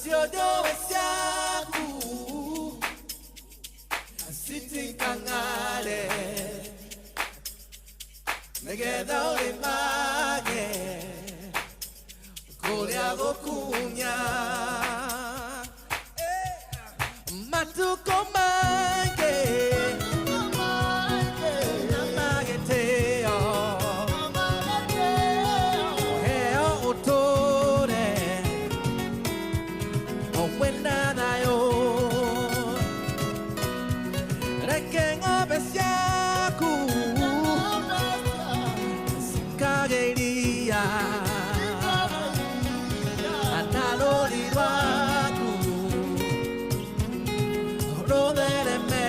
Ciondowe ciaku citikang'are nĩgetha ũrĩmage kũrĩa gũkunya matukũ maingĩ na magĩtĩo ũheo ũtũre wĩna thayũ reke ng'ombe ciaku cikage iria na rũri rwaku rũthereme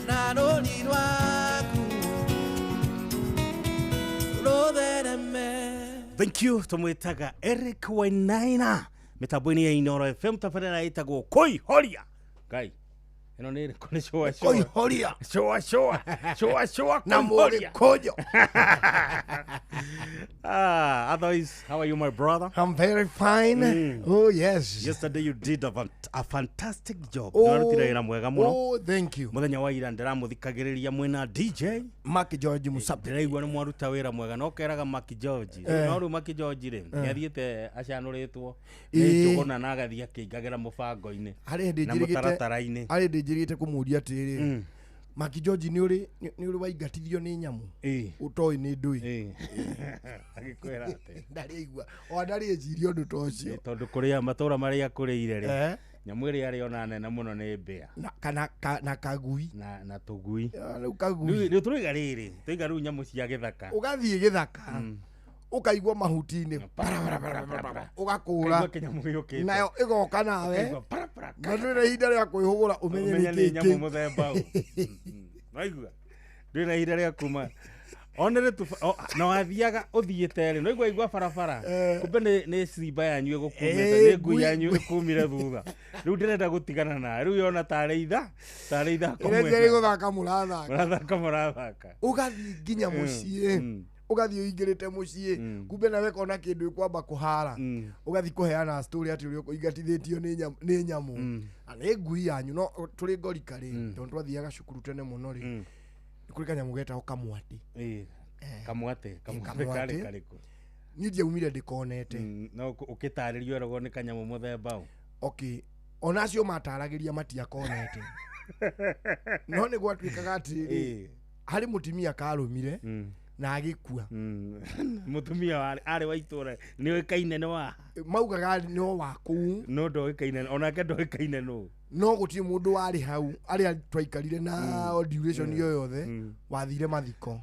na rũri rwaku rũthereme. Thank you. Tumwitaga Eric Wainaina mitambo-inĩ ya Inoro FM, tabarĩra ĩtagwo Kũihoria Ngai. Ĩno nĩ ĩrĩkũ? Nĩ cũa cũa. Kũihoria. Cũa cũa cũa cũa. Na Kũihoria. mũgĩkũnjo. Ah, otherwise, how are you, my brother? I'm very fine. Oh yes. Yesterday you did a fantastic job. Oh, Nĩwarutire wĩra mwega mũno. Oh, thank you. Mũthenya wa ira ndĩramũthikagĩrĩria mwĩna DJ. Mark George Musabe. Ndĩraigua nĩ mwaruta wĩra mwega no keraga Maki George. No rĩu Maki George rĩ, nĩathiĩte acanũrĩtwo nĩ njũgũna na agathiĩ akĩingagĩra mũbango-inĩ Harĩ hĩndĩ na njĩrĩgĩte mũtaratara-inĩ. harĩ hĩndĩ njĩrĩgĩte kũmũria atĩrĩrĩ, Maki George, nĩ ũrĩ waingatithio nĩ nyamũ ũtoĩ nĩ ndũĩ? Agĩkwĩra atĩ Ndarĩ aigua o ndarĩ eciria ũndũ ta ũcio. Tondũ kũrĩa matũra marĩa akũrĩire rĩ, nyamũ ĩrĩa arĩ ona nene mũno nĩ mbĩa. Na kana ka, na kagui. Na tũgui. Ah, rĩu kagui. Rĩu tũroiga rĩrĩ, tũiga rĩu nyamũ cia gĩthaka. Ũgathiĩ gĩthaka ũkaigua mahuti-inĩ Para, ũgakũra Kaigua kĩnyamũ gĩũkĩte. nayo ĩgoka nawe Ũkaigua para, para, na ndũrĩ na ihinda rĩa kwĩhũgũra ũmenye ũmenye nĩ nĩ kĩ nyamũ kĩ. mũthemba ũ. Waigua ndũrĩ na ihinda rĩa kuma onere tu na wathiaga ũthiĩte rĩ, no igua barabara, kumbe nĩ cimba yanyu ĩgũkumĩte, nĩ ngui yanyu ĩkumire thutha. Rĩu ndĩrenda gũtigana nawe, rĩu yona tarĩ itha tarĩ ithako. Ĩrĩa Mwena gũthaka mũrathaka. Mũrathaka mũrathaka. Ũgathiĩ nginya mũciĩ, ũgathiĩ ũingĩrĩte mũciĩ, kumbe nawe kona kĩndũ ĩkwamba kũhara, ũgathiĩ kũheana story atĩ ũrĩa ũingatithĩtio nĩ nyamũ na nĩ ngui yanyu. No tũrĩ ngorika rĩ, tondũ twathiaga cukuru tene mũno rĩ, nĩ kũrĩ kanyamũ getagwo kamwatĩ. Ĩĩ. Kamwatĩ kamwatĩ. Kamwatĩ. Karĩ karĩkũ? Niĩ ndiaumire ndĩkonete. No ũkĩtarĩrio eragwo nĩ kanyamũ mũthemba ũ. Okay, ona acio mataragĩria matiakonete, no nĩ gwatuĩkaga atĩrĩrĩ, harĩ mũtumia karũmire na agĩkua. Mũtumia arĩ wa itũra nĩ oĩkaine nĩ wa Maugaga no wa kũu. No ndoĩkaine onake, ndoĩkaine nũ. No gũtirĩ mũndũ warĩ hau arĩa twaikarire na duration ĩyo yothe wathire mathiko.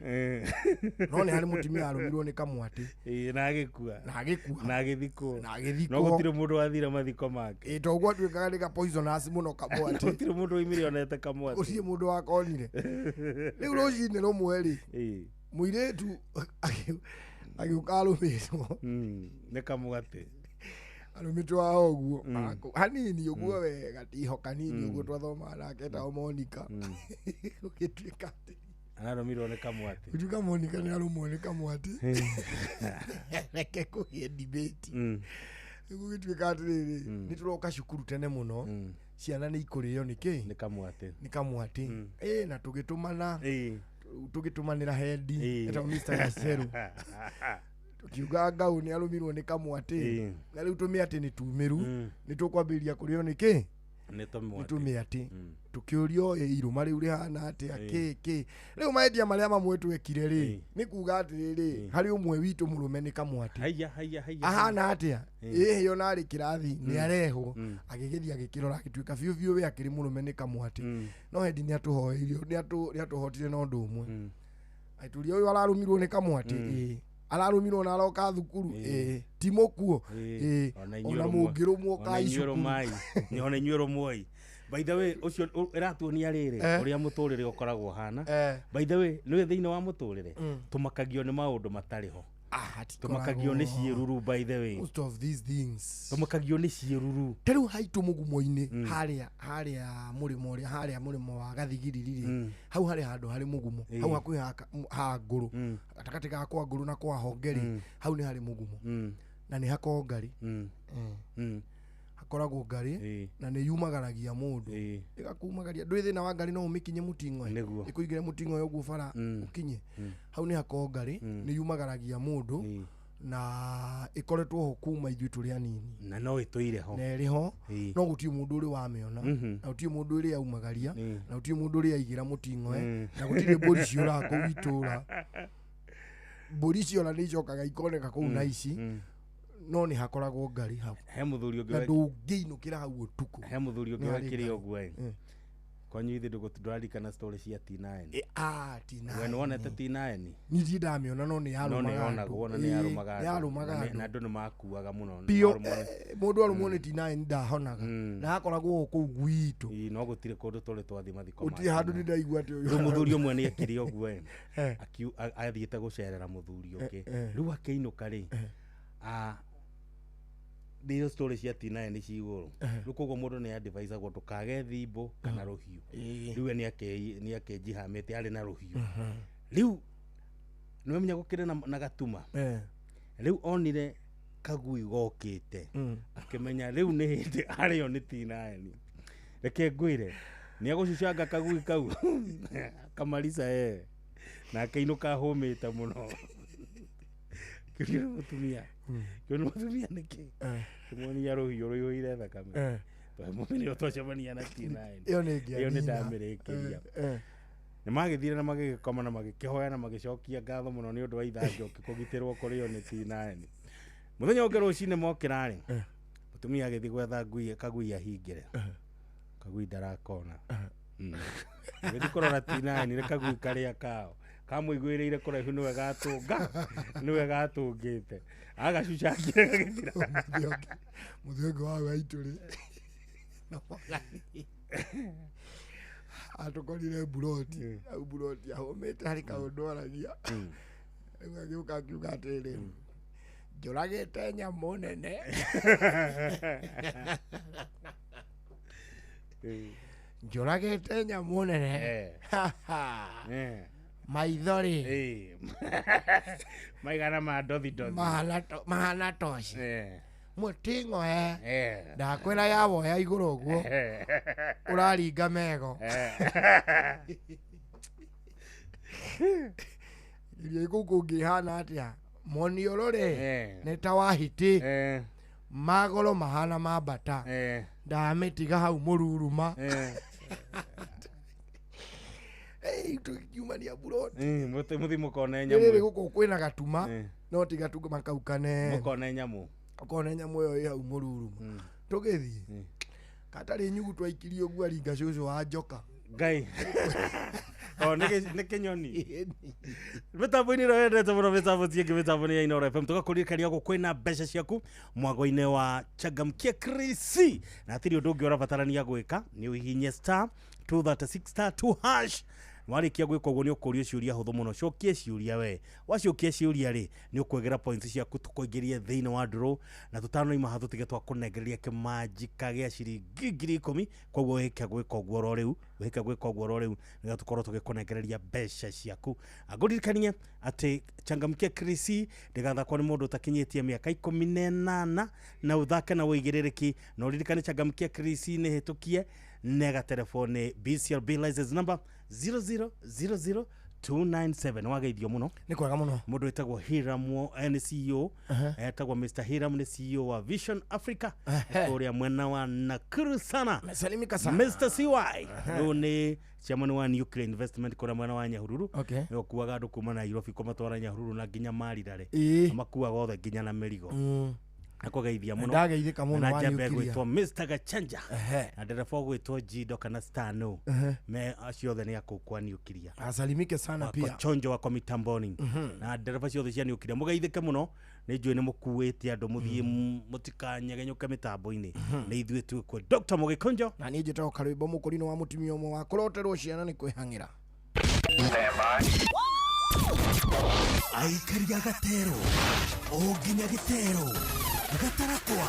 No nĩ harĩ mũtumia arũmirwo nĩ kamwatĩ. Ĩĩ, na agĩkua. Na agĩkua. Na agĩthikwo. Na No agĩthikwo. gũtirĩ mũndũ wathire mathiko make. Ĩ to gwatuĩkaga nĩ ka poisonous mũno kamwatĩ. Gũtirĩ mũndũ waimire onete kamwatĩ. Gũtirĩ mũndũ wakonire. Rĩu rũcinĩ rũmwe rĩ, mũirĩtu agĩũka arũmĩtwo. Nĩ kamwatĩ. Arũmĩtwo haha ũguo hanini ũguo wega tiho kanini ũguo, twathomaga nake etagwo Monica. Gũgĩtuĩka atĩ Ararũmirwo nĩ kamwatĩ. Gũtuĩka Monica nĩ arũmwo nĩ kamwatĩ. Reke kũgĩe debate. Gũgĩtuĩka atĩrĩrĩ, nĩ tũroka cukuru tene mũno, ciana nĩ ikũrĩo nĩ kĩ? Nĩ kamwatĩ. Nĩ kamwatĩ. Ĩ na tũgĩtũmana, tũgĩtũmanĩra hendi etagwo Mr. Gaceru, tukiuga ngau nĩ arũmirwo nĩ kamwatĩ. Na rĩu tũmĩatĩ nĩ tumĩru, nĩ tũkwambĩrĩria kũrĩo nĩ kĩ? Nĩ Nĩ tũmwatĩ. tũmĩatĩ. Tũkĩũrio, ĩ irũma rĩu rĩhana atĩa, kĩ kĩ? Rĩu mahĩtia marĩa mamwe twekire rĩ, nĩ kuga atĩrĩrĩ, harĩ ũmwe witũ mũrũme nĩ kamwatĩ. Haiya, haiya, haiya! Ahana atĩa? Ĩhĩ, ona arĩ kĩrathi nĩ arehwo, agĩgĩthiĩ agĩkĩrora, agĩtuĩka biũ biũ we akĩrĩ mũrũme nĩ kamwatĩ. No hendi nĩ atũhoeirio, nĩ atũhotire na ũndũ ũmwe, agĩtũria, ũyũ ararũmirwo nĩ kamwatĩ? Ĩĩ. Ararũmirwo na aroka thukuru? Ĩĩ. Ti mũkuo? Ĩĩ. Ona inyuĩ Ona mũngĩrũmwo ona kai inyuĩ cukuru. rũmai. Ona inyuĩ rũmwoi. By the way, ũcio ĩratuonia rĩrĩ ũrĩa mũtũrĩre ũkoragwo ũhana. By the way, nĩwe thĩinĩ wa mũtũrĩre tũmakagio nĩ maũndũ matarĩ ho. Ah, Tũmakagio nĩ hatikoragwo. ciĩruru, by the way. Most of these things. Tũmakagio nĩ ciĩruru. Ta rĩu haitũ mũgumo-inĩ harĩa, harĩa mũrĩmo ũrĩa, harĩa mũrĩmo wa gathigiriri rĩ, hau harĩ handũ harĩ mũgumo hau hakuhĩ ha ngũrũ, gatagatĩ ga kwa ngũrũ na kwa honge rĩ, hau nĩ harĩ mũgumo. Na nĩ hakoragwo ngari. Hakoragwo ngari na nĩ yumagaragia mũndũ, ĩgakumagaria. Ndũĩ thĩna wa ngari, no ũmĩkinye mũting'oe, ĩkũigĩre mũting'oe ũguo bara, ũkinye hau. Nĩ hakoragwo ngari, nĩ yumagaragia mũndũ, na ĩkoretwo ho kuma ithuĩ tũrĩ anini. Na no ĩtũire ho. Na ĩrĩ ho. No gũtirĩ mũndũ ũrĩ wamĩona, na gũtirĩ mũndũ ũrĩ aumagaria, na gũtirĩ mũndũ ũrĩ aigĩra mũting'oe, na gũtirĩ mbũri ciũraga kũu itũra. Mbũri ciora nĩ icokaga ikoneka kũu na ici. No nĩ hakoragwo ngari hau. He mũthuri ũngĩ Na ndũngĩinũkĩra hau ũtukũ. He mũthuri ũngĩ Nĩ harĩ wekire ngari. ũguo ĩ. Kwanyu ithe ndũraririkana story cia T9? Eh, ah, T9. We nĩwonete T9? Niĩ ndirĩ ndamĩona, no nĩ No yarũmaga nĩ yonagwo na andũ. nĩ yarũmaga Ĩĩ, nĩ yarũmaga andũ. andũ. Na andũ nĩ makuaga mũno. Biũ. Marũmwo Mũndũ arũmwo nĩ T9 ndahonaga, na hakoragwo kũu gwitũ. Ĩĩ, no gũtirĩ kũndũ tũrĩ twathiĩ mathiko ma Gũtirĩ handũ T9. nĩ ndaigua atĩ ũyũ Rĩu mũthuri ũmwe nĩ ekire ũguo ĩ. Athiĩte gũcerera mũthuri ũngĩ. Rĩu akĩinũka rĩ, nĩyo story cia T9 nĩ cigũrũ. Rĩu koguo mũndũ nĩ advisagwo ndũkage thimbũ kana rũhiũ. Rĩu we nĩ akĩnjihamĩte arĩ na rũhiũ. Rĩu nĩwamenya gũkĩrĩ na gatuma. Rĩu onire kagui gokĩte, akĩmenya rĩu nĩ hĩndĩ arĩo nĩ T9. Reke ngwĩre, nĩ agũcucanga kagui kau kamarisa e na akĩinũka ahũmĩte mũno. Kĩũrio nĩ mũtumia, kĩũrio nĩ mũtumia nĩkĩ, kĩmuonia rũhiũ rũihũire thakame. Mũthenya ũyũ twacemania na T9. Ĩyo nĩ Ĩyo nĩ ngĩanina. ndamĩrĩkĩria. Nĩ magĩthire na magĩgĩkoma na magĩkĩhoya na magĩcokia ngatho mũno nĩ ũndũ wa itha njoki kũgitĩrwo kũrĩo nĩ T9. Mũthenya ũngĩ rũcinĩ mokĩra rĩ, mũtumia agĩthiĩ gwetha ngui, kagui ahingĩre. Kagui ndarakona. Agĩthiĩ kũrora T9 nĩ kagui karĩa kao kamũiguĩrĩire kũraihu, nĩwe gatũnga, nĩwe gatũngĩte, agacucangire gagĩthira. Mũthĩ ũngĩ wa waitũ rĩ, na magani atũkorire mburoti au, mburoti ahũmĩte harĩ kaũndũ aragia. Rĩu agĩũka akiuga atĩrĩrĩ, njũragĩte nyamũ nene, njũragĩte nyamũ nene. Maitho rĩ, Maigana ma ndothi ndothi. Mahana toci mũting'oe. Ndakwĩra yawoya igũrũ ũguo ũraringa mego. Irio kũu kũngĩhana atĩa monioro rĩ, nĩ ta wa hiti. Magoro mahana ma mbata. Ndamĩtiga hau mũruruma. Tũkiumania mburoti. Mũthi mũkone rĩrĩ nyamũ. Gũkũ kwĩna gatuma, no ti gatuma kau kanene. Mũkone nyamũ. Ũkone nyamũ ĩyo ĩ hau mũruruma. Tũgĩthiĩ katarĩ nyugu, twaikirie ũguo aringa cũcũ wa njoka. Ngai o nĩ kĩnyoni mĩtambo-inĩ ĩrĩa wendete mũno, mĩtambo ciĩngĩ, mĩtambo nĩ ya Inooro FM. Tũgakũririkania gũkũ kwĩna mbeca ciaku mwago-inĩ wa changamkia krisi, na hatirĩ ũndũ ũngĩ ũrabatarania gwĩka, nĩ ũhihinye star 236 star 2 hash. Warĩkia gwĩka ũguo, nĩ ũkũrio ciũria hũthũ mũno. Cokie ciũria, we wacokia ciũria rĩ, nĩ ũkwegera points ciaku, tũkũingĩrie thĩinĩ wa draw, na tũtanoima ha tũtige twakũnengereria kĩmanjika gĩa ciringi 10,000. Koguo wĩke gwĩka ũguo oro rĩu, wĩke gwĩka ũguo oro rĩu, nĩgetha tũkorwo tũgĩkũnengereria mbeca ciaku. Ngũririkanie atĩ changamkia krisi ndĩgathakwo nĩ mũndũ ũtakinyĩtie mĩaka 18, na ũthake na ũigĩrĩrĩki. Na ũririkane changamkia krisi nĩ hĩtũkie nega telefoni BCLB license number 0000297. Wageithio mũno. Nĩ kwega mũno. Mũndũ wĩtagwo Hiram nĩ CEO, etagwo Mr Hiram, nĩ CEO wa Vision Africa kũrĩa mwena wa Nakuru sana. Mesalimika sana. Mr CY rĩu nĩ chairman wa Nuclear Investment kũrĩa mwena wa Nyahururu. Nĩwe ũkuaga andũ kuma Nairobi kũmatwara Nyahururu na nginya Marirare. Makuaga othe nginya na mĩrigo. Akũgeithia mũno. Ndageithĩka mũno Na wa njamba nuclear. ĩgwĩtwo Mr Gachanja na ndereba ũgwĩtwo Jido kana Stano, me acio othe nĩ akũu kwa Nuclear. Asalimike sana Wako pia. chonjo wako mitamboni na ndereba ciothe cia Nuclear, mũgeithĩke mũno. Nĩ njũĩ nĩ mũkuĩte andũ mũthiĩ, mũtikanyegenyũke mĩtambo-inĩ. Nĩ ithuĩ twĩkwo Dr Mũgĩkũnjo. Na niĩ njĩtagwo karwĩmbo mũkũrinũ wa mũtumia ũmwe wa kũroterwo ciana nĩ kwĩhang'ĩra. Aikari a gatero o nginya gĩtero, gatarakwa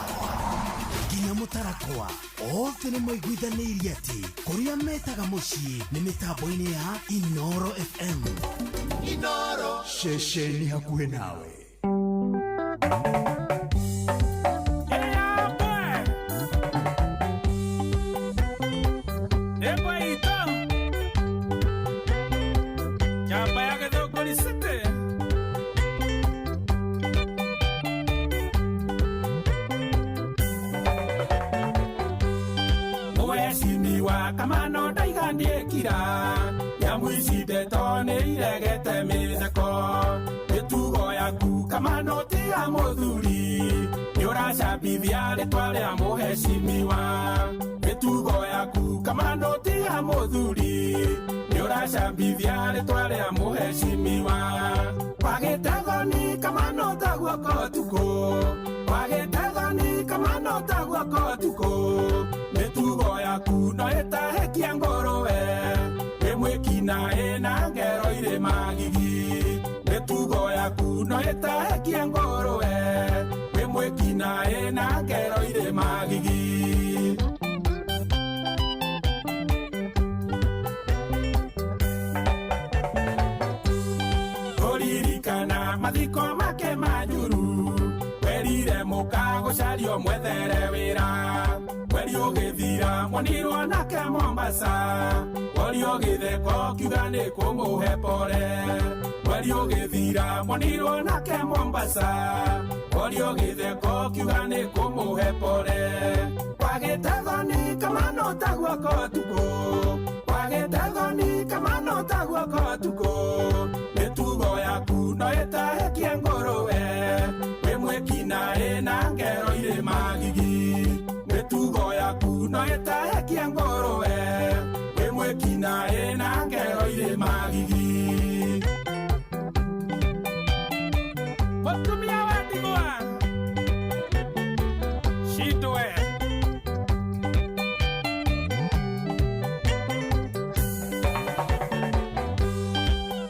nginya mũtarakwa, othe nĩ maiguithanĩirie atĩ kũrĩa metaga mũciĩ nĩ mĩtambo-inĩ ya Inoro FM. Inoro ceceni hakuhĩ nawe. Kamano ndaiga ndiĩkira Nyamu ici ndeto nĩ iregete mĩtheko Mĩtugo yaku Kamano ti ya mũthuri Nĩ ũracambithia rĩtwa rĩa mũhecimiwa Mĩtugo yaku Kamano ti ya mũthuri Nĩ ũracambithia rĩtwa rĩa mũhecimiwa Wagĩte thoni Kamano ta guoko ũtukũ Wagĩte thoni Kamano ta guoko ũtukũ Mĩtugo yaku no ĩtahĩkia ngũrũwe Wĩ mwĩkinaĩ na ngero irĩ magigi Mĩtugo yaku no ĩtahĩkia ngũrũwe Wĩ mwĩkinaĩ na ngero irĩ magigi Kũririkana mathiko make ma njuru Werire mũka gũcario mwethere wĩra Mweri ũgĩthira mwonirwo nake Mombasa Wori ũgĩtheka ũkiuga nĩ kũmũhe pore Mweri ũgĩthira mwonirwo nake Mombasa Wori ũgĩtheka ũkiuga nĩ kũmũhe pore Wagĩte thoni Kamano ta guoko ũtukũ Wagĩte thoni Kamano ta guoko ũtukũ Mĩtugo yaku no ĩtahĩkie ngũrũwe Wĩ mwĩkinaĩ na ngero irĩ magigi Mĩtugo yaku no ĩtahĩkie ngũrũwe Wĩ mwĩkinaĩ na ngero irĩ magigi Mũtumia wa ndigwa Shitwe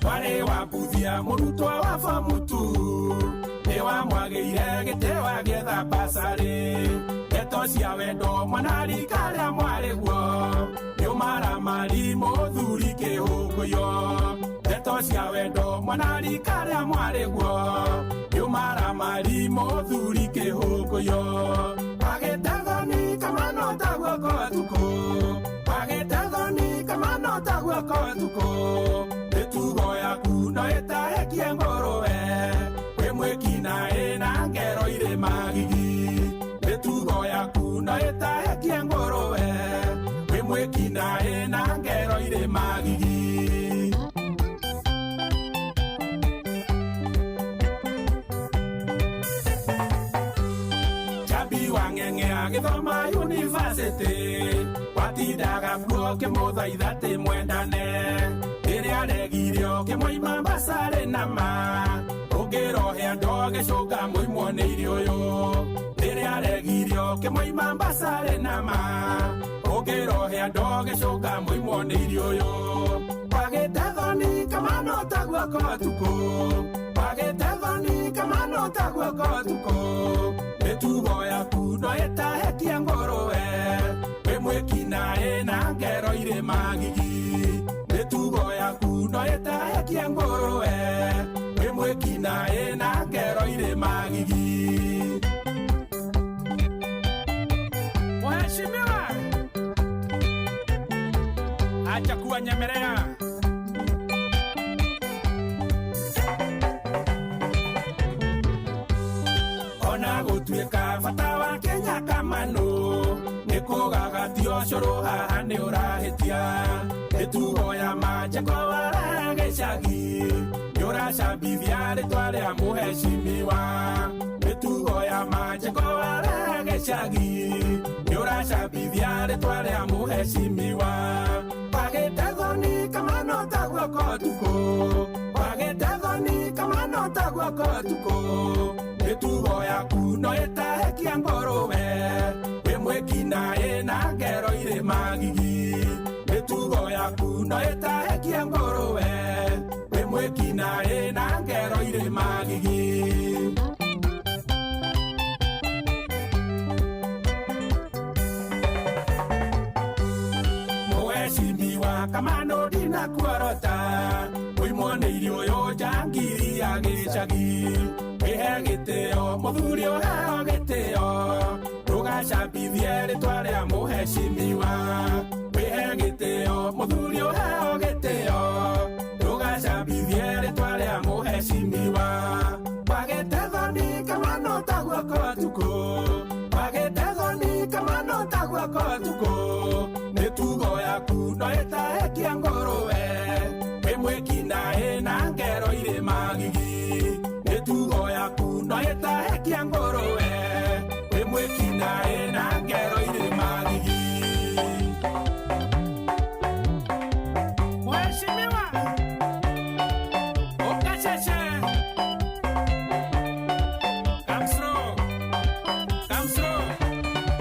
Warĩ wa mbuthia mũrutwo wa fomu tu Nĩ wamwagĩire gĩtĩ wagĩetha basarĩ Ndeto cia wendo mwanarika rĩa mwarĩguo Nĩ ũmaramari mũthuri kĩhũngũyo Ndeto cia wendo mwanarika rĩa mwarĩguo Nĩ ũmaramari mũthuri kĩhũngũyo Wagĩte thoni Kamano ta guoko ũtukũ Wagĩte thoni Kamano ta guoko ũtukũ Mĩtugo yaku no ĩtahĩkie ngũrũwe Wĩ mwĩkinaĩ na ngero irĩ magigi Mĩtugo yaku no ĩtahĩkie ngũrũwe Wĩ mwĩkinaĩ na ngero irĩ magigi Chambi wa ng'eng'e agĩthoma yunivasĩtĩ Watindaga kuo ũkĩmũthaitha atĩ mwendane Rĩrĩa aregire ũkĩmũima basarĩ nama Ũngĩrohe andũ ũgĩcũnga mũimwo nĩ irio ũyũ Rĩrĩa aregire ũkĩmũima basarĩ nama Ũngĩrohe andũ ũgĩcũnga mũimwo nĩ irio ũyũ Wagĩte thoni Kamano ta guoko ũtukũ Wagĩte thoni Kamano ta guoko ũtukũ Mĩtugo yaku no ĩtahĩkie ngũrũwe Wĩ mwĩkinaĩ na ngero irĩ magigi Mĩtugo yaku no ĩtahĩkie ngũrũwe Wĩ mwĩkinaĩ na ngero irĩ magigi Mheshimiwa acha kuwanyemelea Ona gũtuĩka bata wa Kenya Kamano Nĩ kũgagatio cũrũ haha nĩ ũrahĩtia Mĩtugo ya manjeko warehe gĩcagi Nĩ ũracambithia rĩtwa rĩa mũhecimiwa Mĩtugo ya manjeko warehe gĩcagi Nĩ ũracambithia rĩtwa rĩa mũhecimiwa Wagĩte thoni Kamano ta guoko ũtukũ Wagĩte thoni Kamano ta guoko ũtukũ Mĩtugo yaku no ĩtahĩkie ngũrũwe Wĩ mwĩkinaĩ na ngero irĩ magigi Mĩtugo yaku no ĩtahĩkie ngũrũwe Wĩ mwĩkinaĩ na ngero irĩ magigi Mũhecimiwa Kamano ndinakuorota Mũimwo nĩ irio ũyũ njangiri ya gĩcagi Wĩhe gĩtĩo mũthuri ũheo gĩtĩo Ndũgacambithie rĩtwa rĩa mũhecimiwa Wĩhe gĩtĩo mũthuri ũheo gĩtĩo Ndũgacambithie rĩtwa rĩa mũhecimiwa Wagĩte thoni Kamano ta guoko ũtukũ Wagĩte thoni Kamano ta guoko ũtukũ Mĩtugo yaku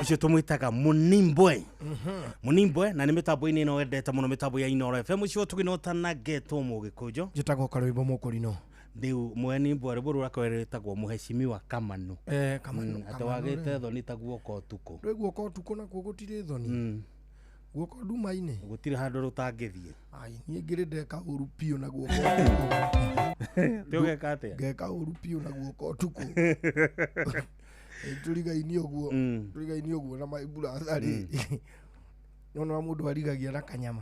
Ũcio tũmwĩtaga Mũnimbwe. Mũnimbwe na nĩ mĩtambo-inĩ ĩno wendete mũno, mĩtambo ya Inooro FM. Ũcio tũgĩnota na ngetwo Mũgĩkũnjũ. Njĩtagwo Karwĩmbo Mũkũrinũ. Rĩu Mũnimbwe, rwĩmbo rũu rwakwa rwĩtagwo Mũheshimiwa Kamanu. Eh, Kamanu. Atĩ wagĩte thoni ta guoko ũtukũ. Rwĩ guoko ũtukũ nakuo gũtirĩ thoni. Guoko nduma-inĩ. Gũtirĩ handũ rũtangĩthiĩ. Ai, niĩ ngĩrĩ ndeka ũru biũ na guoko ũtukũ. Tĩ ũgeka atĩa? Ngeka ũru biũ na guoko ũtukũ. Tũrigainie ũguo. Tũrigainie ũguo na my brother rĩ. Nĩwona ũrĩa mũndũ arigagia na kanyama.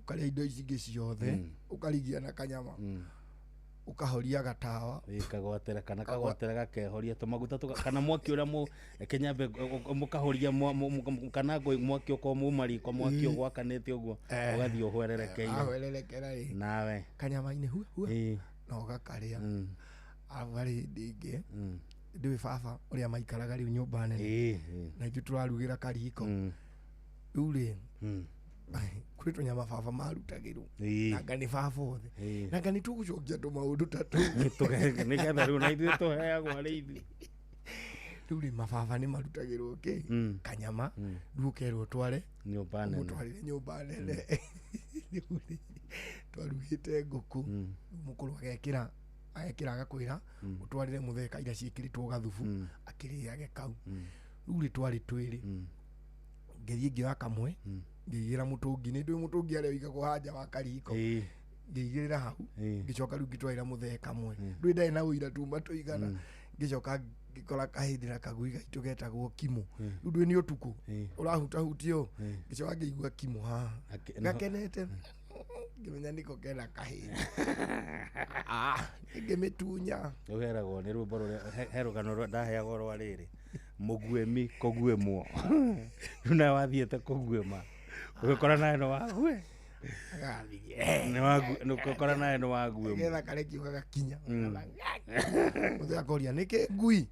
Ũkarĩa indo ici ingĩ ciothe, ũkarigia na kanyama. Ũkahoria gatawa. Kagwatĩra kana kagwatĩra gakehoria tũmaguta kana mwaki ũrĩa reke nyambe mũkahoria kana mwaki ũkorwo muma riko, mwaki ũgwakanĩte ũguo ũgathiĩ ũhwererekeire. Ahwererekera ĩ. Nawe. Kanyama-inĩ hua hua. Na ũgakarĩa. Arabu harĩ hĩndĩ ĩngĩ, ndĩũĩ baba ũrĩa maikaraga rĩu nyũmba nene. Na ithuĩ tũrarugĩra kariko. Rĩu rĩ, kũrĩ tũnyama baba marutagĩrwo. Nanga nĩ baba othe. Nanga nĩ tũgũcokia tũmaũndũ ta tũu. Nĩgetha rĩu na ithuĩ tũheagwo arĩ ithuĩ. Rĩu rĩ, mababa nĩ marutagĩrwo kĩ? Kanyama. Rĩu ũkerwo ũtware nyũmba nene. Ũmũtwarĩre nyũmba nene. Rĩu rĩ, twarugĩte ngũkũ. Rĩu mũkũrũ agekĩra agakwĩra, ũtwarĩre mũthee kaira ciĩkĩrĩtwo gathubu, akĩrĩage kau. Rĩu rĩ, twarĩ twĩrĩ. Ngĩthiĩ ngĩoya kamwe, ngĩigĩra mũtũngi. Nĩ ndũĩ mũtũngi harĩa ũigagwo haja wa kariko. Ngĩigĩrĩra hau, ngĩcoka rĩu ngĩtwarĩra mũthee kamwe. Ndũĩ ndarĩ na ũira tuma tũigana. Ngĩcoka ngĩkora kahĩndĩ na kagui gaitũ getagwo Kimo. Rĩu ndũĩ nĩ ũtukũ, ũrahutahutia ũũ. Ngĩcoka ngĩigua Kimo haha. Gakenete. Ngĩmenya nĩko kena kahĩndĩ. Ngĩmĩtunya. Ũheragwo nĩ rwĩmbo rũrĩa, he rũgano rwa ndaheagwo rwa rĩrĩ. Mũguĩmi kũguĩmwo. Rĩu nawe wathiĩte kũguĩma. Ũgĩkora nawe nĩ wague. Agathiĩ. Ũgĩkora nawe nĩ waguĩmwo. Getha karekio gagakinya. Mũthee akoria, nĩkĩ ngui?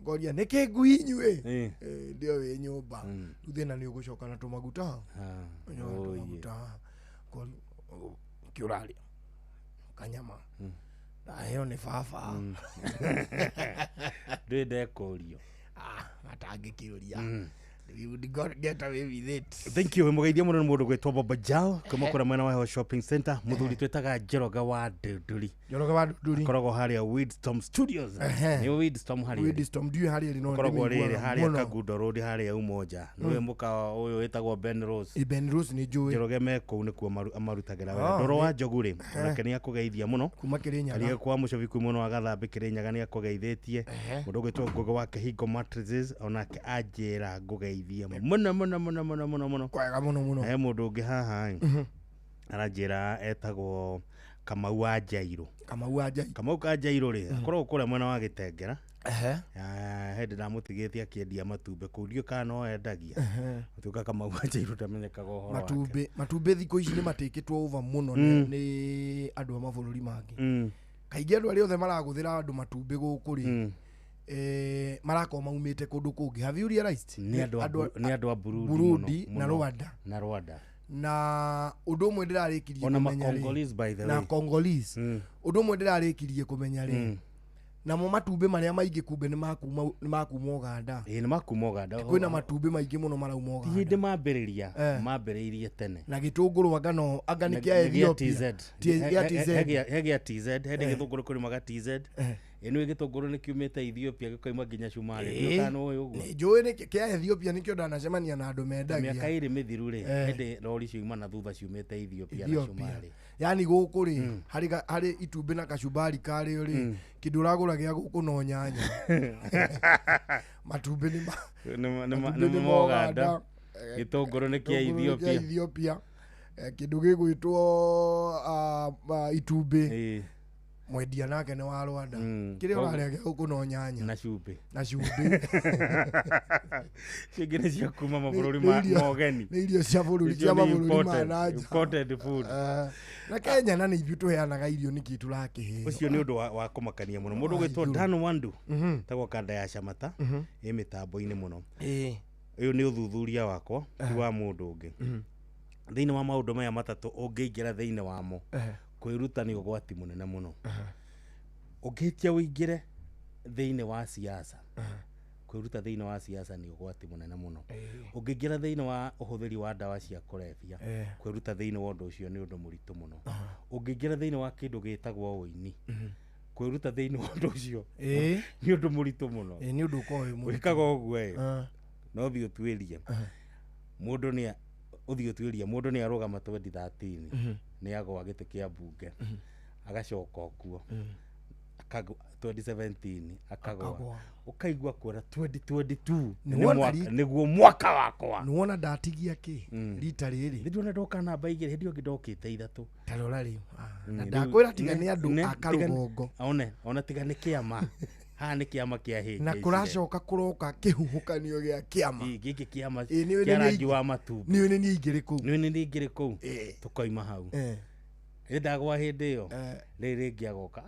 Ngoria, nĩkĩ ngui inyuĩ? Ndio wĩ nyũmba. Rĩu thĩna nĩ ũgũcoka na tũmaguta. Ũcoka na tũmaguta. Ngoria, kĩ ũrarĩa? Kanyama. Ndaheo nĩ baba. Ndũĩ ndekũrio. Matangĩkĩũria. We would get away with it. Thank you. Mũgeithia mũno nĩ mũndũ gwĩtwo Baba Jao kuma kũrĩa mwena wa Heho Shopping Center. Mũthuri twĩtaga Njoroge wa Ndunduri. Njoroge wa Ndunduri. Akoragwo harĩa Windstorm Studios. Nĩ Windstorm harĩa. Windstorm ndiũĩ harĩa ĩrĩ, no Akoragwo rĩrĩ ndĩmĩiguaga harĩa mũno. Kangundo Road harĩa Umoja. Nĩwe mũkawa ũyũ wĩtagwo Ben Rose. Ĩ, Ben Rose nĩ njũĩ. Njoroge me kũu nĩkuo amarutagĩra wĩra. Ndoro wa Njogu rĩ, onake nĩ akũgeithia mũno. Kuma Kĩrĩnyaga. Karĩa kwa Mũcobi kwĩ mwena wa Gathambĩ Kĩrĩnyaga nĩ akũgeithĩtie. Mũndũ ũgwĩtwo Ngũgĩ wa Kĩhingo Mattresses onake anjĩra ngũgeithie mũno mũno mũno mũno mũno mũno. Kwega mũno mũno. He mũndũ ũngĩ haha ĩ, aranjĩra etagwo Kamau wa Njairũ. Kamau wa Njairũ. Kamau ka Njairũ rĩ, akoragwo kũrĩa mwena wa Gĩtengera. Hĩndĩ ndamũtigĩte akĩendia matumbĩ kũu, ndiũĩ kana no endagia. Gũtuĩka Kamau wa Njairũ ndamenyekaga ũhoro wake. Matumbĩ thikũ ici nĩ matĩkĩtwo over mũno nĩ andũ a mabũrũri mangĩ. Kaingĩ andũ arĩa othe maragũthĩra andũ matumbĩ gũkũ rĩ, marakorwo maumĩte kũndũ kũngĩ. Have you realized? Nĩ andũ a Burundi Burundi mũno, na mũno. Rwanda. Na Rwanda. Na ũndũ ũmwe ndĩrarĩkirie Ona kũmenya rĩ, ma-Congolese, by the na way. Congolese. Ũndũ ũmwe ndĩrarĩkirie kũmenya rĩ, namo matumbĩ marĩa maingĩ kumbe nĩ makuma Uganda. Ĩĩ, nĩ makuma Uganda. Kwĩna matumbĩ maingĩ mũno marauma Ti Uganda. hĩndĩ mambĩrĩria, mambĩrĩirie tene. Na gĩtũngũrũ anga no, anga nĩ Na kĩa gĩa Ethiopia. TZ. Gĩa TZ. He gĩa TZ, he gĩtũngũrũ kũrĩmaga TZ. Ĩno gĩtũngũrũ nĩ kiumĩte Ethiopia gĩkoima nginya Cumarĩ. Ndiũĩ kana nĩ ũĩ ũguo. Nĩ njũĩ nĩ kĩa Ethiopia nĩkĩo ndanacemania na andũ mendagia. Mĩaka ĩrĩ mĩthiru rĩ, hĩndĩ rori ciuma na thutha ciumĩte Ethiopia na Ethiopia. Cumarĩ. Yani gũkũ rĩ, harĩ itumbĩ na kacumbari karĩo rĩ, kĩndũ ũragũra gĩa gũkũ no nyanya. Matumbĩ nĩ matumbĩ Nĩ nĩ ma Uganda. ma Uganda. Gĩtũngũrũ nĩ kĩa Gĩtũngũrũ nĩ kĩa Ethiopia. Ethiopia. Kĩndũ gĩgwĩtwo itumbĩ. Mwendia nake nĩ wa Rwanda. Kĩrĩa ũrarĩa gĩa gũkũ no nyanya. Na cumbĩ. Na cumbĩ. Cingĩ nĩ cia kuma mabũrũri mogeni. Nĩ irio cia bũrũri, Icio cia nĩ mabũrũri ma na nja. imported food. Na Kenya na nĩ ithuĩ tũheanaga irio nĩkĩ tũrakĩheo. Ũcio nĩ ũndũ wa kũmakania mũno. Mũndũ ũgwĩtwo Dan Wandu, tagwo kanda ya Camata, ĩ mĩtambo-inĩ mũno. Ũyũ nĩ ũthuthuria wakwa, ti wa mũndũ ũngĩ. Thĩinĩ wa maũndũ maya matatũ ũngĩingĩra thĩinĩ wamo, kwĩruta nĩ ũgwati mũnene mũno. Ũngĩhĩtia ũingĩre thĩinĩ wa siasa, Kwĩruta thĩinĩ wa siasa nĩ ũgwati mũnene mũno. Ũngĩingĩra thĩinĩ wa ũhũthĩri wa ndawa cia kũrebia, kwĩruta thĩinĩ wa ũndũ ũcio nĩ ũndũ mũritũ mũno. Ũngĩingĩra thĩinĩ wa kĩndũ gĩtagwo ũini, kwĩruta thĩinĩ wa ũndũ ũcio nĩ ũndũ mũritũ mũno. Nĩ ũndũ ũkoragwo wĩ mũritũ. Wĩkaga ũguo ĩ, no thiĩ ũtuĩrie mũndũ nĩ ũthiĩ ũtuĩrie mũndũ nĩ arũgama 2013, nĩ agwa gĩtĩ kĩa mbunge, agacoka okuo 2017 akagwa. Akagwa. Ũkaigua kwĩra 2022 Nĩ nĩ wona nĩguo mwaka wakwa. Nĩ wona ndatigia kĩ rita rĩrĩ. Nĩ ndona ndoka namba 2, hĩndĩ ĩyo ĩngĩ ndokĩte 3. Tarora rĩu. Na Rĩu ndakwĩra tiga nĩ andũ a karũgongo. One tiga nĩ kĩama haha, nĩ kĩama kĩa hĩngĩ. Na kũracoka kũroka kĩhuhũkanio gĩa kĩama. Gĩkĩ kĩama Ĩ, nĩ- kĩa nĩ- rangi wa matumbĩ. Nĩ nĩ ingĩrĩ kũu. Nĩ nĩ ingĩrĩ kũu. Tũkoima hau. Ĩ ndagwa hĩndĩ ĩyo, rĩrĩ rĩngĩ agoka,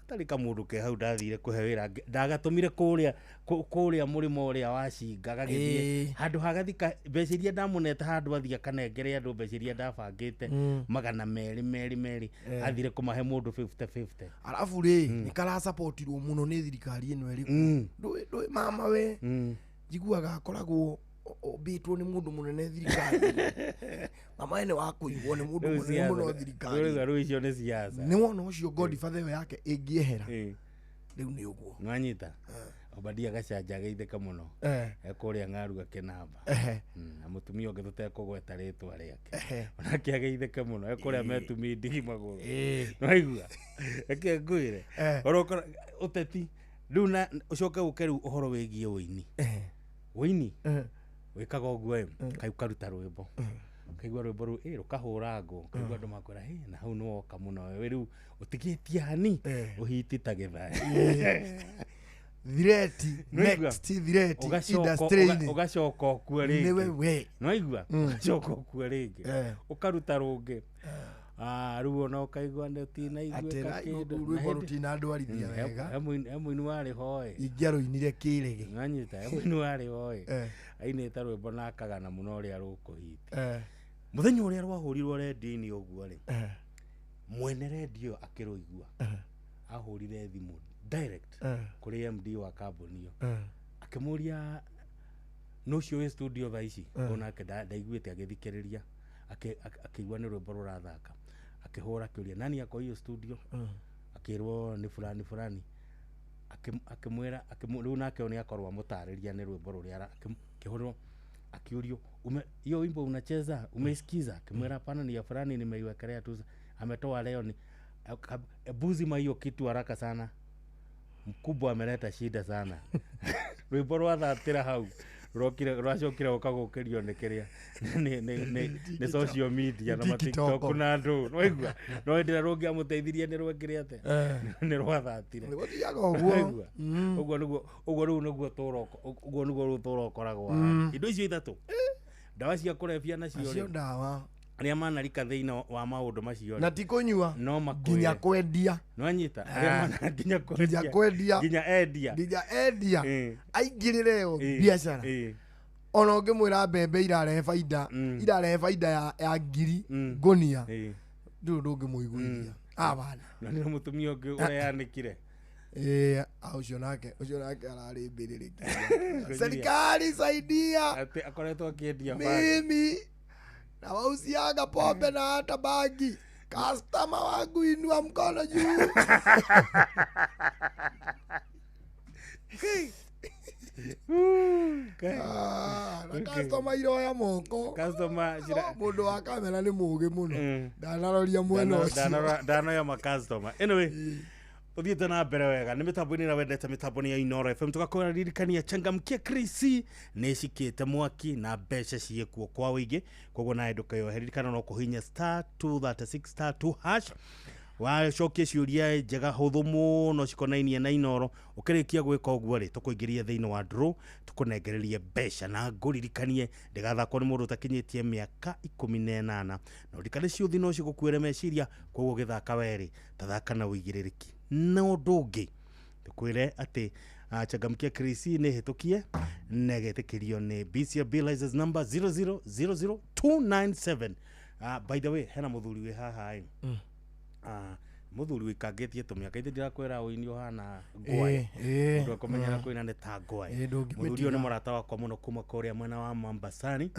gatarĩ kamũndũ ke hau ndathire kũhe wĩra, ndagatũmire kũrĩa kũrĩa mũrĩmo ũrĩa wa cinga gagĩthiĩ handũ hagathika mbeca iria ndamũnete, handũ athiĩ akanengere andũ mbeca iria ndabangĩte 200 merĩ merĩ, athire kũmahe mũndũ 50 50. Arabu rĩ, nĩ karacapotirwo mũno nĩ thirikari ĩno ĩrĩ kuo. Ndũĩ mama we, njiguaga akoragwo ombĩtwo nĩ mũndũ mũnene thirikari. Mama we nĩ wa kũigwo nĩ mũndũ Rĩu mũnene siasa- mũno thirikari. rĩu icio nĩ siasa. Nĩ wona ũcio godfather ĩyo yake ĩngĩehera, rĩu nĩ ũguo. Nwanyita Obadia gacanja ageithĩka mũno, ekũrĩa ng'aru akĩnamba. Na mũtumia ũngĩ tũtekũgweta rĩtwa rĩake, onake ageithĩke mũno, ekũrĩa metumi ndigi magũrũ. Nwaigua reke ngwĩre, orokora ũteti rĩu na ũcoke ũke rĩu ũhoro wĩgiĩ ũini. Ũini wĩkaga ũguo ĩ, kai ũkaruta rwĩmbo, kaigua rwĩmbo rũu ĩ rũkahũra ngũ, kaigua andũ makwĩra "Hĩ, na hau nĩwoka mũno we, rĩu ũtigĩtie hani ũhiti ta gĩthae." Thireti. Nĩwaigua? Next thireti. Ũgacoka industry-inĩ. Ũgacoka ũkue Nĩwe rĩngĩ. we. Nwaigua, ũgacoka ũkue rĩngĩ, ũkaruta rũngĩ. Rĩu ona ũkaigua nĩ Atĩ ũtinaiguĩka kĩndũ. Na rwĩmbo rũtinandwarithia wega. He mũini warĩ hoe Ingĩarũinire kĩrege. Nwanyita, he mũini warĩ hoe ainĩte rwĩmbo na akagana mũno ũrĩa rũkũhiti. Mũthenya ũrĩa rwahũrirwo rendio-inĩ ũguo rĩ, mwene rendio akĩrũigua, ahũrire thimũ direct kũrĩ MD wa kambuni ĩyo, akĩmũria nũ ũcio wĩ studio thaa ici. Onake ndaiguĩte agĩthikĩrĩria, akĩigua nĩ rwĩmbo rũrathaka, akĩhũra akĩũria nani ako hiyo studio, akĩrwo nĩ fulani fulani. Akĩmwĩra rĩu nake nĩ akorwo amũtarĩria nĩ rwĩmbo rũrĩa akĩhũrwo akiurio, "Hiyo wimbo unacheza umeisikiza?" Akimwĩra, "Hapana, ni ya fulani, nimeiwekelea tu, ametoa leo." Ni "Ebu zima hiyo kitu haraka sana, mkubwa ameleta shida sana." Rwĩmbo rwathatĩra hau rwokire rwacokire gũka gũkĩrio nĩ kĩrĩa nĩ social media na TikTok. matiktok na andũ, nwaigua, no hĩndĩ ĩrĩa rũngĩamũteithirie nĩ rwekire atĩa? Nĩ rwathatire. Gũthiaga ũguo. Waigua? Ũguo nĩguo, ũguo rĩu nĩguo tũroko, ũguo nĩguo rĩu tũrokoragwo haha. Indo icio ithatũ, ndawa cia kũrebia nacio Acio rĩ, ndawa. arĩa manarika thĩinĩ wa maũndũ macio Na rĩ, ti kũnyua. No nginya makwĩre kwendia. Nwanyita, arĩa mana nginya kwendia. Nginya kwendia. Nginya endia. Nginya endia aingĩrĩre ĩyo biacara. Ona ũngĩmwĩra mbembe irarehe baida, irarehe baida ya 1000 ngũnia, ndũrĩ ũndũ ũngĩmũiguithia abana. Na nĩ mũtumia ũngĩ ũreanĩkire. Ũcio nake ararĩ mbĩrĩrĩki, "Serikali saidia." Atĩ akoretwo akĩendia bangi. "Mimi nawauziaga pombe na hata bangi, customer wangu inua mkono juu." Na customer iroya moko. Customer Mũndũ wa kamera nĩ mũgĩ mũno, ndanaroria mwena ũcio. Ndanoya makastoma. Anyway, uthiĩte na mbere wega nĩ mĩtambo-inĩ ĩrĩa wendete, mĩtambo-inĩ ya Inoro FM. Tũgakwĩra ririkania changamkia krisi nĩ ĩcikĩte mwaki na mbeca ciĩkuo kwa ũingĩ, koguo nawe ndũkeyohe. Ririkana no kũhinya *236*2# wacokia ciũria njega hũthũ mũno cikonainie na Inoro. Ũkĩrĩkia gwĩka ũguo rĩ, tũkũingĩria thĩinĩ wa draw, tũkũnengererie mbeca, na ngũririkanie ndĩgathakwo nĩ mũndũ ũtakinyĩtie mĩaka 18, na ũririkane ciũthi no cigũkuĩre meciria, koguo ũgĩthaka werĩ tathaka na ũigĩrĩrĩki. Na ũndũ ũngĩ tũkwĩre atĩ changamkia krisi nĩ hĩtũkie na ĩgetĩkĩrio nĩ BCB license number 0000297. By the way, hena mũthuri wĩ haha ĩ. Muthuri wikangĩtie tũmĩaka ithe ndirakwĩra ũini ũhana ngwaĩ. Ĩĩ, Mũndũ akũmenyera kũina nĩ ta ngwaĩ. Ĩĩ, ndũngĩmĩtiga. Mũthuri ũyũ nĩ mũrata wakwa mũno kuma kũrĩa mwena wa Mambasani.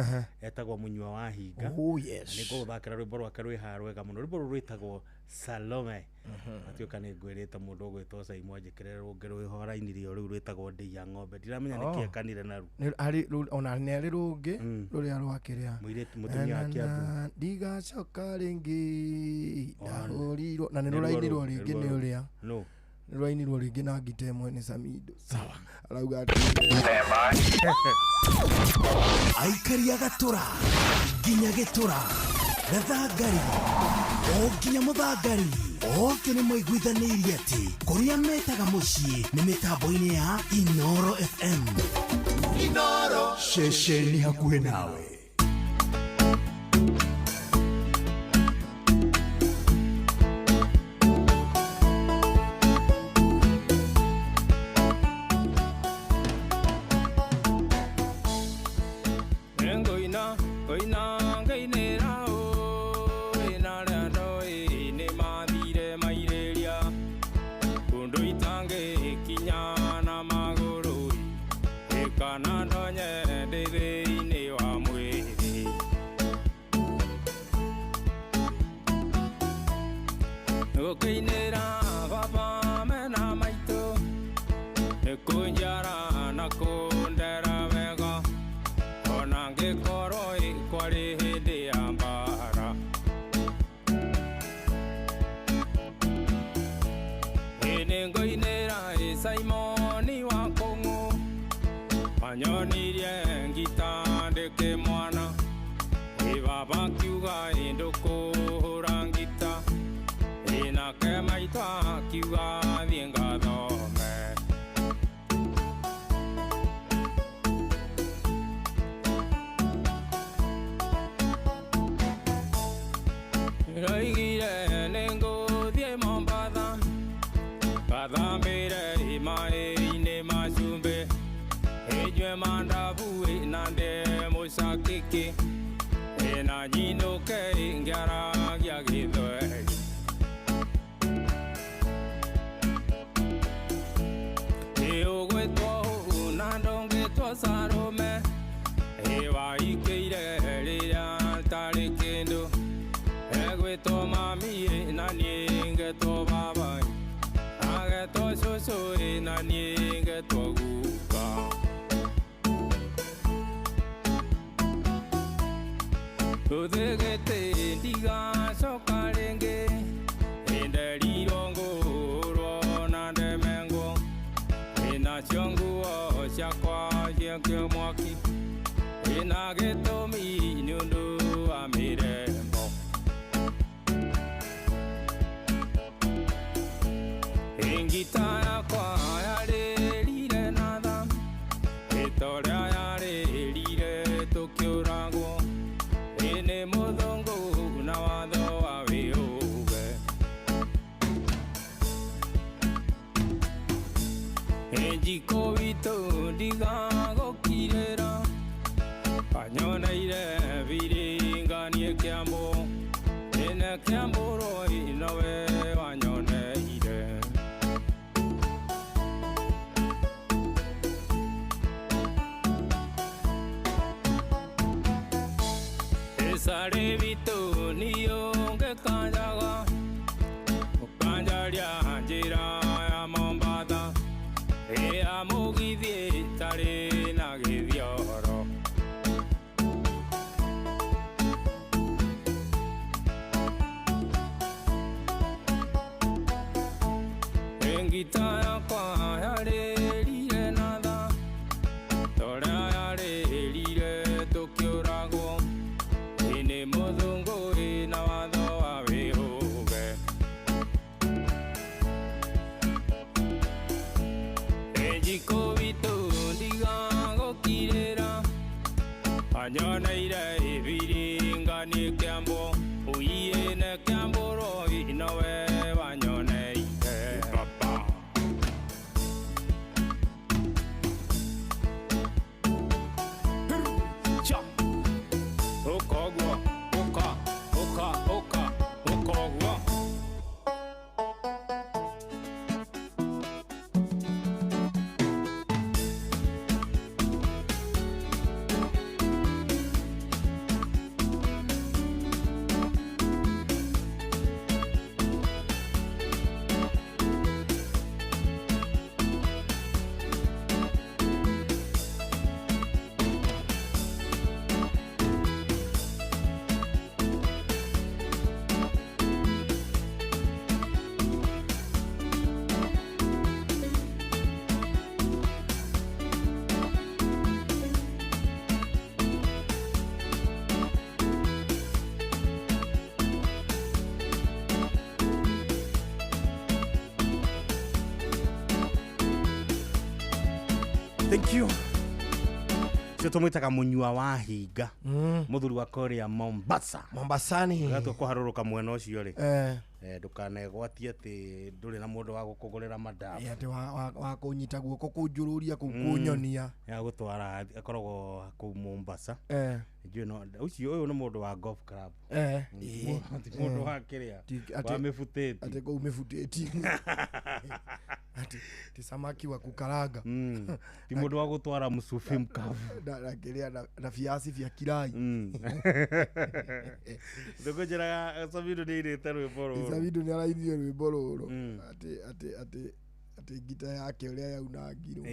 Etagwo Mũnyua wa Hinga. Oh, yes. Nĩ ngũgũthakĩra rwĩmbo rwake rwĩ haha rwega mũno. Rwĩmbo rũrũ rwĩtagwo Salome. Atuĩka nĩ ngwĩrĩte mũndũ ũgwĩtwo Saimo anjĩkĩre rũngĩ rwĩho arainirie o rĩu rwĩtagwo Ndĩi ya Ng'ombe. Ndiramenya nĩkĩ ekanire naru. Harĩ ona nĩ harĩ rũngĩ rũrĩa rwakĩrĩa Mũirĩtu mũtumia wa Kĩambu. Na ndigacoka rĩngĩ ndahũrirwo na nĩ Nĩruo rũrainirwo rũu, rĩngĩ nĩruo nĩ rũu. ũrĩa No. nĩ rũrainirwo rĩngĩ na ngita ĩmwe nĩ Samido. Sawa. Arauga atĩ Aikaria gatũra nginya gĩtũra gathangari o nginya mũthangari othe nĩ maiguithanĩirie atĩ kũrĩa metaga mũciĩ nĩ mĩtambo-inĩ ya Inoro FM. Inoro ceceni hakuhĩ nawe. Ngoina, ngoina, ngeinĩra ũĩ, na arĩa ndoĩ nĩmathire mairĩria kũndũ itangĩkinya na magũrũ ĩ, kana ndonye ndĩ thĩinĩ wa mwĩrĩ. Gũkĩinĩra baba mena maitũ nĩkũnjara na kũndera wega ona ngĩkorwo ĩ kwarĩ hĩndĩ ya mbara. Ĩ nĩngũinĩra ĩ Simoni wa Kũng'ũ anyonirie ngita ndĩkĩ mwana ĩ baba akiuga ĩ ndũkũhũra ngita ĩ nake maitũ akiuga thiĩ ngathome. Ndoigire nĩngũthiĩ Mombatha ngathambĩre maĩ-inĩ ma cumbĩ ĩnyue mandabu na ndĩe mũcakĩkĩ na nyinũke ngĩaragia gĩthweri. Ĩ ũgwĩtwo ũũ na ndũngĩtwo Salome ĩ waikĩire rĩrĩa ntarĩ kĩndũ egwĩtwo mami na niĩ ngetwo baba agetwo cũcũ na niĩ ngetwo guka. Rũthĩgĩtĩ ndigacoka rĩngĩ nĩnderirwo ngũrwo na ndemengwo ĩ nacio nguo ciakwa ciakio mwaki ĩ na gĩtũmi nĩ ũndũ wa mĩrembo. Ngita yakwa yarĩrire na tha ĩ ta ũrĩa yarĩrire tũkĩũragwo ĩ nĩ mũthũngũ na watho wa wĩũge. Ĩ njikũ witũ ndigagũkirĩra anyoneire biringanie Kĩambu ĩne Kĩambu rũĩ nowe wanyoneire. Ĩcarĩ witũ niũngĩkanjaga ũkanjaria njĩra ya Mombatha ĩ ya mũgithi ĩtarĩ na gĩthioro. Ngita yakwa yarĩrire na tha ta ũrĩa yarĩrire tũkĩũragwo ĩ nĩ mũthũngũ Thank you. Cio tũmwĩtaga mũnyua wa hinga, mũthuri wa kũrĩa Mombasa. Mombasani. Gatua kũharũrũka mwena ũcio rĩ, Eh, ndũkanegwatie atĩ ndũrĩ na mũndũ wa gũkũgũrĩra madawa. Ĩ, atĩ wa kũnyita guoko kũnjũrũria kũu kũnyonia. Ya gũtwara akoragwo kũu Mombasa. Eh, Njũĩ no ũcio ũyũ nĩ mũndũ wa golf club. Eh, Ti ĩ, mũndũ wa kĩrĩa wa mĩbutĩti. Atĩ kũu mĩbutĩti atĩ ti samaki wa kukaranga. Ti mũndũ wa gũtwara mũcubi mkavu. Na kĩrĩa na viazi vya kirai. Ndũkũnjĩraga Sabidu nĩ airĩte rwĩmbo rũrũ. Sabidu nĩ arainire rwĩmbo rũrũ atĩ atĩ atĩ atĩ ngita yake ũrĩa yaunangirwo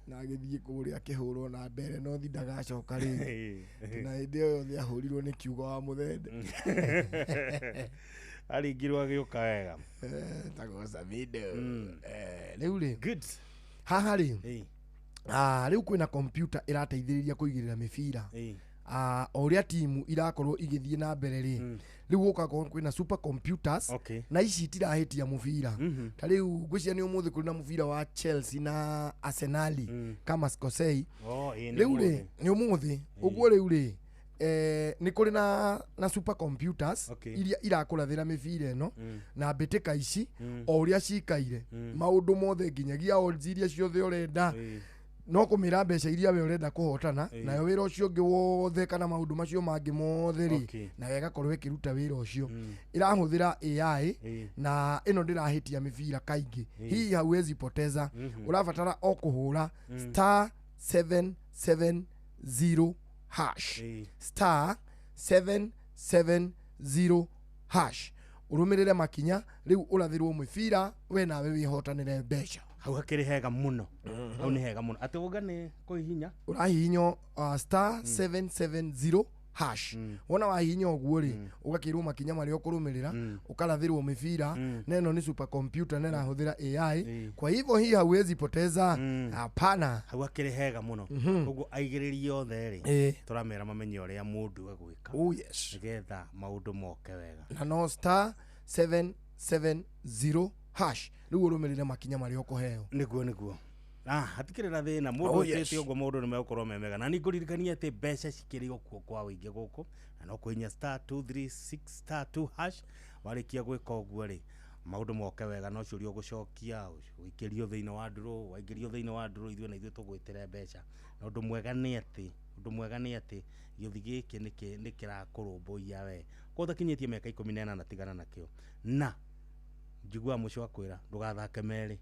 na agĩthiĩ kũrĩa akĩhũrwo na mbere no thi ndagacoka rĩngĩ. Na hĩndĩ ĩyo yothe ahũrirwo nĩ kiugo wa mũthende. Aringirwo agĩũka wega. Eh, tagwo Sabidu. Eh, rĩu rĩ, Good. haha rĩ, ah, rĩu kwĩna kompyuta ĩrateithĩrĩria kũigĩrĩra mĩbira. Ah, o ũrĩa timu irakorwo igĩthiĩ na mbere rĩ, rĩu gũkakorwo kwĩna super computers. Na ici itirahĩtia mũbira. Ta rĩu ngwĩciria nĩ ũmũthĩ kũrĩ na mũbira wa Chelsea na Arsenali kama sikosei. Oh, ĩĩ, nĩ Rĩu rĩ, ũmũthĩ. nĩ ũmũthĩ ũguo. Rĩu rĩ, nĩ kũrĩ na super computers iria irakũrathĩra mĩbira ĩno na mbĩtĩka ici o ũrĩa cikaire maũndũ mothe nginyagia odds iria ciothe ũrenda, no kũmĩra mbeca iria we ũrenda kũhotana, nayo wĩra ũcio ũngĩ wothe kana maũndũ macio mangĩ mothe rĩ, nayo ĩgakorwo ĩkĩruta wĩra ũcio. Ĩrahũthĩra AI. Na ĩno ndĩrahĩtia mĩbira kaingĩ, hii hauwezi poteza. Ũrabatara o kũhũra star 770 hash, star 770 hash, ũrũmĩrĩre makinya rĩu ũrathĩrwo mũbira we nawe wĩhotanĩre mbeca. Hau hakĩrĩ hega mũno, hau nĩ hega mũno atĩ ũga nĩ kũhihinya. Ũrahihinya star 770 hash. Wona wahihinya ũguo rĩ, ũgakĩrwo makinya marĩa ũkũrũmĩrĩra, ũkarathĩrwo mĩbira, na ĩno nĩ super computer na ĩrahũthĩra AI. Kwa hivyo hii hauwezi poteza, hapana. Hau hakĩrĩ hega mũno. Koguo aigĩrĩri othe rĩ, tũramera mamenye ũrĩa mũndũ egwĩka Oh yes. nĩgetha maũndũ moke wega. Na no star 770 hash rĩu ũrũmĩrĩre makinya marĩa ũkũheo. Nĩguo ah hatikĩrĩ na thĩna mũndũ Oh, ũkĩte yes. ũguo maũndũ nĩ megũkorwo me mega. Na nĩ ngũririkania atĩ mbeca cikĩrĩ o kuo kwa ũingĩ gũkũ, na no kũhihinya star 236 star 2 hash. Warĩkia gwĩka ũguo rĩ, maũndũ moke wega. No ciũria ũgũcokia ũikĩrio thĩinĩ wa ndũrũ, waingĩrio thĩinĩ wa ndũrũ, ithuĩ na ithuĩ tũgwĩtĩre mbeca. Na ũndũ mwega nĩ atĩ gĩũthi gĩkĩ nĩ kĩrakũrũmbũiya we koguo ũtakinyĩtie mĩaka 18 tigana nakĩo. Na njiguaga mũcio akwĩra ndũgathake merĩ,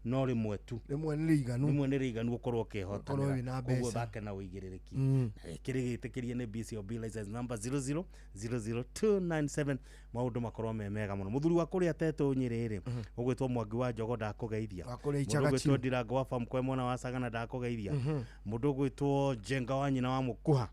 no rĩmwe tu. Rĩmwe nĩ rĩiganu. Rĩmwe nĩ rĩiganu ũkorwo Ũkorwo ũkĩhotanĩra. wĩna Koguo mbeca. thake na ũigĩrĩrĩki. Na gĩkĩ gĩtĩkĩrie nĩ BCOB license number 0000297. Maũndũ makorwo me mega mũno. Mũthuri wa kũrĩa tetũ Nyĩrĩ rĩ, ũgwĩtwo Mwangi wa Njogo, ndakũgeithia. Wa kũrĩa Mũndũ Ichaga ũgwĩtwo Chiu. Ndirango wa Famkwe mwena wa Sagana, ndakũgeithia. Mũndũ ũgwĩtwo Njenga wa nyina wa Mũkuha,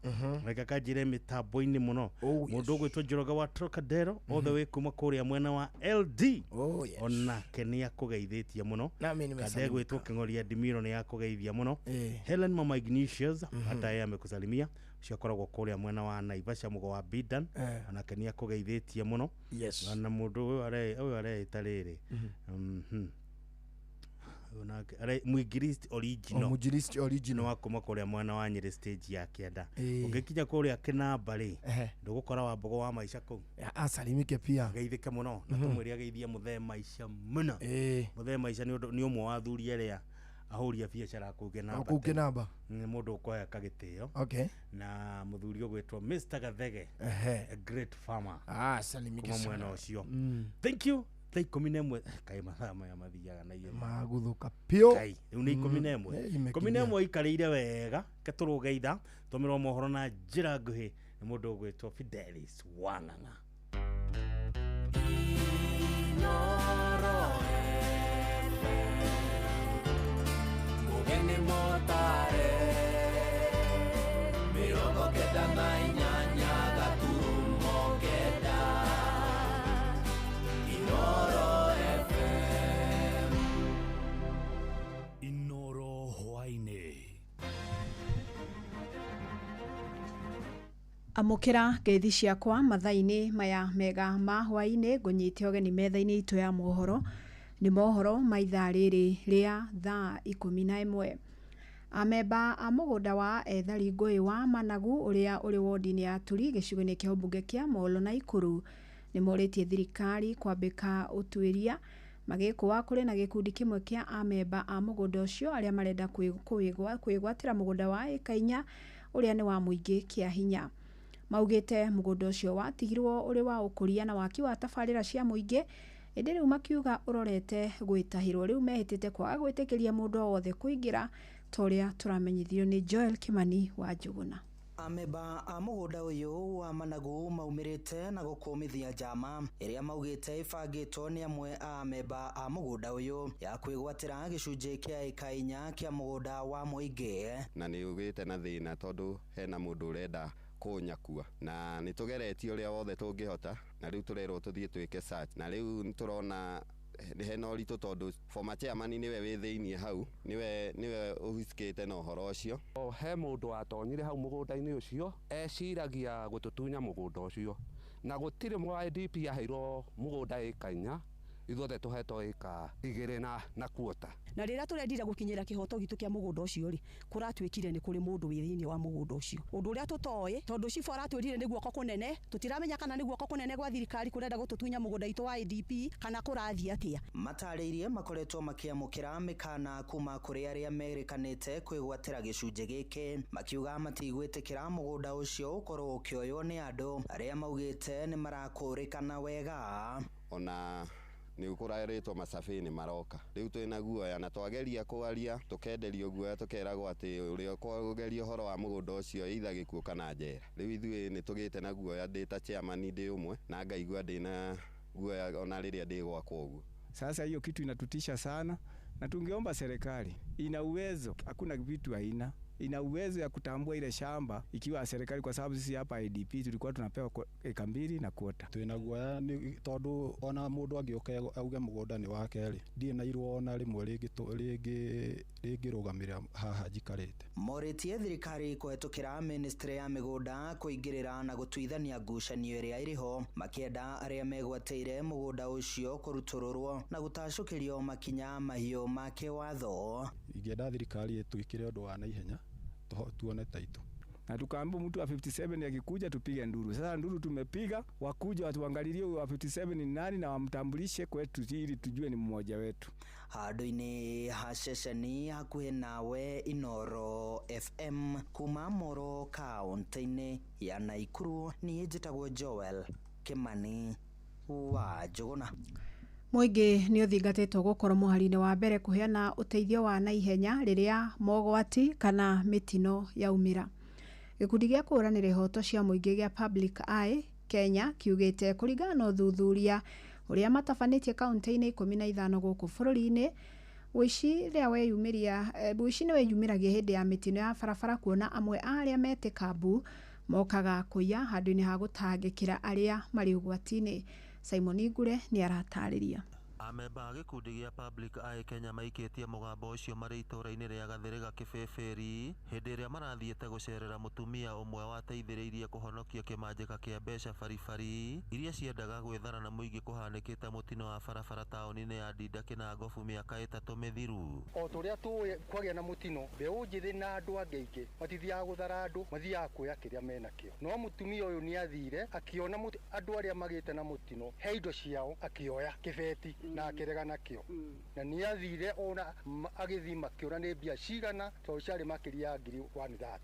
reke kanjĩre mĩtambo-inĩ mũno. Oh, yes. Mũndũ ũgwĩtwo Njoroge wa Trocadero, othe wĩ kuma kũrĩa mwena wa LD, Oh yes. onake nĩ akũgeithĩtie mũno. Nami nimesalimika. Kadegwĩtwo Kĩng'oria Ndimiro nĩ akũgeithia mũno. Helen Mama Ignatius, hata yeye amekusalimia. Ũcio akoragwo kũrĩa mwena wa Naivasha, mũgo wa Bidan. Onake nĩ akũgeithĩtie mũno. Yes. Na mũndũ ũyũ ũyũ areĩta rĩrĩ, Ũyũ nake Mwingilisti original. Omujiristi Nĩ original. wa kuma kũrĩa mwena wa Nyĩrĩ stage ya kĩanda. Ũngĩkinya kũrĩa kĩnamba rĩ, ndũgũkora wa mbogo wa maica kũu. Asalimike pia. Geithĩke mũno na tũmwĩre ageithie mũthee maica mũno. Mũthee maica nĩ ũndũ nĩ ũmwe wa athuri arĩa ahũri a biacara kũu kĩnamba Kũu tene. kĩnamba. Nĩ mũndũ ũkoya kagĩtĩo. Na mũthuri ũgwĩtwo Mr Gathege, a great farmer Ah, salimike kuma mwena sana. ũcio. Thank you. Thaa 11, kaĩ mathaa maya mathiaga na ihenya. Maguthũka piũ. Kai rĩu nĩ 11. Imekinyia. 11 ikarĩire wega ketũrũge itha tũmĩrwo mohoro na njĩra nguhĩ nĩ mũndũ ũgwĩtwo Fidelis Wang'ang'a. Mugeni motare 98.9 Inoro FM. Inoro hwaini. Amũkĩra ngeithi ciakwa mathaa-inĩ maya mega ma hwaĩ-inĩ. Ngũnyite ũgeni metha-inĩ itũ ya mohoro. Nĩ mohoro ma ithaa rĩrĩ rĩa thaa 11. Amemba a mũgũnda wa ethari ngũĩ wa Managu ũrĩa ũrĩ wodi-inĩ ya Turi gĩcigo-inĩ kĩa ũmbunge kĩa Molo Naikuru nĩmorĩtie thirikari kwambĩka ũtuĩria magĩkũa kũrĩ na gĩkundi kĩmwe kĩa amemba a mũgũnda ũcio arĩa marenda kwĩgwatĩra mũgũnda wa ĩka 4 ũrĩa nĩ wa mũingĩ kĩa hinya. Maugĩte mũgũnda ũcio watigirwo ũrĩ wa ũkũria na waki wa tabarĩra cia mũingĩ ĩndĩ rĩu makiuga ũrorete gwĩtahĩrwo. Rĩu mehĩtĩte kwaga gwĩtĩkĩria mũndũ o wothe kũingĩra ta ũrĩa tũramenyithirio nĩ Joel Kimani wa Njũgũna. Amemba a mũgũnda ũyũ wa Managu maumĩrĩte na gũkũmithia njama ĩrĩa maugĩte ĩbangĩtwo nĩ amwe a amemba a mũgũnda ũyũ ya kwĩgwatĩra gĩcunjĩ kĩa ĩka 4 kĩa mũgũnda wa mũingĩ. Na nĩ ũgĩte na thĩna tondũ hena mũndũ ũrenda kũnyakua na nĩ tũgeretie ũrĩa wothe tũngĩhota na rĩu tũrerwo tũthiĩ twĩke search na rĩu nĩtũrona hena ũritũ tondũ former chairman nĩwe wĩ thĩiniĩ hau nĩwe ũhusikĩte na ũhoro ũcio. He mũndũ watonyire hau mũgũnda-inĩ ũcio eciragia gũtũtunya mũgũnda ũcio na gũtirĩ mwa IDP aheirwo mũgũnda ĩka 4, ithuothe tũhetwo ĩka 2 na kuota. Na rĩrĩa tũrendire gũkinyĩra kĩhoto gitũ kĩa mũgũnda ũcio rĩ, kũratuĩkire nĩ kũrĩ mũndũ wĩ thĩinĩ wa mũgũnda ũcio. Ũndũ ũrĩa tũtoĩ tondũ cibũ aratwĩrire nĩ guoko kũnene, tũtiramenya kana nĩ guoko kũnene gwa thirikari kũrenda gũtũtunya mũgũnda witũ wa IDP kana kũrathiĩ atĩa. Matarĩirie makoretwo makĩamũkĩra mĩkana kuma kũrĩ arĩa merĩkanĩte kwĩgwatĩra gĩcunjĩ gĩkĩ, makiuga matigwĩtĩkĩra mũgũnda ũcio ũkorwo ũkĩoywo nĩ andũ arĩa maugĩte nĩ marakũrĩkana wega. Ona nĩ kũrarĩtwo macabi nĩ maroka rĩu twĩna guoya na twageria kwaria tũkenderio guoya tũkeragwo atĩ ũrĩa ũkũgeria ũhoro wa mũgũnda ũcio either gĩkuũ kana njera. Rĩu ithuĩ nĩ tũgĩte na guoya, ndĩ ta chairman ndĩ ũmwe na ngaigua ndĩ na guoya ona rĩrĩa ndĩ gwakwa ũguo. Sasa hiyo kitu inatutisha sana, na tungeomba serikali ina uwezo, hakuna vitu haina, ina uwezo ya kutambua ile shamba ikiwa serikali, kwa sababu sisi hapa IDP tulikuwa tunapewa eka 2 na kuota. Twina guoya ni tondu ona mundu angĩũka auge mũgũnda nĩ wake rĩ, ndirĩ na irũa ona rĩmwe rĩngĩrũgamĩrĩra haha njikarĩte. Morĩtie thirikari kũhetũkĩra ministry ya mĩgũnda kũingĩrĩra na gũtuithania ngucanio ĩrĩa ĩrĩho, makĩenda arĩa megwatĩire mũgũnda ũcio kũrutũrũrwo na gũtacũkĩrio makinya mahiũ ma kĩwatho. Ingĩenda thirikari ĩtwĩkĩre ũndũ wa naihenya tuone taito. Na tukaambiwa mtu wa 57 akikuja tupige nduru. Sasa nduru tumepiga, wakuja watuangalilie wa 57 ni nani na wamtambulishe kwetu ili tujue ni mmoja wetu. Handũ-inĩ ha ceceni hakuhĩ nawe Inoro FM kuma Moro kaunti-inĩ ya Naikuru, niĩ njĩtagwo Joel Kimani wa Njũgũna. Mũingĩ nĩ ũthingatĩtwo gũkorwo mũhari-inĩ wa mbere kũheana ũteithio wa naihenya rĩrĩa mogwati kana mĩtino yaumĩra. Gĩkundi gĩa kũhũranĩra ihoto cia mũingĩ gĩa Public Eye Kenya kiugĩte kũringana na ũthuthuria ũrĩa matabanĩtie kaunti-inĩ 15 gũkũ bũrũri-inĩ, ũici nĩ wĩyumĩragia hĩndĩ ya mĩtino ya barabara, kuona amwe a arĩa metĩka mbu mokaga kũiya handũ-inĩ ha gũtangĩkĩra arĩa marĩ ũgwati-inĩ. Simon Ngure nĩ aratarĩria. Amemba a gĩkundi gĩa Public Eye Kenya maikĩtie mũgambo ũcio marĩ itũũra-inĩ rĩa Gathĩrĩga Kĩbĩbĩri hĩndĩ ĩrĩa marathiĩte gũcerera mũtumia ũmwe wateithĩrĩirie kũhonokia kĩmanjĩka kĩa mbeca baribari iria ciendaga gwĩthara na mũingĩ kũhanĩkĩte mũtino wa barabara taũni-inĩ ya Ndinda Kĩnangobu mĩaka 3 mĩthiru. O ta ũrĩa tũĩ kwagĩa na mũtino, mbeũ njĩthĩ na andũ angĩ aingĩ matithiaga gũthara andũ, mathiaga kuoya kĩrĩa menakĩo. No mũtumia ũyũ nĩ athire akĩona andũ arĩa magĩte na mũtino he indo ciao, akĩoya kĩbeti na akĩrega nakĩo, na nĩ athire ona agĩthima kĩona nĩ mbia cigana tondũ ciarĩ makĩria ya 130,000,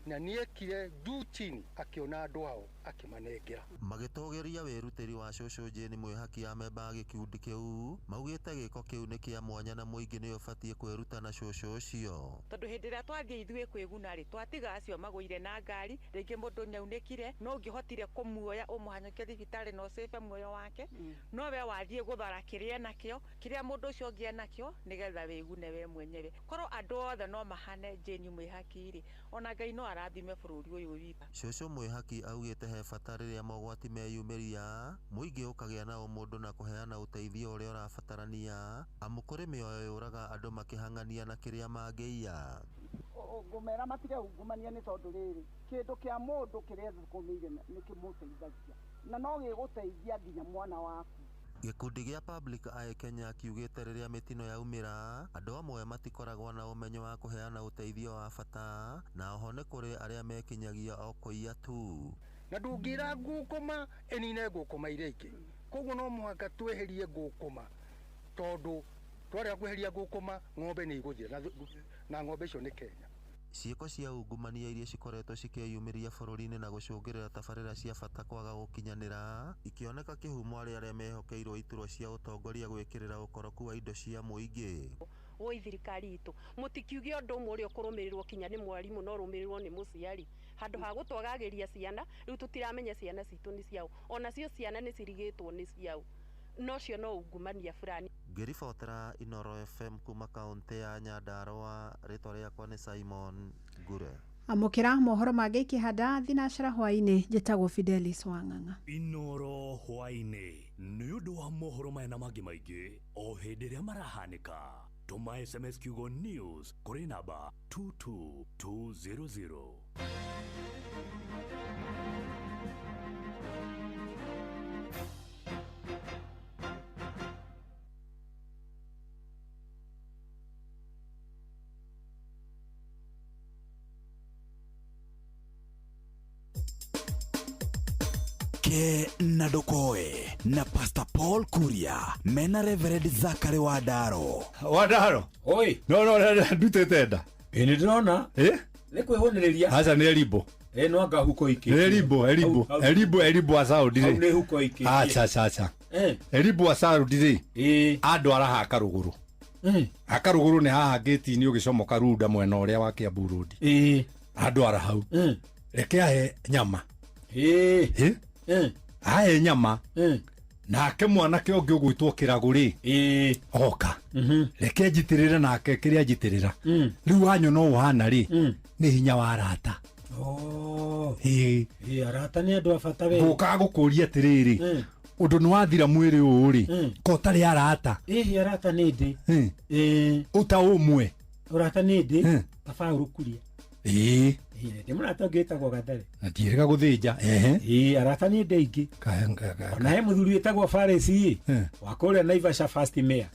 na nĩ ekire juu chini akĩona andũ ao akĩmanengera. Magĩtũgĩria wĩrutĩri wa cũcũ Jane Mwĩhaki amemba a gĩkundi kĩu maugĩte gĩko kĩu nĩ kĩa mwanya na mũingĩ nĩ ũbatiĩ kwĩruta na cũcũ ũcio. Tondũ hĩndĩ ĩrĩa twathiĩ ithuĩ kwĩguna rĩ, twatiga acio magũire na ngari, rĩngĩ mũndũ nĩaunĩkire, no ũngĩhotire kũmuoya ũmũhanyũkie thibitarĩ na ũcĩbe muoyo wake, no we wathiĩ gũthara kĩrĩa enakĩo, kĩrĩa mũndũ ũcio ũngĩ enakĩo, nĩgetha wĩgune we mwenyewe. Korwo andũ othe no mahane Jane Mwĩhaki rĩ, ona Ngai no arathime bũrũri ũyũ witũ. Cũcũ Mwĩhaki augĩte he bata rĩrĩa mogwati meyumĩria mũingĩ ũkagĩa na ũmũndũ na kũheana ũteithio ũrĩa ũrabatarania, amu kũrĩ mĩoyo yũraga andũ makĩhang'ania na kĩrĩa mangĩiya. Ngũmera matige ungumania nĩ tondũ rĩrĩ, kĩndũ kĩa mũndũ kĩrĩa thũkũmĩire nĩ kĩmũteithagia na no gĩgũteithia nginya mwana waku. Gĩkundi gĩa Public Eye Kenya kiugĩte rĩrĩa mĩtino yaumĩra, andũ amwe matikoragwo na ũmenyo wa kũheana ũteithio wa bata, na oho nĩ kũrĩ arĩa mekinyagia o kũiya tu. Na ndũngĩra ngũkũma ĩnine ngũkũma iria ingĩ. Koguo no mũhaka tweherie ngũkũma, tondũ twarega kweheria ngũkũma ng'ombe nĩ igũthira, na ng'ombe icio nĩ Kenya. Ciĩko cia ungumania iria cikoretwo cikĩyumĩria bũrũri-inĩ na gũcũngĩrĩra tabarĩra cia bata kwaga gũkinyanĩra, ikĩoneka kĩhumo harĩ arĩa mehokeirwo iturwa cia ũtongoria gwĩkĩrĩra ũkoroku wa indo cia mũingĩ. Woi thirikari itũ, mũtikiuge ũndũ ũmwe ũrĩa ũkũrũmĩrĩrwo kinya nĩ mwarimũ no ũrũmĩrĩrwo nĩ mũciari. Handũ ha gũtwagagĩria ciana, rĩu tũtiramenya ciana citũ nĩ ciaũ. Onacio ciana nĩ cirigĩtwo nĩ ciaũ. No cio no ungumania fulani. Ngĩribotera Inooro FM kuma kaũntĩ ya Nyandarua, rĩtwa rĩakwa nĩ Simon Ngure. Amũkĩra mohoro mangĩ ikĩhanda thinacara hwaĩ-inĩ. Njĩtagwo Fidelis Wang'ang'a. Inooro hwaĩ-inĩ nĩ ũndũ wa mohoro maya na mangĩ maingĩ o hĩndĩ ĩrĩa marahanĩka. Tũma SMS kiugo news kũrĩ namba 22200. Ke na Ndokoe na Pastor Paul Kuria mena Reverend Zachary Wandaro. Wandaro. Oi. No no ndutĩte nda. Ĩ nĩ ndĩrona. Ĩ? Nĩ kwĩhũnĩrĩria. Aca nĩ erimbo. Ĩ no anga huko ikĩtie. Nĩ erimbo, erimbo. Erimbo, erimbo a Saudi Hau rĩ. nĩ huko ikĩtie. Aca aca aca. Eh. Erimbo a Saudi rĩ. Ĩ. Andwara ha Karũgũrũ. Ha Karũgũrũ nĩ haha ngĩti-inĩ ũgĩcomoka Runda mwena ũrĩa wa Kiambu Road. Ĩ. Andwara hau. Reke ahe nyama. Ĩ. Ĩ? Ahe nyama. Nake mwanake ũngĩ ũgwĩtwo Kĩragũ rĩ. Oka. Reke njitĩrĩre nake kĩrĩa njitĩrĩra. Rĩu wanyona ũũ ũhana rĩ, nĩ hinya wa arata. Ĩ. Ĩ arata nĩ andũ a bata we. Ngũkaga gũkũria atĩrĩrĩ, ũndũ nĩ wathira mwĩrĩ ũũ rĩ, ko ũtarĩ arata? Ĩ arata nĩ ndĩ. Ũta ũmwe. Ũrata nĩ ndĩ. Baba Kuria. Ĩ. Ndĩ mũrata ũngĩ wĩtagwo Gathare. Na ndiĩrĩga gũthĩnja. Ehe. Ĩ arata nĩ ndĩ aingĩ. Ona he mũthuri wĩtagwo Faresi wa kũrĩa Naivasha First Mayor.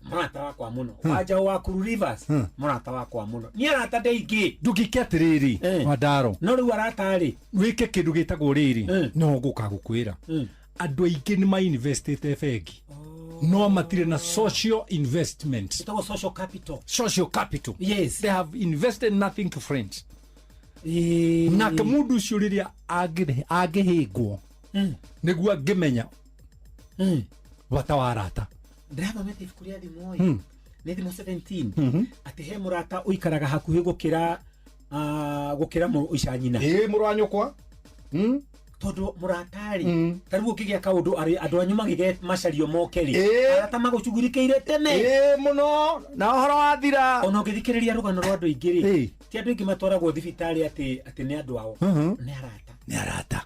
Mũrata wakwa mũno. Wanjaũ wa Kuru Rivers. Mũrata wakwa mũno. Niĩ arata ndĩ aingĩ. Ndũngĩke atĩrĩrĩ, Wandaro. No rĩu arata rĩ. Wĩke kĩndũ gĩtagwo rĩrĩ, no ngũka gũkwĩra. Andũ aingĩ nĩ mainvestĩte bengi. No matirĩ na social investment. Ĩtagwo social capital. Social capital. Yes. They have invested nothing to friends. Nake mũndũ ũcio rĩrĩa angĩhĩngwo nĩguo angĩmenya bata wa arata. Ndĩrathomete ibuku rĩa thimo ĩ. Nĩ thimo 17. Atĩ he mũrata ũikaraga hakuhĩ gũkĩra gũkĩra ica nyina. Ĩ mũrũ wa nyũkwa. Tondũ mũrata rĩ, ta rĩu ũkĩgĩa kaũndũ andũ anyu magĩge macario moke rĩ, arata magũcugurikĩire tene. Ĩ mũno, na ũhoro wathira. Ona ũngĩthikĩrĩria rũgano rwa andũ aingĩ rĩ, ti andũ aingĩ matwaragwo thibitarĩ atĩ nĩ andũ ao. Nĩ arata. Nĩ arata.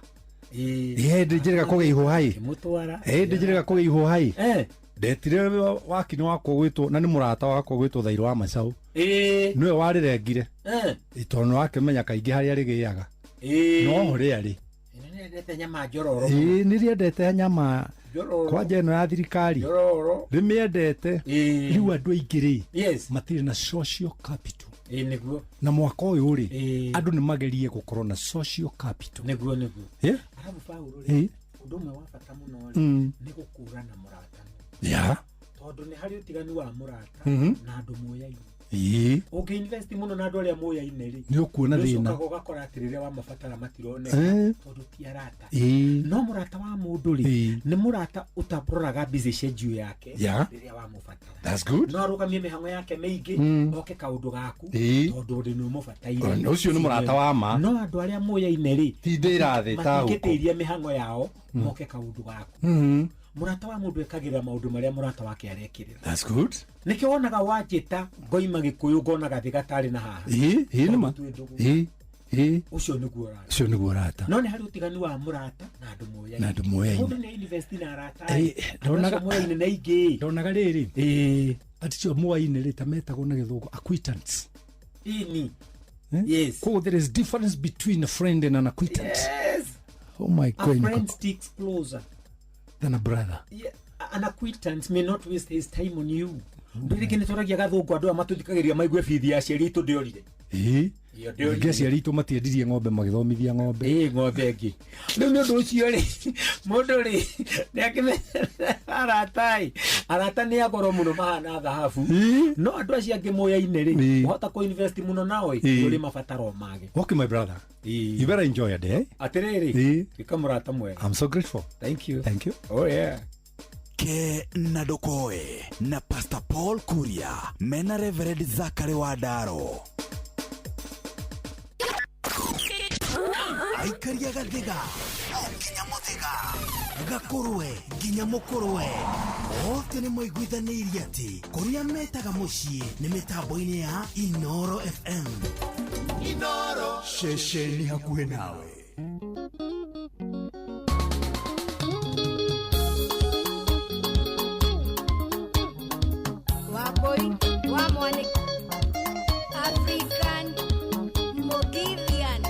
Ĩ ndĩ njĩrĩga kũgĩa ihũha ĩ. Mũtwara. Ĩ ndĩ njĩrĩga kũgĩa ihũha ĩ. Ndetire wakini wakwa gwĩtwo, na nĩ mũrata wakwa gwĩtwo Thairũ wa Macaũ. Nĩwe warĩrengire. Tondũ nĩ wakĩmenya kaingĩ harĩa rĩgĩaga. No rĩarĩ. Nĩrĩendete nyama njororo. Ĩ nĩrĩendete nyama kwanja ĩno ya thirikari. Njororo. Rĩmĩendete. Rĩu andũ aingĩ rĩ, matirĩ na social capital. Ĩ nĩguo. Na mwaka ũyũ rĩ, andũ nĩ magerie gũkorwo na social capital. Nĩguo nĩguo. Arabu Paũlũ rĩ, ũndũ ũmwe wa bata mũno rĩ, nĩ gũkũrana mũrata. Ya. Tondũ nĩ harĩ ũtiganu wa mũrata na andũ moyaine. Ĩ. Ũngĩ invest mũno na andũ arĩa moyaine rĩ, Nĩ ũkuona thĩna. nĩũcokaga ũgakora atĩ rĩrĩa wamabatara matironeka tondũ ti arata. No mũrata wa mũndũ rĩ, nĩ mũrata ũtaroraga busy schedule yake rĩrĩa wamũbatara. That's good. No arũgamie mĩhang'o yake mĩingĩ oke kaũndũ gaku tondũ ndĩ nĩ ũmũbataire. Ũcio nĩ mũrata wa ma. No andũ arĩa moyaine rĩ, Ti ndĩra thĩ ta huko. matingĩtĩria mĩhang'o yao moke kaũndũ gaku. Mũrata wa mũndũ ekagĩrĩra maũndũ marĩa mũrata wake arekĩrĩra. That's good. Nĩkĩo wonaga wanjĩta ngoima Gĩkũyũ ngona gathĩ gatarĩ na haha. Ĩ, ĩ nĩ ma. Ĩ, ĩ. Ũcio nĩguo ũrata. Ũcio nĩguo ũrata. No nĩ harĩ ũtiganu wa mũrata na andũ moyaine. Na andũ moyaine. Mũndũ nĩ invest na arata. Ndonaga moyaine na ingĩ. Ndonaga rĩrĩ. Ĩ. Acio moyaine rĩ ta metagwo na gĩthũngũ acquaintance. Ĩni. Yes. Koguo there is difference between a friend and an acquaintance. Yes. Oh my A God. friend sticks closer Than a brother. Yeah, An acquaintance may not waste his time on you. Ndå rĩngĩ nĩ tũragia gathũngũ andũ aya matũthikagĩrĩria maigue bithi ya aciari aitũ ndĩorire. Ĩĩ. Iyo ndĩorire. Ningĩ aciari aitũ matiendirie ng'ombe, magĩthomithia ng'ombe. Ĩĩ, ng'ombe ĩngĩ. Rĩu nĩ ũndũ ũcio rĩ, mũndũ rĩ nĩ akĩmenya arata ĩ, arata nĩ agoro mũno, mahana thahabu, no andũ acio angĩ moyaine rĩ, wahota kũ invest mũno nao ĩ, Ĩĩ. ũrĩ mabataro mage. Okay, my brother, you better enjoy your day. Atĩrĩrĩ, Ĩĩ. tuĩka mũrata mwega. I'm so grateful. Thank you. Thank you. Oh yeah. Ke na Ndũkoe na Pastor Paul Kuria mena Reverend Zakary wa Ndaro. Aikaria gathiga o nginya mũthiga, gakũrwe nginya mũkũrwe, othe nĩ maiguithanĩirie atĩ kũrĩa metaga mũciĩ nĩ mĩtambo-inĩ ya Inoro FM. Inoro. Ceceni hakuhĩ nawe. Waboi wa Mwaniki, African Mogivian.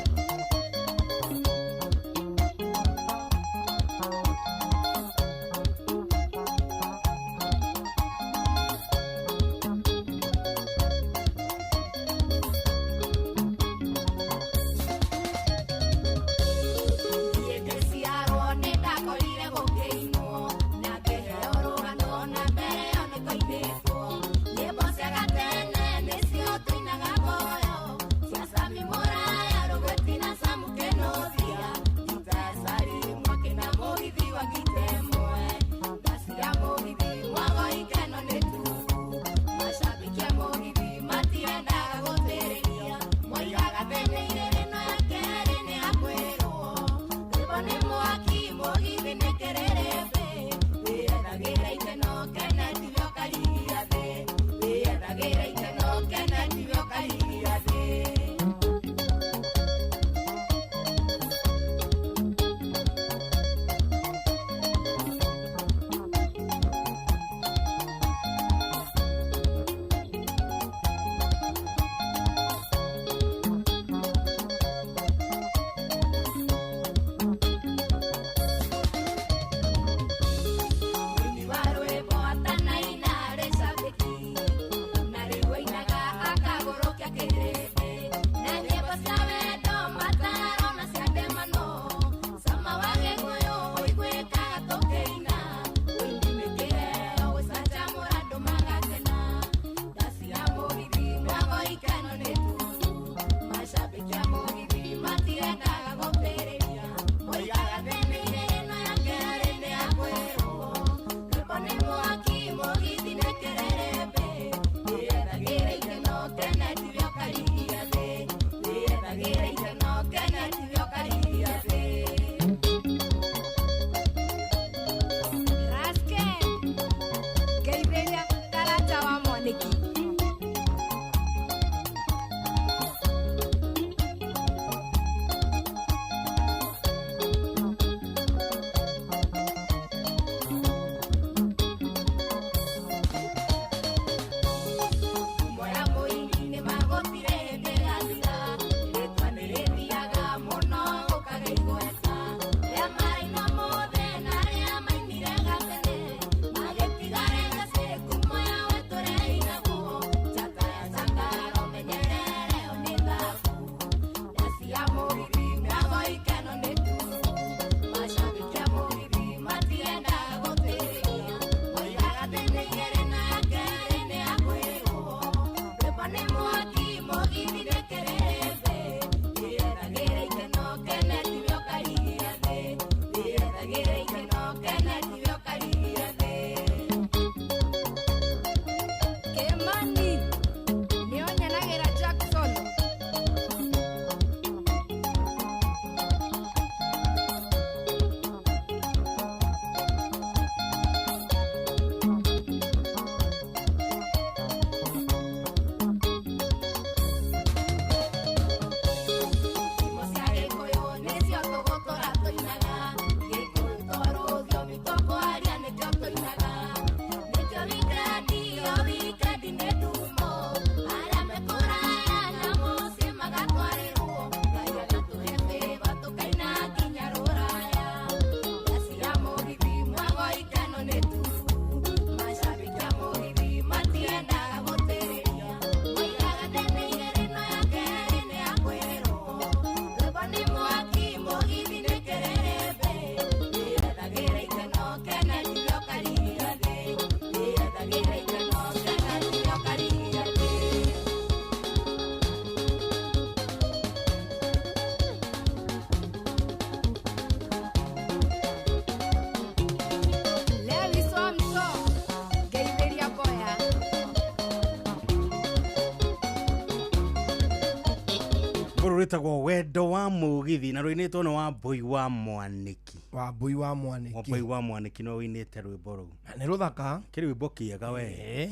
Rwĩtagwo Wendo wa Mũgithi na rũinĩtwo nĩ Wambũi wa Mwanĩki. Wambũi wa Mwanĩki. Wambũi wa Mwanĩki nĩwe ũinĩte rwĩmbo rũu. Na nĩ rũthaka. Kĩrĩ rwĩmbo kĩega we.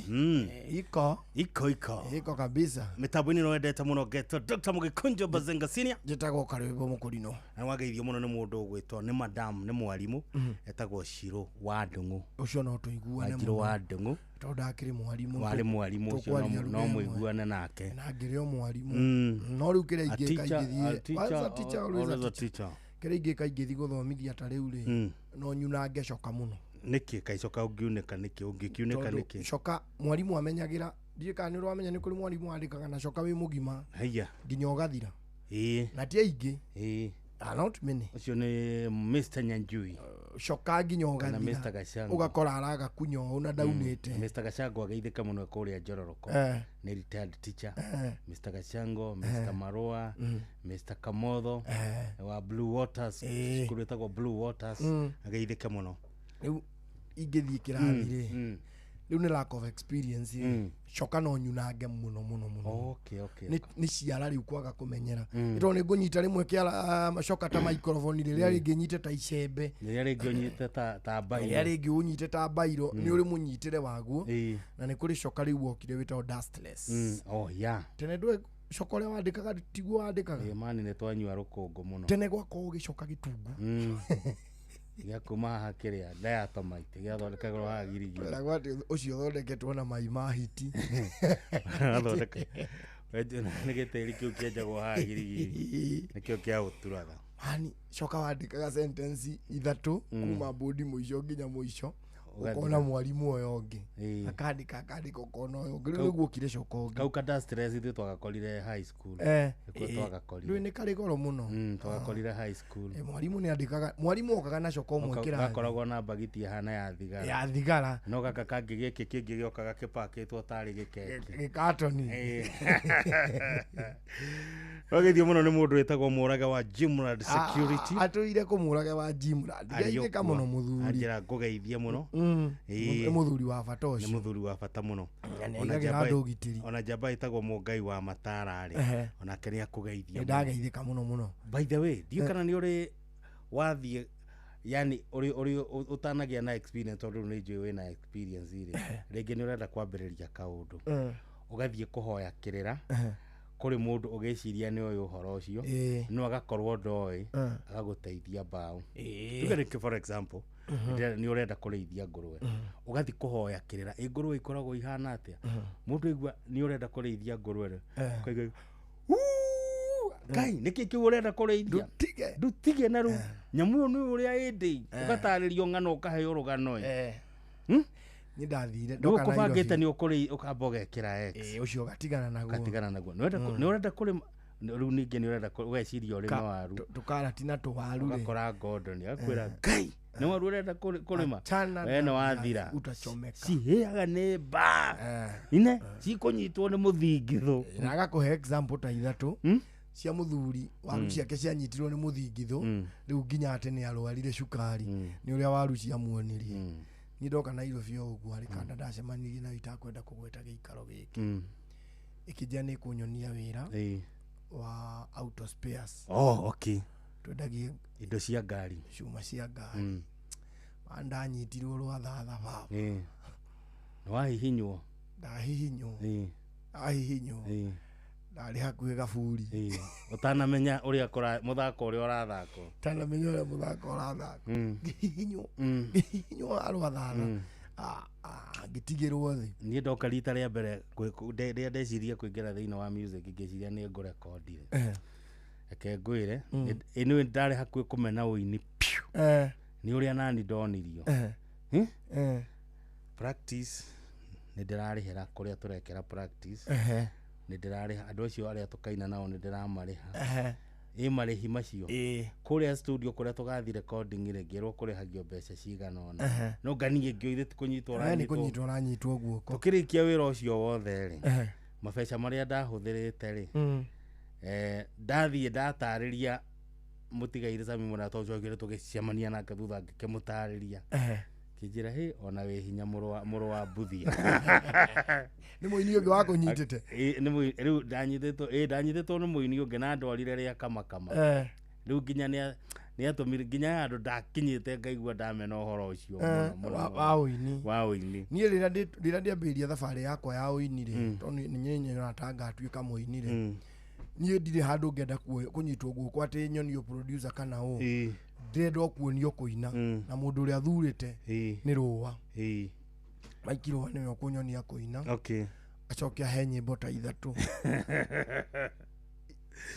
Iko. Iko iko. Iko kabisa. Mĩtambo-inĩ nĩ wendete mũno ngetwo Dr. Mũgĩkũnjo Bazenga Senior. Njĩtagwo Karwĩmbo Mũkũrinũ. Na nĩwageithio mũno nĩ mũndũ ũgwĩtwo nĩ madam, nĩ mwarimũ, etagwo Shirũ wa Ndung'u. Ũcio no tũiguane Wanjirũ wa Ndung'u. Tondũ ndakĩrĩ mwarimũ. Warĩ mwarimũ ũcio Tũkwaria no lugha ĩmwe. mũiguane nake. Na ngĩrĩ o mwarimũ. Mm. No rĩu kĩrĩa A ingĩka teacher, a ingĩthiĩ. teacher, Once a teacher, always a always a teacher. teacher. Kĩrĩa ingĩka ingĩthiĩ gũthomithia ta rĩu rĩ, no nyunange coka mũno. Nĩkĩ kaicoka ũngiunĩka nĩkĩ ũngĩkiunĩka Tondũ nĩkĩ? coka mwarimũ amenyagĩra, ndiũĩ kana nĩ ũramenya nĩ kũrĩ mwarimũ wandĩkaga na coka wĩ mũgima Haiya. nginya ũgathira. Ĩĩ. Na ti aingĩ. Ĩĩ. Are not many. Ũcio nĩ Mr. Nyanjui. Coka nginya Kana ũgathira. Mr. Gachango. Ũgakora aragakunya ũũ na ndaunĩte. Mr. Gachango ageithĩka mũno kũrĩa Njororoko. Eh. Nĩ retired teacher. Eh. Mr. Gachango, Mr. Marua, Mr. Kamotho wa Blue Waters, cukuru ĩtagwo Blue Waters. Ageithĩke mũno. Rĩu ingĩthiĩ kĩrathi rĩ, rĩu nĩ lack of experience rĩ, coka no nyunange mũno mũno mũno. Okay, okay. Nĩ ciara rĩu kwaga kũmenyera. Nĩ tondũ nĩ ngũnyita rĩmwe kĩara coka ta microphone, rĩrĩa rĩngĩ nyite ta icembe, Rĩrĩa rĩngĩ ũnyite ta mbairũ. Rĩrĩa rĩngĩ ũnyite ta mbairũ. Nĩ ũrĩ mũnyitĩre waguo. Ĩĩ. Na nĩ kũrĩ coka rĩu wokire wĩtagwo dustless. Oh yeah. Tene ndũĩ coka ũrĩa wandĩkaga tiguo wandĩkaga. Ĩĩ, mani nĩ twanyua rũkũngũ mũno. Tene gwakorwo ũgĩcoka gĩtungu. Gĩa kuma haha kĩrĩa diatomite gĩathondekagwo haha Girigiri. Weragwo atĩ ũcio ũthondeketwo na mai ma hiti. Athondeka nĩ gĩtĩri kĩu kĩenjagwo haha Girigiri nĩkĩo kĩaũturaga. Mani coka wandĩkaga sentence ithatũ kuma bodi mũico nginya mũico, Ũgathira. ũkona mwarimũ ũyũ ũngĩ Ĩĩ. akandĩka akandĩka, ũkona ũyũ ũngĩ. Rĩu nĩguo okire coka ũngĩ. Kau ka dustless ithuĩ twagakorire high school. Eh, Nĩkuo ĩĩ. twagakorire. Rĩu nĩ karĩ goro mũno. Twagakorire high school. Eh, mwarimũ nĩ andĩkaga, mwarimũ okaga na coka ũmwe kĩrathi. Gakoragwo na mbagiti ĩhana ya thigara. Ya thigara. No gaka kangĩ gĩkĩ kĩngĩ gĩokaga kĩpakĩtwo tarĩ gĩkeki. Gĩkatoni. Wageithio mũno nĩ mũndũ wĩtagwo Mũrage wa Jimrad Security. Atũire kũmũrage wa Jimrad. Geithĩka mũno mũthuri. Anjĩra ngũgeithie mũno. Ĩĩ. Nĩ mũthuri wa bata Nĩ ũcio. mũthuri wa bata mũno. Na nĩ Ona aigagĩra andũ ũgitĩri. Ona njamba ĩtagwo Mũngai wa Matara rĩ, onake nĩ akũgeithia Nĩ mũno. ndageithĩka mũno mũno. By the way, ndiũĩ kana nĩ ũrĩ wathiĩ, yani ũrĩ ũtanagĩa na experience, tondũ rĩu nĩ njũĩ wĩna experience rĩ, rĩngĩ nĩ ũrenda kwambĩrĩria kaũndũ, ũgathiĩ kũhoya kĩrĩra kũrĩ mũndũ ũgĩciria nĩ ũĩ ũhoro ũcio, no agakorwo ndoĩ, agagũteithia mbaũ. Tuge rĩngĩ, for example, nĩ ũrenda kũrĩithia ngũrũwe, ũgathiĩ kũhoya kĩrĩra, ĩ ngũrũwe ikoragwo ihana atĩa? Mũndũ aigua nĩ ũrenda kũrĩithia ngũrũwe rĩ, ũkaigua, "Uu, Ngai, nĩkĩ kĩu ũrenda kũrĩithia? Ndutige." Na rĩu nyamũ ĩyo nĩ ũrĩa ĩndĩ ũgatarĩrio ng'ano, ũkaheo rũgano ĩ. Nĩ ndathire Rĩu ndoka ũkũbangĩte Nairobi. nĩ ũkũrĩ ũkamba ũgekĩra X. Ĩĩ, ũcio ũgatigana naguo. Ũgatigana naguo. Nĩ ũrenda nĩ ũrenda kũrĩma rĩu ningĩ nĩ ũrenda ũgeciria ũrĩme waru. Tũkarati na tũwaru rĩ. Ũgakora Gordon agakwĩra, Ngai, nĩ waru ũrenda kũrĩma? Achana We na nĩ wathira. Utachomeka. Cihĩaga nĩ mbaa ine cikũnyitwo nĩ mũthingithũ. Na agakũhe example ta ithatũ cia mũthuri waru ciake cianyitirwo nĩ mũthingithũ, rĩu nginya atĩ nĩ arwarire cukari nĩ ũrĩa waru ciamuonirie. Niĩ ndoka Nairobi o ũguo harĩ kanda ndacemanirie nayo itakwenda kũgweta gĩikaro gĩkĩ, ĩkĩnjĩra nĩ kũnyonia wĩra wa auto spares. Oh, okay. Twendagie indo cia ngari. Cuma cia ngari. Ndanyitirwo rwa thatha baba. Ĩĩ. Nĩ wahihinywo. Ndahihinywo. Ndahihinywo. Ndarĩ hakuhĩ gaburi. Ĩĩ. Ũtanamenya ũrĩa mũthako ũrĩa ũrathakwo. Tanamenya ũrĩa mũthako ũrathakwo. Ngĩhihinywo. Ngĩhihinywo rwa thatha. Ngĩtigĩrwo thĩ. Niĩ ndoka rita rĩa mbere rĩrĩa ndeciria kũingĩra thĩinĩ wa music, ngĩciria nĩ ngũrekondire. Reke ngwĩre, ĩ nĩ ndarĩ hakuhĩ kũmena ũini piũ. Nĩ ũrĩa nani ndonirio. Practice nĩ ndĩrarĩhĩra kũrĩa tũrekĩra practice. Nĩ ndĩrarĩha andũ acio arĩa tũkaina nao, nĩ ndĩramarĩha. Ĩ marĩhi macio kũrĩa studio kũrĩa tũgathiĩ recording rĩ, ngĩrwo kũrĩhagio mbeca cigana ũna. No nganiĩ ngĩoire ti kũnyitwo Eh, nĩ ũranyitwo. kũnyitwo ũranyitwo guoko. Tũkĩrĩkia wĩra ũcio wothe rĩ, mabeca marĩa ndahũthĩrĩte rĩ, ndathiĩ ndatarĩria mũtigaire Sami Mũrata ũcio, okire tũgĩcemania nake thutha ngĩkĩmũtarĩria. Akĩnjĩra hĩ ona wĩ hinya mũrũ wa Mbuthia. Nĩ mũini ũngĩ wakũnyitĩte? Ĩ, rĩu ndanyitĩtwo, ĩ, ndanyitĩtwo nĩ mũini ũngĩ na ndwarire rĩa kamakama. Rĩu nginya nĩatũmire nginya handũ ndakinyĩte ngaigua ndamena ũhoro ũcio mũno, mũno, mũno. Wa ũini. Wa ũini. Niĩ rĩrĩa ndĩambĩrĩria thabarĩ yakwa ya ũini rĩ, tondũ nĩ nyonaga ta ngatuĩka mũini rĩ, niĩ ndirĩ handũ ngenda kũnyitwo guoko atĩ nyonio producer kana ũ. Ndĩrenda o kuonio kũina na mũndũ ũrĩa thurĩte nĩ Rũa. Mike Rũa nĩwe ũkũnyonia kũina. Acoke ahe nyĩmbo ta 3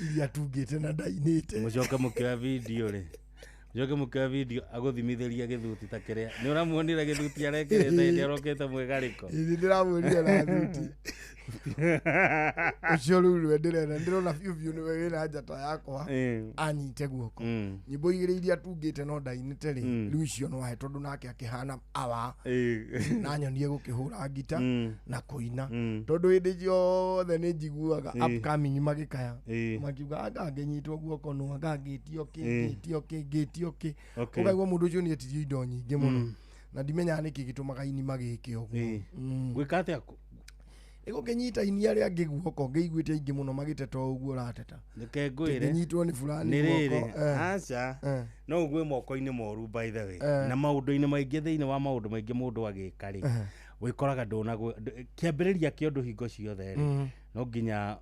iria tungĩte na ndainĩte. Mũcoke mũkĩoya video rĩ, mũcoke mũkĩoya video agũthimithĩria gĩthuti ta kĩrĩa nĩ ũramuonire gĩthuti arekĩrĩte hĩndĩ arokĩte mwĩgarĩko. Ĩĩ, ndĩramuonire na thuti ũcio. Rĩu nĩwe ndĩrenda, ndĩrona biũ biũ nĩwe wĩna njata yakwa anyite guoko. Nyĩmbo 2 iria tungĩte no ndainĩte rĩ, rĩu icio no ahe, tondũ nake akĩhana awa na nyonie gũkĩhũra ngita na kũina, tondũ hĩndĩ ciothe nĩ njiguaga upcoming magĩkaya makiuga anga ngĩnyitwo guoko no anga ngĩtio kĩ, ngĩtio kĩ, ngĩtio kĩ. Ũkaigua mũndũ ũcio nĩ etirio indo nyingĩ mũno, na ndimenyaga nĩkĩ gĩtũmaga aini magĩke ũguo. Gwĩka atĩa? Nĩ gũkĩnyita ini arĩa angĩ guoko, ngĩiguĩte aingĩ mũno magĩteta o ũguo ũrateta. Reke ngwĩre. Ngĩnyitwo nĩ fulani nĩ rĩrĩ guoko. Aca, no ũgwe moko-inĩ moru by the way, na maũndũ-inĩ maingĩ, thĩinĩ wa maũndũ maingĩ mũndũ agĩka rĩ, wĩkoraga ndũnagwe kĩambĩrĩria kĩa ũndũ hingo ciothe rĩ, no nginya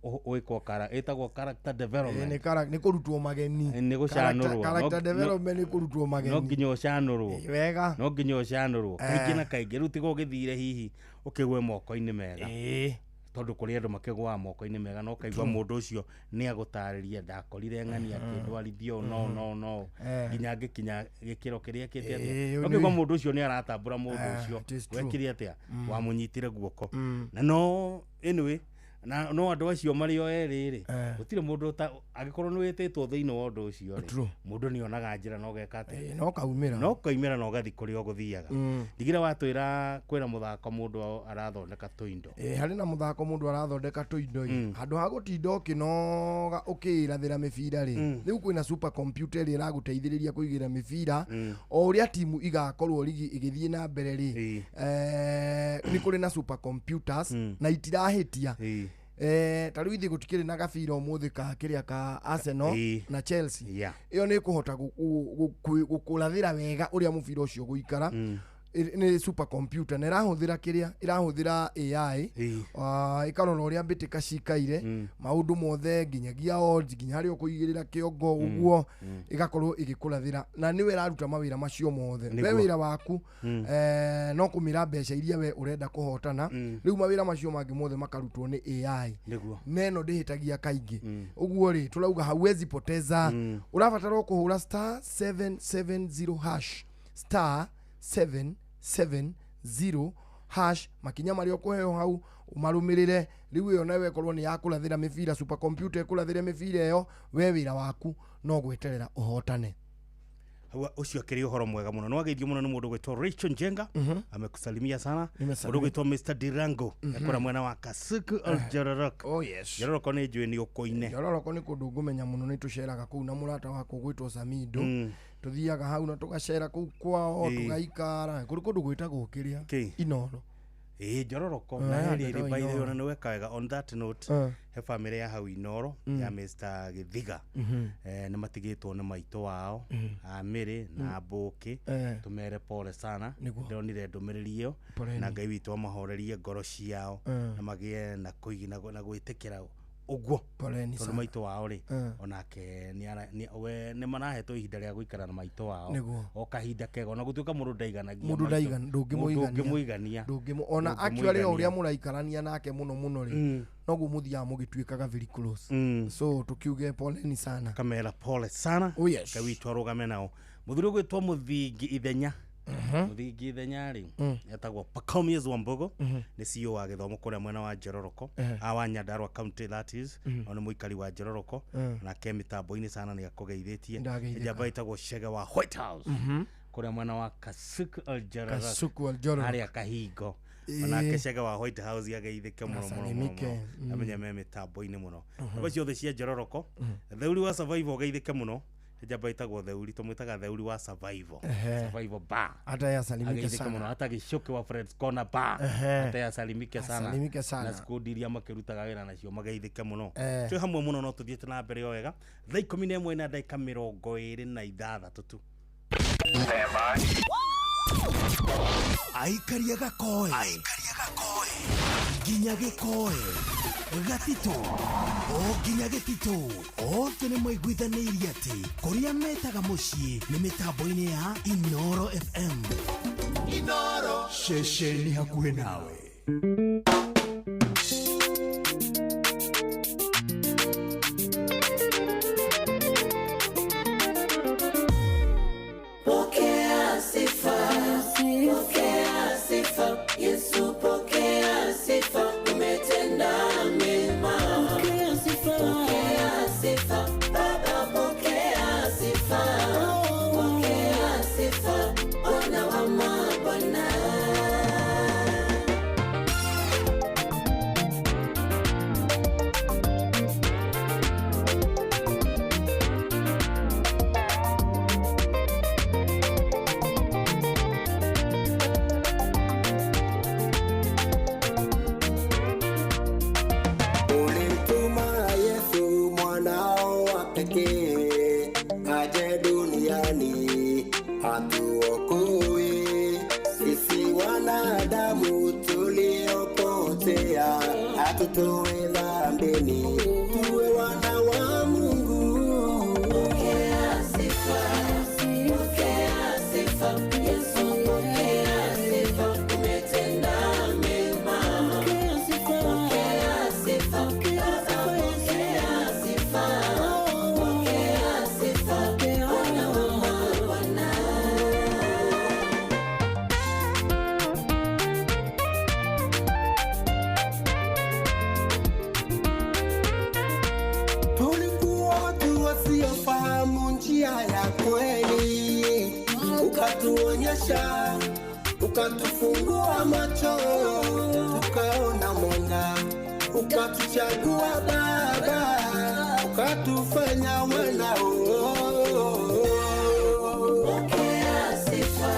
wĩkwo ĩtagwo character development. Nĩ kũrutwo mageni. Nĩ gũcanũrwo. Character development nĩ kũrutwo mageni. No nginya ũcanũrwo. Wega. No nginya ũcanũrwo kaingĩ na kaingĩ. Rĩu tiga ũgĩthire hihi ũkĩgwe moko-inĩ mega, tondũ kũrĩ andũ makĩgũaga moko-inĩ mega na ũkaigua mũndũ ũcio nĩ agũtarĩria ndakorire ng'ani akĩndwarithia ũũ no no no nginya ngĩkinya gĩkĩro kĩrĩa kĩte atĩa. Ũkaigua mũndũ ũcio nĩ aratambũra mũndũ ũcio It is true. wekire atĩa, wamũnyitire guoko. Na no anyway, na no andũ acio marĩ o erĩ rĩ, gũtirĩ mũndũ angĩkorwo nĩ wĩtĩtwo thĩinĩ wa ũndũ ũcio rĩ, mũndũ nĩ onaga njĩra na ũgeka atĩa, no kaumĩra. No kaumĩra na ũgathiĩ kũrĩa ũgũthiaga. Ndigire watwĩra kwĩna mũthako mũndũ arathondeka tũindo. Harĩ na mũthako mũndũ arathondeka tũindo ĩ, handũ ha gũtinda ũkĩnoga ũkĩrathĩra mĩbira rĩ, rĩu kwĩna super computer ĩrĩa ĩragũteithĩrĩria kũigĩra mĩbira o ũrĩa timu igakorwo ligi ĩgĩthiĩ na mbere rĩ. Nĩ kũrĩ na super computers na itirahĩtia. Ta rĩu ithuĩ gũtikĩrĩ na gabira ũmũthĩ ka kĩrĩa ka Arsenal na Chelsea. Ĩyo nĩ ĩkũhota gũkũrathĩra wega ũrĩa mũbira ũcio ũgũikara. Nĩ super computer na ĩrahũthĩra kĩrĩa ĩrahũthĩra AI, ĩkarora ũrĩa mbĩtĩka cikaire maũndũ mothe nginyagia odds, nginya harĩa ũkũigĩrĩra kĩongo ũguo, ĩgakorwo ĩgĩkũrathĩra na nĩwe ĩraruta mawĩra macio mothe. We wĩra waku no kũmĩra mbeca iria we ũrenda kũhotana. Rĩu mawĩra macio mangĩ mothe makarutwo nĩ AI. Na ĩno ndĩhĩtagia kaingĩ ũguo rĩ, tũrauga hauwezi poteza. Ũrabatara o kũhũra star 770 hash, star 770 hash, makinya marĩa ũkũheo hau ũmarũmĩrĩre. Rĩu ĩyo nayo ĩkorwo nĩ yakũrathĩra mĩbira, super computer ĩkũrathĩre mĩbira ĩyo, we wĩra waku no gweterera ũhotane. Ũcio akĩrĩ ũhoro mwega mũno. Nĩwageithio mũno nĩ mũndũ ũgwĩtwo Rachel Njenga, amekusalimia sana. Nimesalimia. Mũndũ ũgwĩtwo Mr Dirango ekũra mwena wa Kasuku Oljororok. Oh yes. Njororoko nĩ njũĩ nĩ ũkũine. Njororoko nĩ kũndũ ngũmenya mũno, nĩ tũceraga kũu na mũrata wakwa ũgwĩtwo Samido. Tũthiaga hau na tũgacera kũu kwao, tũgaikara kũrĩ kũndũ gwĩtagwo kĩrĩa Inoro. Ĩĩ, Njororoko na rĩrĩ by the way, ona nĩ weka wega on that note, he family ya hau Inoro ya Mr Githiga, nĩ matigĩtwo nĩ maitũ wao Amĩrĩ na Mbũkĩ. Tũmere pole sana. Ndĩronire ndũmĩrĩri ĩyo na Ngai witũ amahorerie ngoro ciao na magĩe na na gwĩtĩkĩra ũguo, tondũ maitũ wao rĩ, onake we nĩ marahetwo ihinda rĩa gũikara na maitũ wao o kahinda kega, ona gũtuĩka mũndũ ndaiganagia mũndũ ndũngĩmũigania. Ona actually o ũrĩa mũraikarania nake mũno mũno rĩ, noguo mũthiaga mũgĩtuĩkaga very close. So tukiuge poleni sana. Kamera pole sana. Oh yes. Ngai witũ arũgame nao. Mũthuri ũgwĩtwo Mũthingi Ithenya, Mũthingi Ithenya rĩ, etagwo Pacomius Wambugu, nĩ CEO wa gĩthomo kũrĩa mwena wa Njororoko, wa Nyandarua County that is, o nĩ mũikari wa Njororoko, nake mĩtambo-inĩ sana nĩ akũgeithĩtie. Njamba ĩtagwo Chege wa White House kũrĩa mwena wa Kasuku Oljororok, harĩa Kahingo. Onake Chege wa White House ageithĩke mũno mũno mũno, amenye me mĩtambo-inĩ mũno. Namba ciothe cia Njororoko, Theuri wa Survivor ũgeithĩke mũno. Njamba ĩtagwo Theuri, tũmwĩtaga Theuri wa Survival. Survival Bar. Hata yeye asalimike Ageithĩke sana. mũno, hata Gĩcuki wa Fred's Corner Bar. Hata yeye asalimike sana. Asalimike sana. Na skundi iria makĩrutaga wĩra nacio mageithĩke mũno. Twĩ hamwe mũno, no tũthiĩte na mbere o wega. Thaa 11 na ndagĩka 26 tu. Aikaria gakoe nginya gĩkoe gatitũ o nginya gĩtitũ, othe nĩ maiguithanĩirie atĩ kũrĩa metaga mũciĩ nĩ mĩtambo-inĩ ya Inoro FM. Inoro. Ceceni hakuhĩ nawe. Pokea sifa, pokea sifa, Yesu pokea sifa, umetenda mema. Pokea sifa, pokea sifa, Baba pokea sifa, pokea sifa, Bwana wa mabwana. Ulimtuma Yesu mwanao wa pekee aje duniani atuokoe sisi wanadamu tuliopotea, atutoe dhambini tuwe wana wa Mungu. Pokea sifa, pokea sifa, Yesu pokea sifa, umetenda mema. Pokea sifa, pokea sifa, Baba pokea sifa, pokea sifa, Bwana wa mabwana. Tulikuwa watu wasiofahamu njia ya kweli, ukatuonyesha, ukatufungua macho, tukaona mwanga, ukatuchagua Baba, ukatufanya wanao. Pokea sifa,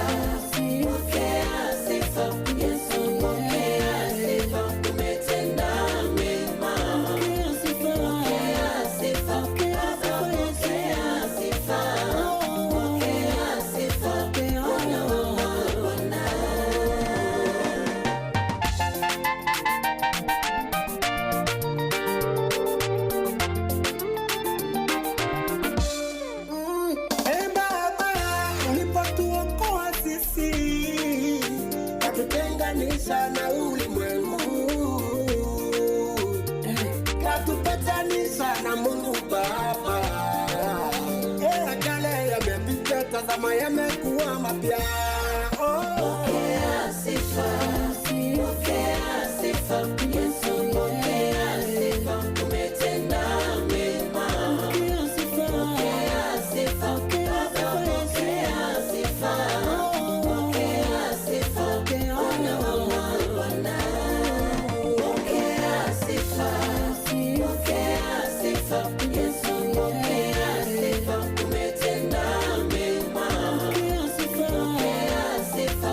pokea sifa, Yesu pokea sifa, umetenda mema. Pokea sifa, pokea sifa, Baba pokea sifa, pokea sifa, Bwana wa mabwana. E Baba, ulipotuokoa sisi, katutenganisha na ulimwengu, katupatanisha na Mungu Baba. E, kale yamepita, tazama yamekuwa mapya. Oh. Pokea sifa, pokea sifa, Yesu pokea sifa, umetenda mema. Pokea sifa, pokea sifa, Baba pokea sifa, pokea sifa, Bwana wa mabwana. Pokea sifa, pokea sifa, Yesu pokea sifa, umetenda mema. Pokea sifa, pokea sifa,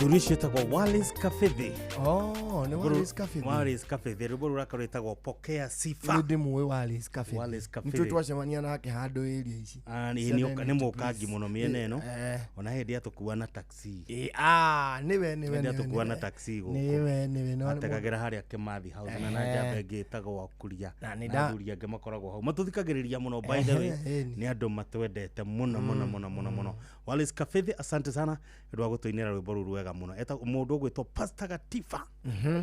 Mũthuri ũcio etagwo Wallace Kabithi. Oh, nĩ Wallace Kabithi. Wallace Kabithi, rwĩmbo rũu rwake rwĩtagwo Pokea Sifa. Nĩ ndĩmũĩ Wallace Kabithi. Wallace Kabithi. Nĩtũĩ twacemania nake handũ area ici. Ah, Cia nĩ Dennis mũkangi Place. mũno mĩena ĩno. Eh. Ona hĩndĩ atũkua na taxi. Eh, ah, nĩwe nĩwe Hĩndĩ nĩwe. atũkua na nĩwe. taxi gũkũ. Nĩwe nĩwe nĩwe. Ategagĩra harĩa Kimathi House na na Ehe. njamba ĩngĩ ĩtagwo Kuria Na nĩ na nda- athuri angĩ makoragwo hau matũthikagĩrĩria mũno by the way. Ehe, ĩni. Nĩ andũ matwendete mũno mũno mũno mũno mũno. Wallace Kabithi, asante sana nĩ ũndũ wa gũtũinĩra rwĩmbo rũu rwega mũno. Etagwo mũndũ ũgwĩtwo Pastor Gatifa.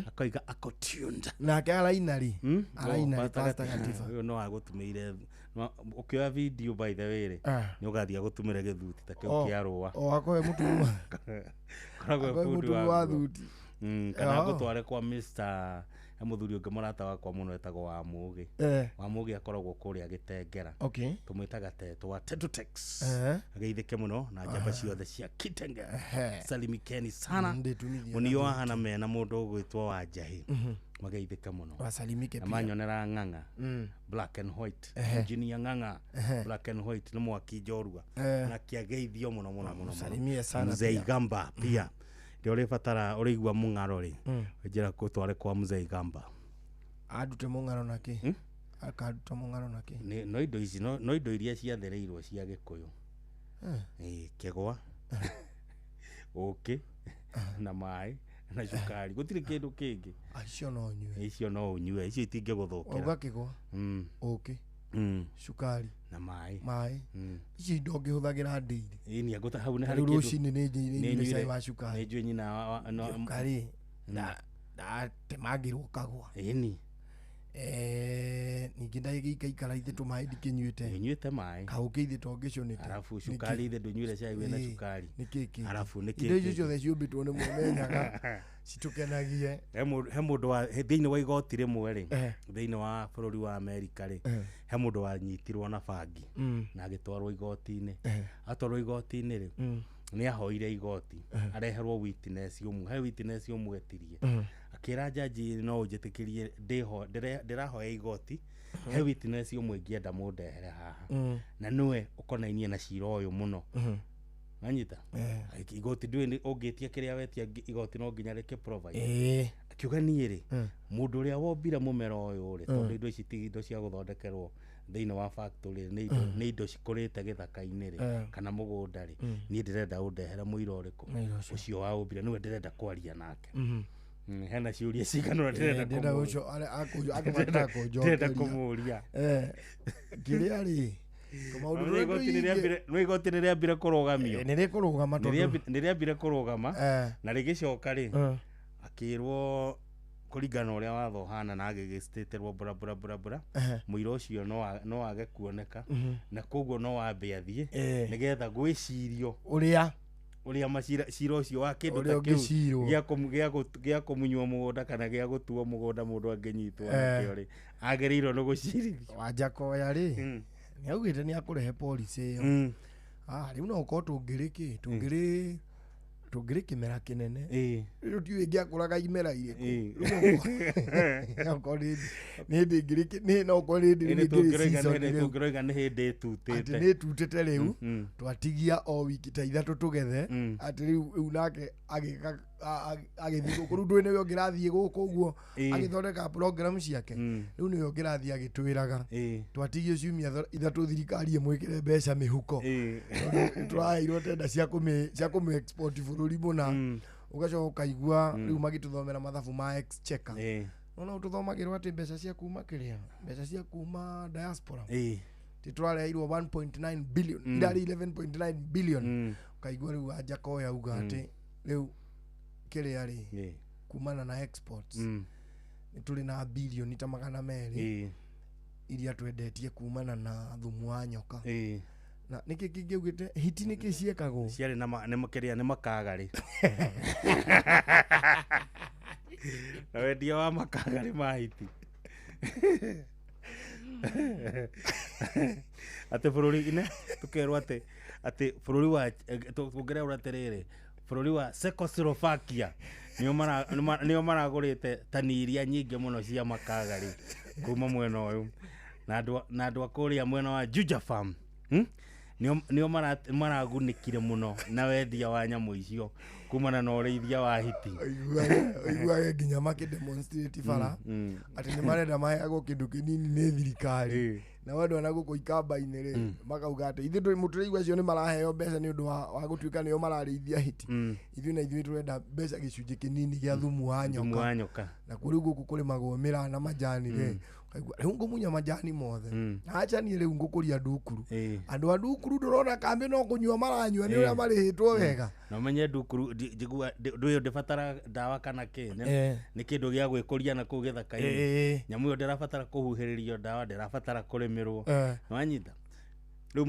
Akoiga ako tuned. Nake araina rĩ? Araina Oh, rĩ Pastor Gatifa? Ũyũ no agũtumĩire ũkĩoya video by the way rĩ, Ah. nĩ ũgathiĩ agũtumĩre gĩthuti ta kĩu Oh, kĩa rũa. oh, akoe mũtumi Koragwo akoe bundi mũtumi wa wa nguo. thuti. Kana Oh. ngũtware kwa Mr. he mũthuri ũngĩ mũrata wakwa mũno etagwo wa Mũgĩ. Eh. Wa Mũgĩ akoragwo kũrĩa Gĩtengera. Okay. Tũmwĩtaga Tetwa Tetutex. Eh. Ageithĩke mũno na njamba ciothe cia Kitengera. Ehe. Salimikeni sana. Ndĩtumithie Mũnio gathuti. wahana mena mũndũ ũgwĩtwo wa Njahĩ. Mageithĩke mũno. Wasalimike Na pia. manyonera ng'ang'a. Black and white. Ehe. Engineer ng'ang'a. Ehe. Black and white nĩ mwaki njorua. Eh. Na kĩageithio mũno mũno mũno mũno. Msalimie sana Mzee pia. Igamba pia. Rĩrĩa ũrĩbatara ũrĩigua mũng'aro rĩ, njĩra kũtware kwa Mzee Igamba. Andute mũng'aro nakĩ? Akanduta mũng'aro nakĩ? No indo ici no indo iria ciathereirwo cia Gĩkũyũ. Eh. Ĩĩ, kĩgwa, ũkĩ, na maĩ, na cukari. Gũtirĩ kĩndũ kĩngĩ. Ah, icio no nyue. Icio no ũnyue, icio itingĩgũthũkĩra. Wauga kĩgwa, ũkĩ, cukari, Na maĩ. maĩ. Icio indo ngĩhũthagĩra daily. Ĩĩ nĩ ngũta hau nĩ Ta harĩ rĩu kĩndũ. rũcinĩ nĩ Nĩ nyuire cai nyuire- wa cukari. Nĩ njũĩ nyina wa Ngĩũka rĩ, ndatemangĩrwo kagwa. Ĩni. Eh, ningĩ ndagĩikaikara ithe tũmaĩ ndikĩnyuĩte. Ũnyuĩte maĩ. Kaũkĩ ithe to ngĩcũnĩte. Arabu cukari ithe ndũnyuire cai wĩna Ĩĩ, cukari. nĩkĩ kĩngĩ? Arabu nĩkĩ Indo icio kĩngĩ? ciothe ciũmbĩtwo nĩ mwene nyaga citũkenagie. He mũndũ wa thĩinĩ wa igoti rĩmwe rĩ, Eh. thĩinĩ wa bũrũri wa Amerika rĩ, Eh. he mũndũ wanyitirwo na bangi na agĩtwarwo igoti-inĩ. Eh. Atwarwo igoti-inĩ rĩ, nĩ ahoire igoti Eh. areherwo witness ũmwe, he witness ũmwe etirie. Akĩra jaji no ũnjĩtĩkĩrie ndĩrahoya igoti, he witness ũmwe ingĩenda mũndehere haha. Na nĩwe ũkonainie na cira ũyũ mũno. Wanyita? Eh. Igoti ndũĩ ũngĩtia kĩrĩa wetia igoti no nginya rĩkĩ provide. Ĩĩ. Akiuga niĩ rĩ, mũndũ ũrĩa wombire mũmera ũyũ rĩ, tondũ indo ici ti indo cia gũthondekerwo thĩinĩ wa factory, nĩ indo nĩ indo cikũrĩte gĩthaka-inĩ rĩ, kana mũgũnda rĩ, niĩ ndĩrenda ũndehere mũira ũrĩkũ? Mũira ũcio. Ũcio waũmbire nĩwe ndĩrenda kwaria nake. Hena ciũria cigana ũna Eh, ndĩrenda ndĩrenda kũmũũria. ũcio akũbatara Ndĩrenda kũnjokeria. kũmũũria. Eh, kĩrĩa rĩ, tũmaũndũ No tũrĩa igoti nĩ tũingĩ- rĩambire- no igoti nĩ rĩambire kũrũgamio. Eh, nĩ rĩkũrũgama Nĩ tondũ rĩambi- nĩ rĩambire kũrũgama Eh. na rĩgĩcoka rĩ, Eh. akĩrwo kũringana na ũrĩa watho ũhana na agĩgĩcitĩtĩrwo bura bura bura bura, Ehe. mũira ũcio no age kuoneka na koguo no wambe athiĩ Eh. nĩgetha gwĩcirio ũrĩa ũrĩa macira cira ũcio wa kĩndũ Ũrĩa ta kĩu ũngĩcirwo. gĩa kũmunywo mũgũnda kana gĩa gũtuo mũgũnda mũndũ angĩnyitwo Eh. nakĩo rĩ, agĩrĩirwo nĩ gũcirithio. Wanjakoya rĩ, nĩ augĩte nĩ akũrehe policy ĩyo. Ah, rĩu no ũkorwo tũngĩrĩ kĩ tũngĩrĩ tũngĩrĩ kĩmera kĩnene. Rĩu tiũĩ ngĩakũraga imera irĩkũ. Rĩu no ũkorwo nĩ hĩndĩ ĩngĩrĩ no ũkorwo nĩ hĩndĩ Ĩĩ, nĩ rĩu ĩngĩrĩ tũngĩroiga season nĩ rĩu. tũngĩroiga nĩ hĩndĩ ĩtutĩte. Atĩ nĩ ĩtutĩte rĩu, twatigia o wiki ta ithatũ tũgethe, atĩ rĩu nake agĩka agĩthiĩ gũkũ, rĩu ndũĩ nĩwe ũngĩrathiĩ gũkũ ũguo agĩthondeka program ciake, rĩu nĩwe ũngĩrathiĩ agĩtwĩraga twatigio ciumia ithatũ thirikari ĩmwĩkĩre mbeca mĩhuko, tondũ nĩtũraheirwo tenda cia kũmĩ export bũrũri mũna, ũgacoka ũkaigua rĩu magĩtũthomera mathabu ma exchequer. Nona ũtũthomagĩrwo atĩ mbeca cia kuma kĩrĩa, mbeca cia kuma diaspora ti tũrareheirwo 1.9 billion, irarĩ 11.9 billion, ũkaigua rĩu Wanjakoya auga atĩ rĩu kĩrĩa rĩ, kumana na exports nĩ tũrĩ na bilioni ta 200 iria twendetie kumana na thumu wa nyoka. Na nĩkĩ kĩngĩ augĩte hiti nĩkĩ ciekagwo ciarĩ na nĩ kĩrĩa nĩ makagarĩ na wendia wa makagarĩ ma hiti atĩ bũrũri-inĩ tũkerwo atĩ atĩ bũrũri wa tũngĩreurwo atĩrĩrĩ, bũrũri wa Czechoslovakia nĩo maragũrĩte tani iria nyingĩ mũno cia makagarĩ kuma mwena ũyũ, na andũ a kũrĩa mwena wa Juja Farm, Nĩo maragunĩkire mũno na wendia wa nyamũ icio kumana na ũrĩithia wa hiti. Ũiguage nginya makĩ-demonstrate bara atĩ nĩ marenda maheagwo kĩndũ kĩnini nĩ thirikari, nao andũ a na gũkũ ikamba-inĩ rĩ makauga atĩ ithuĩ mũtũraigua acio nĩ maraheo mbeca nĩ ũndũ wa gũtuĩka nĩo mararĩithia hiti, ithuĩ na ithuĩ tũrenda mbeca gĩcunjĩ kĩnini gĩa thumu wa Thumu nyoka. wa nyoka. Na kũrĩ gũkũ kũrĩmagwo mĩraa na majani rĩ, ũkaigua rĩu ngũmunya majani mothe na acha niĩ rĩu ngũkũria ndukuru. Andũ a ndukuru ndũrona kambĩ no kũnyua maranyua nĩ ũrĩa marĩhĩtwo wega. Na ũmenye ndukuru njigua ndũ ĩyo ndĩbatara ndawa kana kĩ, nĩ kĩndũ gĩa gwĩkũria na kũu gĩthaka-inĩ. Nyamũ ĩyo ndĩrabatara kũhuhĩrĩrio ndawa, ndĩrabatara kũrĩmĩrwo. Nĩwanyita? Rĩu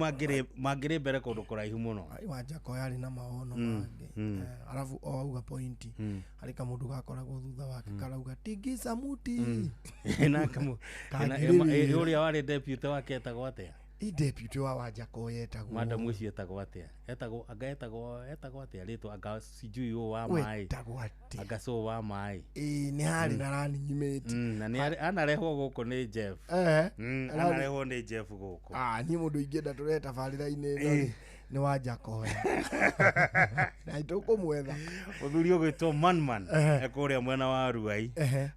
mangĩrĩ mbere kũndũ kũraihu mũno. Ai, Wanjakoya arĩ na maono mangĩ. Arabu o auga pointi, harĩ kamũndũ gakoragwo thutha wake karauga tigisa muti. Na Kangĩrĩ wĩra. Ũrĩa warĩ deputy wake etagwo atĩa? I deputy wa Wanjakoya etagwo Madam ũcio etagwo atĩa? Etagwo anga etagwo atĩa rĩtwa, anga sijui ũũ wa maĩ. Wetagwo atĩa? Anga cũũ wa maĩ. Ĩĩ, nĩ harĩ na running mate. Na nĩ anarehwo gũkũ nĩ Jeff. Anarehwo nĩ Jeff gũkũ. Ah, niĩ mũndũ ingĩenda tũrehe tabarĩra-inĩ ĩno rĩ, nĩ Wanjakoya. Na nĩtũkũmwetha. Mũthuri ũgwĩtwo Manman ekũrĩa mwena wa Ruai,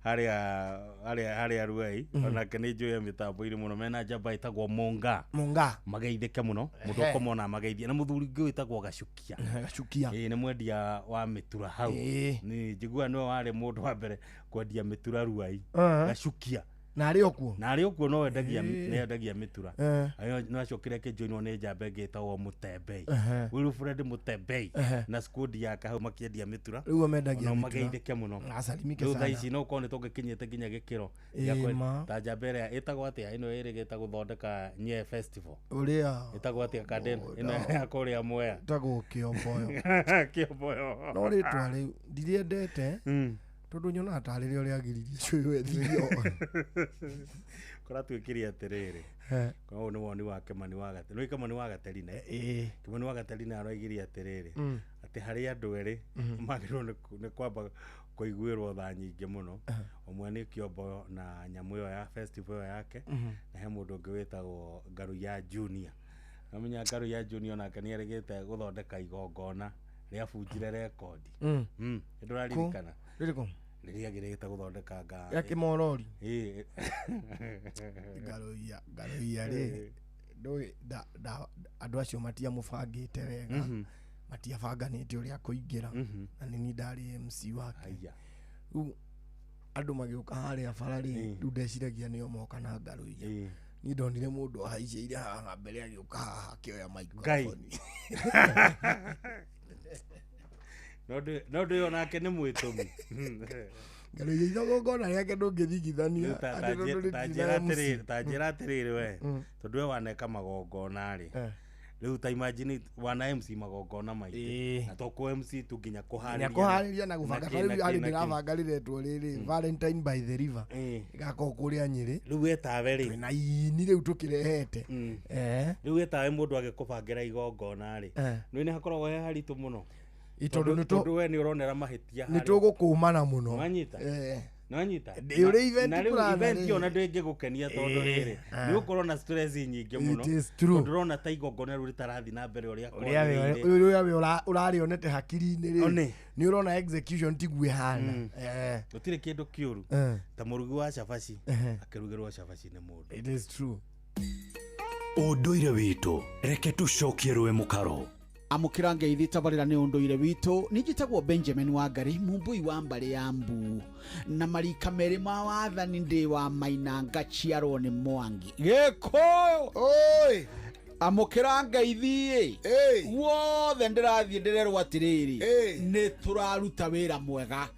harĩa Ruai, onake nĩ njũĩ mĩtambo-inĩ mũno, mena njamba ĩtagwo Munga. Munga. Mageithĩke mũno, mũndũ ũkũmona mageithie. Na mũthuri ũngĩ wĩtagwo Gacukia. Gacukia. Ĩĩ, nĩ mwendia wa mĩtura hau. Nĩ njiguaga nĩwe warĩ mũndũ wa mbere kwendia mĩtura Ruai. Gacukia. Na arĩ o kuo? Na arĩ o kuo, no endagia, nĩ endagia mĩtura. Ayo no acokire akĩjoinwo nĩ njamba ĩngĩ ĩtagwo Mũtembei. Wilfred Mũtembei na squad yake hau makĩendia mĩtura. Rĩu o mendagia Onao mĩtura. mageithĩke mũno. Asalimike Rĩu thaa sana. ici no ũkorwo nĩ tũngĩkinyĩte nginya gĩkĩro gĩa ma. ta njamba ĩrĩa ĩtagwo atĩa ĩno ĩrĩgĩte gũthondeka Nye Festival. Ũrĩa Ĩtagwo atĩa Kandena ĩno ya kũrĩa Mwea. Ĩtagwo Kĩomboyo. Kĩomboyo. No rĩtwa rĩu ndirĩendete tondũ nyonaga tarĩ rĩo rĩagiririe cũyũ ethio. Kũratuĩkire atĩrĩrĩ, ũyũ nĩ woni wa Kĩmani wa Gaterina. Nĩũĩ Kĩmani wa Gaterina? Kĩmani wa Gaterina aroigire atĩrĩrĩ, atĩ harĩ andũ erĩ magĩrĩirwo nĩ kwamba kũiguĩrwo tha nyingĩ mũno. Ũmwe nĩ Kĩomboyo na nyamũ ĩyo ya festival ĩyo yake, na he mũndũ ũngĩ wĩtagwo Ngaruiya Junior. Namenya Ngaruiya Junior nake nĩ erĩgĩte gũthondeka igongona rĩabunjire rekondi. Nĩndũraririkana? Rĩrĩkũ? Rĩrĩa agĩrĩte gũthondeka nga Rĩa Kĩmorori? Ĩĩ. Ngaruiya, Ngaruiya rĩ, ndũĩ andũ acio matiamũbangĩte wega, matiabanganĩte ũrĩa kũingĩra, na nĩ niĩ ndarĩ MC wake. Rĩu andũ magĩũka harĩa bara rĩ, rĩu ndeciragia nĩo moka na Ngaruiya. Niĩ ndonire mũndũ ahaicĩire haha mbere agĩũka haha akĩoya Ngai. microphone. No ndũĩ onake nĩ mwĩtũmi. Ngaruiya igongona rĩake ndũngĩringithania Rĩu atĩ tondũ ta rĩtirĩ njĩra na MC. atĩrĩrĩ, ta njĩra atĩrĩrĩ we, tondũ we waneka magongona rĩ, rĩu ta imagine wana MC magongona maingĩ, na to kũ MC tu, nginya Nginya kũharĩria kũharĩria na gũbanga. kĩ, Ta rĩu na kĩ, harĩ na kĩ. ndĩrabanga rĩretwo rĩrĩ Valentine by the River, ĩgakorwo kũrĩa Nyĩrĩ. Rĩu wetawe rĩ, twĩna ini rĩu tũkĩrehete. Rĩu wetawe mũndũ agĩkũbangĩra igongona rĩ, nĩ nĩ hakoragwo he haritũ mũno. Ĩ, tondũ Tondũ we nĩ ũronera mahĩtia nĩ harĩa. tũgũkũmana mũno. Nĩwanyita? Nĩwanyita? Ndĩ ũrĩ event Na rĩu planner event rĩ. ĩyo ona ndĩngĩgũkenia tondũ rĩrĩ, nĩ ũgũkorwo na stress nyingĩ mũno. It is true. Tondũ ũrona ta igongona rĩu rĩtarathiĩ na mbere ũrĩa Ũrĩa we kwagĩrĩire. ũrĩa we ũrarĩonete hakiri-inĩ rĩ, One. nĩ ũrona execution tiguo ĩhana. Gũtirĩ kĩndũ kĩũru ta mũrugi wa cabaci akĩrugĩrwo cabaci nĩ mũndũ. It is true. Ũndũire witũ, reke tũcokie rũĩ mũkaro. Amũkĩra ngeithi tabarĩra nĩ ũndũire witũ. Nĩ njĩtagwo Benjamin Wangari, mumbui wa mbarĩ ya mbu na marika merĩ ma wathani, ndĩ wa Maina ngaciarwo nĩ Mwangi Gĩkũyũ. Oi, amũkĩra ngeithi ĩ wothe ndĩrathiĩ ndĩrerwo atĩrĩrĩ, nĩ tũraruta wĩra mwega.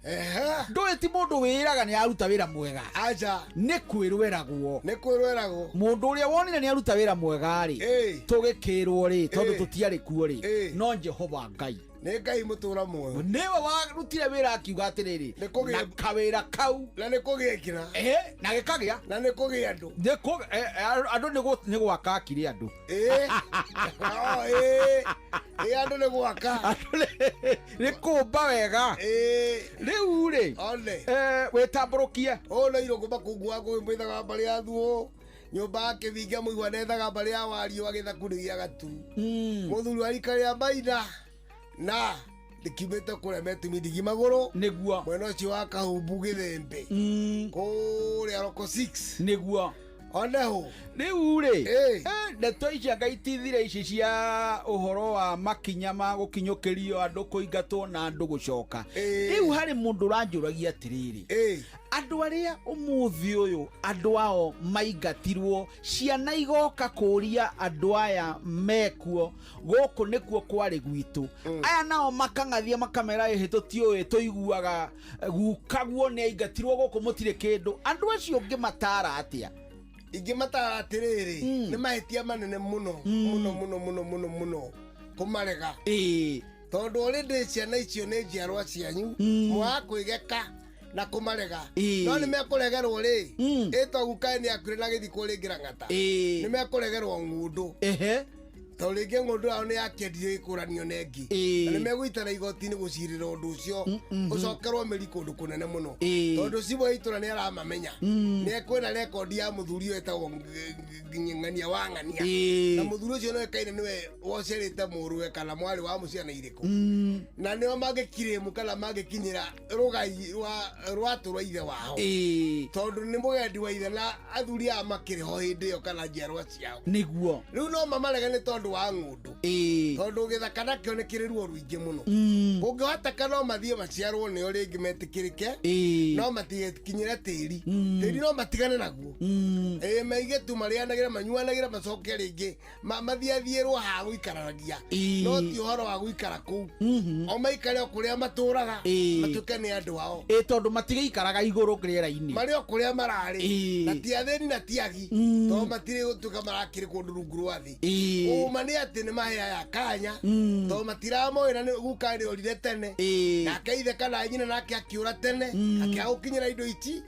Ndũĩ ti mũndũ wĩraga nĩ aruta wĩra mwega. Aca. Nĩ kwĩrweragwo. Nĩ kwĩrweragwo. Mũndũ ũrĩa wonire nĩ aruta wĩra mwega rĩ, tũgĩkĩrwo rĩ, tondũ tũtiarĩ kuo rĩ, no Jehova Ngai. Nĩ Ngai mũtũra muoyo. Nĩwe warutire wĩra akiuga atĩrĩrĩ, na kawĩra kau na nĩ kũgĩkĩra. Na gĩkagĩa. Na nĩ kũgĩa andũ. Nĩ andũ nĩ gwaka akire andũ. Andũ nĩ gwaka. Andũ nĩ kũmba wega. Rĩu rĩ, wĩtambũrũkie. Ũũ nĩ irũngũ makungu wa kũĩ mwĩthaga wa mbarĩ ya thuo. Nyũmba ya kĩbinga mũigua nethaga mbarĩ ya wario wa gĩthaku-inĩ gĩa gaturu. Mũthuri wa rika rĩa maina na ndĩkiumĩte kũrĩa metumi ndigi magũrũ. Nĩguo. Mwena ũcio wa kahumbu gĩthembe. Kũrĩa roko 6. Nĩguo. Oneho. Rĩu rĩ, ndeto ici anga itithire ici cia ũhoro wa makinya ma gũkinyũkĩrio andũ kũingatwo na andũ gũcoka. Rĩu harĩ mũndũ ũranjũragia atĩrĩrĩ, andũ arĩa ũmũthĩ ũyũ andũ ao maingatirwo, ciana igoka kũria andũ aya mekuo gũkũ nĩkuo kwarĩ gwitũ, aya nao makang'athia makamera ĩhĩ tũtiũĩ tũiguaga gukaguo nĩ aingatirwo gũkũ mũtirĩ kĩndũ. Andũ acio ũngĩmatara atĩa? Ingĩmatara atĩrĩrĩ, nĩ mahĩtia manene mũno mũno mũno mũno mũno mũno kũmarega, tondũ already ciana icio nĩ njiarwa cianyu, mwaga kwĩgeka na kũmarega, no nĩ mekũregerwo rĩ, ĩto gukaĩ nĩ akuire na gĩthikwo rĩngĩ rang'ata, nĩ mekũregerwo ng'ũndũ, tondũ rĩngĩ ng'ũndũ yao nĩ yakĩendirio ĩkũranio na ĩngĩ, na nĩ megũitana igoti-inĩ gũcirĩra ũndũ ũcio ũcokerwo mĩri kũndũ kũnene mũno, tondũ cibũ wa itũra nĩ aramamenya, nĩ ekwĩna rekondi ya mũthuri ũyũ etagwo Ng'ania wa Ng'ania, na mũthuri ũcio nĩoĩkaine nĩwe wocerĩte mũrũwe kana mwarĩ wa mũciana irĩkũ, na nĩo mangĩkirĩmu kana mangĩkinyĩra rũgai rwa rwatũ rwa ithe wao, tondũ nĩ mũgendi wa ithe na athuri aya makĩrĩ ho hĩndĩ ĩyo kana njiarwa ciao. Nĩguo. Rĩu no mamarege nĩ tondũ wa ng'ũndũ, tondũ gĩthaka nakĩo nĩ kĩrĩ ruo rũingĩ mũno. Kũngĩhoteka no mathiĩ maciarwo nĩo rĩngĩ metĩkĩrĩke, no matigekinyĩre tĩri, tĩri no matigane naguo, maige tu marĩanagĩra manyuanagĩra macoke rĩngĩ mathiathiĩrwo ha gũikaranagia, no ti ũhoro wa gũikara kũu, o maikare o kũrĩa matũraga, matuĩke nĩ andũ ao, tondũ matigĩikaraga igũrũ rĩera-inĩ, marĩ o kũrĩa mararĩ, na ti athĩni na ti agi, tondũ matirĩ gũtuĩka marakĩrĩ kũndũ rungu rwa thĩ. Ũma nĩ atĩ nĩ maheaga kanya, tondũ matiramoĩ na guka nĩ orire tene, nake ithe kana nyina nake akĩũra tene, akĩaga gũkinyĩra indo ici.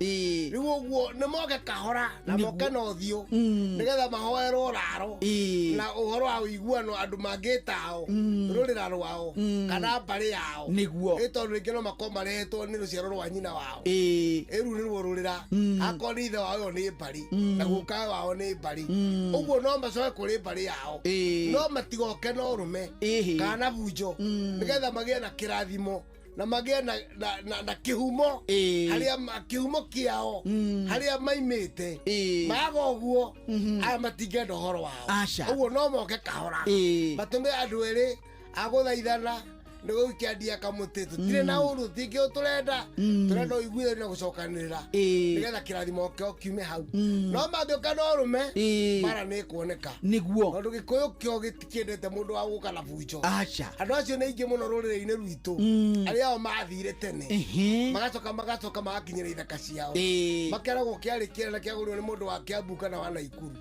Rĩu ũguo nĩ moke kahora na moke na ũthiũ, nĩgetha mahoerwo raro na ũhoro wa ũiguano andũ mangĩtao rũrĩra rwao kana mbarĩ yao. Nĩguo. Tondũ rĩngĩ no makorwo marehetwo nĩ rũciaro rwa nyina wao, ĩru nĩruo rũrĩra, akorwo nĩ ithe wao ĩyo nĩ mbarĩ na guka wao nĩ mbarĩ, ũguo no macoke kũrĩ mbarĩ yao, no matigoke na ũrũme kana bunjo, nĩgetha magĩe na kĩrathimo na magĩe na kĩhumo harĩa kĩhumo kĩao harĩa maimĩte, maga ũguo aya matingĩenda ũhoro wao, ũguo no moke kahora matũme andũ erĩ agũthaithana nĩ gũkĩandia kamũtĩ, tũtirĩ na ũru tingĩ tũrenda, tũrenda ũiguithania na gũcokanĩrĩra nĩgetha kĩrathimo kĩao kiume hau. No mangĩũka na ũrũme mara nĩ ĩkuoneka. Nĩguo. Tondũ gĩkũyũ kĩo gĩtikĩendete mũndũ wa gũka na bunjo. Aca. Andũ acio nĩ aingĩ mũno rũrĩrĩ-inĩ rwitũ, arĩa ao mathire tene magacoka magakinyĩra ithaka ciao, makeragwo kĩarĩ kĩera na kĩagũrirwo nĩ mũndũ wa Kĩambu kana wa Naikuru,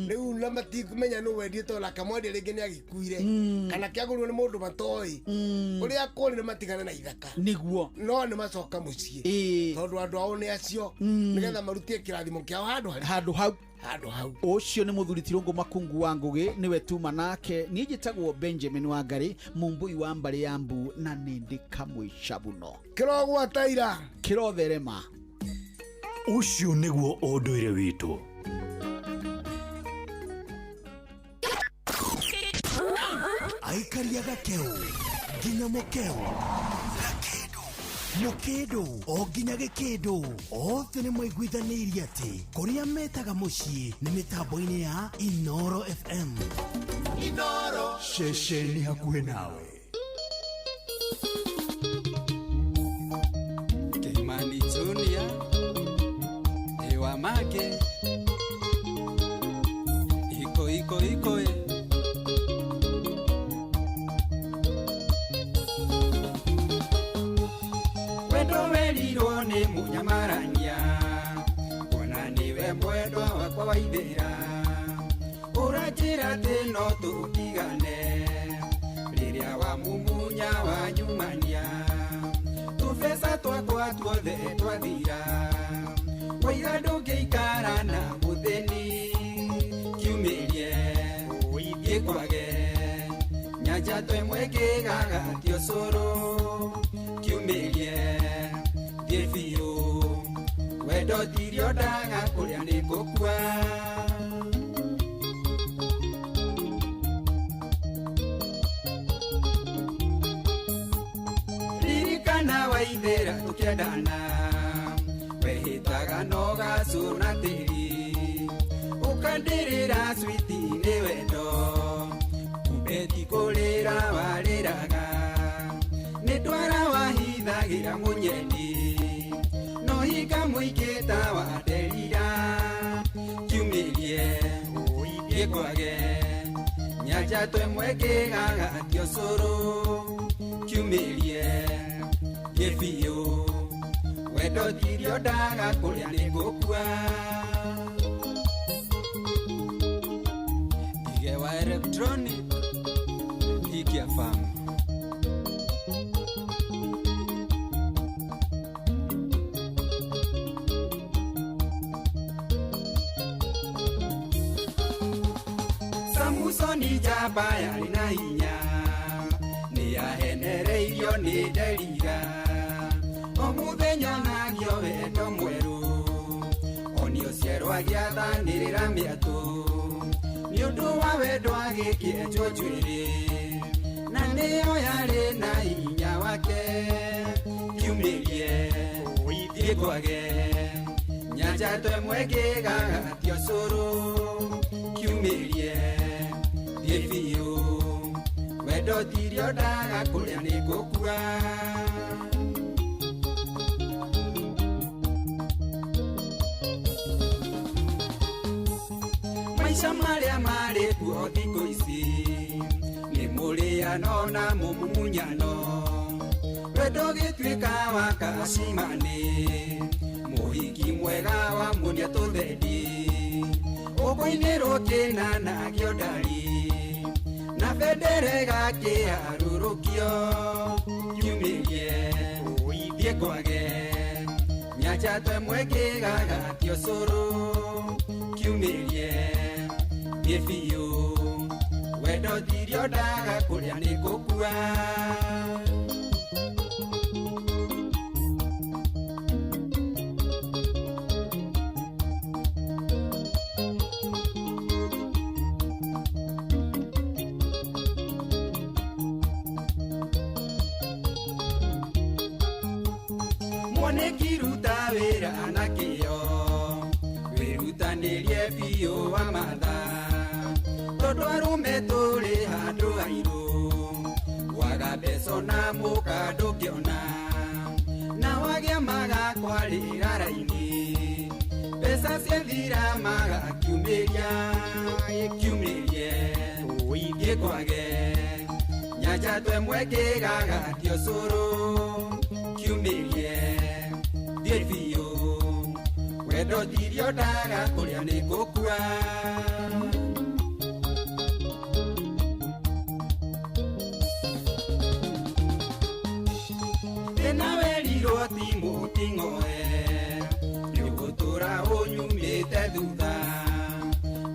rĩu na matikũmenya nũ wendie tondũ nake mwendia rĩngĩ nĩ agĩkuire, kana kĩagũrirwo nĩ mũndũ matoĩ, ũrĩa kũrĩ nĩ matigane na ithaka. Nĩguo. No nĩ macoka mũciĩ, tondũ andũ ao nĩ acio, nĩgetha marutie kĩrathimo kĩao handũ hau. Handũ hau. Ũcio nĩ mũthuri Tirũngũ Makungu wa Ngũgĩ, nĩwe tuma nake. Niĩ njĩtagwo Benjamin Wangari, mũmbũi wa mbarĩ ya mbu, na nĩ ndĩ kamũica mũno. Kĩrogwata ira. Kĩrotherema. Ũcio nĩguo ũndũire witũ. Aikaria gakeu nginya mũkeu gakĩndũ mũkĩndũ o nginya gĩkĩndũ, othe nĩ maiguithanĩirie atĩ kũrĩa metaga mũciĩ nĩ mĩtambo-inĩ ya Inoro FM. Inoro ceceni hakuhĩ nawe. Kimani Junior Ewa Make Iko iko iko Wendo werirwo nĩ mũnyamarania, kuona nĩwe mwendwa wakwa wa ithĩra, ũranjĩra atĩ no tũtigane rĩrĩa wamumunya wanyumania, tũbeca twakwa tuothe twathira, waiga ndũngĩikara na mũthĩni, kiumĩrie gĩkwage nyanja twemwe kĩgagatio cũrũ, kiumĩrie thiĩ biũ, wendo tirio ndaga kũrĩa nĩ ngũkua. Tũkĩendana wehĩtaga no gacũna tĩri ũkandĩrĩra switi nĩ wendo kumbe ti kũrĩra warĩraga nĩ ndwara wahithagĩra mũnyendi no hinga mũingĩ ta wanderira kiumĩrie gĩkwage nyanja twemwe kĩgagatio cũrũ kiumĩrie gĩbiũ wendo tirio ndaga kũrĩa nĩ ngũkua Ige wa electronic Ikia farm Samusoni njamba yarĩ na hinya nĩahenereirio nĩ Delila o mũthenya nagio wendo mwerũ onio cierũ agĩathanĩrĩra mĩatũ nĩ ũndũ wa wendo agĩkĩenjwo njuĩrĩ na nĩyo yarĩ na hinya wake kiumĩrie gĩkwage nyanja twemwe kĩgagatio cũrũ kiumĩrie gĩbiũ wendo tirio ndaga kũrĩa nĩ ngũkua maica marĩa marĩ kuo thikũ ici nĩ mũrĩano na mũmumunyano wendo gĩtuĩka wa kacimani mũhiki mwega wa munia tũthendi ũkũinĩrwo kĩnana kĩo ndari na bendere gakĩharũrũkio kiumĩrie gĩkwage nyanja twemwe kĩgagatio cũrũ kiumĩrie gĩbiũ wendo tirio ndaga kũrĩa nĩ ngũkua Mwanĩki ruta wĩra na kĩyo wĩrutanĩrie biũ wa matha tondũ arũme tũrĩ handũ hairũ waga mbeca na mũka ndũngĩona na wagĩa magakwarĩra raini mbeca ciathira magakiumĩria kiumĩrie gĩkwage nyanja twemwe kĩgagatio cũrũ kiumĩrie gĩbiũ wendo tirio ndaga kũrĩa nĩ ngũkua Thĩna werirwo ti mũting'oe nĩũgũtũra ũnyumĩte thutha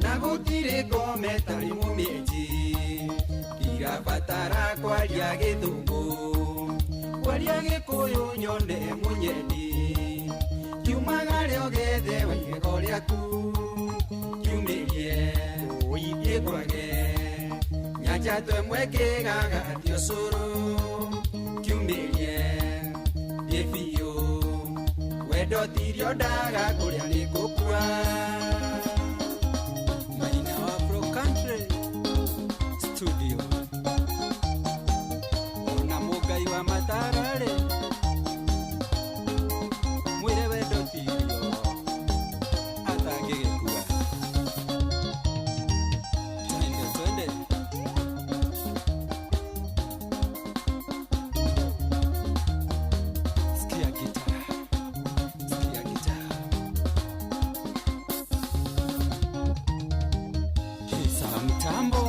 na gũtirĩ ngome tarĩ mũmĩenji ndirabatara kwaria gĩthũngũ kwaria gĩkũyũ nyone mũnyendi kiumaga rĩo gethe wa igego rĩaku kiumĩrie gĩkwage nyanja twemwe kĩgagatio cũrũ kiumĩrie gĩbiũ wendo tirio ndaga kũrĩa nĩ ngũkua Maina wa Afro Country Studio ona mũngai wa matararĩ mwĩre wendo tirio atangĩgĩkua twende twende Sikia gitaa, sikia gitaa. Hisa mtambo.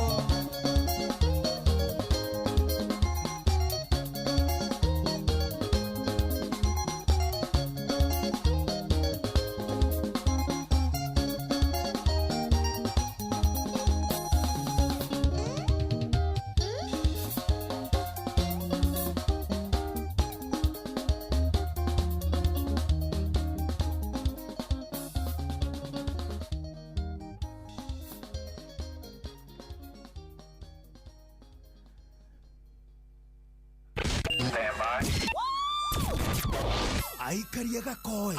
Aikaria gakoe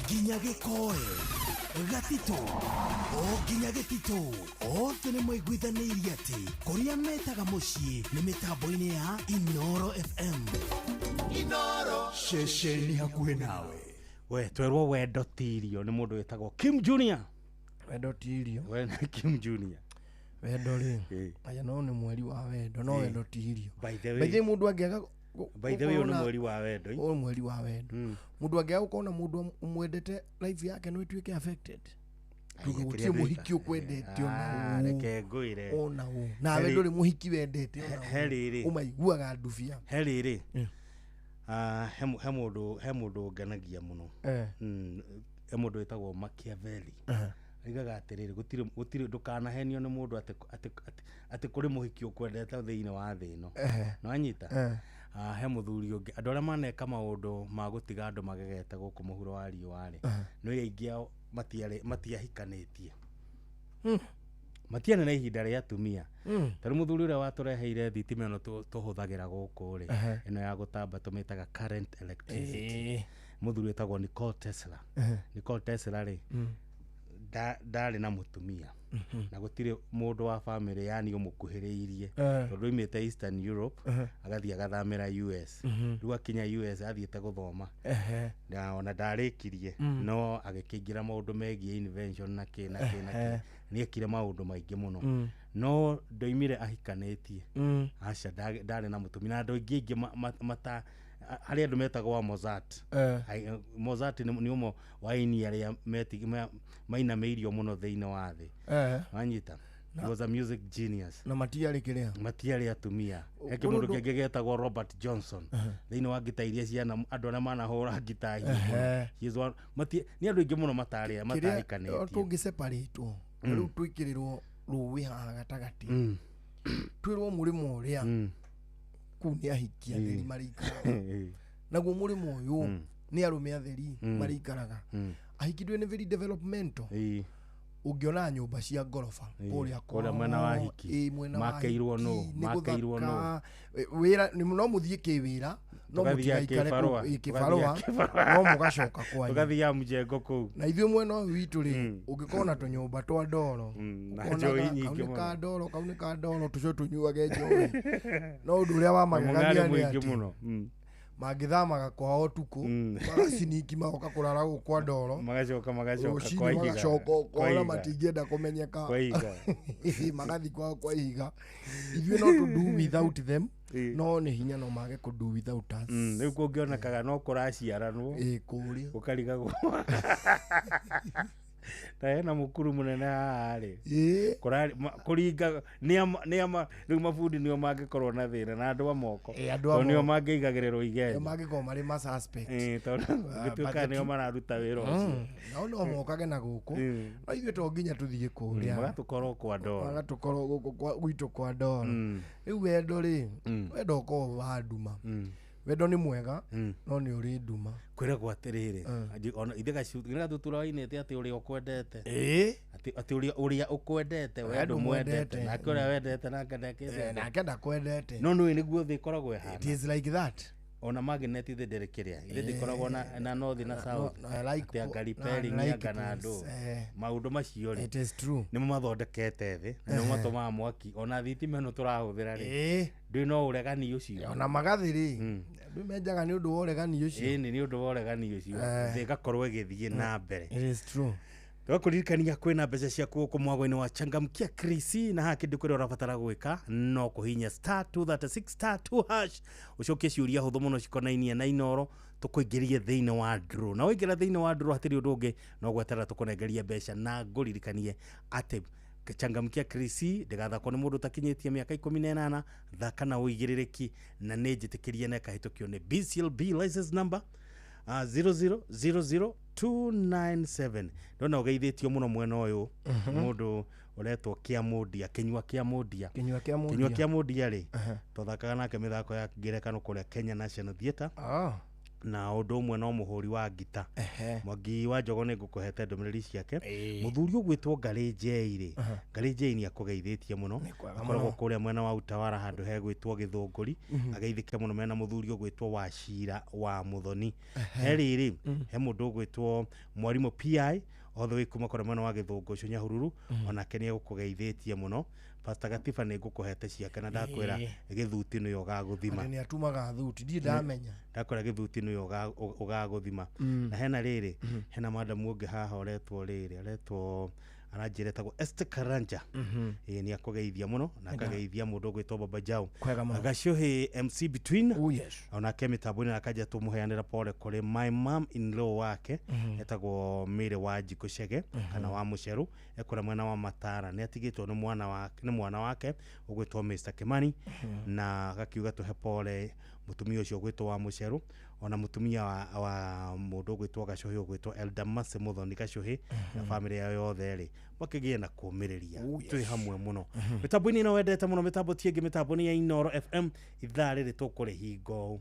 nginya gĩkoe gatitũ o nginya gĩtitũ, othe nĩ maiguithanĩirie atĩ kũrĩa metaga mũciĩ nĩ mĩtambo-inĩ ya Inoro FM. Inoro. Ceceni hakuhĩ nawe. We twerwo wendo ti irio nĩ mũndũ wĩtagwo Kim Junior. Wendo ti irio. We nĩ Kim Junior. Wendo rĩ, aya no nĩ mweri wa wendo, no wendo ti irio. By the way, By the way, mũndũ angĩaga by the way, ũyũ gũkorwo nĩ na- mweri wa wendo. Ũyũ mweri wa wendo. Mũndũ angĩaga gũkorwo na mũndũ ũmwendete, life yake no ĩtuĩke affected. Tuge kĩrĩa gũtirĩ ndĩka. mũhiki ũkwendete ona Ah, ũũ. reke ngwĩre. Ona ũũ. Nawe He ndũrĩ mũhiki wendete ona he ũũ. rĩrĩ. Ũmaiguaga ndubia. He rĩrĩ. Ah, he mũndũ ũngenagia mũno. He mũndũ wĩtagwo Machiavelli. Oigaga atĩrĩrĩ, gũtirĩ ndũkanahenio nĩ mũndũ atĩ kũrĩ mũhiki ũkwendete thĩinĩ wa thĩ ĩno. Nĩwanyita? Ah, he mũthuri ũngĩ, andũ arĩa maneka maũndũ ma gũtiga andũ magegete gũkũ mũhuro wa riũa rĩ, nĩ aingĩ ao matiahikanĩtie. Matiarĩ na ihinda rĩa atumia. Tarĩu mũthuri ũrĩa watũreheire thitima ĩno tũhũthagĩra gũkũ rĩ, ĩno ya gũtamba tũmĩtaga current electricity. Mũthuri wĩtagwo Nicole Tesla. Nicole Tesla rĩ, ndarĩ na mũtumia. Na gũtirĩ mũndũ wa family yani ũmũkuhĩrĩirie. Tondũ oimĩte Eastern Europe, agathiĩ agathamĩra US. Rĩu akinya US athiĩte gũthoma. Na ona ndarĩkirie, no agĩkĩingĩra maũndũ megiĩ invention na kĩ na kĩ na kĩ. Nĩekire maũndũ maingĩ mũno. No ndoimire ahikanĩtie. Aca, ndarĩ na mũtumia. Na andũ aingĩ aingĩ harĩ andũ metagwo wa Mozart. Mozart nĩ ũmwe wa aini arĩa mainamĩirio mũno thĩinĩ wa thĩ. Wanyita? He was a music genius. Na matiarĩ kĩrĩa? Matiarĩ atumia. He kĩmũndũ kĩngĩ gĩetagwo Robert Johnson. Thĩinĩ wa ngita iria ciana andũ arĩa manahũra ngita hiũ mũno. He is one, nĩ andũ aingĩ mũno matahikanĩtie. Tũngĩ separate-wo, rĩu twĩkĩrĩrwo rũĩ haha gatagatĩ. Twĩrwo mũrĩmo ũrĩa kũu nĩ ahiki atheri marĩikaraga. Naguo mũrĩmo ũyũ nĩ arũme atheri marĩikaraga. Ahiki ndũĩ nĩ very developmental. Ũngĩona nyũmba cia ngoroba kũrĩa Kũrĩa mwena wa hiki. Mwena wa Makeirwo nũ? hiki, nĩ Makeirwo nũ? gũthaka. Wĩra, no mũthiĩ kĩwĩra, no Tũgathiaga mũtigaikare kĩbarũa. kũu, kĩbarũa, Tũgathiaga no mũgacoka kwanyu. Tũgathiaga mjengo kũu. Na ithuĩ mwena ũyũ witũ rĩ, ũngĩkorwo na tũnyũmba twa ndoro, Na ũkonaga njohi kau nyingĩ nĩ mũno. ka ndoro, kau nĩ ka ndoro, tũcoke tũnyuage njohi. No ũndũ ũrĩa wa magegania Na nĩ mũng'are mũingĩ atĩ, mũno. mangĩthamaga kwao ũtukũ, magaciniki magoka kũrara gũkũ kwa ndoro. Magacoka, magacoka Rũcinĩ kwa ihiga. magacoka Kwa kwao na ihiga. matingĩenda kũmenyeka. Kwa ihiga. Magathiĩ kwao kwa ihiga. Ithuĩ no tũ do without them, no nĩ hinya no mage kũ do without us. Rĩu kũngĩonekaga no kũraciaranwo. Kũrĩa. Gũkarigagwo. Ta hena mũkuru mũnene haha rĩ. Kũringa, nĩ rĩu mabundi nĩo mangĩkorwo na thĩna na andũ a moko. Andũ a Tondũ nĩo moko. mangĩigagĩrĩrwo igenyo. Nĩo mangĩkorwo marĩ ma suspect. Tondũ gũtuĩka nĩo mararuta wĩra ũcio. Nao no mokage na gũkũ. No ithuĩ to nginya tũthiĩ kũrĩa. Magatũkorwo kwa ndoro. Magatũkorwo gũkũ gwitũ kwa ndoro. Rĩu wendo rĩ, wendo ũkoragwo wa nduma. Wendo nĩ mwega, no nĩ ũrĩ nduma. Kwĩragwo atĩrĩrĩ, ona ithe gatutura wainĩte atĩ ũrĩa ũkwendete. Atĩ ũrĩa ũkwendete, we We ndũmwendete. ndũmwendete. Nake ũrĩa wendete nake ndakĩendete. Nake ndakwendete. No nĩũĩ nĩguo thĩ ĩkoragwo ĩhana. It is like that. Ona magnet ithe ndĩrĩ kĩrĩa. Ithe ndĩkoragwo na north na south. No, I like Atĩ anga I repairing like anga na poles. ndũ. Maũndũ macio rĩ, It is true. nĩmo mathondekete thĩ, na nĩmo matũmaga mwaki. Ona thitima ĩno tũrahũthĩra rĩ, ndũĩ no ũregani ũcio. Ona magathĩ rĩ, andũ menjaga nĩ ũndũ wa ũregani ũcio. Ĩni, nĩ ũndũ wa ũregani ũcio. Thĩ ĩgakorwo ĩgĩthiĩ na mbere. It is true. Tũgakũririkania kwĩna mbeca ciaku gũkũ mwago-inĩ wa Changamkia Krisi, na haha kĩndũ kĩrĩa ũrabatara gwĩka no kũhihinya star 236 star 2 hash, ũcokie ciũria hũthũ mũno cikonainie na Inoro, tũkũingĩrie thĩinĩ wa draw. Na waingĩra thĩinĩ wa draw hatirĩ ũndũ ũngĩ no gweterera tũkũnengerie mbeca, na ngũririkanie atĩ Changamkia Krisi ndĩgathakwo nĩ mũndũ ũtakinyĩtie mĩaka 18, thaka na ũigĩrĩrĩki, na nĩ njĩtĩkĩrie na ĩkahĩtũkio nĩ BCLB license number 0000297. Ndona ũgeithĩtio mũno mwena ũyũ, mũndũ ũretwo Kĩamũndia, Kĩnyua Kĩamũndia. Kĩnyua Kĩamũndia. Kĩnyua Kĩamũndia rĩ, twathakaga nake mĩthako ya ngerekano kũrĩa Kenya National Theatre. Na ũndũ ũmwe no mũhũri wa ngita. Mwangi wa Njogo nĩ ngũkũhete ndũmĩrĩri ciake. Mũthuri ũgwĩtwo Ngarĩ Njei rĩ, Ngarĩ Njei nĩ akũgeithĩtie mũno. Kwega Akoragwo mũno. kũrĩa mwena wa Utawara handũ hegwĩtwo Gĩthũngũri. Ageithĩke mũno mena mũthuri ũgwĩtwo Wacira wa Mũthoni. He rĩrĩ, he mũndũ ũgwĩtwo Mwarimũ PI all the way kuma kũrĩa mwena wa Gĩthũngũ Nyahururu, onake nĩ egũkũgeithĩtie mũno. Pastor Gatiba nĩ ngũkũhete ciake na ndakwĩra gĩthuti nĩyo ũgagũthima. Atĩ nĩ atumaga thuti, ndirĩ ndamenya. Ndakwĩra gĩthuti nĩyo ũgagũthima. Na hena rĩrĩ, hena madamu ũngĩ haha ũretwo rĩrĩ, aretwo aranjĩra etagwo Esther Karanja. Ĩĩ nĩ akũgeithia mũno na akageithia mũndũ ũgwĩtwo Baba Jau. Kwega mũno. Gacũhĩ MC Between. Oh, yes. Onake mĩtambo-inĩ na akanja tũmũheanĩra pole kũrĩ my mom in law wake, etagwo Mary wa Njikũ Chege kana wa Mũcerũ, ekũrĩa mwena wa Matara. Nĩ atigĩtwo nĩ mwana wake, nĩ mwana wake ũgwĩtwo Mr Kimani, na agakiuga tũhe pole mũtumia ũcio ũgwĩtwo wa Mũcerũ, ona mũtumia wa mũndũ ũgwĩtwo Gacũhĩ ũgwĩtwo Elder Mercy Mũthoni Gacũhĩ na famĩlĩ yao yothe rĩ, makĩgĩe na kũũmĩrĩria. Twĩ hamwe mũno mĩtambo-inĩ ĩno wendete mũno, mĩtambo ti ĩngĩ, mĩtambo nĩ ya Inooro FM. Ithaa rĩrĩ tũkũrĩhinga ũũ.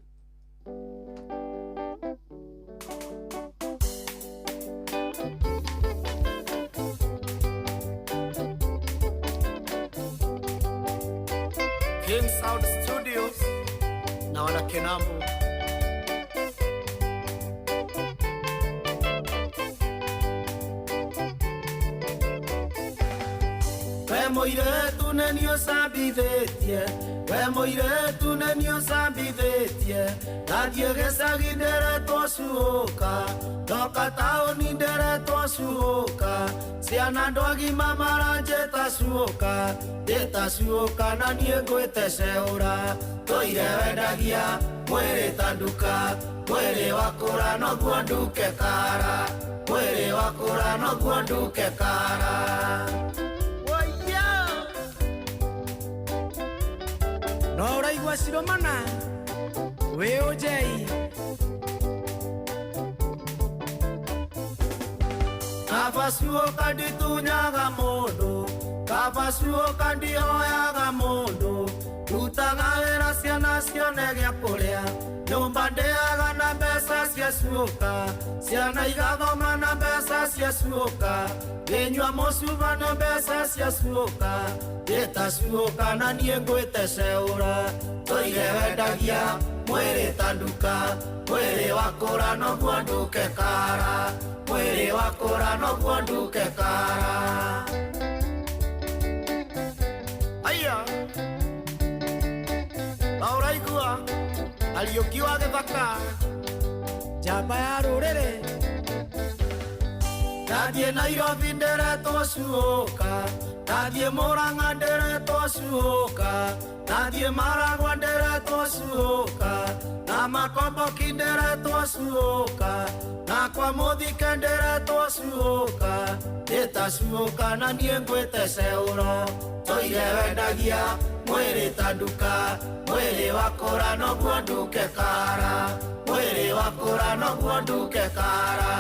King Sound Studios na wana Kenambo. We mũirĩtu nĩ niĩ ũcambithĩtie, we mũirĩtu nĩ niĩ ũcambithĩtie, ndathiĩ gĩcagi ndĩretwo cuũka, ndoka taũni ndĩretwo cuũka, ciana andũ agima maranjĩta cuũka, njĩta cuũka na niĩ ngwĩte ceũra, tũire wendagia mwĩrĩ ta nduka, mwĩrĩ wakũra noguo nduke kara, mwĩrĩ wakũra noguo nduke kara. No ũraigua cirũmana wĩ ũnjei. Kaba cuũka nditunyaga mũndũ, kaba cuũka ndihoyaga mũndũ, ndutaga wĩra ciana cione gĩa kũrĩa, nyũmba ndĩaga na mbeca cia cuũka, ciana igathoma na mbeca cia cuũka, ngĩnyua mũcuba na mbeca cia cuũka, njĩta cuũka na niĩ ngwĩte ceũra, tũire wendagia mwĩrĩ ta nduka, mwĩrĩ wakũra noguo nduke kara, mwĩrĩ wakũra noguo nduke kara. Aya, na ũraigua Ariũki wa gĩthaka, njamba ya rũrĩrĩ. Ndathiĩ Nairobi ndĩretwo cuũka, ndathiĩ Mũrang'a ndĩretwo cuũka, ndathiĩ Maragwa ndĩretwo cuũka, na Makomboki ndĩretwo cuũka, na kwa Mũthike ndĩretwo cuũka, njĩta cuũka na niĩ ngwĩte ceũro, tũire wendagia mwĩrĩ ta nduka, mwĩrĩ wakũra noguo nduke kara, mwĩrĩ wakũra noguo nduke kara.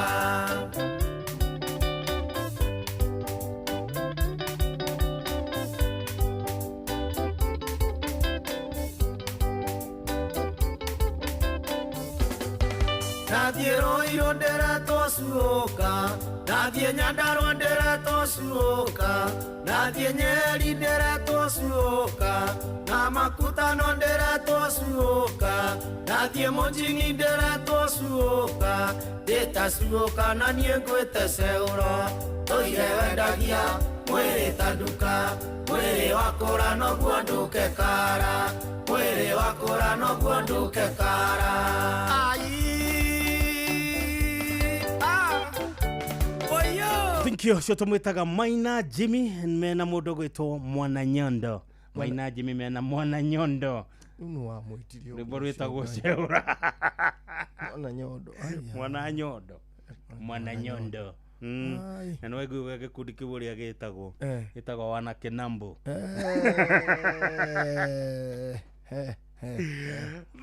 Ndathiĩ Rũirũ ndĩretwo cuũka, ndathiĩ Nyandarũa ndĩretwo cuũka, ndathiĩ Nyeri ndĩretwo cuũka, na Makutano ndĩretwo cuũka, ndathiĩ Mũnjini ndĩretwo cuũka, njĩta cuũka na niĩ ngwĩte ceũro, tũire wendagia mwĩrĩ ta nduka, mwĩrĩ wakũra noguo nduke kara, mwĩrĩ wakũra noguo nduke kara. Thank you. Cio tũmwĩtaga Maina Jimmy mena mũndũ ũgwĩtwo Mwana Nyondo. Maina Jimmy mena Mwana Nyondo. Rĩu nĩ wamwĩtirie Rwĩmbo ũguo rwĩtagwo ũcio, Ceũra. Mwana Nyondo. Aya. Mwana Nyondo. Mwana Nyondo. Ai. Na nĩ waiguaga gĩkundi kĩu ũrĩa gĩtagwo? Eh. Gĩtagwo Wanake Nambo. Eh, eh, eh.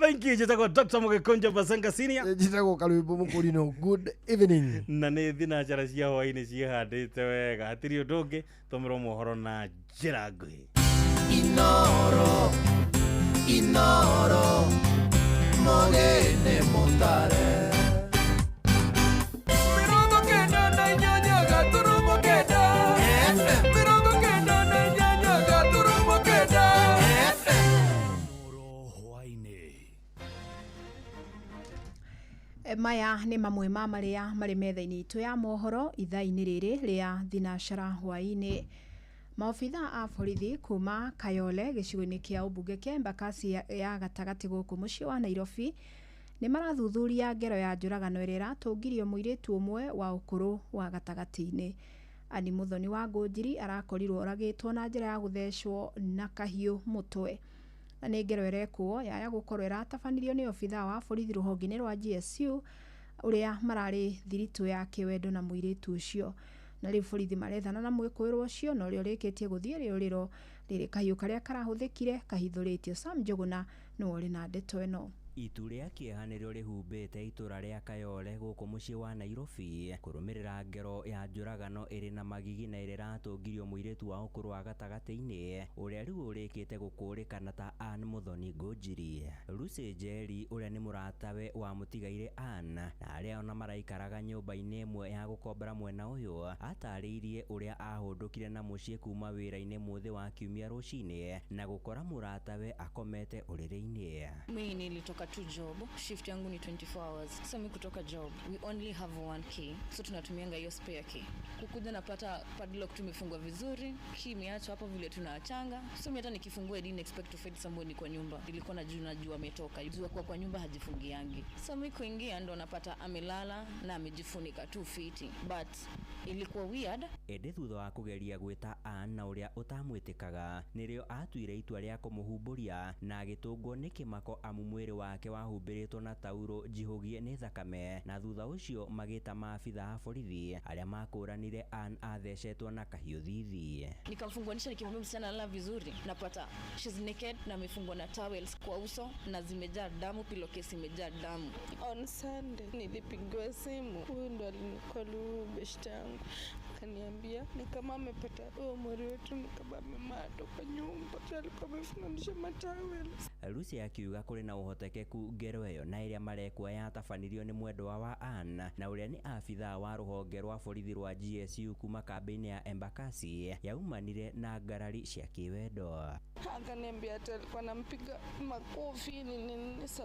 Thank you. Njĩtagwo Dr. Mũgĩkũnjo Basenga Senior. Njĩtagwo Karwĩmbo Mũkũrinũ. Good evening. Na nĩ thinacara cia hwaĩ-inĩ ciĩhandĩte wega, hatirĩ ũndũ ũngĩ, tũmĩrwo mohoro na njĩra nguhĩ. Inoro, Inoro, Mogene Mutare. Maya nĩ mamwe ma marĩa marĩ metha-inĩ itũ ya mohoro ithaa-inĩ rĩrĩ rĩa thinacara hwaĩ-inĩ. Maobitha a borithi kuma Kayole gĩcigo-inĩ kĩa ũmbunge kĩa Embakasi ya gatagatĩ gũkũ mũciĩ wa Nairobi nĩ marathuthuria ngero ya njũragano ĩrĩa ĩratũngirio mũirĩtu ũmwe wa ũkũrũ wa gatagatĩ-inĩ. Annie Muthoni wa Ngũnjiri arakorirwo oragĩtwo na njĩra ya gũthecwo na kahiũ mũtwe. Na nĩ ngero ĩrekwo yaya gũkorwo ĩratabanirio nĩ obithaa wa borithi rũhonge-inĩ rwa GSU ũrĩa mararĩ thiritũ ya kĩwendo na mũirĩtu ũcio. Na rĩu borithi marethana na mwĩkũĩrwo ũcio na ũrĩa ũrĩkĩtie gũthiĩ rĩũrĩro rĩrĩ kahiũ karĩa karahũthĩkire kahithũrĩtio. Sam Njũgũna nĩwe ũrĩ na ndeto ĩno. Itu rĩa kĩeha nĩrĩo rĩhumbĩte itũra rĩa Kayole gũkũ mũciĩ wa Nairobi kũrũmĩrĩra ngero ya njũragano ĩrĩ na magigi na ĩrĩa ĩratũngirio mũirĩtu wa ũkũrũ wa gatagatĩ-inĩ ũrĩa rĩu ũrĩkĩte gũkũrĩkana ta Ann Muthoni Ngũnjiri. Lucy Njeri ũrĩa nĩ mũratawe wa mũtigairĩ Ann na arĩa ona maraikaraga nyũmba-inĩ ĩmwe ya gũkombora mwena ũyũ atarĩirie ũrĩa ahũndũkire na mũciĩ kuma wĩra-inĩ mũthĩ wa kiumia rũcinĩ na gũkora mũratawe akomete ũrĩrĩ-inĩ. Mi nilitoka tu job, shift yangu ni 24 hours. So mi kutoka job, we only have one key. So tunatumianga hiyo spare key. Kukuja napata padlock tumefungwa vizuri, key imeachwa hapo vile tunaachanga. So mi hata nikifungua I didn't expect to find somebody kwa nyumba. Nilikuwa najua ametoka. Jua kwa nyumba hajifungiangi. So mi kuingia ndo napata amelala na amejifunika tu fiti. But ilikuwa weird. Ĩndĩ thutha wa kũgeria gwĩta Ann na ũrĩa ũtamwĩtĩkaga nĩrĩo atuire itua rĩa kũmũhumbũria na agĩtũngwo nĩ kĩmako amu mwĩrĩ wake wahumbĩrĩtwo na tauro njihũgie nĩ thakame na thutha ũcio magĩta maabitha a borithi arĩa makũranire Ann athecetwo na kahiũ thithi. Nikamfunguanisha nikimwambia msichana lala vizuri, napata she's naked na amefungwa na towels kwa uso na zimejaa damu, pillowcase imejaa damu. On Sunday nilipigiwa simu, huyu ndo alinicall, huyu beshte yangu akaniambia ni kama amepata huyo mweri wetu, ni kama amemadwa kwa nyumba, alikuwa amefunganisha matowels. Lucy akiuga kũrĩ na ũhotekeku ngero ĩyo na ĩrĩa marekwo yatabanirio nĩ mwendwa wa Ann na ũrĩa nĩ abithaa wa rũhonge rwa borithi rwa GSU kuma kambĩ-inĩ ya Embakasi yaumanire na ngarari cia kĩwendo. Akaniambia ati alikuwa anampiga makofi nini nini. So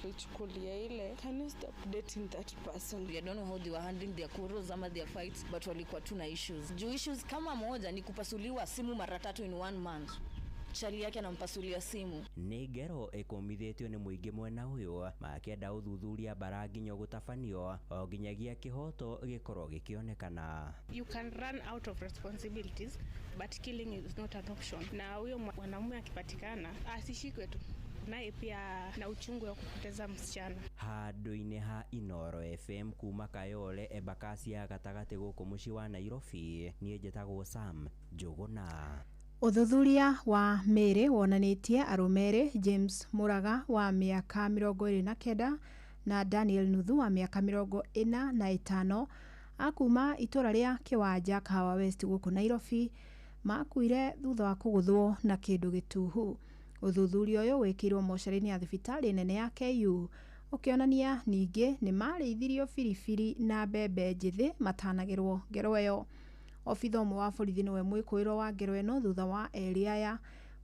tulichukulia ile, can you stop dating that person? I don't know how they were handling their quarrels ama their fights, but walikuwa tu na issues. Juu issues kama moja ni kupasuliwa simu mara 3 in 1 month. Chali yake anampasulia simu. Nĩ ngero ĩkũmithĩtio nĩ mũingĩ mwena ũyũ makĩenda ũthuthuria bara nginya gũtabanio o nginyagia kĩhoto gĩkorwo gĩkĩonekana. You can run out of responsibilities but killing is not an option. Na huyo mwanamume akipatikana asishikwe tu, naye pia na uchungu wa kupoteza msichana. Handũ-inĩ ha Inoro FM kuma Kayole Embakasi ya gatagatĩ gũkũ mũciĩ wa Nairobi, niĩ njĩtagwo Sam Njũgũna. Ũthuthuria wa mĩĩrĩ wonanĩtie arũme erĩ James Muraga wa mĩaka 29 na Daniel Nuthu wa mĩaka 45 a kuma itũra rĩa Kĩwanja Kahawa West gũkũ Nairobi makuire thutha wa kũgũthwo na kĩndũ gĩtuhu. Ũthuthuria ũyũ wĩkĩirwo mocarĩ-inĩ ya thibitarĩ nene ya KU ũkĩonania ningĩ nĩ marĩithirio biribiri na mbembe njĩthĩ matanagĩrwo ngero ĩyo. Obitha ũmwe wa borithi nĩwe mwĩkũĩrwo wa ngero ĩno thutha wa erĩ aya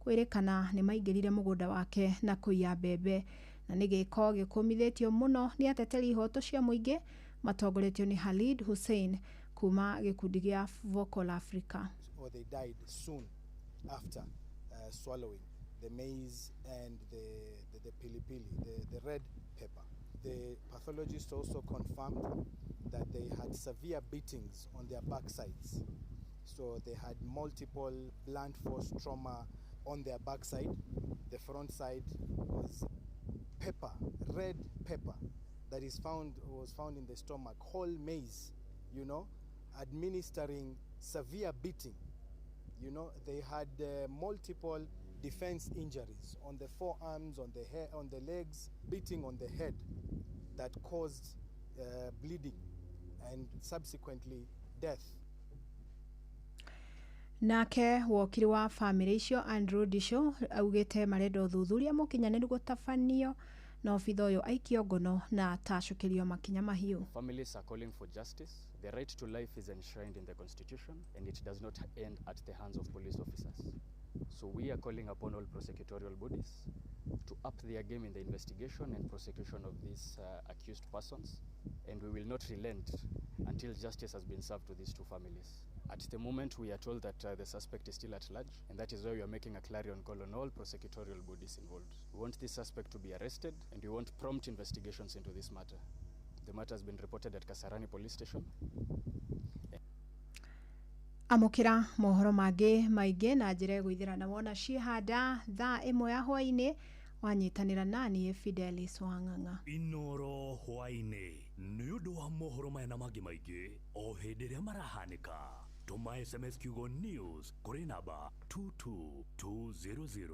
kwĩrĩkana nĩ maingĩrire mũgũnda wake na kũiya mbembe, na nĩ gĩko gĩkũmithĩtio mũno nĩ ateteri ihoto cia mũingĩ matongoretio nĩ Khalid Hussein kuma gĩkundi gĩa Vocal Africa. Or they died soon after swallowing the maize and the pilipili, the red pepper. The pathologist also confirmed that they had severe beatings on their backsides. So they had multiple blunt force trauma on their backside. The front side was pepper, red pepper that was found in the stomach, whole maize, you know, administering severe beating. You know, they had multiple defense injuries on the forearms, on the hair, on the legs, beating on the head that caused bleeding and subsequently death. Nake wokiri wa family icio Andrew Disho augite marenda ũthuthuria mũkinyanĩru gũtabanio na obitha ũyũ aikio ngono na atacũkĩrio makinya mahiũ. Families are calling for justice. The right to life is enshrined in the Constitution and it does not end at the hands of police officers. So we are calling upon all prosecutorial bodies to up their game in the investigation and prosecution of these accused persons, and we will not relent until justice has been served to these two families. At the moment, we are told that the suspect is still at large, and that is why we are making a clarion call on all prosecutorial bodies involved. We want this suspect to be arrested, and we want prompt investigations into this matter. The matter has been reported at Kasarani Police Station. Amũkĩra mohoro mangĩ maingĩ na njĩra ĩgũithĩra wona ciĩhanda thaa 1 ya hwaĩ-inĩ wanyitanĩra naniĩ Fidelis Wang'ang'a. Inoro hwaĩ-inĩ nĩ ũndũ wa mohoro maya na mangĩ maingĩ o hĩndĩ ĩrĩa marahanĩka. Tũma SMS kiugo news kũrĩ namba 22200.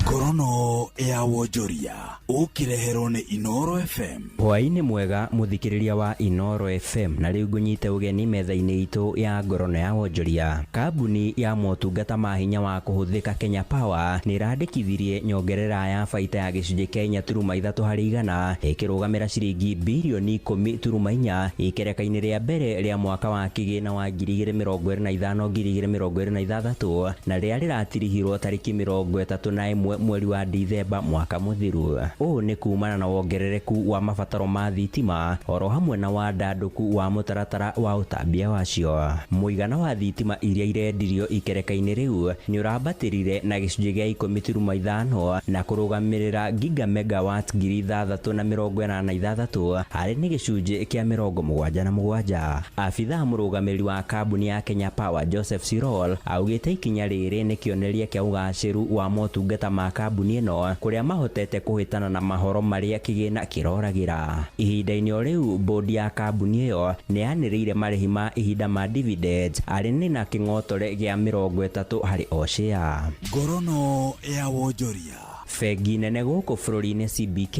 Ngorono ya wonjoria ũkĩreherwo nĩ Inoro FM. Hwaĩ-inĩ mwega mũthikĩrĩria wa Inoro FM, na rĩu ngũnyite ũgeni metha-inĩ itũ ya ngorono ya wonjoria. Kambuni ya motungata ma hinya wa kũhũthĩka Kenya Power nĩ ĩrandĩkithirie nyongerera ya baita ya gĩcunjĩ kĩa 4.3 harĩ igana ĩkĩrũgamĩra ciringi birioni 10.4 ikereka-inĩ rĩa mbere rĩa mwaka wa kĩgĩna wa 2025 2026 na rĩrĩa rĩratirihirwo tarĩki 31 mweri wa Dithemba mwaka mũthiru. Ũũ nĩ kumana na wongerereku wa mabataro ma thitima oro hamwe na wandandũku wa mũtaratara wa ũtambia wacio. Mũigana wa thitima iria irendirio ikereka-inĩ rĩu nĩ ũrambatĩrire na gĩcunjĩ gĩa 10.5 na kũrũgamĩrĩra giga megawatt 6,086 harĩ nĩ gĩcunjĩ kĩa 77. Abithaa mũrũgamĩrĩri wa kambuni ya Kenya Power Joseph Sirol augĩte ikinya rĩrĩ nĩ kĩonereria kĩa ũgacĩru wa motungata ma kambuni ĩno kũrĩa mahotete kũhĩtana na mahoro marĩa kĩgĩna kĩroragĩra. Ihinda-inĩ o rĩu bodi ya kambuni ĩyo nĩ yanĩrĩire marĩhi ma ihinda ma dividends arĩ nĩ na kĩng'otore gĩa 30 harĩ o share. Ngorono ya wonjoria. Bengi nene gũkũ bũrũri-inĩ CBK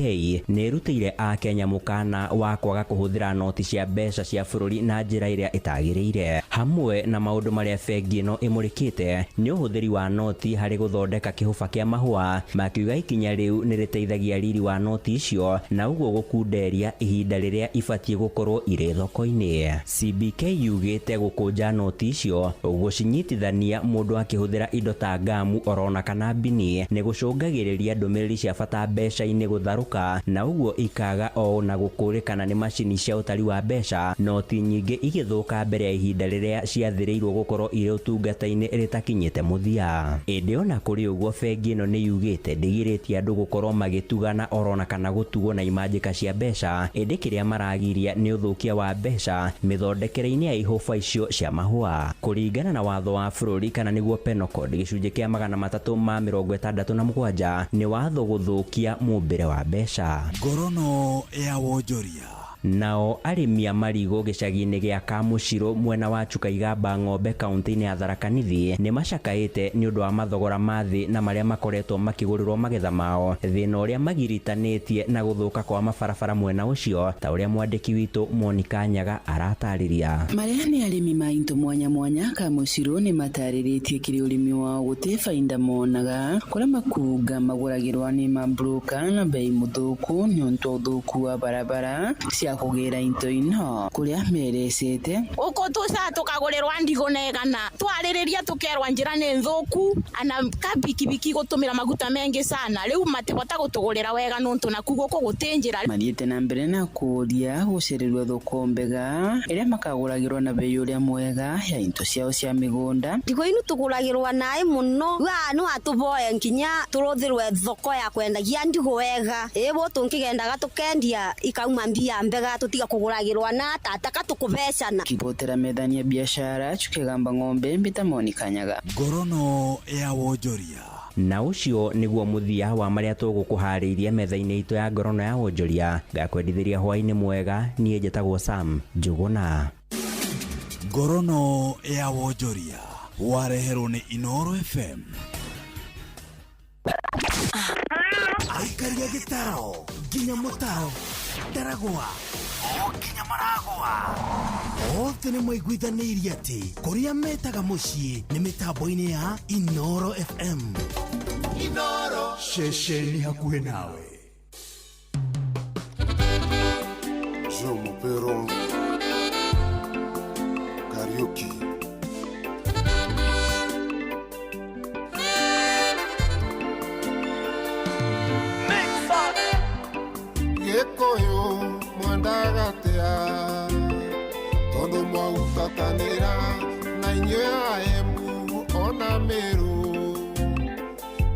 nĩ ĩrutĩire akenya mũkana wa kwaga kũhũthĩra noti cia mbeca cia bũrũri na njĩra ĩrĩa ĩtagĩrĩire. Hamwe na maũndũ marĩa bengi ĩno ĩmũrĩkĩte nĩ ũhũthĩri wa noti harĩ gũthondeka kĩhũba kĩa mahũa, makiuga ikinya rĩu nĩ rĩteithagia riri wa noti icio na ũguo gũkunderia ihinda rĩrĩa ibatiĩ gũkorwo irĩ thoko-inĩ. CBK yugĩte gũkũnja noti icio gũcinyitithania mũndũ akĩhũthĩra indo ta ngamu orona kana mbini nĩ gũcũngagĩrĩria ndũmĩrĩri cia bata mbeca-inĩ gũtharũka na ũguo ikaga o na gũkũrĩkana nĩ macini cia ũtari wa mbeca, noti nyingĩ igĩthũka mbere ya ihinda rĩrĩa ciathĩrĩirwo gũkorwo irĩ ũtungata-inĩ rĩtakinyĩte mũthia. Ĩndĩ ona kũrĩ ũguo bengi ĩno nĩ yugĩte ndĩgirĩtie andũ gũkorwo magĩtugana orona kana gũtugwo na imanjĩka cia mbeca, ĩndĩ kĩrĩa maragiria nĩ ũthũkia wa mbeca mĩthondekere-inĩ ya ihũba icio cia mahũa. Kũringana na watho wa bũrũri kana nĩguo Penal Code gĩcunjĩ kĩa 367 nĩ watho gũthũkia mũmbĩre wa mbeca. Ngorono ya wonjoria. Nao arĩmi a marigũ gĩcagi-inĩ gĩa Kamũcirũ mwena wa Chukaigamba Ng'ombe kaunti-inĩ ya Tharaka Nithi nĩ macakaĩte nĩ ũndũ wa mathogora ma thĩ na marĩa makoretwo makĩgũrĩrwo magetha mao, thĩna ũrĩa magiritanĩtie na gũthũka kwa mabarabara mwena ũcio, ta ũrĩa mwandĩki witũ Monica Nyaga aratarĩria. Marĩa nĩ arĩmi ma into mwanya mwanya Kamũcirũ nĩ matarĩrĩtie kĩrĩ ũrĩmi wao gũtĩ bainda monaga kũrĩa makunga magũragĩrwa nĩ mabroka na bei mũthũku nĩ ũndũ wa ũthũku wa barabara cia kũgĩra into ino kũrĩa merecete gũkũ tũcaga tũkagũrĩrwa ndigũ na igana twarĩrĩria tũkerwa njĩra nĩ nthũku ana kabikibiki gũtũmĩra maguta mengĩ sana rĩu matibota gũtũgũrĩra wega nũntũ naku gũkũ gũtĩ njĩra. Mathiĩte na mbere na kũũria gũcererwo thoko mbega ĩrĩa makagũragĩrwo na bei ũrĩa mwega ya into ciao cia mĩgũnda. Ndigũ inu tũgũragĩrwa naĩ mũno no atũboe nginya tũrũthĩrwe thoko ya kwendagia ndigũ wega ĩbũ tũngĩgendaga tũkendia ikauma mbia mbega tutiga kuguragirwa na tata tukubecana. Kibotera methania biashara Chukegamba Ng'ombe mbita Monica Nyaga. Ngorono ya wonjoria. Na ũcio nĩguo mũthia wa marĩa tũgũkũharĩirie metha-inĩ itũ ya ngorono ya wonjoria. Ngakwendithĩria hwaĩ-inĩ mwega, niĩ njĩtagwo Sam Njũgũna. Ngorono ya wonjoria wareherwo nĩ Inoro FM. Aikaria gĩtaro nginya mũtaro Ndaragwa o nginya Maragwa othe nĩ maiguithanĩirie atĩ kũrĩa metaga mũciĩ nĩ mĩtambo-inĩ ya Inoro FM. Inoro. Ceceni hakuhĩ nawe. Jomo Pero Kariuki. Gĩkũyũ mwendaga atĩa tondũ mwautatanĩra na inyuĩ a Embu ona Meru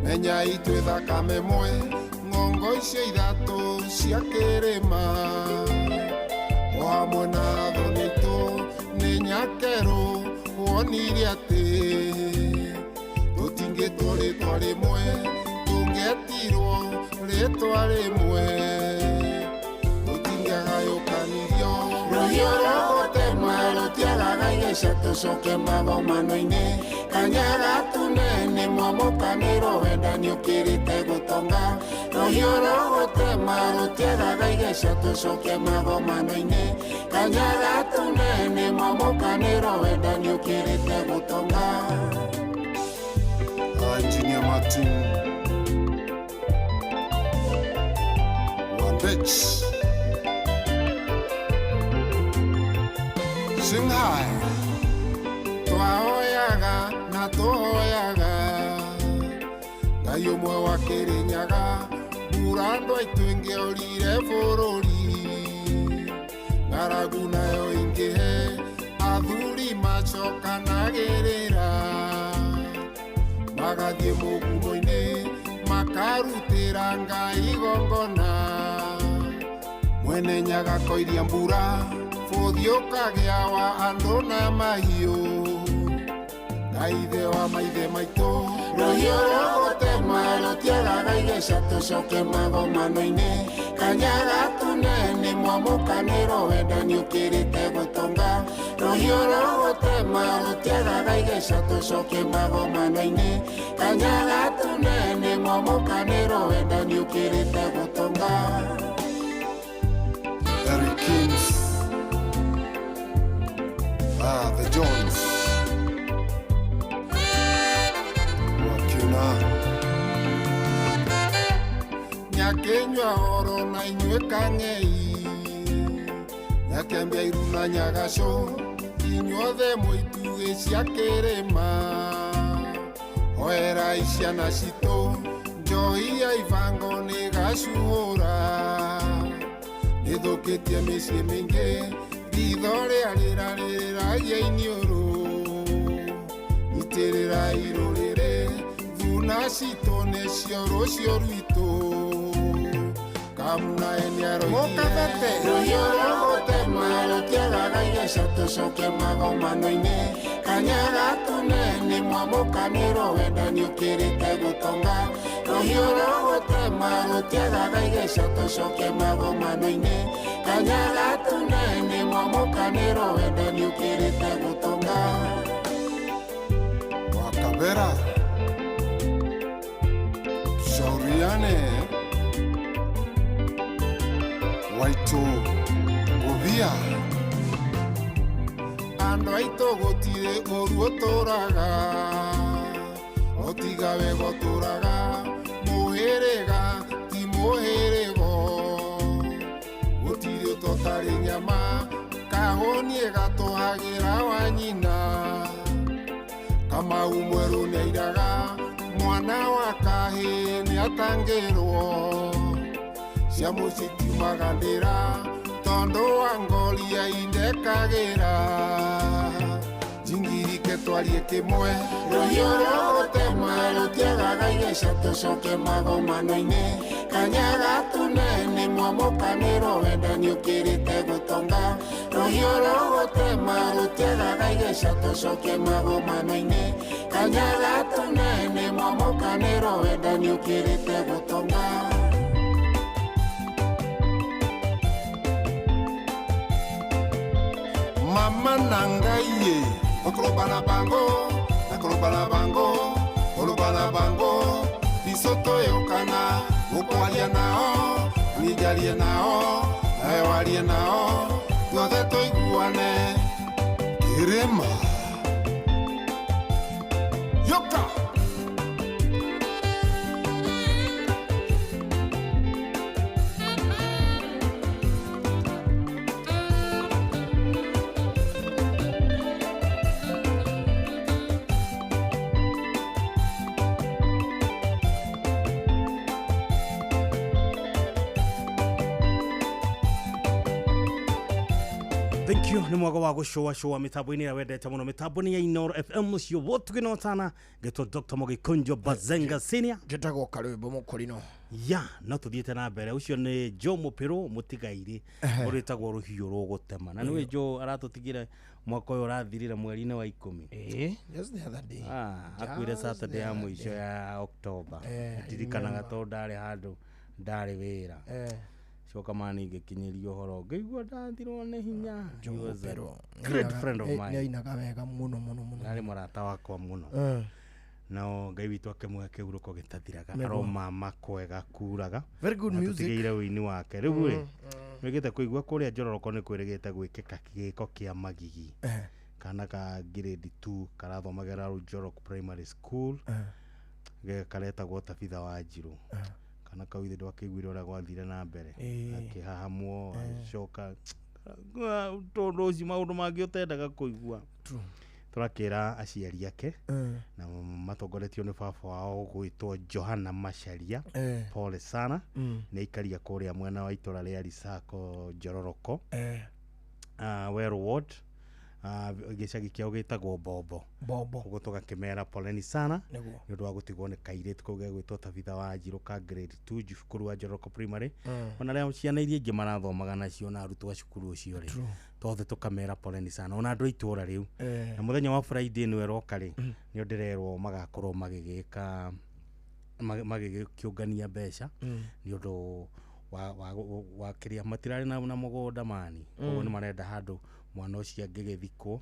menyai twĩ thakame mwe ng'ongo icio ithatũ cia kĩrĩma o hamwe na thonitũ nĩ nyakerũ wonire atĩ tũtingĩtwo rĩtwa rĩmwe tũngĩetirwo rĩtwa rĩmwe tũtingĩagayũkanirio Rũhiũ rwa gũtema rũtiagaga igeca tũcoke magomano-inĩ kanya gatune nĩ mwamũkanĩro wendani ũkĩrĩte gũtonga rũhiũ rwa gũtema rũtiagaga igeca tũcoke magomano-inĩ kanya gatune nĩ mwamũkanĩro wendani ũkĩrĩte gũtonga. Engineer Martin Wandech Shanghai twahoyaga na tũhoyaga Ngai ũmwe wa Kĩrĩnyaga mbura andũ aitũ ĩngĩorire bũrũri ng'aragu nayo ingĩhe athuri macokanagĩrĩra magathiĩ mũgumo-inĩ makarutĩra Ngai igongona mwene Nyaga koiria mbura bũthi ũkagĩa wa andũ na mahiũ na ithe wa maithe maitũ Rũhiũ rwa gũtema rũtiagaga igeca tũcoke magomano-inĩ kanya gatune nĩ mwamũkanĩro wendani ũkĩrĩte gũtonga rũhiũ rwa gũtema rũtiagaga igeca tũcoke magomano-inĩ kanya gatune nĩ mwamũkanĩro wendani ũkĩrĩte gũtonga. Eric Kings. The Jones. Wakina. Nyakenywa oro na inyuĩ kang'ei Nyakembia iru na Nyagaco inyuothe mwĩ cia kĩrĩma hoerai ciana citũ njohi ya ibango nĩ gacuhũra nĩthũkĩtie mĩciĩ mĩingĩ ritho rĩa rĩrarĩragia iniũrũ nyitĩrĩrai rũrĩrĩ thuna citũ nĩcio rũciũ rwitũ kamunae nĩaroigire Rũhiũ rwa gũtema rũtiagaga igeca tũcoke magomano-inĩ kanya gatune nĩ mwamũkanĩro wendani ũkĩrĩte gũtonga rũhiũ rwa gũtema rũtiagaga igeca tũcoke magomano-inĩ kanya gatune nĩ mwamũkanĩro wendani ũkĩrĩte gũtonga. Wakabera tushauriane waitu gũthia andũ aitũ gũtirĩ ũru ũtũraga ũtiga wega ũtũraga mũhĩrĩga ti mũhĩrĩgo gũtirĩ ũtotarĩ nyama kahũniĩ gatũhagĩra wa nyina Kamau mwerũ nĩairaga mwana wa kahĩĩ nĩatangĩrwo cia mũciĩ tiumaga ndĩra tondũ wa ngoria indekagĩra njingirike twarie kĩmwe Rũhiũ rwa gũtema rũtiagaga igeca tũcoke magomano-inĩ kanya gatune nĩ mwamũkanĩro wendani ũkĩrĩte gũtonga rũhiũ rwa gũtema rũtiagaga igeca tũcoke magomano-inĩ kanya gatune nĩ mwamũkanĩro wendani ũkĩrĩte gũtonga. Mama na ngai ye okoloba na bango nakoloba na bango koloba na bango biso toyokana gũkwaria nao niĩ njarie nao nawe warie nao tuothe tũiguane kĩrĩma yoka. Thank you nĩ mwago wa gũcũacũa mĩtambo-inĩ ĩrĩa wendete mũno, mĩtambo nĩ ya Inoro FM, mũciĩ wotugĩnotana ngĩtwo Dr. Mũgĩkũnjo Bazenga Senior. Njĩtagwo Karwĩmbo Mũkũrinũ. Ya no tũthiĩte na mbere, ũcio nĩ Joe Mũpĩrũ mũtigairĩ ũrĩtagwo rũhiũ rũgũtema, na nĩwe Joe aratũtigire mwaka ũyũ ũrathirire mweri-inĩ wa 10. Just the other day. Akuire Just Saturday the ya other mũico day. ya October. I Ndirikanaga remember. tondũ ndarĩ handũ ndarĩ wĩra. Coka mani ngĩkinyĩrio ũhoro ngĩigua ndathirwo nĩ hinya. He Joe was a Mũpĩrũ. great friend of mine. Nĩainaga wega mũno mũno mũno. Ndarĩ mũrata wakwa mũno. No Ngai witũ akĩmũhe kĩhurũko gĩtathiraga. Nĩguo. Aromama kwega kuraga. Very good music. Atũtigĩire ũini wake. Rĩu rĩ, wĩgĩte kũigua kũrĩa Njororoko nĩ kwĩrĩgĩte gwĩkĩka gĩko kĩa magigi. Kana ka grade 2 karathomagĩra Njoroko Primary School. Karetagwo Tabitha wa Njirũ. Kana kau ithe ndwakĩiguire ũrĩa gwathire na mbere. Akĩhahamwo, agĩcoka tondũ ũcio maũndũ mangĩ ũtendaga kũigua. Tũrakĩra aciari ake na matongoretio nĩ baba wao gwĩtwo Johana Macharia. Pole sana. Nĩ aikaria kũrĩa mwena wa itũra rĩa Risako Njororoko. Weru Ward. Gĩcagi kĩao gĩtagwo Bombo. Bombo. Koguo tũgakĩmera poleni sana Nĩguo. nĩ ũndũ wa gũtigwo nĩ kairĩtu kau gegwĩtwo Tabitha wa Njirũ ka grade 2 cukuru wa Njoroko Primary. Ona arĩa ciana iria ingĩ marathomaga nacio na arutwo a cukuru ũcio rĩ, tothe tũkamera poleni sana, ona andũ a itũra rĩu. Na mũthenya wa Friday nĩwe ĩroka rĩ, nĩo ndĩrerwo magakorwo magĩgĩka magĩgĩkĩũngania mbeca nĩ ũndũ wa kĩrĩa matirarĩ na mũgũnda mani. Koguo nĩ marenda handũ mwana ũcio angĩgĩthikwo,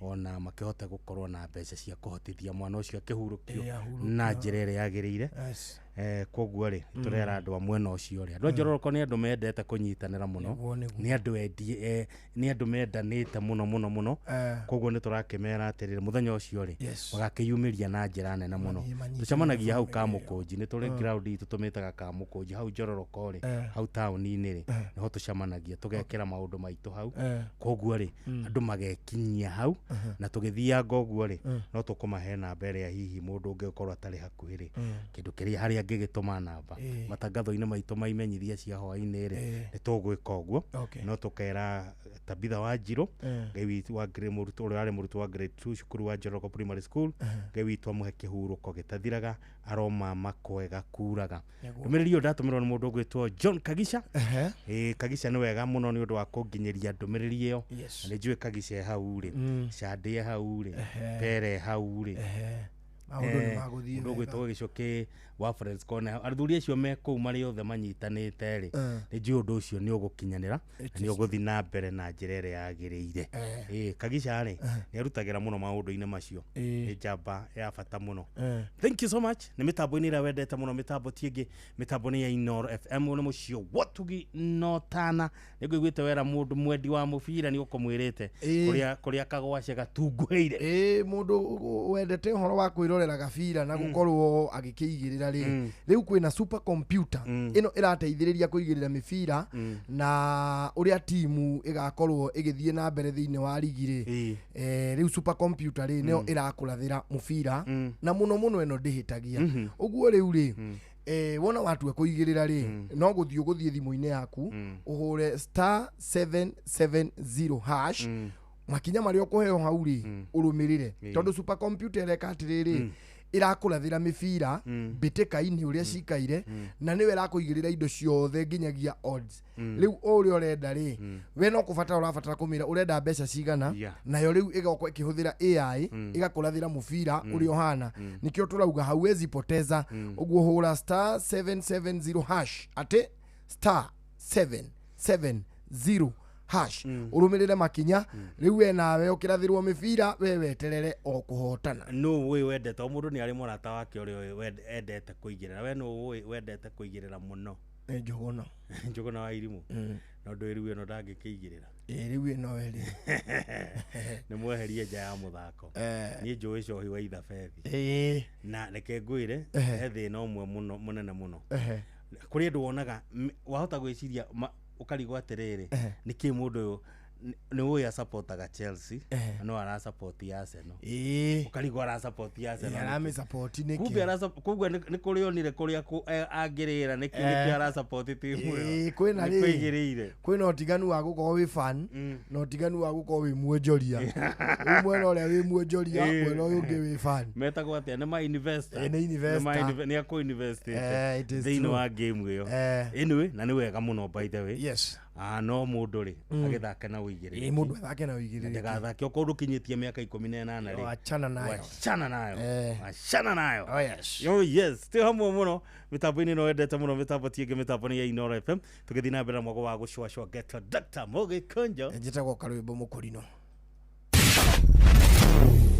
ona makĩhote gũkorwo na mbeca cia kũhotithia mwana ũcio akĩhurũkio Ahurũkio. na njĩra ĩrĩa yagĩrĩire. Koguo rĩ, tũrera andũ a mwena ũcio rĩ, andũ a Njororoko nĩ andũ mendete kũnyitanĩra mũno. Nĩguo, nĩguo. Nĩ andũ endi, nĩ andũ mendanĩte mũno mũno mũno. Koguo nĩ tũrakĩmera atĩrĩrĩ, mũthenya ũcio rĩ, magakĩyumĩria na njĩra nene mũno. Mathiĩ manyitane Tũcemanagia hau famĩlĩ ĩyo. Kamũkũnji, nĩ tũrĩ ground itũ tũmĩtaga Kamũkũnji hau Njororoko rĩ, hau taũni-inĩ rĩ, nĩho tũcemanagia tũgekĩra maũndũ maitũ hau. Koguo rĩ, andũ magekinyia hau, na tũgĩthianga ũguo rĩ, no tũkũmahe namba ĩrĩa hihi mũndũ ũngĩkorwo atarĩ hakuhĩ rĩ, kĩndũ kĩrĩa harĩa angĩgĩtũma namba. Matangatho-inĩ maitũ ma imenyithia cia hwaĩ-inĩ rĩ, nĩ tũgwĩka ũguo. No tũkera Tabitha wa Njirũ, Ngai witũ wa grade, mũrutwo ũrĩa warĩ mũrutwo wa grade 2 cukuru wa Njoroko Primary School, Ngai witũ amũhe kĩhurũko gĩtathiraga, aromama kwega kuraga. Ndũmĩrĩri ĩyo ndatũmĩrwo nĩ mũndũ ũgwĩtwo John Kagica. Kagica nĩ wega mũno nĩ ũndũ wa kũnginyĩria ndũmĩrĩri ĩyo. Na nĩ njũĩ Kagica e hau rĩ, Candĩ e hau rĩ, Pere e hau rĩ. Maũndũ nĩ magũthiĩ Mũndũ wega. ũgwĩtwo Gĩcũkĩ wa Friends Corner, athuri acio me kũu marĩ othe manyitanĩte rĩ, nĩ njũĩ ũndũ ũcio nĩ ũgũkinyanĩra na nĩ ũgũthiĩ na mbere na njĩra ĩrĩa yagĩrĩire. Kagica rĩ, nĩ arutagĩra mũno maũndũ-inĩ macio. Nĩ njamba ya bata mũno. Thank you so much. Nĩ mĩtambo-inĩ ĩrĩa wendete mũno, mĩtambo ti ĩngĩ, mĩtambo nĩ ya Inoro FM, nĩ mũciĩ watugi notana. Nĩ ngũiguĩte wera mũndũ mwendi wa mũbira nĩ ũkũmwĩrĩte kũrĩa kagwace gatunguhĩire. Mũndũ wendete ũhoro wa kwĩrorera gabira na gũkorwo agĩkĩigĩrĩra rĩ, rĩu kwĩna super computer ĩno ĩrateithĩrĩria kũigĩrĩra mĩbira na ũrĩa timu ĩgakorwo ĩgĩthiĩ na mbere thĩinĩ wa rigi rĩ. Rĩu super computer rĩ, nĩyo ĩrakũrathĩra mũbira na mũno mũno ĩno ndĩhĩtagia. Ũguo rĩu rĩ, wona watua kũigĩrĩra rĩ, no gũthiĩ ũgũthiĩ thimũ-inĩ yaku ũhũre *770# makinya marĩa ũkũheo hau rĩ, ũrũmĩrĩre. Tondũ super computer ĩreka atĩrĩrĩ, ĩrakũrathĩra mĩbira mbĩtĩka-inĩ ũrĩa cikaire, na nĩwe ĩrakũigĩrĩra indo ciothe nginyagia odds. Rĩu o ũrĩa ũrenda rĩ, we no kũbatara ũrabatara kũmĩra ũrenda mbeca cigana, nayo rĩu ĩgoka ĩkĩhũthĩra AI ĩgakũrathĩra mũbira ũrĩa ũhana. Nĩkĩo tũrauga hauwezi poteza. Ũguo hũra *770# atĩ *770# ũrũmĩrĩre makinya. Rĩu we nawe ũkĩrathĩrwo mĩbira, we weterere o kũhotana. Nũ ũĩ wendete, o mũndũ nĩ arĩ mũrata wake ũrĩa endete kũigĩrĩra. We nũ ũĩ wendete kũigĩrĩra mũno? Njũgũna. Njũgũna wa irimũ. No ndũĩ rĩu ĩno ndangĩkĩigĩrĩra. Rĩu ĩno ĩrĩ nĩ mweherie nja ya mũthako. Niĩ njũĩ cohi wa ithabethi. Na reke ngwĩre, he thĩna ũmwe mũno mũnene mũno. Kũrĩ andũ wonaga wahota gwĩciria ũkarigwo atĩrĩrĩ, nĩkĩ mũndũ ũyũ Nĩ ũĩ asapotaga Chelsea na no arasapoti Arsenal. Ĩĩ. Ũkarigwo arasapoti Arsenal. Ĩĩ, aramĩsupport nĩkĩ? Kumbe kumbe nĩ kũrĩa onire kũrĩa angĩrĩra nĩkĩo nĩkĩo arasapoti timu ĩyo. Ĩĩ, kwĩna Nĩ rĩrĩ, kwĩigĩrĩire. Kwĩna ũtiganu wa gũkorwo wĩ fan na ũtiganu wa gũkorwo wĩ mwonjoria. Rĩu mwena ũrĩa wĩ mwonjoria, mwena ũyũ ũngĩ wĩ fan. Metagwo atĩa? Nĩ ma investor. Ĩĩ, nĩ investor. Nĩ akũ investĩte Eh, it is thĩinĩ true. wa game ĩyo. Eh. Anyway, na nĩ wega mũno by the way. Yes. Ah, no mũndũ rĩ agĩthake na ũigĩrĩrĩki. Ĩĩ, mũndũ athake na ũigĩrĩrĩki. Ndagathake okorwo ndũkinyĩtie mĩaka 18 rĩ. Wachana nayo. Wachana nayo. Eh. Wachana nayo. Oh, yes. Oh, yes. Twĩ hamwe mũno mĩtambo-inĩ ĩno wendete mũno mĩtambo ti ĩngĩ mĩtambo nĩ ya Inooro FM. Tũgĩthiĩ na mbere na mwago wa gũcũacũa Geto Dr. Mũgĩkũnjo. Njĩtagwo Karwĩmbo Mũkũrinũ.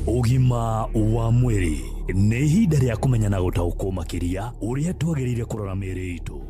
Ũgima wa mwĩrĩ nĩ ihinda rĩa kũmenya na gũtaũkwo makĩria ũrĩa twagĩrĩire kũrora mĩĩrĩ itũ.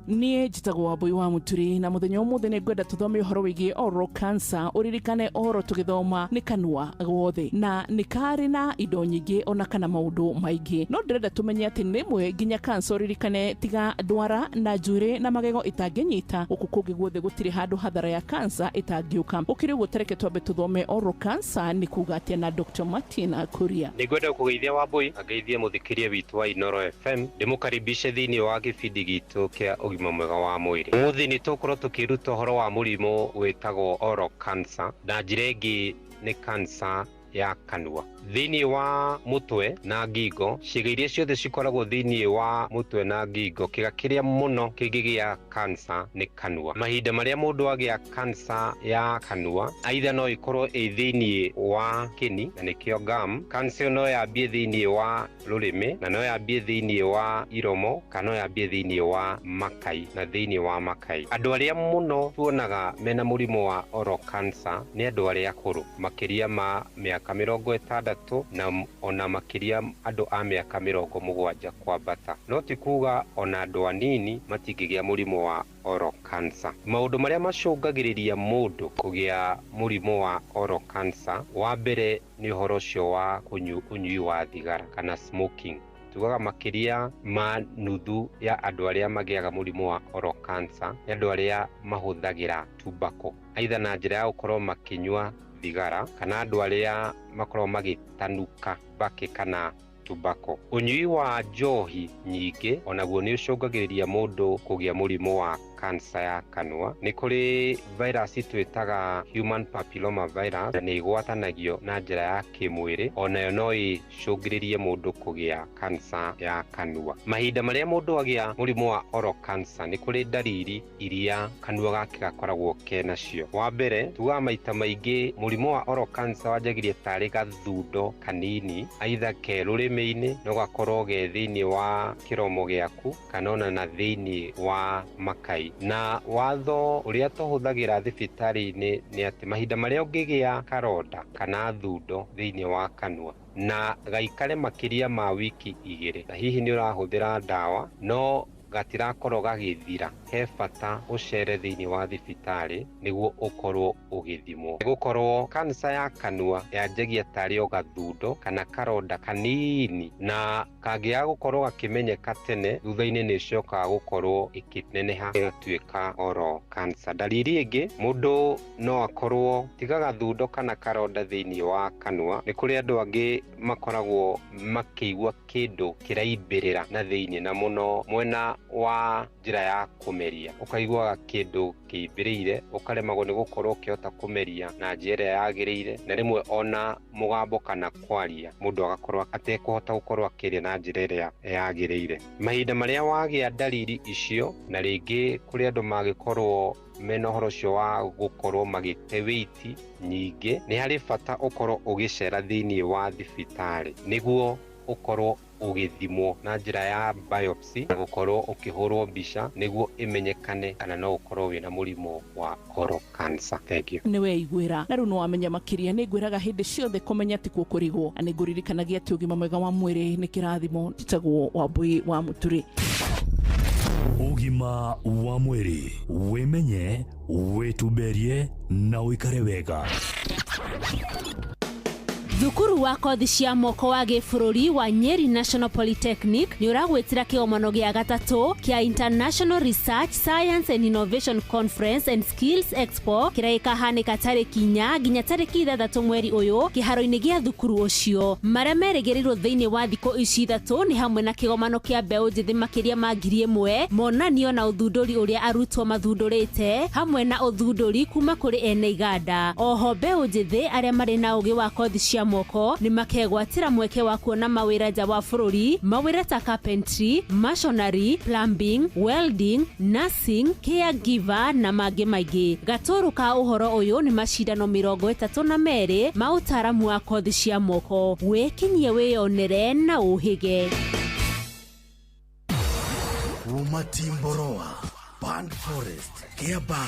Niĩ njĩtagwo Wambui wa Mũturi na mũthenya ũmũthĩ nĩ ngwenda tũthome ũhoro wĩgiĩ oral cancer. Ũririkane ũhoro tũgĩthoma nĩ kanua gothe na nĩ karĩ na indo nyingĩ ona kana maũndũ maingĩ, no ndĩrenda tũmenye atĩ nĩ ĩmwe nginya cancer. Ũririkane tiga ndwara na njuĩrĩ na magego ĩtangĩnyita, gũkũ kũngĩ guothe gũtirĩ handũ hathara ya cancer ĩtangĩũka. Ũkĩrĩ ũguo tareke twambe tũthome oral cancer nĩ kuga atĩa na Dr. Martin Kuria. Nĩ ngwenda kũgeithia Wambui na ngeithie mũthikĩria witũ wa Inooro FM, ndĩmũkaribishe thĩinĩ wa gĩbindi gitũ kĩa ũgima mwega wa mwĩrĩ. Ũmũthĩ nĩ tũgũkorwo tũkĩruta ũhoro wa mũrimũ wĩtagwo oral cancer, na njĩra ĩngĩ nĩ cancer ya kanua. Thĩinĩ wa mũtwe na ngingo, ciĩga iria ciothe cikoragwo thĩinĩ wa mũtwe na ngingo, kĩga kĩrĩa mũno kĩngĩgĩa cancer nĩ kanua. Mahinda marĩa mũndũ agĩa cancer ya kanua, aitha no ĩkorwo ĩ thĩinĩ wa kĩni, na nĩkĩo gum. Cancer no yambie thĩinĩ wa rũrĩmĩ, na no yambie thĩinĩ wa iromo, kana no yambie thĩinĩ wa makai, na thĩinĩ wa makai. Andũ arĩa mũno tuonaga mena mũrimũ wa oral cancer nĩ andũ arĩa akũrũ, makĩria ma mĩaka 60 na ona makĩria andũ a mĩaka 70 kwambata. No ti kuga ona andũ anini matingĩgĩa mũrimũ wa oral cancer. Maũndũ marĩa macũngagĩrĩria mũndũ kũgĩa mũrimũ wa oral cancer, wa mbere nĩ ũhoro ũcio wa ũnyui wa thigara kana smoking. Tugaga makĩria ma nuthu ya andũ arĩa magĩaga mũrimũ wa oral cancer nĩ andũ arĩa mahũthagĩra tobacco, aitha na njĩra ya gũkorwo makĩnyua thigara kana andũ arĩa makoragwo magĩtanuka mbakĩ kana tobacco. Ũnyui wa njohi nyingĩ onaguo nĩ ũcũngagĩrĩria mũndũ kũgĩa mũrimũ wa cancer ya kanua. Nĩ kũrĩ virus twĩtaga human papilloma virus, na nĩ ĩgwatanagio na njĩra ya kĩmwĩrĩ, onayo no ĩcũngĩrĩrie mũndũ kũgĩa cancer ya kanua. Mahinda marĩa mũndũ agĩa mũrimũ wa oral cancer, nĩ kũrĩ ndariri iria kanua gake gakoragwo kenacio. Wa mbere, tugaga maita maingĩ mũrimũ wa oral cancer wanjagĩria tarĩ gathundo kanini, aitha ke rũrĩmĩ-inĩ, no gakorwo ge thĩinĩ wa kĩromo gĩaku kana ona na thĩinĩ wa makai. Na watho ũrĩa tũhũthagĩra thibitarĩ-inĩ nĩ atĩ mahinda marĩa ũngĩgĩa karonda kana thundo thĩinĩ wa kanua na gaikare makĩria ma wiki 2, na hihi nĩ ũrahũthĩra ndawa no gatirakorwo gagĩthira, he bata ũcere thĩinĩ wa thibitarĩ nĩguo ũkorwo ũgĩthimwo. Gũkorwo cancer ya kanua yanjagia tarĩ o gathundo kana karonda kanini, na kangĩaga gũkorwo gakĩmenyeka tene, thutha-inĩ nĩ ĩcokaga gũkorwo ĩkĩneneha ĩgatuĩka oral cancer. Ndariri ĩngĩ, mũndũ no akorwo tiga gathundo kana karonda thĩinĩ wa kanua, nĩ kũrĩ andũ angĩ makoragwo makĩigua kĩndũ kĩraimbĩrĩra na thĩinĩ, na mũno mwena wa njĩra ya kũmeria, ũkaiguaga kĩndũ kĩimbĩrĩire, ũkaremagwo nĩ gũkorwo ũkĩhota kũmeria na njĩra ĩrĩa yagĩrĩire, na rĩmwe ona mũgambo kana kwaria mũndũ agakorwo atekũhota gũkorwo akĩaria na njĩra ĩrĩa yagĩrĩire. Mahinda marĩa wagĩa ndariri icio, na rĩngĩ kũrĩ andũ mangĩkorwo mena ũhoro ũcio wa gũkorwo magĩte wĩiti nyingĩ, nĩ harĩ bata ũkorwo ũgĩcera thĩinĩ wa thibitarĩ nĩguo ũkorwo ũgĩthimwo na njĩra ya biopsy na gũkorwo ũkĩhũrwo mbica nĩguo ĩmenyekane kana no ũkorwo wĩna mũrimũ wa oral cancer. Thank you. Nĩ weiguĩra na rĩu nĩ wamenya makĩria. Nĩ ngwĩraga hĩndĩ ciothe kũmenya ti kuo kũrigwo, na nĩ ngũririkanagia atĩ ũgima mwega wa mwĩrĩ nĩ kĩrathimo. Njĩtagwo Wambui wa Mũturi. Ũgima wa mwĩrĩ, wĩmenye, wĩtumberie na ũikare wega. Thukuru wa kothi cia moko wa gĩbũrũri wa Nyeri National Polytechnic nĩ ũragwĩtĩra kĩgomano gĩa gatatũ kĩa International Research Science and Innovation Conference and Skills Expo kĩrĩa gĩkahanĩka tarĩki 4 nginya tarĩki 6 mweri ũyũ kĩharo-inĩ gĩa thukuru ũcio. Marĩa merĩgĩrĩirwo thĩinĩ wa thikũ ici ithatũ nĩ hamwe na kĩgomano kĩa mbeũ njĩthĩ makĩria ma 1000, monanio na ũthundũri ũrĩa arutwo mathundũrĩte hamwe na ũthundũri kuma kũrĩ ene iganda. Oho mbeũ njĩthĩ arĩa marĩ na ũgĩ wa kothi cia moko nĩ makegwatĩra mweke wa kuona mawĩra nja wa bũrũri, mawĩra ta carpentry, masonry, plumbing, welding, nursing, caregiver na mangĩ maingĩ. Gatũrũ ka ũhoro ũyũ nĩ macindano 32 ma ũtaaramu wa kothi cia moko. Wĩkinyie wĩyonere na ũhĩge. Kuma Timboroa, Band Forest, Kiaba,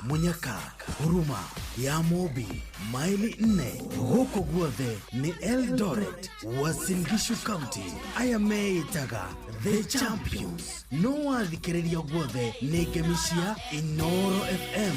Munyaka, Huruma, ya Mobi, maili 4 gũkũ guothe nĩ Eldoret, Uasin Gishu County. Aya meĩtaga The Champions. No wathikĩrĩria guothe nĩ ngemi cia Inoro FM.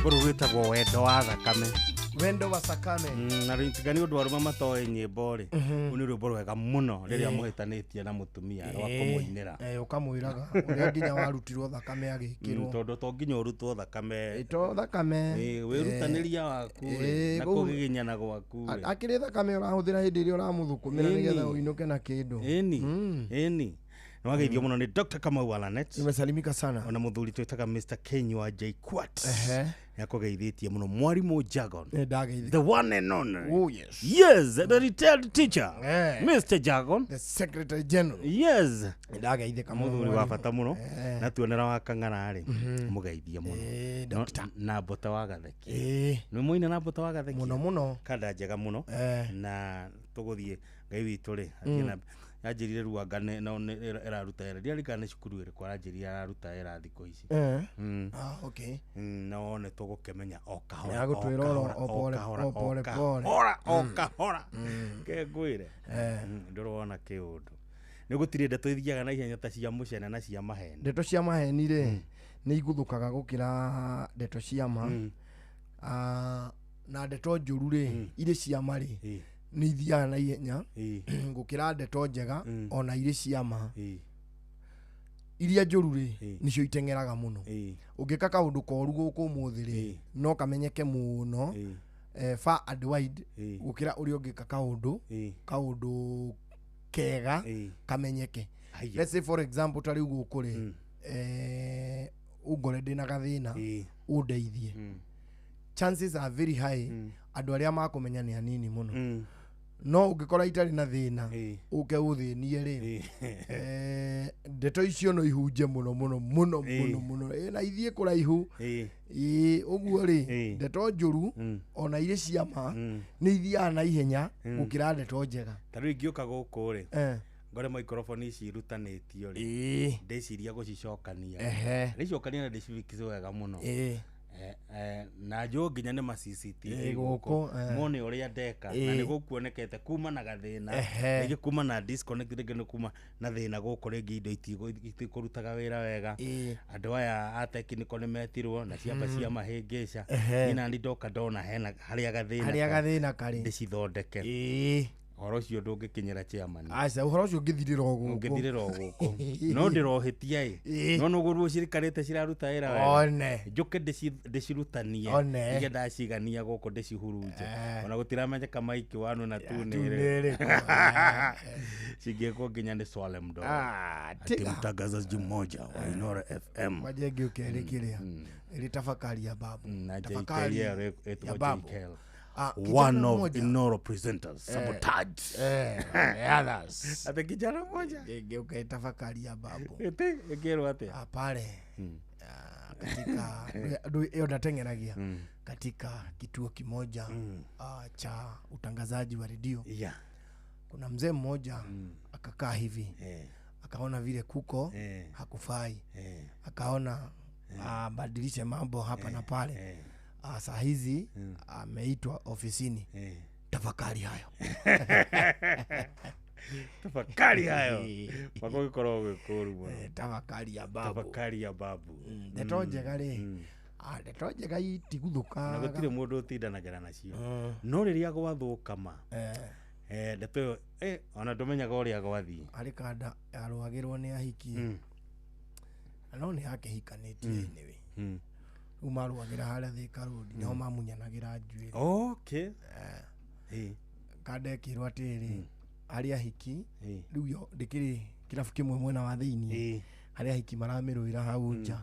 Rwĩmbo rũu rwĩtagwo wendo wa thakame. Wendo wa thakame. Na rĩtiga nĩ ũndũ arũme matoĩ nyĩmbo rĩ, rũu nĩ rwĩmbo rwega mũno rĩrĩa mũhĩtanĩtie na mũtumia rwa kũmũinĩra. Ũkamwĩraga ũrĩa nginya warutirwo thakame agĩkĩrwo. Tondũ to nginya ũrutwo thakame. To thakame. Wĩrutanĩria waku rĩ, na kũgiginyana gwaku rĩ. Akĩrĩ thakame ũrahũthĩra hĩndĩ ĩrĩa ũramũthũkũmĩra nĩgetha ũinũke na kĩndũ. Ĩni, ĩni. Nĩwageithio mũno nĩ Dr. Kamau Alanet. Nimesalimika sana. Ona mũthuri twĩtaga Mr. Kenywa J. Quat. Nĩakũgeithĩtie mũno Mwarimũ Jagon. Nĩndageithĩka. The one and only. Oh, yes. Yes, the retired teacher. Mr. Jagon. The Secretary General. Yes. Nĩndageithĩka mũno. Mũthuri wa bata mũno. Na tuonera wa Kang'ara rĩ, mũgeithie mũno. Na Mbota wa Gatheki. Nĩ mũina na Mbota wa Gatheki. Mũno mũno. Kanda njega mũno. Na tũgũthiĩ Ngai witũ rĩ, athiĩ na anjĩrire Ruanga no ĩraruta wĩra ndiarikana nĩ cukuru ĩrĩkũ aranjĩrire araruta wĩra thikũ ici. Ah, okay. No nĩ tũgũkĩmenya o kahora Nĩagũtwĩra oro o pole o pole pole. kahora o kahora ke ngwĩre ndũrona kĩũndũ nĩ gũtirĩ ndeto ithiaga na ihenya ta cia mũcene na cia maheni. Ndeto cia maheni rĩ nĩ iguthũkaga gũkĩra ndeto cia ma. Na ndeto njũru rĩ irĩ cia ma rĩ nĩ ithiaga na ihenya gũkĩra ndeto njega ona irĩ cia ma. Iria njũru rĩ nĩcio iteng'eraga mũno. Ũngĩka kaũndũ koru gũkũ ũmũthĩ rĩ no kamenyeke mũno far and wide gũkĩra ũrĩa ũngĩka kaũndũ kega kamenyeke. Let's say for example ta rĩu gũkũ rĩ ũngore ndĩna gathĩna ũndeithie, chances are very high andũ arĩa makũmenya nĩ anini mũno. No ũngĩkora itarĩ na thĩna ũke ũthĩnie rĩ ndeto icio no ihunje mũno mũno mũno mũno mũno na ithiĩ kũraihu. Ũguo rĩ ndeto njũru ona irĩ cia ma nĩ ithiaga na ihenya gũkĩra ndeto njega. Ta rĩu ingĩũka gũkũ rĩ ngore microphone ici irutanĩtio rĩ ndĩciria gũcicokania ndĩcokania na ndĩcibikice wega mũno na njũ nginya nĩ ma CCTV gũkũ mone ũrĩa ndeka na nĩ gũkuonekete kuma na gathĩna rĩngĩ kuma na disconnect rĩngĩ nĩ kuma na thĩna gũkũ rĩngĩ indo itikũrutaga wĩra wega. Andũ aya a technical nĩ metirwo na ciamba cia mahĩngĩca niĩ nani ndoka ndona hena harĩa gathĩna karĩ ndĩcithondeke. Ũhoro ũcio ndũngĩkinyĩra chairman. Aca ũhoro ũcio ũngĩthirĩra o gũkũ. Ũngĩthirĩra o gũkũ. No ndĩrohĩtia ĩ. No nũgũrwo cikarĩte ciraruta wĩra wega. One. Njũke ndĩcirutanie. Iria ndacigania gũkũ ndĩcihurunje. Ona gũtiramenyeka maiki wanu na tu nĩ ĩrĩkũ. Cingĩkwo nginya nĩ Swale Mdogo. Ati mtangazaji mmoja wa Inoro FM. Kwaje ngĩũke ĩrĩ kĩrĩa. Ĩrĩ tafakari ya babu. Tafakari ya babu. One of Inoro presenters sabotage the others. Ate kijana mmoja ngeuka tafakari ya babu ete ngero atia pale katika ndio ndatengeragia katika kituo kimoja cha utangazaji wa redio. Kuna mzee mmoja akakaa hivi akaona vile kuko hakufai, akaona badilishe mambo hapa na pale. Saa hizi ameitwa ofisini. Tafakari hayo. Tafakari hayo. Wako gĩkoragwo gwĩ kũũru mũno. Tafakari ya babu. Tafakari ya babu. Ndeto njega rĩ. Ndeto njega itiguthũkaga. Na gũtirĩ mũndũ ũtindanagĩra nacio. No rĩrĩa gwathũka ma. Ndeto ĩyo ona ndũmenyaga ũrĩa gwathiĩ. Harĩ kanda yarũagĩrwo nĩ ahiki. No nĩ yakĩhikanĩtie anyway. Rĩu marũagĩra harĩa Thika Road nĩho mamunyanagĩra njuĩrĩ. Okay. Kanda ĩkĩrwo atĩrĩrĩ harĩ ahiki rĩu yo ndĩkĩrĩ kĩrabu kĩmwe mwena wa thĩiniĩ harĩ ahiki maramĩrũĩra hau nja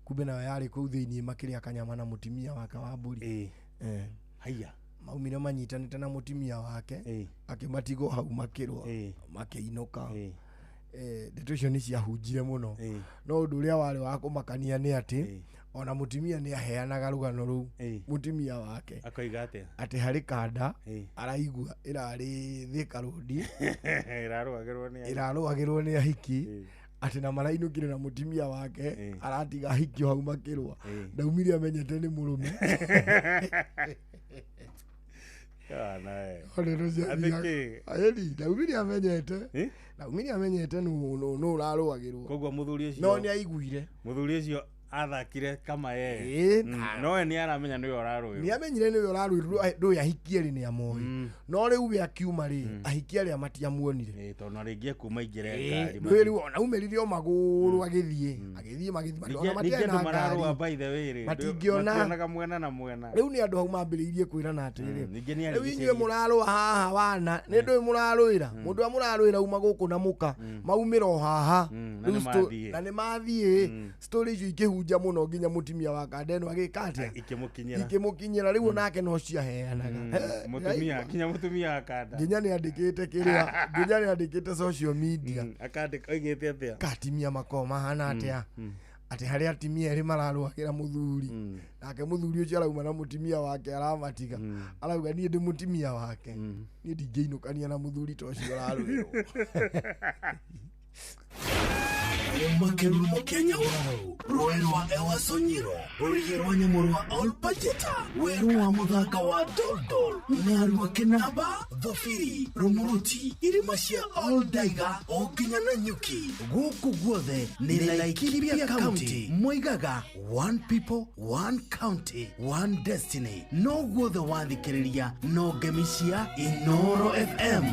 kumbe nayo yarĩ kũu thĩiniĩ makĩrĩa kanyama na mũtumia wake wa mbũri. Haiya. Maumire manyitanĩte na mũtumia wake akĩmatigwo hau makĩrũa makĩinũka. Ndeto icio nĩ ciahunjire mũno. No ũndũ ũrĩa warĩ wa kũmakania nĩ atĩ ona mũtumia nĩ aheanaga rũgano rũu mũtumia wake akoiga atĩa atĩ harĩ kanda araigua ĩrarĩ Thika Road ĩrarũagĩrwo nĩ ahiki atĩ na marainũkire na mũtumia wake aratiga ahiki hau makĩrũa ndaumire amenyete nĩ mũrũme. Ndaumire amenyete nũ ũrarũagĩrwo. Koguo mũthuri ũcio no nĩ aiguire mũthuri ũcio Athakire kama yeye. No we nĩ aramenya nĩwe ũrarũĩrwo. Nĩ amenyire nĩwe ũrarũĩrwo ndũĩ ahikie rĩ nĩ amoĩ. No rĩu we akiuma rĩ ahikie arĩa matiamuonire. Tondũ rĩngĩ ekuma aingĩre ngari. Ndũĩ rĩu ona aumĩrire o magũrũ agĩthiĩ magĩthiĩ ona matiarĩ na ngari. By the way rĩ matingĩona mationaga mwena na mwena. Rĩu nĩ andũ hau mambĩrĩirie kwĩrana atĩrĩrĩ rĩu inyuĩ mũrarũa haha wana nĩ ndũĩ mũrarũĩra mũndũ ũrĩa mũrarũĩra uma gũkũ na mũka maumĩra o haha na nĩ mathiĩ. Story icio ikĩhunja mũno nginya mũtumia wa kanda ĩno agĩka atĩa ikĩmũkinyĩra rĩu onake no ciaheanaga mũtumia nginya mũtumia wa kanda nginya nĩ andĩkĩte kĩrĩa nginya nĩ andĩkĩte social media akandĩka oigĩte atĩa katimia makoo mahana atĩa atĩ harĩa atimia erĩ mararũagĩra mũthuri nake mũthuri ũcio arauma na mũtumia wake aramatiga arauga niĩ ndĩ mũtumia wake niĩ ndingĩinũkania na mũthuri ta ũcio ũrarũĩrwo. Makerumo Kenya Uraru rũĩ rwa Ewaso Nyiro rũrĩgĩ rwa nyamũ rwa Olpajeta werũ wa mũthanga wa Doldol Narua Kĩnamba Thobiri Rumuruti irĩma cia Oldaiga o nginya Nanyuki gũkũ guothe nĩ Laikipia County moigaga one people one county one destiny no guothe wathikĩrĩria no ngemi cia Inooro FM.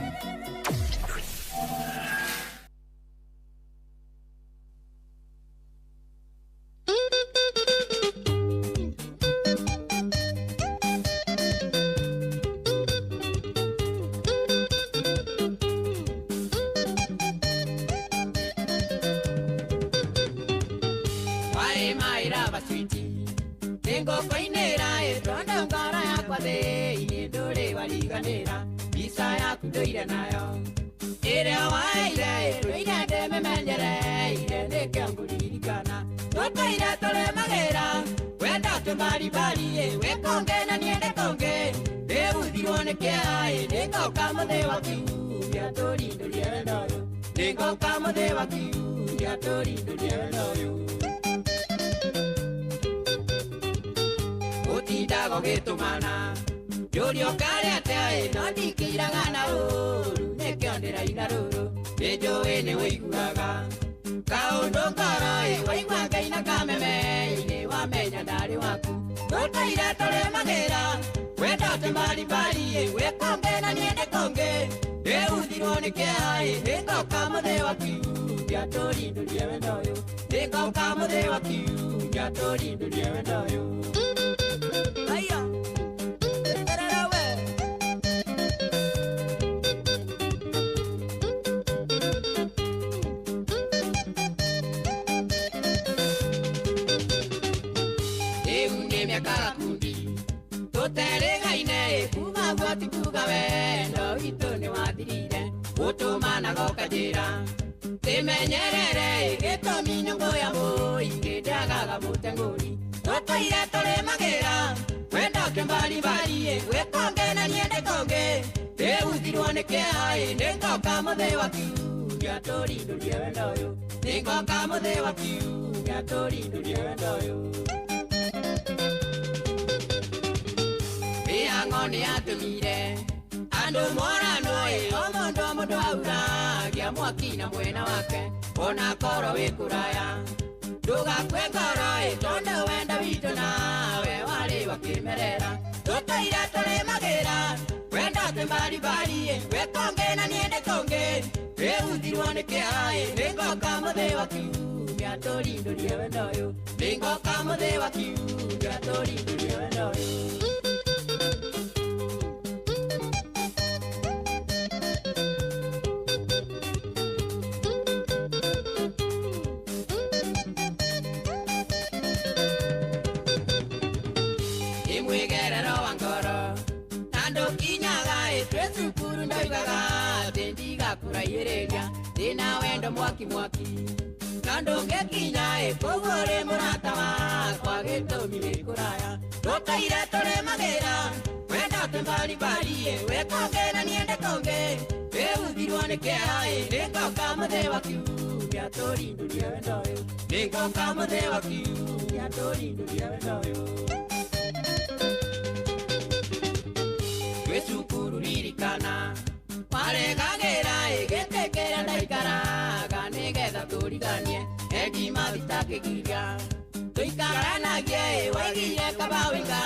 Tũtikaranagie waigire kabawika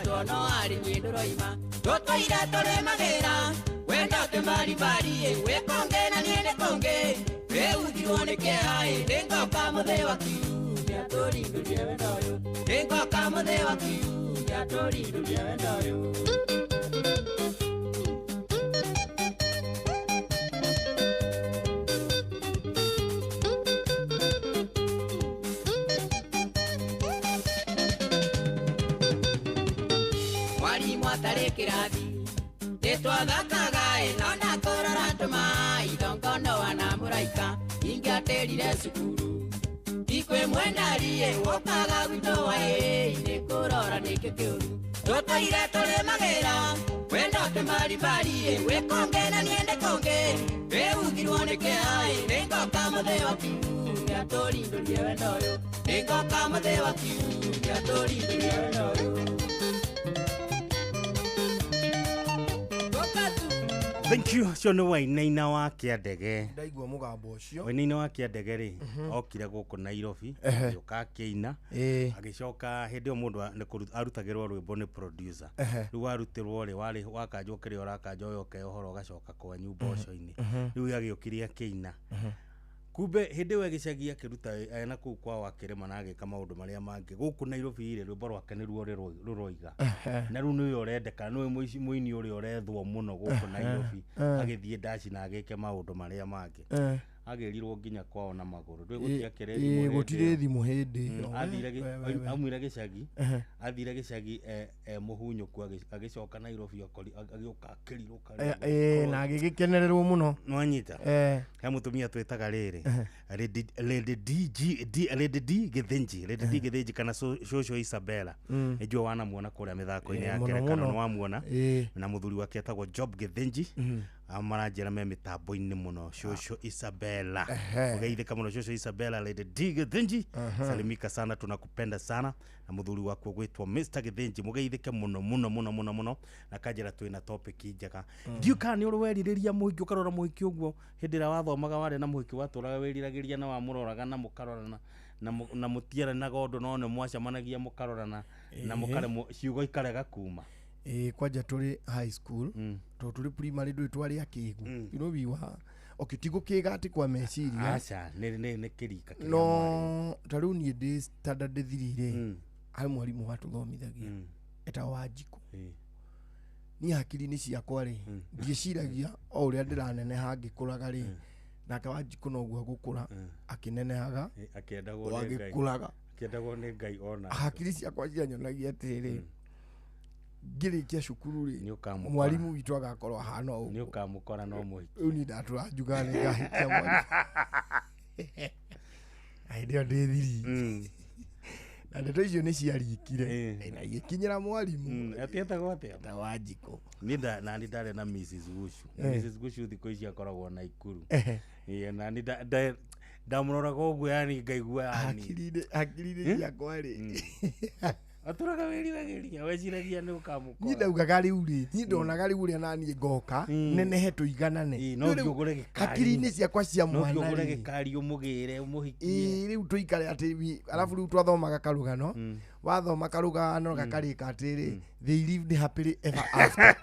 Tono ari nyindũroima Tũtũire tũrĩ magĩra Wendo tũmbaribari Wĩ kũngĩ na niĩ nĩ kũngĩ Wĩuthirwo nĩ kĩeha Nĩngoka mũthĩ wa kiumia tũrindũrie wendo ũyũ Nĩngoka mũthĩ wa kiumia tũrindũrie wendo ũyũ. Mwarimu atarĩ kĩrathi nĩtwathakaga ĩ no ndakũrora tũma ithongono wana mũraika ingĩatĩrire cukuru Ikwĩ mwendari ĩ wokaga gwitũ waĩ nĩkũrora nĩkĩ kĩũru Tũtũire tũrĩ magĩra wendo tũmbaribari ĩ wĩ kũngĩ na niĩ ndĩ kũngĩ Wĩuthirwo nĩ kĩeha ĩ nĩngoka mũthĩ wa kiumia tũrindũrie wendo ũyũ Nĩngoka mũthĩ wa kiumia tũrindũrie wendo ũyũ. Thank you. Ũcio nĩ Wainaina wa Kĩandege. Ndaigua mũgambo ũcio. Wainaina wa Kĩandege rĩ, okire gũkũ Nairobi, agĩũka akĩina, agĩcoka hĩndĩ ĩyo mũndũ arutagĩrwo rwĩmbo nĩ producer. Rĩu warutĩrwo rĩ, warĩ wakanjwo kĩrĩa ũrakanjwo we ũkeohora ũgacoka kwanyu mboco-inĩ. Rĩu agĩũkire akĩina. Kumbe hĩndĩ ĩyo gĩcagi akĩruta ena kũu kwao akĩrĩma na agĩka maũndũ marĩa mangĩ. Gũkũ Nairobi rĩ, rwĩmbo rwake nĩruo rũroiga. Na rĩu nĩwe ũrendeka, nĩwe mũini ũrĩa ũrethwo mũno gũkũ Nairobi. Agĩthiĩ ndaci na agĩke maũndũ marĩa mangĩ. Agĩrirwo nginya kwao na magũrũ. Ndũĩ gũtiakĩrĩ thimũ hĩndĩ Gũtirĩ ĩyo. thimũ hĩndĩ ĩyo. Aumire gĩcagi, athire gĩcagi mũhunyũku agĩcoka Nairobi agĩũka akĩrirũka rĩngĩ. Na agĩgĩkenererwo mũno. Nĩwanyita? He mũtumia twĩtaga rĩrĩ, Lady D G D Lady D Gĩthĩnji, Lady D Gĩthĩnji kana Shosho Isabella. Nĩnjũĩ wanamuona kũrĩa mĩthako-inĩ Mũno ya ngerekano mũno. nĩwamuona. Na mũthuri wake etagwo Job Gĩthĩnji. Maranjĩra me mĩtambo-inĩ mũno Shosho Isabella. Ũgeithĩka mũno Shosho Isabella, Lady D Gĩthĩnji. Salimika sana, tunakupenda sana. Na mũthuri waku ũgwĩtwo Mr Gĩthĩnji, mũgeithĩke mũno mũno mũno mũno mũno. Na kanjĩra twĩna topic njega. Ndiũĩ kana nĩ ũrĩ werirĩria mũhiki ũkarora mũhiki ũguo hĩndĩ ĩrĩa wathomaga warĩ na mũhiki watũraga wĩriragĩria na wamũroraga na mũkarorana na mũtiaranaga ũndũ no nĩ mwacemanagia mũkarorana na mũkaremwo ciugo ikarega kuma. Kwanja tũrĩ high school tondũ tũrĩ primary ndũĩ twarĩ akĩgu. You know we were okay, ti gũkĩga atĩ kwa meciria. Aca, nĩ kĩrika kĩrĩa no mwarĩ. Ta rĩu niĩ ndĩ standard 3 rĩ, harĩ mwarimũ watũthomithagia etagwo Wanjikũ. Niĩ hakiri-inĩ ciakwa rĩ, ndiĩciragia o ũrĩa ndĩraneneha ngĩkũraga rĩ, nake Wanjikũ noguo agũkũra akĩnenehaga Akĩendagwo o nĩ Ngai. agĩkũraga. Akĩendagwo nĩ Ngai ona. Hakiri ciakwa cianyonagia atĩrĩrĩ, ngĩrĩkia cukuru rĩ, Nĩũkamũkora. mwarimũ witũ agakorwo ahana ũguo. Nĩũkamũkora no mũhiki. Rĩu niĩ ndatũra njugaga nĩngahikia mwarimũ. Na hĩndĩ ĩyo ndĩ thiri. Na ndeto icio nĩ ciarikire na igĩkinyĩra mwarimũ. Atietagwo atĩa? Eta Wanjikũ. Niĩ nani ndarĩ na Mrs Gushu. Mrs Gushu thikũ ici akoragwo Naikuru. Na ni ndamũroraga ũguo yani ngaigua yani. Hakiri-inĩ ciakwa rĩ. Atũraga wĩriragĩria, weciragia nĩ ũkamũkora. Niĩ ndaugaga rĩu rĩ, niĩ ndonaga rĩu ũrĩa naniĩ ngoka, nenehe tũiganane. No Rĩu ũthiĩ ũgũre gĩkari. Hakiri-inĩ ciakwa cia No ũthiĩ mwana ũgũre rĩ. gĩkari ũmũgĩre, ũmũhikie. Rĩu tũikare atĩ arabu rĩu twathomaga karũgano, wathoma karũgano gakarĩka atĩrĩ, they lived happily ever after.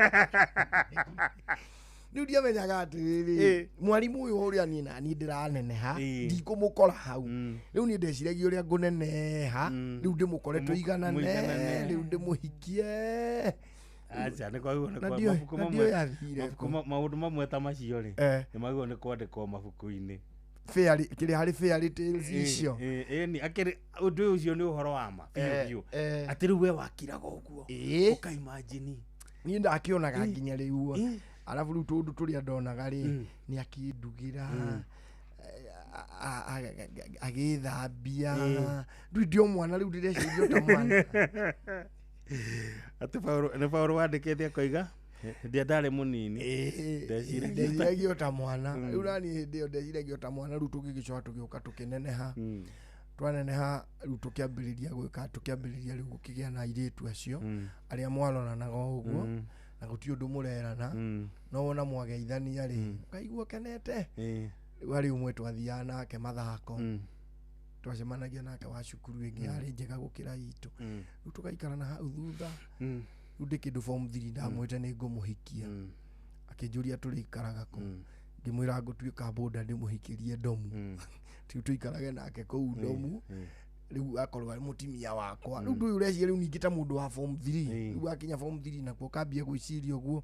Rĩu ndiamenyaga atĩrĩrĩ, mwarimũ ũyũ ũrĩa niĩ naniĩ ndĩraneneha, ndikũmũkora hau. Rĩu niĩ ndeciragia ũrĩa ngũneneha, rĩu ndĩmũkore tũiganane, Mũiganane. rĩu ndĩmũhikie. Aca, nĩ kwagĩrĩirwo nĩ Na kwa- mabuku na mamwe- ndiũĩ yathire mabuku kũ. maũndũ mamwe ta macio rĩ, nĩ magĩrĩirwo nĩ kwandĩkwo mabuku-inĩ. Kĩrĩa harĩ fairy tales icio. Nĩ, akĩrĩ, ũndũ ũcio nĩ ũhoro wa ma, biũ biũ. Atĩ rĩu we wakiraga ũguo, ũkaimagine. Niĩ ndakĩonaga nginya rĩu. Arabu rĩu tũndũ tũrĩa ndonaga rĩ, nĩ akĩndugĩra, agĩthambia. Rĩu ndi o mwana rĩu ndĩreciria o ta mwana. Atĩ Paũlũ, nĩ Paũlũ wandĩkĩte akoiga, hĩndĩ ĩrĩa ndarĩ mũnini, ndeciragia o ta mwana. Rĩu naniĩ hĩndĩ ĩyo ndeciragia o ta mwana, rĩu tũgĩgĩcoka tũgĩũka tũkĩneneha. Twaneneha rĩu tũkĩambĩrĩria gwĩka, tũkĩambĩrĩria rĩu gũkĩgĩa na airĩtu acio, arĩa mwaroranaga o ũguo, na gũtirĩ ũndũ mũrerana, no wona mwageithania rĩ, ũkaigua ũkenete. Rĩu harĩ ũmwe twathiaga nake mathako. Twacemanagia nake wa cukuru ĩngĩ yarĩ njega gũkĩra itũ. Rĩu tũgaikara na hau thutha. Rĩu ndĩ kĩndũ form 3 ndamwĩte nĩ ngũmũhikia. Akĩnjũria tũrĩikaraga kũ. Ngĩmwĩra ngũtuĩka boda ndĩmũhikĩrie ndomu. Rĩu tũikarage nake kũu ndomu. Rĩu akorwo arĩ mũtimia wakwa. Rĩu ndũyũ ũreciria rĩu ningĩ ta mũndũ wa form 3. Rĩu wakinya form 3 nakuo ũkambia gwĩciria ũguo.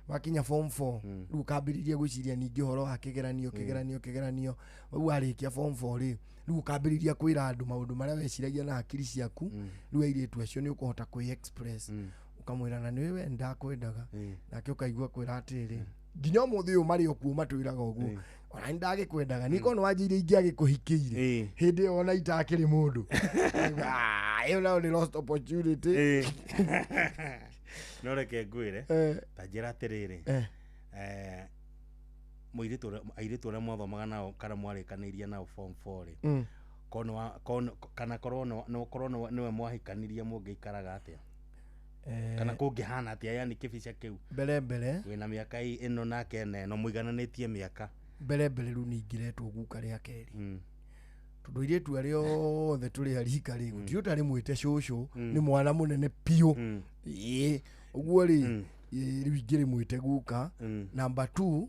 Wakinya form 4 rĩu ũkambĩrĩria gwĩciria ningĩ ũhoro wa kĩgeranio kĩgeranio kĩgeranio. Rĩu warĩkia form 4 rĩ, rĩu ũkambĩrĩria kwĩra andũ maũndũ marĩa weciragia na hakiri ciaku. Rĩu airĩtu acio nĩ ũkũhota kwĩ express. Ũkamwĩra na nĩwe we ndakwendaga. Nake ũkaigua kwĩra atĩrĩrĩ, nginya ũmũthĩ ũyũ marĩ o kuo matwĩraga ũguo. Ona nĩ ndagĩkwendaga nĩ korwo nĩ wanjĩire ingĩagĩkũhikĩire hĩndĩ ĩyo ona itakĩrĩ mũndũ. Ĩyo nayo nĩ lost opportunity. No reke ngwĩre ta njĩra atĩrĩrĩ, mũirĩtu airĩtu arĩa mwathomaga nao kana mwarĩkanĩirie nao form 4 rĩ, kana korwo nĩwe mwahikanirie mũngĩikaraga atĩa? Kana kũngĩhana atĩa yani kĩbica kĩu mbere mbere wĩna mĩaka ĩno nake ena ĩno mũigananĩtie mĩaka mbere mbere rĩu nĩingĩretwo guka rĩa kerĩ. Tondũ airĩtu arĩa othe tũrĩ a rika rĩ, gũtirĩ ũtarĩ mwĩte cũcũ, nĩ mwana mũnene biũ. Ĩĩ ũguo rĩ, rĩu ingĩrĩmwĩte guka. Number 2,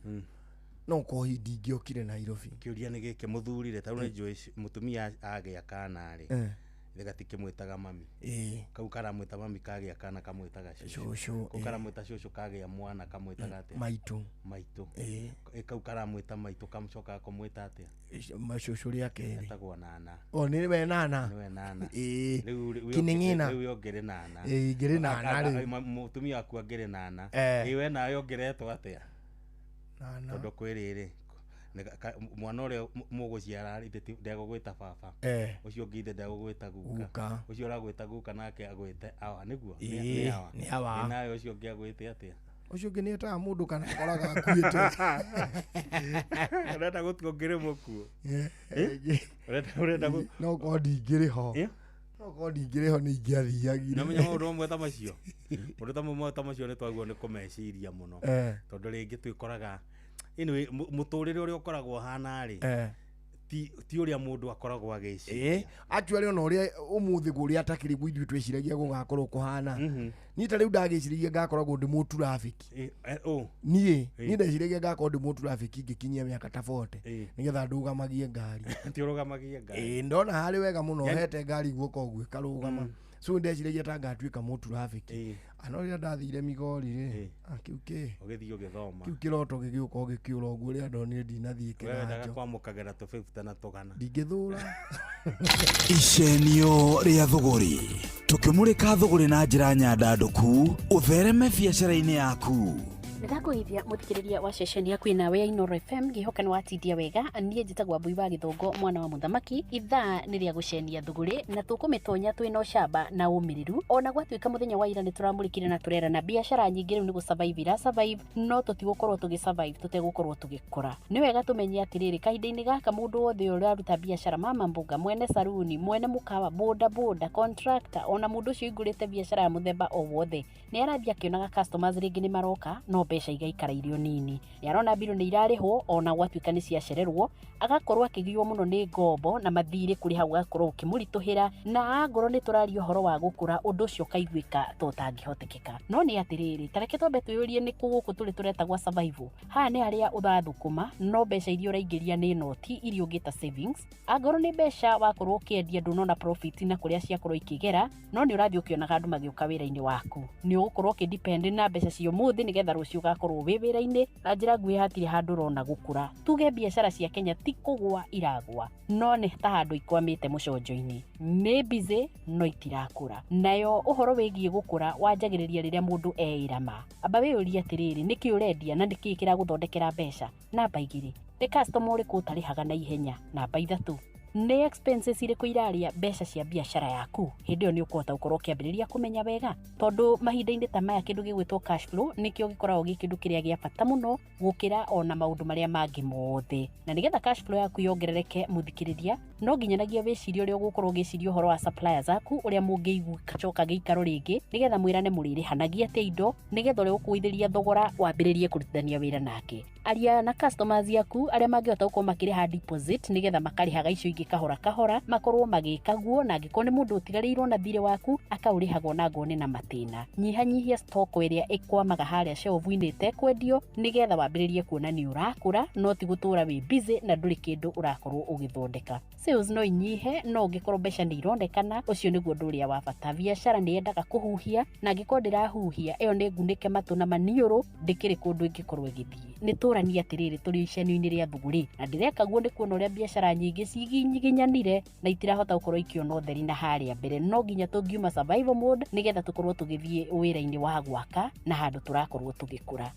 no korwo hihi ndingĩokire Nairobi. Kĩũria nĩ gĩkĩ mũthurire ta rĩu nĩ njũĩ mũtumia agĩa kana rĩ, gatikĩmwĩtaga mami. Kau karamwĩta mami kagĩa kana kamwĩtaga cũcũ. Kau karamwĩta cũcũ kagĩa mwana kamwĩtaga atĩa? Maitũ. Maitũ. Kau karamwĩta maitũ kamũcokaga kũmwĩta atĩa? Cũcũ rĩa kerĩ. Etagwo nana. O nĩwe nana. Nĩwe nana. Rĩu kining'ina. Rĩu ũngĩrĩ nana. Ingĩrĩ nana rĩu. Mũtumia waku angĩrĩ nana. Ĩ we nawe ũngĩretwo atĩa? Nana. Tondũ kwĩ rĩrĩ, mwana ũrĩa mũgũciara ithe ndegũgwĩta baba. Ũcio ũngĩ ithe ndegũgwĩta guka. Ũcio ũragwĩta guka nake agwĩte awa nĩguo? Nĩ awa. Nĩ awa. Nawe ũcio ũngĩ agwĩte atĩa? Ũcio ũngĩ nĩ etaga mũndũ kana akoraga akuĩte. Ũrenda gũtua ũngĩrĩ mũkuũ? Ũrenda no korwo ndingĩrĩ ho. No korwo ndingĩrĩ ho nĩ ingĩathiagire. Nĩũmenya maũndũ mamwe ta macio? Maũndũ ta mamwe ta macio nĩ twagĩrĩirwo nĩ kũmeciria mũno. Tondũ rĩngĩ twĩkoraga anyway mũtũrĩre ũrĩa ũkoragwo ũhana rĩ, ti ũrĩa mũndũ akoragwo agĩciria. Actually ona ũrĩa ũmũthĩ kũrĩa atakĩrĩ guo ithuĩ twĩciragia gũgakorwo kũhana. Niĩ ta rĩu ndagĩciragia ngakoragwo ndĩ mũturabĩki. Niĩ ndeciragia ngakorwo ndĩ mũturabĩki ngĩkinyia mĩaka ta 40 nĩgetha ndũgamagie ngari. Ti ũrũgamagie ngari? Ndona harĩ wega mũno hete ngari guoko ũguo ĩkarũgama. So ndeciragia ta ngatuĩka mũturabĩki. Ano rĩrĩa ndathire Migori rĩ, kĩu kĩ ũgĩthiĩ ũgĩthoma. Kĩu kĩroto gĩgĩũka gĩkĩũra ũguo rĩrĩa ndonire ndinathiĩ kĩganjo. Wendaga kwamũkagĩra tũ 50 na tũgana. Ndingĩthũra. Icenio rĩa thũgũrĩ. Tũkĩmũrĩka thũgũrĩ na njĩra nyandandũku, ũthereme biacara-inĩ yaku. Ndakũithia mũthikĩrĩria wa ceceni yaku nawe ya Inoro FM ngĩhoka nĩ watindia wega. Niĩ njĩtagwo Wambui wa Gĩthũngũ mwana wa mũthamaki. Ithaa nĩ rĩa gũcenia thũgũrĩ na tũkũmĩtonya twĩna ũcamba na ũmĩrĩru. Ona gwatuĩka mũthenya wa ira nĩ tũramũrĩkire na tũrerana biacara nyingĩ rĩu nĩ gũ-survive ira survive, no tũtigũkorwo tũgĩ survive tũtegũkorwo tũgĩkũra. Nĩ wega tũmenye atĩrĩrĩ, kahinda-inĩ gaka mũndũ wothe ũraruta biacara, mama mboga, mwene saruni, mwene mũkawa, boda boda, contractor, ona mũndũ ũcio ũingũrĩte biacara ya mũthemba o wothe nĩ arathiĩ akĩonaga customers rĩngĩ nĩ maroka no mbeca igaikara irio nini. Nĩ arona mbirũ nĩ irarĩhwo ona gwatuĩka nĩ ciacererwo, agakorwo akĩgiywo mũno nĩ ngombo na mathirĩ kũrĩha gũgakorwo gũkĩmũritũhĩra, na angorwo nĩ tũraria ũhoro wa gũkũra ũndũ ũcio ũkaiguĩka ta ũtangĩhotekeka. No nĩ atĩrĩrĩ, ta reke twambe twĩyũrie nĩ kũ gũkũ tũrĩ tũretagwa survival. Haha nĩ harĩa ũrathũkũma no mbeca iria ũraingĩria nĩ noti iria ũngĩta savings. Angorwo nĩ mbeca wakorwo ũkĩendia ndũnona profit na kũrĩa ciakorwo ikĩgera, no nĩ ũrathiĩ ũkĩonaga andũ magĩũka wĩra-inĩ waku. Nĩ ũgũkorwo ũkĩdepend na mbeca cia ũmũthĩ nĩgetha rũciũ ũgakorwo wĩ wĩra-inĩ. Na njĩra nguhĩ hatirĩ handũ ũrona gũkũra. Tuge biacara cia Kenya ti kũgũa iragũa, no nĩ ta handũ ikwamĩte mũconjo-inĩ. Nĩ busy no itirakũra. Nayo ũhoro wĩgiĩ gũkũra wanjagĩrĩria rĩrĩa mũndũ eĩra ma. Amba wĩyũrie atĩrĩrĩ, nĩkĩ ũrendia na nĩkĩ kĩragũthondekera mbeca? Namba 2, nĩ customer ũrĩkũ ũtarĩhaga na ihenya? Namba 3, nĩ expenses irĩkũ iraria mbeca cia biacara yaku? Hĩndĩ ĩyo nĩ ũkũhota gũkorwo ũkĩambĩrĩria kũmenya wega, tondũ mahinda-inĩ ta maya kĩndũ gĩgwĩtwo cash flow nĩkĩo gĩkoragwo gĩ kĩndũ kĩrĩa gĩa bata mũno gũkĩra ona maũndũ marĩa mangĩ mothe. Na nĩgetha cash flow yaku yongerereke mũthikĩrĩria, No nginyanagia wĩcirie ũrĩa ũgũkorwo ũgĩciria ũhoro wa suppliers aku, ũrĩa mũngĩcoka gĩikaro rĩngĩ nĩgetha mwĩrane mũrĩrĩhanagia atĩa indo, nĩgetha ũrĩa ũkũgũithĩria thogora wambĩrĩrie kũrutithania wĩra nake. Aria na customers aku arĩa mangĩhota gũkorwo makĩrĩha deposit nĩgetha makarĩhaga icio ingĩ kahora kahora, makorwo magĩka guo, na angĩkorwo nĩ mũndũ ũtigarĩirwo na thirĩ waku akaũrĩhagwo na ngone na matĩna. Nyihanyihia stock ĩrĩa ĩkwamaga harĩa shelf-inĩ ĩtekwendio nĩgetha wambĩrĩrie kuona nĩ ũrakũra, no ti gũtũra wĩ busy na ndũrĩ kĩndũ ũrakorwo ũgĩthondeka. Sales no inyihe, no ũngĩkorwo mbeca nĩ ironekana, ũcio nĩguo ũndũ ũrĩa wa bata. Biacara nĩ yendaga kũhuhia, na angĩkorwo ndĩrahuhia ĩyo nĩ ngunĩke matũ na maniũrũ, ndĩkĩrĩ kũndũ ĩngĩkorwo ĩgĩthiĩ. Nĩ tũranie atĩrĩrĩ, tũrĩ icenio-inĩ rĩa thũgũrĩ, na ndĩreka guo nĩ kuona ũrĩa biacara nyingĩ ciginyanire na itirahota gũkorwo ikĩona ũtheri na harĩa mbere. No nginya tũngiuma survival mode nĩgetha tũkorwo tũgĩthiĩ wĩra-inĩ wa gwaka na handũ tũrakorwo tũgĩkũra.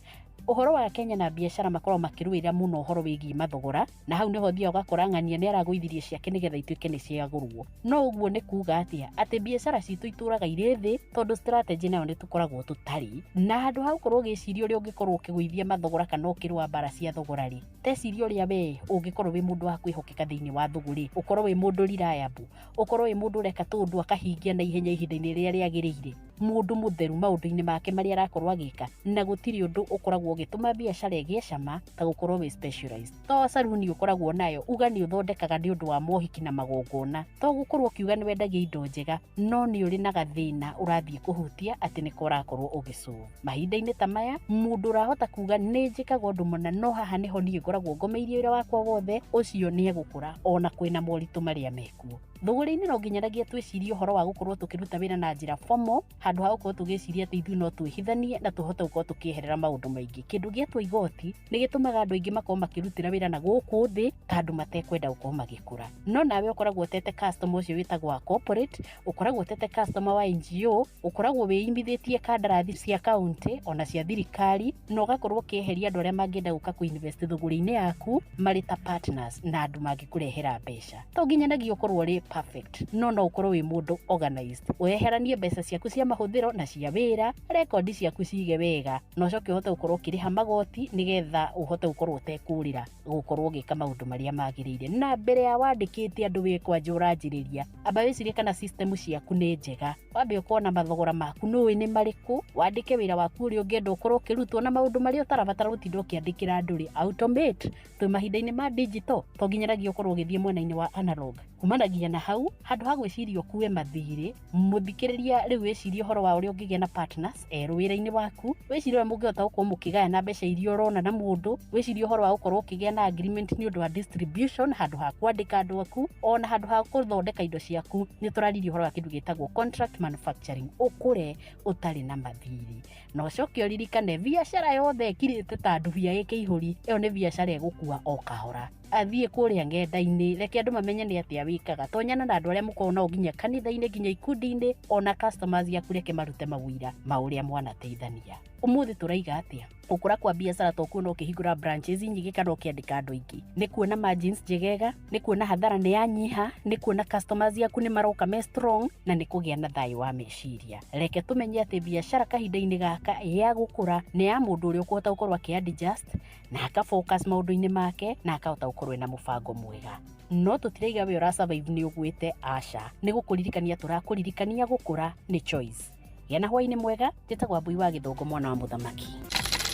Ũhoro wa Kenya na biacara makoragwo makĩrũĩra mũno ũhoro wĩgiĩ mathogora, na hau nĩho ũthiaga ũgakora ng'ania nĩ aragũithirie ciake nĩgetha ituĩke nĩ ciagũrwo. No ũguo nĩ kuga atĩa? Atĩ biacara citũ itũraga irĩ thĩ tondũ strategy nayo nĩ tũkoragwo tũtarĩ. Na handũ ha gũkorwo ũgĩciria ũrĩa ũngĩkorwo ũkĩgũithia mathogora kana ũkĩrũa mbara cia thogora rĩ, teciria ũrĩa we ũngĩkorwo wĩ mũndũ wa kwĩhokeka thĩinĩ wa thũgũrĩ, ũkorwo wĩ mũndũ reliable, ũkorwo wĩ mũndũ ũreka tũndũ akahingia na ihenya ihinda-inĩ rĩrĩa rĩagĩrĩire, mũndũ mũtheru maũndũ-inĩ make marĩa arakorwo agĩka, na gũtirĩ ũndũ ũkoragwo ũgĩtũma biacara ĩgĩe cama ta gũkorwo wĩ specialized. To saruni ũkoragwo nayo, uga nĩ ũthondekaga nĩ ũndũ wa mohiki na magongona, to gũkorwo ũkiuga nĩ wendagia indo njega, no nĩ ũrĩ na gathĩna ũrathiĩ kũhutia atĩ nĩko ũrakorwo ũgĩsolve. Mahinda-inĩ ta maya, mũndũ ũrahota kuga nĩ njĩkaga ũndũ mũna, no haha nĩho niĩ ngoragwo ngomeirie wĩra wakwa wothe, ũcio nĩ egũkũra ona kwĩna moritũ marĩa mekuo. Thũgũrĩ-inĩ no nginyanagia twĩcirie ũhoro wa gũkorwo tũkĩruta wĩra na njĩra formal, handũ ha gũkorwo tũgĩciria atĩ ithuĩ no twĩhithanie na tũhote gũkorwo tũkĩeherera maũndũ maingĩ. Kĩndũ gĩetwo igoti nĩ gĩtũmaga andũ aingĩ makorwo makĩrutĩra wĩra na gũkũ thĩ ta andũ matekwenda gũkorwo magĩkũra. No nawe ũkoragwo ũtete customer ũcio wĩtagwo wa corporate, ũkoragwo ũtete customer wa NGO, ũkoragwo wĩimithĩtie kandarathi cia county ona cia thirikari, na ũgakorwo ũkĩeheria andũ arĩa mangĩenda gũka kũ-invest thũgũrĩ-inĩ yaku marĩ ta partners na andũ mangĩkũrehera mbeca. To nginyanagia ũkorwo ũrĩ perfect, no no ũkorwo wĩ mũndũ organized, weheranie mbeca ciaku cia mahũthĩro na cia wĩra, rekondi ciaku cige wega, na ũcoke ũhote gũkorwo ũkĩrĩha magoti nĩgetha ũhote gũkorwo ũtekũrĩra gũkorwo ũgĩka maũndũ marĩa magĩrĩire. Na mbere ya wandĩkĩte andũ wĩ kwanja ũranjĩrĩria, amba wĩcirie kana system ciaku nĩ njega, wambe ũkona mathogora maku nũĩ nĩ marĩkũ, wandĩke wĩra waku ũrĩa ũngĩenda ũkorwo ũkĩrutwo na maũndũ marĩa ũtarabatara gũtinda ũkĩandĩkĩra andũ rĩ, automate. Twĩ mahinda-inĩ ma digital, to nginyanagia ũkorwo ũgĩthiĩ mwena-inĩ wa analog. Kumanagia na hau, handũ ha gwĩciria ũkue mathirĩ, mũthikĩrĩria rĩu wĩcirie ũhoro wa ũrĩa ũngĩgĩa na partners erũ wĩra-inĩ waku, wĩcirie ũrĩa mũngĩhota gũkorwo mũkĩgayana mbeca iria ũrona na mũndũ, wĩcirie ũhoro wa gũkorwo ũkĩgĩa na agreement nĩ ũndũ wa distribution handũ ha kwandĩka andũ aku, ona handũ ha gũthondeka indo ciaku. Nĩ tũraririe ũhoro wa kĩndũ gĩtagwo contract manufacturing, ũkũre ũtarĩ na mathirĩ. Na ũcoke ũririkane biacara yothe ĩkirĩte ta ndubia ĩkĩihũri, ĩyo nĩ biacara ĩgũkua o kahora. Athiĩ kũrĩa ng'enda-inĩ, reke andũ mamenye nĩ atĩa wĩkaga, tonyana na andũ arĩa mũkoragwo nao nginya kanitha-inĩ, nginya ikundi-inĩ, ona customers aku reke marute mawĩra ma ũrĩa mwanateithania. Ũmũthĩ tũraiga atĩa? Gũkũra kwa biacara to kuona ũkĩhingũra branches nyingĩ kana ũkĩandĩka andũ aingĩ, nĩ kuona margins njegega, nĩ kuona hathara nĩ yanyiha, nĩ kuona customers aku nĩ maroka me strong, na nĩ kũgĩa na thayũ wa meciria. Reke tũmenye atĩ biacara kahinda-inĩ gaka ya gũkũra nĩ ya mũndũ ũrĩa ũkũhota gũkorwo akĩ-adjust na aka focus maũndũ-inĩ make na akahota gũkorwo ena mũbango mwega. No tũtiraiga we ũra survive nĩ ũgwĩte, aca. Nĩ gũkũririkania tũrakũririkania gũkũra nĩ choice. Gĩa na hwaĩ-inĩ mwega, njĩtagwo Wambui wa Gĩthũngũ mwana wa mũthamaki.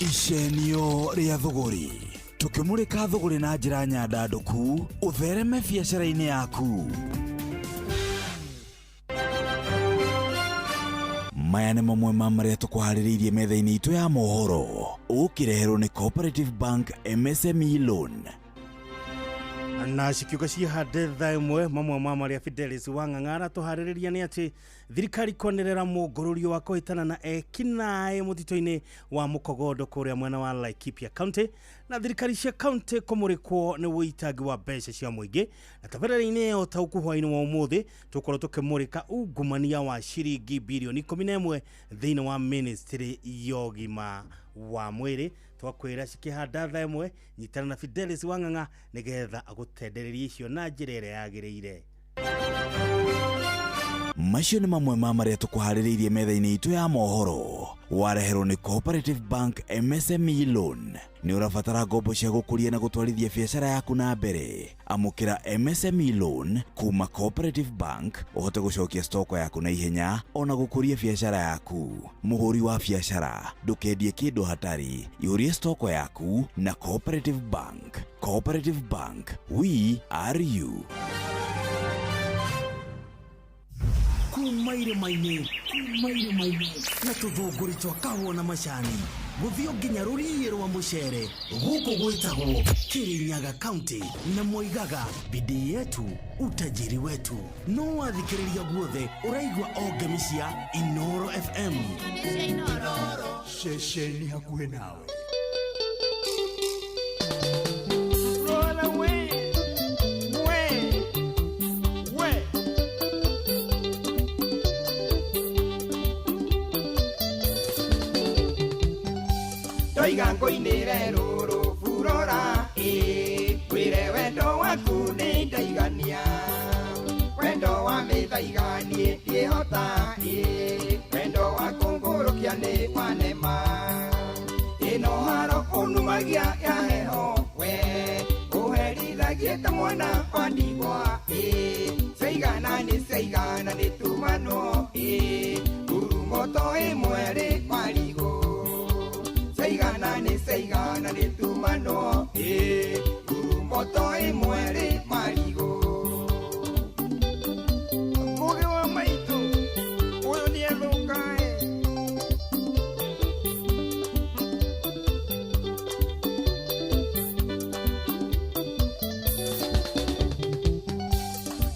Icenio rĩa thũgũrĩ, tũkĩmũrĩka thũgũrĩ na njĩra nyandandũku, ũthereme biacara-inĩ yaku. Maya nĩ mamwe ma marĩa tũkũharĩrĩirie metha-inĩ itũ ya mohoro, ũkĩreherwo nĩ Cooperative Bank MSME Loan. Na cikiuga cihande thaa ĩmwe, mamwe ma marĩa Fidelis wa Ng'ang'ara tũharĩrĩria nĩ atĩ thirikari kwanĩrĩra mũngũrũrio wa kũhĩtana na ekinaĩ mũtitũ-inĩ wa Mũkogondo kũrĩa mwena wa Laikipia County, na thirikari cia county kũmũrĩkwo nĩ ũitangi wa mbeca cia mũingĩ. Na tabarĩra-inĩ ya ũtaũku hwaĩ-inĩ wa ũmũthĩ tũkorwo tũkĩmũrĩka ungumania wa ciringi birioni 11 thĩinĩ wa ministry ya ũgima wa mwĩrĩ. Twakwĩra cikĩhanda thaa ĩmwe, nyitana na Fidelis wa Ng'ang'a nĩgetha agũtendererie icio na njĩra ĩrĩa yagĩrĩire. Macio nĩ mamwe ma marĩa tũkũharĩrĩirie metha-inĩ itũ ya mohoro. Wareherwo nĩ Cooperative Bank MSME Loan. Nĩ ũrabatara ngombo cia gũkũria na gũtwarithia biacara yaku na mbere. Amũkĩra MSME Loan kuma Cooperative Bank ũhote gũcokia stoko yaku na ihenya ona gũkũria biacara yaku. Mũhũri wa biacara, ndũkendie kĩndũ hatarĩ. Ihũrie stoko yaku na Cooperative Bank. Cooperative Bank, we are you. Kuma irĩma-inĩ, kuma irĩma-inĩ na tũthũngũri twa kahũa na macani gũthiĩ nginya rũriĩ rwa mũcere gũkũ gwĩtagwo Kirinyaga County na moigaga bidii yetu utajiri wetu. No wathikĩrĩria guothe ũraigua o ngemi cia Inoro FM, ceceni hakuhĩ nawe. Ndoiga ngũinĩre rũrũ burora ĩ ngwĩre wendo waku nĩ ndaigania wendo wa mĩthaiga niĩ ndiĩhota ĩ wendo wa kũngũrũkia nĩ wanema ĩno haro ũnumagia ya heho we ũherithagie ta mwana wa ndigwa ĩ caigana nĩ caigana nĩ tumanwo ĩ ngurumoto ĩmwe rĩ marigũ Seigana ni seigana ni tumano eh moto imwere marigo Muge wa maitu uyu ni ethukae.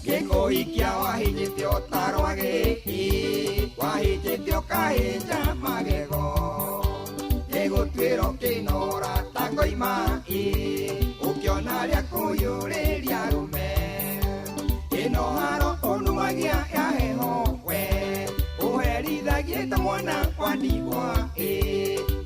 Gĩkũhikia wahĩnjĩte ũtarwagĩ wahĩnjĩte ũkahĩnja magego gĩgũtuĩro kĩnora ta ngoima ĩ ũkĩona rĩa kũiyũrĩria arũme ĩno haro ũnumagia ya heho we ũherithagie ta mwana wa ndigwa ĩ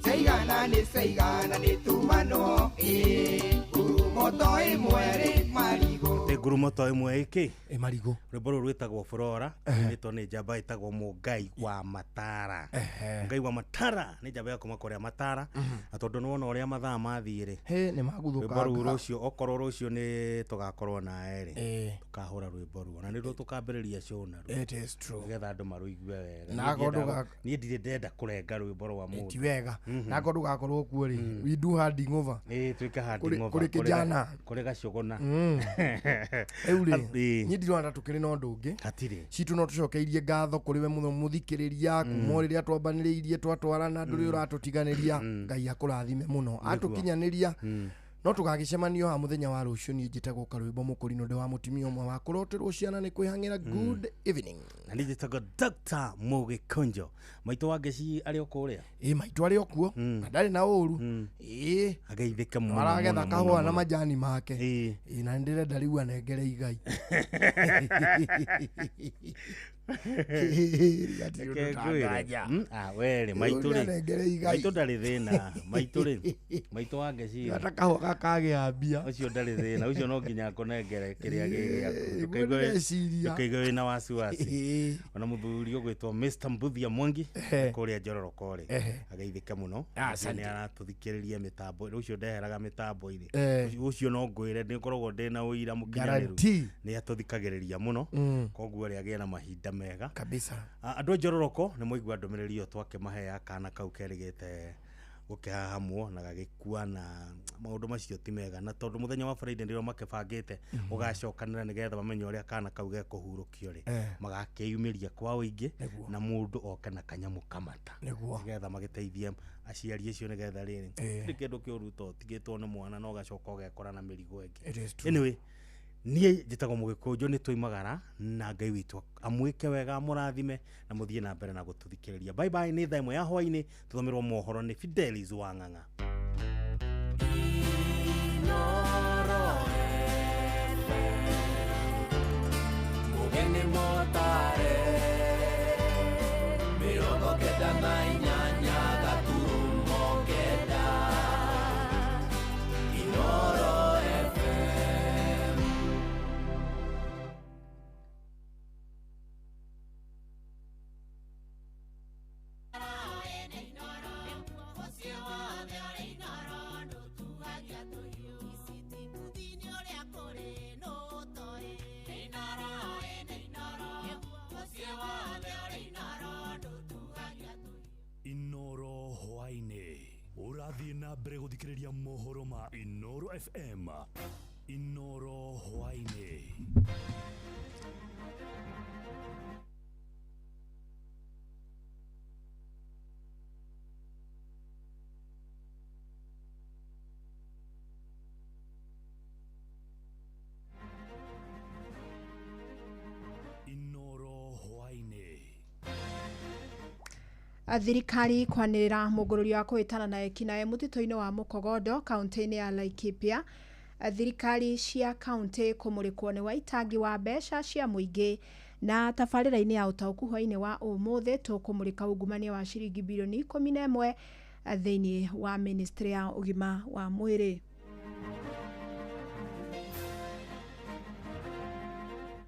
caigana nĩ caigana nĩ tumanwo ĩ ngurumoto ĩmwe rĩ marigũ. Ngurumoto ĩmwe ĩkĩ ĩ marigũ. Rwĩmbo rũrũ rwĩtagwo Flora rwĩtwo nĩ njamba ĩtagwo Mũngai wa Matara. Mũngai wa Matara nĩ njamba ya kuma kũrĩa Matara na tondũ nĩ wona ũrĩa mathaa mathiĩ rĩ nĩ maguthũkanga. Rwĩmbo rũu rũcio okorwo rũcio nĩ tũgakorwo nawe rĩ tũkahũra rwĩmbo ruo na nĩruo tũkambĩrĩria show naruo. It is true. Nĩgetha andũ marũigue wega. Niĩ ndirĩ ndenda kũrenga rwĩmbo rwa mũndũ. Ti wega. Na akorwo ndũgakorwo kuo rĩ we do handing over. Ĩĩ twĩke handing over. Kũrĩ kijana. Kũrĩ gacũgũna. Rĩu rĩ niĩ ndirona ta tũkĩrĩ na ũndũ ũngĩ hatirĩ citũ no tũcokeirie ngatho kũrĩ we mũno mũthikĩrĩria kuma o rĩrĩa twambanĩrĩirie twatwarana ndũrĩ ũratũtiganĩria Ngai akũrathime mũno atũkinyanĩria no tũgagĩcemanio ha mũthenya wa rũciũ. Niĩ njĩtagwo Karwĩmbo Mũkũrinũ ndĩ wa mũtumia ũmwe wa kũroterwo ciana nĩ kwĩhang'ĩra. Good evening. Na niĩ njĩtagwo Dr. Mũgĩkũnjo. Maitũ wa Ngeci arĩ o kũrĩa? Ĩ maitũ arĩ o kuo na ndarĩ na ũru. Ĩ ageithĩke mũno aragetha kahũa na majani make. Ĩ na nĩndĩrenda rĩu anengere igai. Werĩ maitũ rĩ maitũ ndarĩ thĩna maitũ rĩ maitũ wa Ngeci ata kahũa gakagĩa mbia ũcio ndarĩ thĩna ũcio no nginya akũnengere kĩrĩa gĩ gĩaku ndũkaigue wĩna wasiwasi. Ona mũthuri ũgwĩtwo Mr. Mbuthia Mwangi kũrĩa Njororoko rĩ ageithĩke mũno nĩ aratũthikĩrĩria mĩtambo ũcio ndeheraga mĩtambo-inĩ ũcio no ngwĩre nĩ ngoragwo ndĩna ũira mũkinyanĩru nĩ atũthikagĩrĩria mũno koguo rĩ agĩe na mahinda mega kabisa. Andũ a Njororoko nĩ mwaigua ndũmĩrĩri ĩyo twakĩmahe kana kau kerĩgĩte gũkĩhahamwo na gagĩkua na maũndũ macio ti mega na tondũ mũthenya wa Friday nĩrĩo makĩbangĩte ũgacokanĩra nĩgetha mamenye ũrĩa kana kau gekũhurũkio rĩ magakĩyumĩria kwa ũingĩ na mũndũ oke na kanyamũ kamata nĩgetha magĩteithie aciari acio nĩgetha rĩrĩ nĩ kĩndũ kĩũru to ũtigĩtwo nĩ mwana na ũgacoka ũgekora na mĩrigo ĩngĩ. Anyway niĩ njĩtagwo Mũgĩkũnjũ nĩ twoimagara na Ngai witũ amwĩke wega amũrathime na mũthiĩ na mbere na gũtũthikĩrĩria. Bye bye. Nĩ thaa ĩmwe ya hwainĩ tũthomerwo mohoro nĩ Fidelis wa Ng'ang'a. Mũgeni motare 98 gaturumo 9 Inoro FM. Wa mbere gũthikĩrĩria mohoro ma Inoro FM. Inoro hwaĩ-inĩ. Inoro hwaĩ-inĩ. Thirikari kwanĩrĩra mũngũrũrio wa kũhĩtana na ekinaĩ mũtitũ-inĩ wa Mũkogondo kaunti-inĩ ya Laikipia. Thirikari cia kaunti kũmũrĩkwo nĩ waitangi wa mbeca cia mũingĩ. Na tabarĩra-inĩ ya ũtaũku hwaĩ-inĩ wa ũmũthĩ tũkũmũrĩka ungumania wa ciringi birioni 11 thĩinĩ wa ministry ya ũgima wa mwĩrĩ.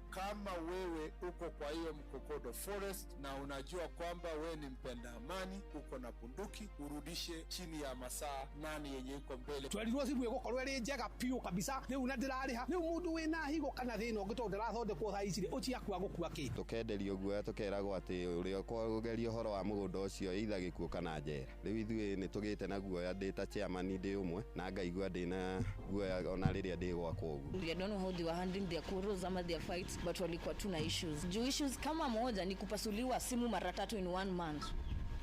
Kama wewe uko kwa hiyo Mkokodo Forest na unajua kwamba wewe ni mpenda amani, uko na bunduki, urudishe chini ya masaa 8 yenye iko mbele. Twerirwo simu igukorwo iri njega piũ kabisa riu na ndirariha riu mundu wina higo kana thina ungi tondu ndirathondekwo thaa ici ri uciakua gukua ki. Tukenderio guoya tukeragwo ati uria ũkũgeria ũhoro wa mũgũnda ũcio either gĩkuũ kana njera. Rĩu ithuĩ nĩ tũgĩte na guoya, ndĩ ta chairman ndĩ ũmwe na ngaigua ndĩ na guoya ona rĩrĩa ndĩ gwakwa ũguo. I don't know how they were handling their quarrels ama their fights, but walikuwa tu na issues. Juu issues kama moja ni kupasuliwa simu mara 3 in 1 month.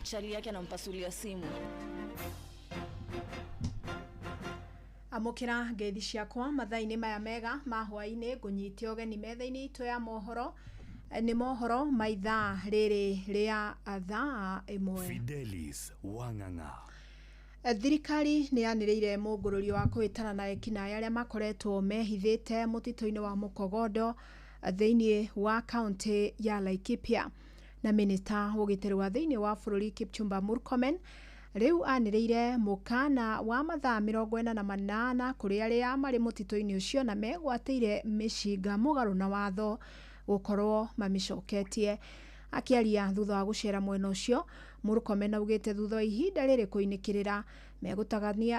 Chali yake anampasulia simu. Amũkĩra ngeithi ciakwa mathaa-inĩ maya mega ma hwaĩ-inĩ, ngũnyite ũgeni metha-inĩ itũ ya mohoro. Nĩ mohoro ma ithaa rĩrĩ rĩa thaa 1. Fidelis Wang'ang'a. Thirikari nĩ yanĩrĩire mũngũrũrio wa kũhĩtana na ekinaĩ arĩa makoretwo mehithĩte mũtitũ-inĩ wa Mũkogondo thĩinĩ wa kaunti ya Laikipia. Na minista wa ũgitĩri wa thĩinĩ wa bũrũri Kipchumba Murkomen rĩu anĩrĩire mũkana wa mathaa 48 kũrĩ arĩa marĩ mũtitũ-inĩ ũcio na megwatĩire mĩcinga mũgarũ na watho gũkorwo mamĩcoketie. Akĩaria thutha wa gũcera mwena ũcio, Murkomen augĩte thutha wa ihinda rĩrĩ kũinĩkĩrĩra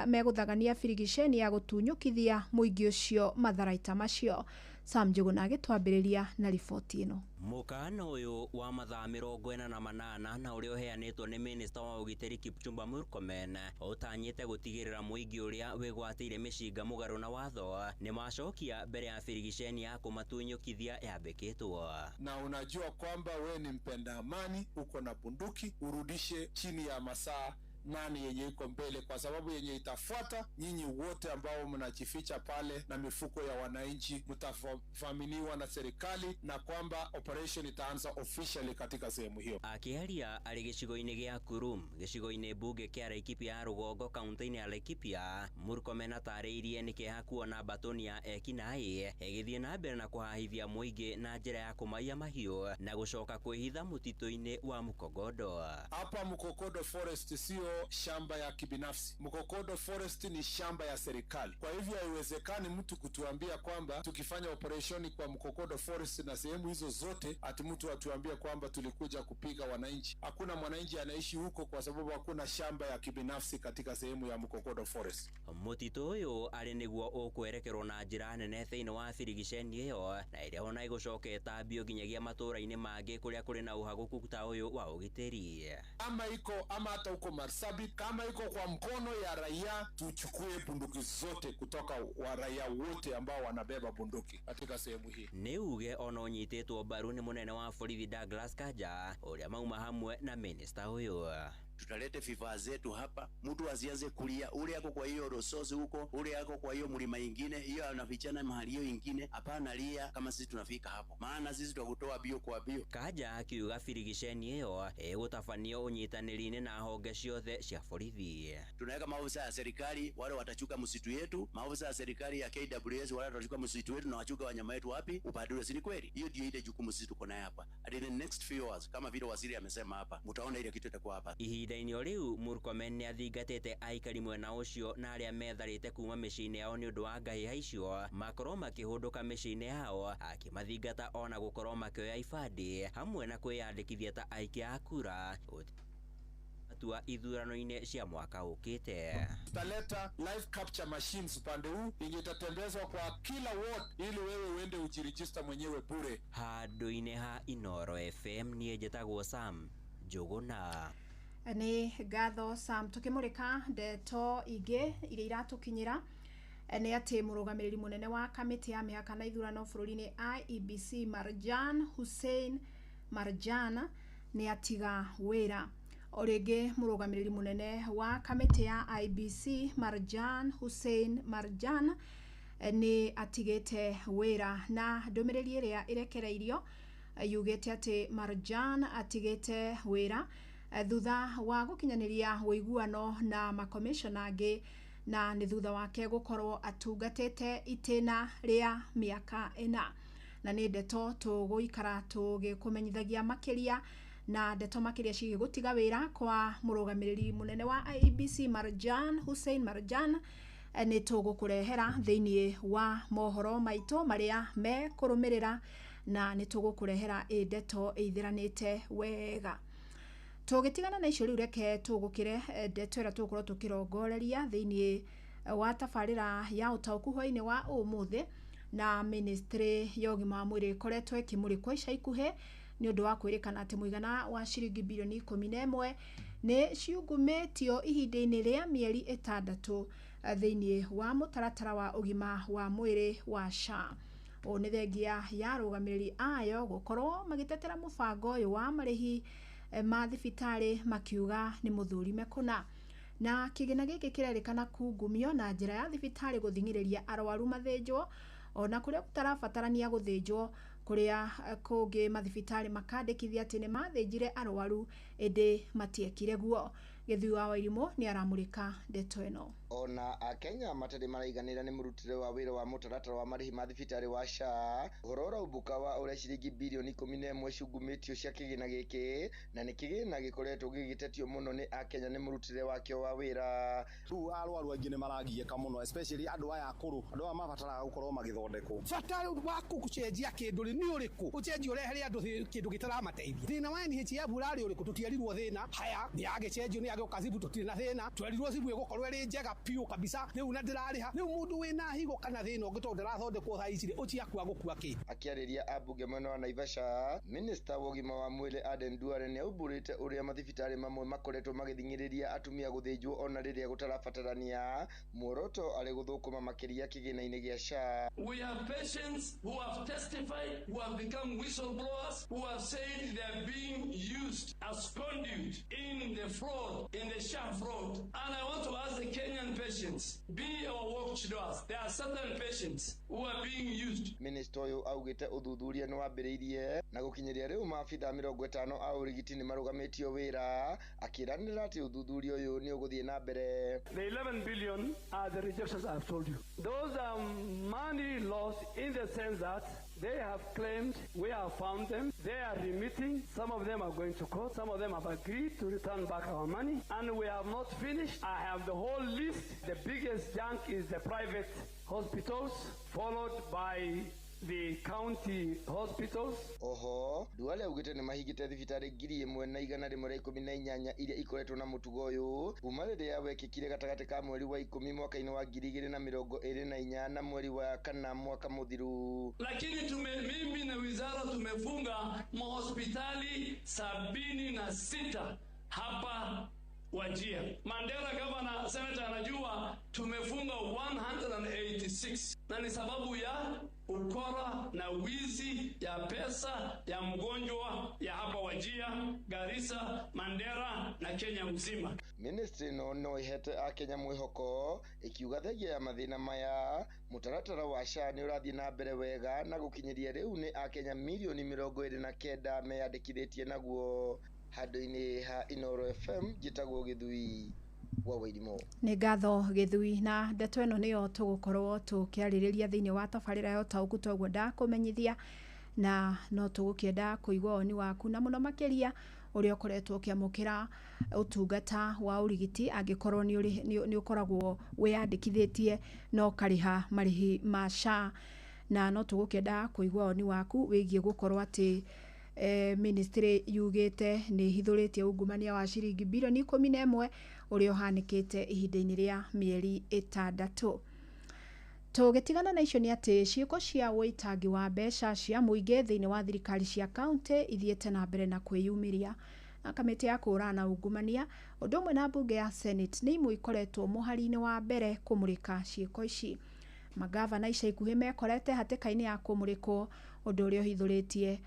megũthagania birigiceni ya gũtunyũkithia mũingĩ ũcio matharaita macio. Sam Njuguna agĩtwambĩrĩria na riboti ĩno. Mũkana ũyũ wa mathaa 48 na ũrĩa ũheanĩtwo nĩ minista wa ũgitĩri Kipchumba Murkomen ũtanyĩte gũtigĩrĩra mũingĩ ũrĩa wĩgwatĩire mĩcinga mũgarũ na watho nĩ macokia mbere ya birigiceni ya kũmatunyũkithia yambĩkĩtwo. Na unajua kwamba we ni mpenda amani, uko na bunduki, urudishe chini ya masaa 8 yenye iko mbele, kwa sababu yenye itafuata nyinyi wote ambao mnajificha pale na mifuko ya wananchi mtafaminiwa na serikali, na kwamba operation itaanza officially katika sehemu hiyo. Akĩaria arĩ gĩcigo-inĩ gĩa Kurum, gĩcigo-inĩ mbunge kĩa Laikipia ya rũgongo kaunti-inĩ ya Laikipia, Murkomen atarĩirie nĩ kĩeha kuona mbatoni ya ekinaĩ ĩgĩthiĩ na mbere na kũhahithia mũingĩ na njĩra ya kũmaiya mahiũ na gũcoka kwĩhitha mũtitũ-inĩ wa Mukogodo. Hapa Mukokodo Forest sio shamba ya kibinafsi. Mukokodo Forest ni shamba ya serikali. Kwa hivyo haiwezekani mtu kutuambia kwamba tukifanya operesheni kwa Mukokodo Forest na sehemu hizo zote ati mtu atuambie kwamba tulikuja kupiga wananchi. Hakuna mwananchi anaishi huko kwa sababu hakuna shamba ya kibinafsi katika sehemu ya Mukokodo Forest. Mũtitũ ũyũ arĩ nĩguo ũkwerekerwo na njĩra nene thĩinĩ wa birigiceni ĩyo na ĩrĩa ona ĩgũcoka ĩtambio nginyagia matũũra-inĩ mangĩ kũrĩa kũrĩ na ũhagũku ta ũyũ wa ũgitĩri. Ama iko ama hata huko Marsabit, kama iko kwa mkono ya raia, tuchukue bunduki zote kutoka wa raia wote ambao wanabeba bunduki katika sehemu hii. Nĩ uge ona ũnyitĩtwo mbaru nĩ mũnene wa borithi Douglas Kanja ũrĩa mauma hamwe na minista ũyũ. Tutalete vifaa zetu hapa, mtu asianze kulia ule ako kwa hiyo Rosozi huko, ule ako kwa hiyo mlima ingine, hiyo anafichana mahali hiyo ingine. Hapana lia kama sisi tunafika hapo, maana sisi tutakutoa bio kwa bio. Kanja akiuga birigiceni ĩyo ĩgũtabanio ũnyitanĩri-inĩ na honge ciothe cia borithi. Tunaweka maofisa ya serikali wale watachuka msitu yetu, maofisa ya serikali ya KWS wale watachuka msitu wetu na wachuka wanyama wetu wapi? Upande ule, si ni kweli? Hiyo ndio ile jukumu sisi tuko naye hapa. And in the next few hours, kama vile waziri amesema hapa, mtaona ile kitu itakuwa hapa. Ihinda-inĩ o rĩu Murkomen nĩ athingatĩte aikari mwena ũcio na arĩa metharĩte kuma mĩciĩ-inĩ yao nĩ ũndũ wa ngahĩha icio makorwo makĩhũndũka mĩciĩ-inĩ yao, akĩmathingata ona gũkorwo makĩoya ibandĩ hamwe na kwĩyandĩkithia ta aikia a kura tua ithurano-inĩ cia mwaka ũkĩte. Tutaleta live capture machines upande huu yenye itatembezwa kwa kila ward ili wewe uende ujiregister mwenyewe bure. Handũ-inĩ ha Inoro FM niĩ njĩtagwo Sam Njuguna. Nĩ ngatho Sam. Tũkĩmũrĩka ndeto ingĩ iria iratukinyĩra nĩ atĩ mũrũgamĩrĩri mũnene wa kamĩtĩ ya mĩhaka na ithurano bũrũri-inĩ IEBC Marjan Hussein Marjan nĩ atiga wĩra. O rĩngĩ mũrũgamĩrĩri mũnene wa kamĩtĩ ya IEBC Marjan Hussein Marjan nĩ atigĩte wĩra, na ndũmĩrĩri ĩrĩa ĩrekereirio yugĩte atĩ Marjan atigĩte wĩra thutha wa gũkinyanĩria ũiguano na makomishona angĩ, na nĩ thutha wake gũkorwo atungatĩte itĩna rĩa mĩaka 4. Na nĩ ndeto tũgũikara tũgĩkũmenyithagia makĩria, na ndeto makĩria ciĩgiĩ gũtiga wĩra kwa mũrũgamĩrĩri mũnene wa IEBC Marjan Hussein Marjan nĩ tũgũkũrehera thĩinĩ wa mohoro maitũ marĩa mekũrũmĩrĩra, na nĩ tũgũkũrehera ĩ ndeto ĩithĩranĩte wega. Tũgĩtigana na icio rĩu, reke tũgũkĩre ndeto ĩrĩa tũgũkorwo tũkĩrongoreria thĩinĩ wa tabarĩra ya ũtaũku hwainĩ wa ũmũthĩ. Na ministry ya ũgima wa mwĩrĩ ĩkoretwo ĩkĩmũrĩkwo ica ikuhĩ nĩ ũndũ wa kwĩrĩkana atĩ mũigana wa ciringi bilioni 11 nĩ ciungumĩtio ihinda-inĩ rĩa mĩeri 6 thĩinĩ wa mũtaratara wa ũgima wa mwĩrĩ wa SHA. Ũũ nĩ thengia ya arũgamĩrĩri ayo gũkorwo magĩtetera mũbango ũyũ wa marĩhi ma thibitarĩ makiuga nĩ mũthũrime kũna. Na kĩgĩna gĩkĩ kĩrerĩkana kungumio na njĩra ya thibitarĩ gũthing'ĩrĩria arwaru mathĩnjwo ona kũrĩa gũtarabatarania gũthĩnjwo, kũrĩa kũngĩ mathibitarĩ makandĩkithia atĩ nĩ mathĩnjire arwaru ĩndĩ matiekire guo. Gĩthui wa Wairimũ nĩ aramũrĩka ndeto ĩno. Ona akenya matarĩ maraiganĩra nĩ mũrutĩre wa wĩra wa mũtaratara wa marĩhi ma thibitarĩ wa SHA, ũhoro ũraubũka wa ũrĩa ciringi bilioni 11 ciungumĩtio cia kĩgĩna gĩkĩ, na nĩ kĩgĩna gĩkoretwo gĩgĩtetio mũno nĩ akenya nĩ mũrutĩre wakĩo wa wĩra. Rĩu arwaru aingĩ nĩ maragiĩka mũno, especially andũ aya akũrũ, andũ aya mabataraga gũkorwo magĩthondekwo. Bata waku gũcenjia kĩndũ rĩ nĩ ũrĩkũ? Ũcenjie ũrehere andũ kĩndũ gĩtaramateithia. Thĩna wa NHIF ũrarĩ ũrĩkũ? Tũtierirwo thĩna, haya nĩ yagĩcenjio nĩ yagĩũka cibu, tũtirĩ na thĩna, twerirwo cibu ĩgũkorwo ĩrĩ njega piũ kabisa, rĩu na ndĩrarĩha. Rĩu mũndũ wĩna higo kana thĩna ũngĩ tondũ ndarathondekwo thaa ici rĩ, ũciakua gũkua kĩ? Akĩarĩria ambunge mwena wa Naivasha, minista wa ũgima wa mwĩrĩ Aden Duale nĩ aumbũrĩte ũrĩa mathibitarĩ mamwe makoretwo magĩthing'ĩrĩria atumia gũthĩnjwo ona rĩrĩa gũtarabatarania, muoroto arĩ gũthũkũma makĩria kĩgĩna-inĩ gĩa SHA. We have patients who have testified, who have become whistleblowers, who have said they are being used as conduit in the fraud, in the SHA fraud. And I want to ask the Kenyan patients, be our watchdogs. There are certain patients who are being used. Minister ũyũ augĩte ũthuthuria nĩ wambĩrĩirie na gũkinyĩria rĩu maabitha 50 a ũrigiti nĩ marũgamĩtio wĩra, akĩranĩra atĩ ũthuthuria ũyũ nĩ ũgũthiĩ na mbere. The 11 billion are the rejections I have told you. Those are money lost in the sense that they have claimed, we have found them, they are remitting, some of them are going to court, some of them have agreed to return back our money, and we have not finished. I have the whole list. The biggest junk is the private hospitals, followed by the county hospitals. Oho, Duale augĩte nĩ mahingĩte thibitarĩ 1118 iria ikoretwo na mũtugo ũyũ kuma rĩrĩa wekĩkire gatagatĩ ka mweri wa 10 mwaka-inĩ wa 2024 na mweri wa 4 mwaka mũthiru. Lakini mimi na wizara tumefunga mahospitali 76 hapa Wajir. Mandera governor senator anajua tumefunga 186, na ni sababu ya ukora na wizi ya pesa ya mgonjwa ya hapa Wajir, Garissa, Mandera na Kenya mzima. Ministry no ihete akenya mwihoko ikiuga thengia ya mathina maya mũtaratara wa SHA nĩ ũrathiĩ na mbere wega na gũkinyĩria rĩu nĩ akenya milioni 29 meyandĩkithĩtie naguo. Handũ-inĩ ha Inoro FM njĩtagwo Gĩthui wa Wairimũ. Nĩ ngatho Gĩthui, na ndeto ĩno nĩyo tũgũkorwo tũkĩarĩrĩria thĩinĩ wa tabarĩra ya ũtaũku toguo ndakũmenyithia, na no tũgũkĩenda kũigua woni waku na mũno makĩria ũrĩa ũkoretwo ũkĩamũkĩra ũtungata wa ũrigiti angĩkorwo nĩ ũkoragwo wĩyandĩkithĩtie na ũkarĩha marĩhi ma SHA, na no tũgũkĩenda kũigua woni waku wĩgiĩ gũkorwo atĩ ministry yugĩte nĩ hithũrĩtie ungumania wa ciringi bilioni 11 ũrĩa ũhanĩkĩte ihinda-inĩ rĩa mĩeri 6. Tũgĩtigana na icio nĩ atĩ ciĩko cia ũitangi wa mbeca cia mũingĩ thĩinĩ wa thirikari cia kaunti ithiĩte na mbere na kwĩyumĩria, Na kamĩtĩ ya kũhũrana na ungumania ũndũ ũmwe na mbunge ya Senate nĩ imwe ikoretwo mũhari-inĩ wa mbere kũmũrĩka ciĩko ici. Magavana ica ikuhĩ mekorete hatĩka-inĩ ya kũmũrĩkwo ũndũ ũrĩa ũhithũrĩtie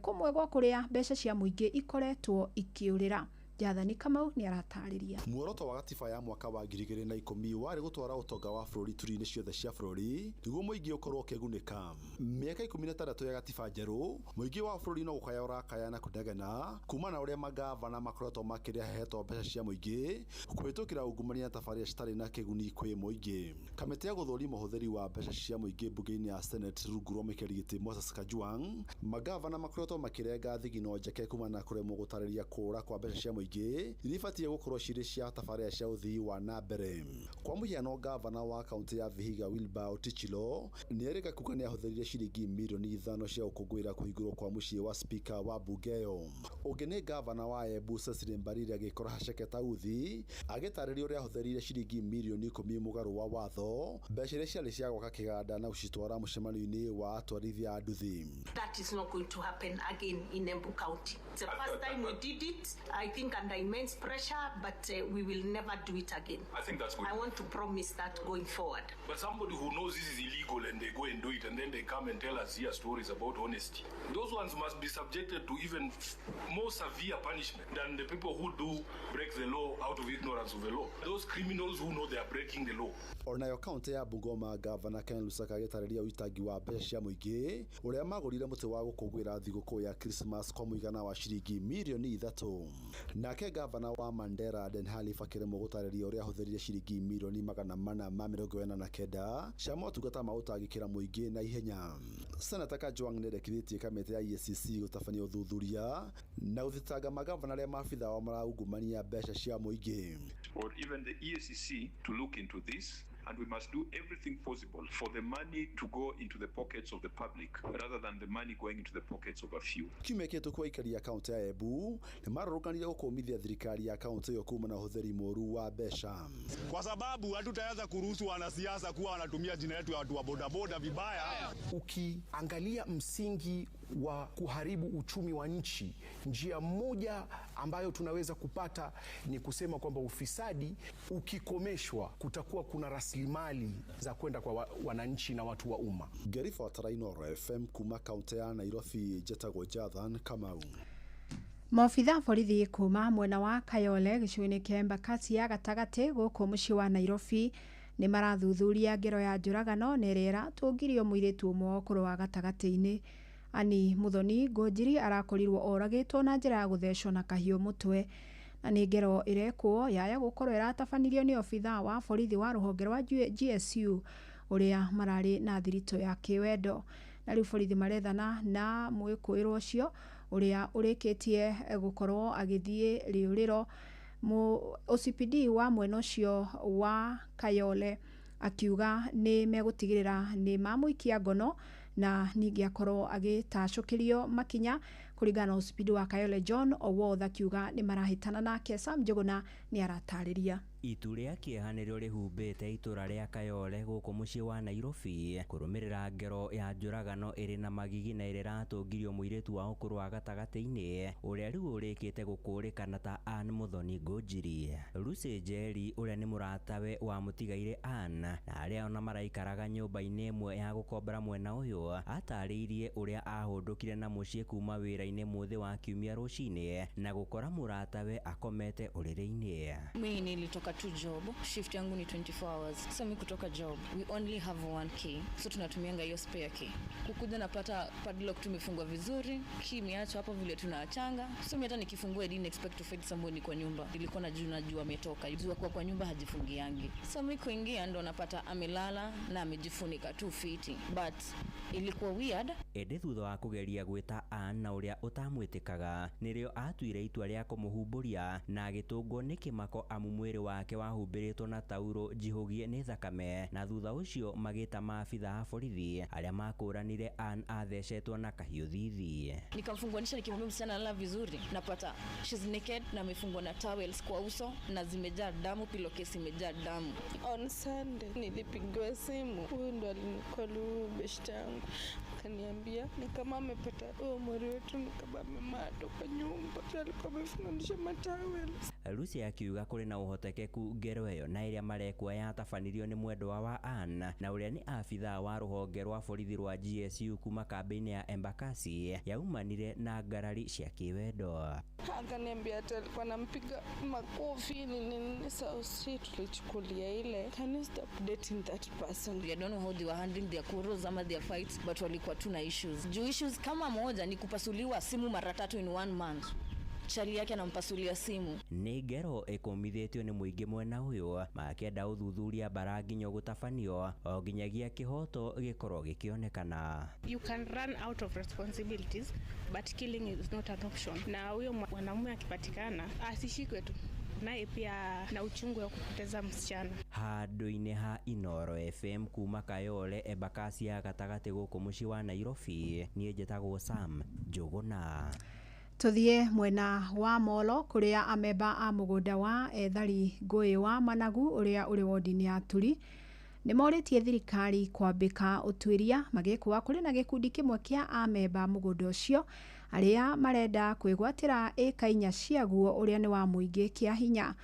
kũmwe gwa kũrĩa mbeca cia mũingĩ ikoretwo ikĩũrĩra. Jathani Kamau nĩ aratarĩria. Muoroto wa gatiba ya mwaka wa 2010 warĩ gũtwara ũtonga wa bũrũri turi-inĩ ciothe cia bũrũri nĩguo mũingĩ ũkorwo ũkĩgunĩka. Mĩaka 16 ya gatiba njerũ, mũingĩ wa bũrũri no gũkaya ũrakaya na kũnegena kuma na ũrĩa magavana makoretwo makĩrĩa hehetwo mbeca cia mũingĩ kũhĩtũkĩra ungumania na tabarĩra citarĩ na kĩguni kwĩ mũingĩ. Kamĩtĩ ya gũthũrima ũhũthĩri wa mbeca cia mũingĩ mbunge-inĩ ya Senate rungu rwa mũikarĩri gĩtĩ Moses Kajwang, magavana makoretwo makĩrenga thigino njeke kuma na kũremwo gũtarĩria kũũra kwa mbeca cia mũingĩ iria ibatiĩ gũkorwo cirĩ cia tabarĩra cia ũthii wa na mbere. Kwa mũhiano, gavana wa kaunti ya Vihiga Wilbur Otichilo nĩerĩga kuga nĩahũthĩrire ciringi mirioni 5 cia gũkũngũĩra kũhingũrwo kwa mũciĩ wa spika wa mbunge ĩyo. Ũngĩ nĩ gavana wa Embu Cecily Mbarire agĩkora Haceke Tauthi agĩtarĩria ũrĩa ahũthĩrire ciringi mirioni 10 mũgarũ wa watho mbeca iria ciarĩ cia gwaka kĩganda na gũcitwara mũcemanio-inĩ wa atwarithia a nduthi. That is not going to happen again in Embu County. It's the first time we did it, I think under immense pressure, but we will never do it again. I think that's good. I want to promise that going forward. But somebody who knows this is illegal and they go and do it and then they come and tell us here stories about honesty. Those ones must be subjected to even more severe punishment than the people who do break the law out of ignorance of the law. Those criminals who know they are breaking the law. Onayo kaunti ya Bungoma, Gavana Ken Lusaka agĩtarĩria ũitangi wa mbeca cia mũingĩ ũrĩa magũrire mũtĩ wa gũkũngũĩra thigũkũ ya Christmas kwa mũigana wa ciringi mirioni 3. Nake gavana wa Mandera Aden Khalif akĩremwo gũtarĩria ũrĩa ahũthĩrire ciringi mirioni 449 cia motungata ma ũtangĩkĩra mũingĩ na ihenya. Senata Kajwang nĩendekithĩtie kamĩtĩ ya EACC gũtabania ũthuthuria na gũthitanga magavana arĩa maabitha ao maraungumania mbeca cia mũingĩ. Or even the EACC to look into this, and we must do everything possible for the money to go into the pockets of the public rather than the money going into the pockets of a few. Kiumia kĩhĩtũku aikari a kaunti ya Embu nĩmarũrũnganire gũkũmithia thirikari ya kaunti ĩyo kuma na ũhũthĩri mũũru wa mbeca, kwa sababu hatutaweza kuruhusu wanasiasa kuwa wanatumia jina yetu ya watu wa bodaboda vibaya. Ukiangalia msingi wa kuharibu uchumi wa nchi, njia moja ambayo tunaweza kupata ni kusema kwamba ufisadi ukikomeshwa, kutakuwa kuna rasilimali za kwenda kwa wananchi na watu wa umma. Ngĩribotera Inooro FM kuma kaunti ya Nairobi, njĩtagwo Jathan Kamau. Maobitha borithi kuma mwena wa Kayole gĩcigo-inĩ kĩa Embakasi ya gatagatĩ gũkũ mũciĩ wa Nairobi nĩ marathuthuria ngero ya njũragano na ĩrĩa ĩratũngirio mũirĩtu ũmwe wa ũkũrũ wa gatagatĩ-inĩ. Ani Muthoni Ngũnjiri arakorirwo oragĩtwo na njĩra ya gũthecwo na kahiũ mũtwe, na nĩ ngero ĩrekwo yaya gũkorwo ĩratabanirio nĩ obithaa wa borithi wa rũhonge rwa GSU ũrĩa mararĩ na thiritũ ya kĩwendo. Na rĩu borithi marethana na mwĩkũĩrwo ũcio ũrĩa ũrĩkĩtie gũkorwo agĩthiĩ rĩũrĩro. OCPD wa mwena ũcio wa Kayole akiuga nĩ megũtigĩrĩra nĩ mamũikia ngono na ningĩ akorwo agĩtacũkĩrio makinya kũringana na OCPD wa Kayole John Owoth akiuga nĩ marahĩtana nake. Sam Njũgũna nĩ aratarĩria. Itu rĩa kĩeha nĩrĩo rĩhumbĩte itũra rĩa Kayole gũkũ mũciĩ wa Nairobi kũrũmĩrĩra ngero ya njũragano ĩrĩ na magigi na ĩrĩa ĩratũngirio mũirĩtu wa ũkũrũ wa gatagatĩ-inĩ ũrĩa rĩu ũrĩkĩte gũkũrĩkana ta Ann Muthoni Ngũnjiri. Lucy Njeri ũrĩa nĩ mũratawe wa mũtigaire Ann na arĩa ona maraikaraga nyũmba-inĩ ĩmwe ya gũkombora mwena ũyũ atarĩirie ũrĩa ahũndũkire na mũciĩ kuma wĩra-inĩ mũthĩ wa kiumia rũcinĩ na gũkora mũratawe akomete ũrĩrĩ-inĩ. Mimi nilitoka tu job, shift yangu ni 24 hours. So mi kutoka job, we only have one key. So tunatumianga hiyo spare key. Kukuja napata padlock tumefungwa vizuri, key imeachwa hapo vile tunaachanga. So mi hata nikifungua I didn't expect to find somebody kwa nyumba. Nilikuwa najua ametoka. Jua kwa nyumba hajifungiangi. So mi kuingia ndo napata amelala na amejifunika tu fiti. But ilikuwa weird. Ĩndĩ thutha wa kũgeria gwĩta Ann na ũrĩa ũtamwĩtĩkaga nĩrĩo atuire itua rĩa kũmũhumbũria na agĩtũngwo nĩ kĩmako amu mwĩrĩ wake wahumbĩrĩtwo na tauro njihũgie nĩ thakame, na thutha ũcio magĩta maabitha a borithi arĩa makũranire Ann athecetwo na kahiũ thithi. Nikamfunguanisha nikimwambia msichana lala vizuri, napata she's naked na amefungwa na towels kwa uso na zimejaa damu, pillowcase imejaa damu. On Sunday nilipigiwa simu, huyu ndo alinicall, huyu beshte yangu Akaniambia ni kama amepata huyo mweri wetu, ni kama amemadwa kwa nyumba, alikuwa amefunganisha mataweli. Lucy akiuga kũrĩ na ũhotekeku ngero ĩyo na ĩrĩa marekua yatabanirio nĩ mwendwa wa Ann na ũrĩa nĩ abithaa wa rũhonge rwa borithi rwa GSU kuma kambĩ-inĩ ya Embakasi yaumanire na ngarari cia kĩwendo. Akaniambia hata alikuwa anampiga makofi nini nini. Sasa tulichukulia ile, can you stop dating that person? I don't know how they were handling their quarrels ama their fights, but walikuwa tu na issues. Juu issues kama moja ni kupasuliwa simu mara 3 in 1 month. Chali yake anampasulia simu. Nĩ ngero ĩkũmithĩtio nĩ mũingĩ mwena ũyũ makĩenda ũthuthuria bara nginya gũtabanio o nginyagia kĩhoto gĩkorwo gĩkĩonekana. You can run out of responsibilities but killing is not an option. Na huyo mwanamume akipatikana asishikwe tu, naye pia na uchungu wa kupoteza msichana. Handũ-inĩ ha Inoro FM kuma Kayole Embakasi ya gatagatĩ gũkũ mũciĩ wa Nairobi, niĩ njĩtagwo Sam Njũgũna. Tuthie mwena wa Molo kuria amemba a mugunda wa ethari ngũĩ wa Managu uria uri wodi-inĩ ya Turi nĩ morĩtie thirikari kwambĩka ũtuĩria magĩkũa kũrĩ na gĩkundi kĩmwe kĩa amemba mũgũnda ũcio arĩa marenda kwĩgwatĩra ĩka 4 ciaguo ũrĩa nĩ wa mũingĩ kĩa hinya.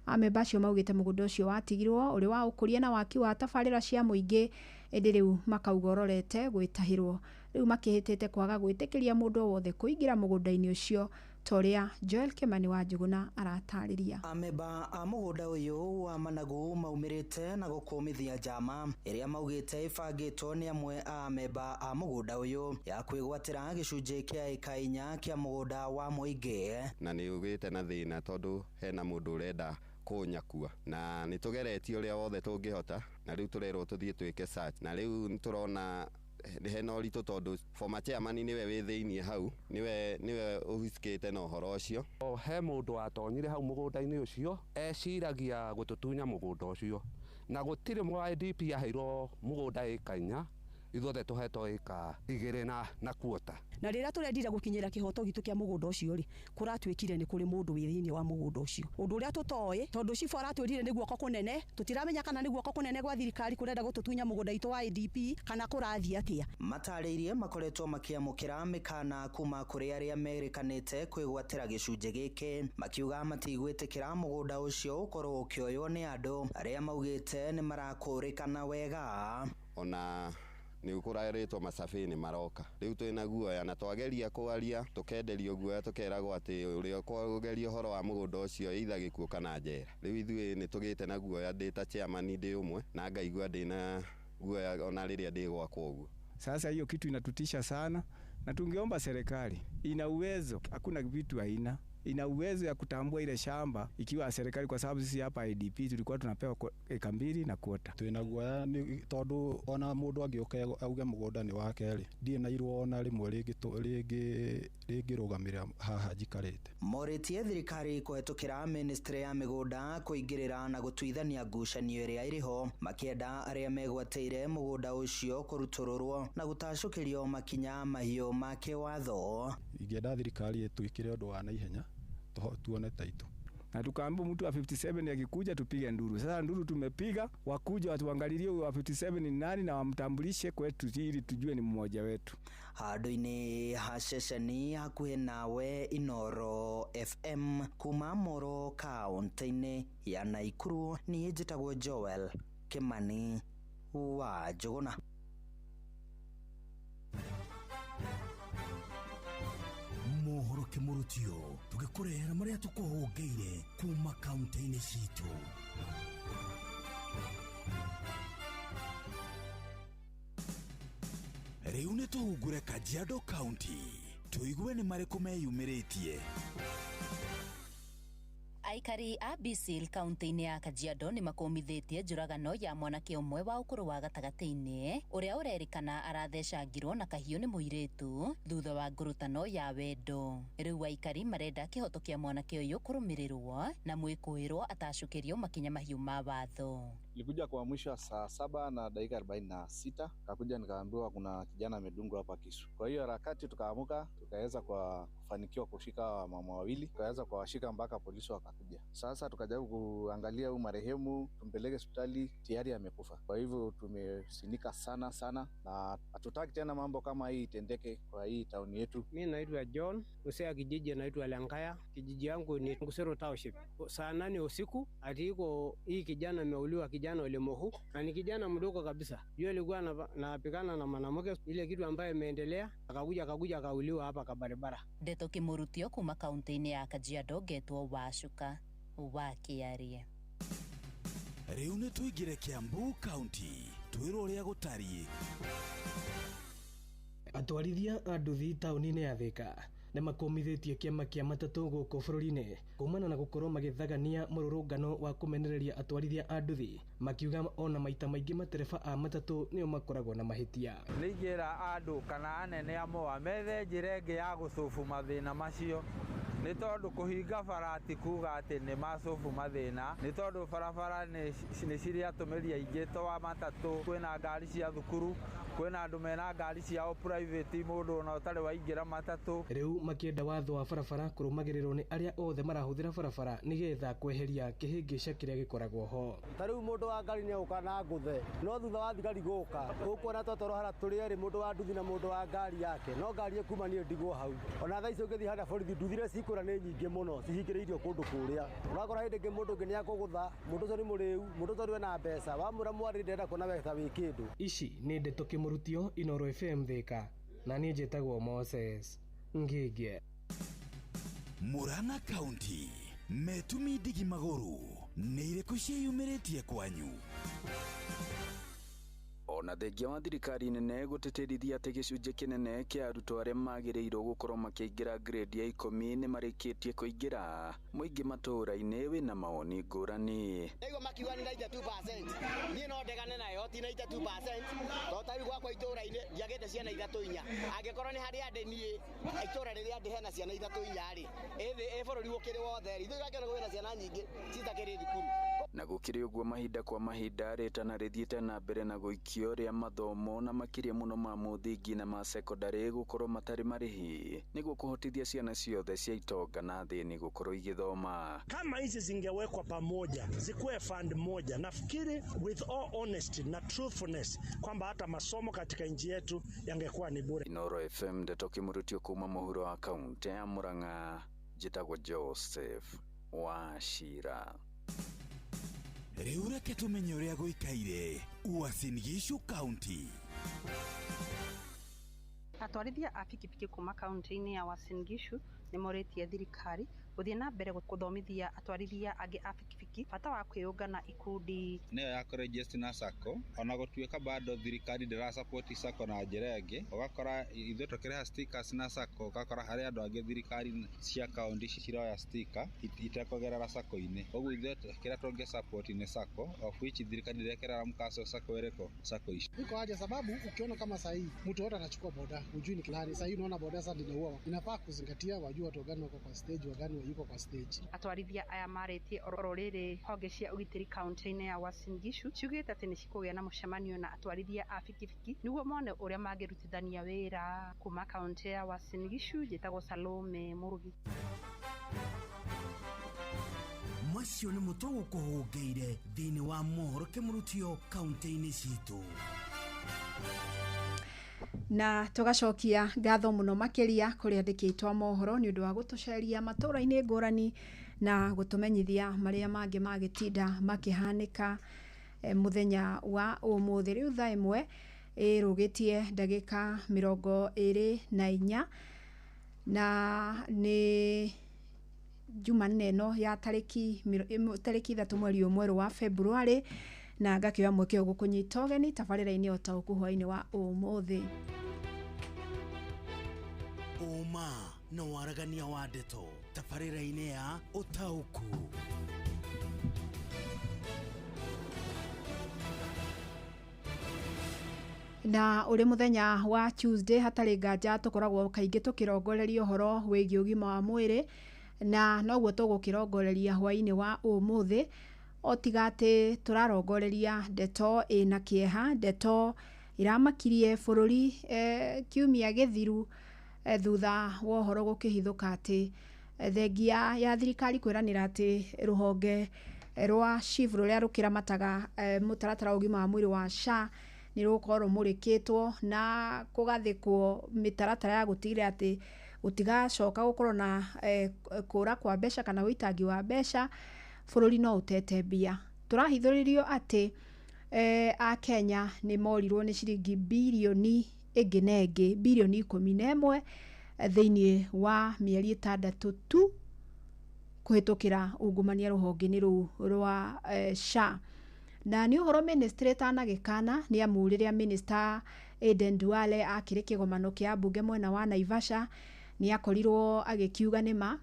Amemba acio maugĩte mũgũnda ũcio watigirwo ũrĩ wa ũkũria na waki wa tabarĩra cia mũingĩ ĩndĩ rĩu makauga ũrorete gwĩtahĩrwo. Rĩu makĩhĩtĩte kwaga gwĩtĩkĩria mũndũ wothe kũingĩra mũgũnda-inĩ ũcio ta ũrĩa Joel Kimani wa Njũgũna aratarĩria. Amemba a mũgũnda ũyũ wa Managu maumĩrĩte na gũkũmithia njama ĩrĩa maugĩte ĩbangĩtwo nĩ amwe a amemba a mũgũnda ũyũ ya kwĩgwatĩra gĩcunjĩ kĩa ĩka 4 kĩa mũgũnda wa mũingĩ. Na nĩ ũgĩte na thĩna tondũ hena mũndũ ũrenda kũnyakua na nĩ tũgeretie ũrĩa wothe tũngĩhota na rĩu tũrerwo tũthiĩ twĩke search na rĩu nĩtũrona hena ũritũ tondũ former chairman nĩwe wĩ thĩiniĩ hau, nĩwe ũhusikĩte na ũhoro ũcio. He mũndũ watonyire hau mũgũnda-inĩ ũcio eciragia gũtũtunya mũgũnda ũcio na gũtirĩ mwa IDP aheirwo mũgũnda ĩka 4, ithuothe tũhetwo ĩka 2 na kuota. Na rĩrĩa tũrendire gũkinyĩra kĩhoto gitũ kĩa mũgũnda ũcio rĩ, kũratuĩkire nĩ kũrĩ mũndũ wĩ thĩinĩ wa mũgũnda ũcio. Ũndũ ũrĩa tũtoĩ tondũ cibũ aratwĩrire nĩ guoko kũnene, tũtiramenya kana nĩ guoko kũnene gwa thirikari kũrenda gũtũtunya mũgũnda witũ wa IDP kana kũrathiĩ atĩa. Matarĩirie makoretwo makĩamũkĩra mĩkana kuma kũrĩ arĩa merĩkanĩte kwĩgwatĩra gĩcunjĩ gĩkĩ, makiuga matigwĩtĩkĩra mũgũnda ũcio ũkorwo ũkĩoywo nĩ andũ arĩa maugĩte nĩ marakũrĩkana wega. Ona nĩ ũkũrarĩtwo macabi nĩ maroka rĩu twĩna guoya na twageria kwaria tũkenderio guoya tũkeragwo atĩ ũrĩa ũkũgeria ũhoro wa mũgũnda ũcio either gĩkuũ kana njera. Rĩu ithuĩ nĩ tũgĩte na guoya, ndĩ ta chairman ndĩ ũmwe na ngaigua ndĩ na guoya ona rĩrĩa ndĩ gwakwa ũguo. Sasa hiyo kitu inatutisha sana, na tungeomba serikali ina uwezo, hakuna vitu haina, ina uwezo ya kutambua ile shamba ikiwa serikali, kwa sababu sisi hapa IDP tulikuwa tunapewa eka 2 na kuota. Twina guoya ni tondu ona mundu angĩũka auge mũgũnda nĩ wake rĩ, ndirĩ na irũa ona rĩmwe rĩngĩrũgamĩrĩra haha njikarĩte. Morĩtie thirikari kũhetũkĩra ministry ya mĩgũnda kũingĩrĩra na gũtuithania ngucanio ĩrĩa ĩrĩho, makĩenda arĩa megwatĩire mũgũnda ũcio kũrutũrũrwo na gũtacũkĩrio makinya mahiũ ma kĩwatho. Ingĩenda thirikari ĩtwĩkĩre ũndũ wa naihenya tuone taito. Na tukaambiwa mtu wa 57 akikuja tupige nduru. Sasa nduru tumepiga, wakuja watuangalilie huyo wa 57 ni nani na wamtambulishe kwetu ili tujue ni mmoja wetu. Handũ-inĩ ha ceceni hakuhĩ nawe Inoro FM kuma Moro kaunti-inĩ ya Naikuru, niĩ njĩtagwo Joel Kimani wa Njũgũna. Mohoro kĩmũrutio tũgĩkũrehera marĩa tũkũhũngĩire kuma kaunti-inĩ citũ. Rĩu nĩ tũhungure Kajiado County tũigue nĩ marĩkũ meyumĩrĩtie. Aikari a Bisil kaunti-inĩ ya Kajiado nĩ makũmithĩtie njũragano ya mwanake ũmwe wa ũkũrũ wa gatagatĩ-inĩ ũrĩa ũrerĩkana arathecangirwo na kahiũ nĩ mũirĩtu thutha wa ngurutano ya wendo. Rĩu aikari marenda kĩhoto kĩa mwanake ũyũ kũrũmĩrĩrwo na mwĩkũĩrwo atacũkĩrio makinya mahiũ ma watho. Nilikuja kuamshwa saa 7:46, kakuja nikaambiwa kuna kijana amedungwa hapa kisu. Kwa hiyo harakati tukaamuka, tukaweza kwa kufanikiwa kushika mama wawili, tukaweza kuwashika mpaka polisi wakakuja. Sasa tukajaribu kuangalia huyu marehemu, tumpeleke hospitali, tayari amekufa. Kwa hivyo tumesinika sana sana, na hatutaki tena mambo kama hii itendeke kwa hii tauni yetu. Mi naitwa John Usea, kijiji naitwa Lenkaya, kijiji yangu ni Ngusero Township. Saa 8 usiku atiiko hii kijana ameuliwa, kijana Olemohu, na ni kijana mdogo kabisa. Yeye alikuwa anapigana na mwanamke, ile kitu ambayo imeendelea, akakuja akauliwa hapa kwa barabara. Ndeto kimurutio kuma kaunti-inĩ ya Kajiado ngetwo Wacuka wa Kĩarie. Rĩu nĩ tũingĩre Kiambu County twĩrwo ũrĩa gũtariĩ. Atwarithia a nduthi taũni-inĩ ya Thika nĩ makomithĩtie kĩama kĩa matatũ gũkũ bũrũri-inĩ kumana na gũkorwo magĩthagania mũrũrũngano wa kũmenereria atwarithia a nduthi, makiuga ona maita maingĩ matereba a matatũ nĩo makoragwo na mahĩtia. Nĩ ingĩra andũ kana anene a MOA methe njĩra ĩngĩ ya gũcũbu mathĩna macio, nĩ tondũ kũhinga bara ti kuga atĩ nĩ macũbu mathĩna, nĩ tondũ barabara nĩ cirĩ atũmĩri aingĩ to wa matatũ, kwĩna ngari cia thukuru, kwĩna andũ mena ngari ciao private, mũndũ ona ũtarĩ waingĩra matatũ. Rĩu makĩenda watho wa barabara kũrũmagĩrĩrwo nĩ arĩa othe marahũthĩra barabara nĩgetha kweheria kĩhĩngĩca kĩrĩa gĩkoragwo ho. Ta rĩu mũndũ wa ngari nĩ egũka na ngũthe, no thutha wa thigari gũka ũkuona twatwarwo haha tũrĩ erĩ, mũndũ wa nduthi na mũndũ wa ngari yake, no ngari ĩkuma niĩ ndigwo hau. Ona thaa ici ũngĩthiĩ harĩa borithi nduthi iria cikũra nĩ nyingĩ mũno cihingĩrĩirio kũndũ kũrĩa. Ũrakora hĩndĩ ĩngĩ mũndũ ũngĩ nĩ akũgũtha, mũndũ ũcio nĩ mũrĩu, mũndũ ũcio ena mbeca, wamwĩra mwarĩ ndĩrenda kuona we ta wĩ kĩndũ. Ici nĩ ndeto Kĩmũrutio, Inooro FM Thika, na niĩ njĩtagwo Moses Ngĩngĩ. Murang'a County metumi ndigi magũrũ nĩ irĩkũ ciĩyumĩrĩtie kwanyu? Ona thengia wa thirikari nene gũtĩtĩrithia atĩ gĩcunjĩ kĩnene kĩa arutwo arĩa magĩrĩirwo gũkorwo makĩingĩra grade ya 10 nĩ marĩkĩtie kũingĩra, mũingĩ matũũra-inĩ wĩna mawoni ngũrani. Ndaigua makiuga nĩ 92%, niĩ no ndegane nayo, ti 92%, tondũ ta rĩu gwakwa itũũra-inĩ ndiagĩte ciana 3 4, angĩkorwo nĩ harĩa ndĩ niĩ itũũra rĩrĩa ndĩ hena ciana 3 4 rĩ, ĩ bũrũri ũkĩrĩ wothe rĩ, ithuĩ tũrakĩona kwĩna ciana nyingĩ citakĩrĩ thukuru. Na gũkĩrĩ ũguo mahinda kwa mahinda rĩtana rĩthiĩte na mbere na gũikio rĩa mathomo na makĩria mũno ma mũthingi na ma sekondarĩ gũkorwo matarĩ marĩhi nĩguo kũhotithia ciana ciothe cia itonga na thĩni gũkorwo igĩthoma. Kama hizi zingewekwa pamoja zikuwe fund moja, nafikiri with all honesty na truthfulness kwamba hata masomo katika nchi yetu yangekuwa ni bure. Inooro FM ndeto kĩmũrutio kuma mũhuro wa kaunti ya Murang'a, njĩtagwo Joseph Wachira. Rĩu reke tũmenye ũrĩa gũikaire Uasin Gishu County. Atwarithia a bikibiki kuma kaunti-inĩ ya Uasin Gishu nĩ morĩtie thirikari gũthiĩ na mbere gũthomithia atwarithia angĩ a bikibiki bata wa kwĩyũngana ikundi. Nĩyo ya kũregister na SACCO, ona gũtuĩka bado thirikari ndĩra support SACCO na njĩra ĩngĩ, ũgakora ithuĩ tũkĩrĩha stickers na SACCO, ũgakora harĩ andũ angĩ thirikari cia kaunti ciroya sticker itekũgerera SACCO-inĩ. Ũguo ithuĩ kĩrĩa tũngĩ support nĩ SACCO, of which thirikari ndĩrekĩra mkaso SACCO ĩrĩkũ, SACCO ici. Iko haja sababu ukiona kama sahii mtu wote anachukua boda, hujui ni nani. Sahii unaona boda sasa linaua. Inafaa kuzingatia wajua watu gani wako kwa stage, wagani wayuko kwa stage. Atwarithia aya marĩtie oro rĩrĩ honge cia ũgitĩri kaunti-inĩ ya Uasin Gishu ciugĩte atĩ nĩ cikũgĩa na mũcemanio na atwarithia a bikibiki nĩguo mone ũrĩa mangĩrutithania wĩra. Kuma kaunti ya Uasin Gishu njĩtagwo Salome Mũrugi. Macio nĩ mũtũ gũkũhũngĩire thĩinĩ wa mohoro kĩmũrutio kaunti-inĩ citũ. Na tugacokia ngatho muno makiria kuri andĩki aitũ a mohoro nĩ ũndũ wa gũtũceria matũũra-inĩ ngũrani na gũtũmenyithia marĩa mangĩ magĩtinda makĩhanĩka mũthenya wa ũmũthĩ. Rĩu thaa 1 ĩrũgĩtie ndagĩka 24 na nĩ Jumanne ĩno ya tarĩki 3 mweri ũmwe wa February, na ngakĩoya mweke ũyũ gũkũnyita ũgeni tabarĩra-inĩ o ta ũkũ hwaĩ-inĩ wa ũmũthĩ. Ũma na waragania wa ndeto tabarĩra-inĩ ya ũtaũku. Na ũrĩ mũthenya wa Tuesday hatarĩ nganja tũkoragwo kaingĩ tũkĩrongoreria ũhoro wĩgiĩ ũgima wa mwĩrĩ, na noguo tũgũkĩrongoreria hwaĩ-inĩ wa ũmũthĩ. O tiga atĩ tũrarongoreria ndeto ĩna kĩeha, ndeto iramakirie bũrũri kiumia gĩthiru thutha wa ũhoro gũkĩhithũka atĩ thengia ya thirikari kwĩranĩra atĩ rũhonge rwa SHIF rũrĩa rũkĩramataga mũtaratara wa ũgima wa mwĩrĩ wa SHA nĩ rũgũkorwo rũmũrĩkĩtwo na kũgathĩkwo mĩtaratara ya gũtigĩrĩra atĩ gũtigacoka gũkorwo na kũra kwa mbeca kana ũitangi wa mbeca, bũrũri no ũtete mbia. Tũrahithũrĩrio atĩ Akenya nĩ morirwo nĩ ciringi birioni ĩngĩ na ĩngĩ, birioni 11 thĩinĩ wa mĩeri 6 tu kũhĩtũkĩra ungumania rũhonge-inĩ rũu rwa SHA. Na nĩ ũhoro ministry ĩtanagĩkana nĩ amu rĩrĩa minister Aden Duale akĩrĩ kĩgomano kĩa ambunge mwena wa Naivasha nĩ akorirwo agĩkiuga nĩma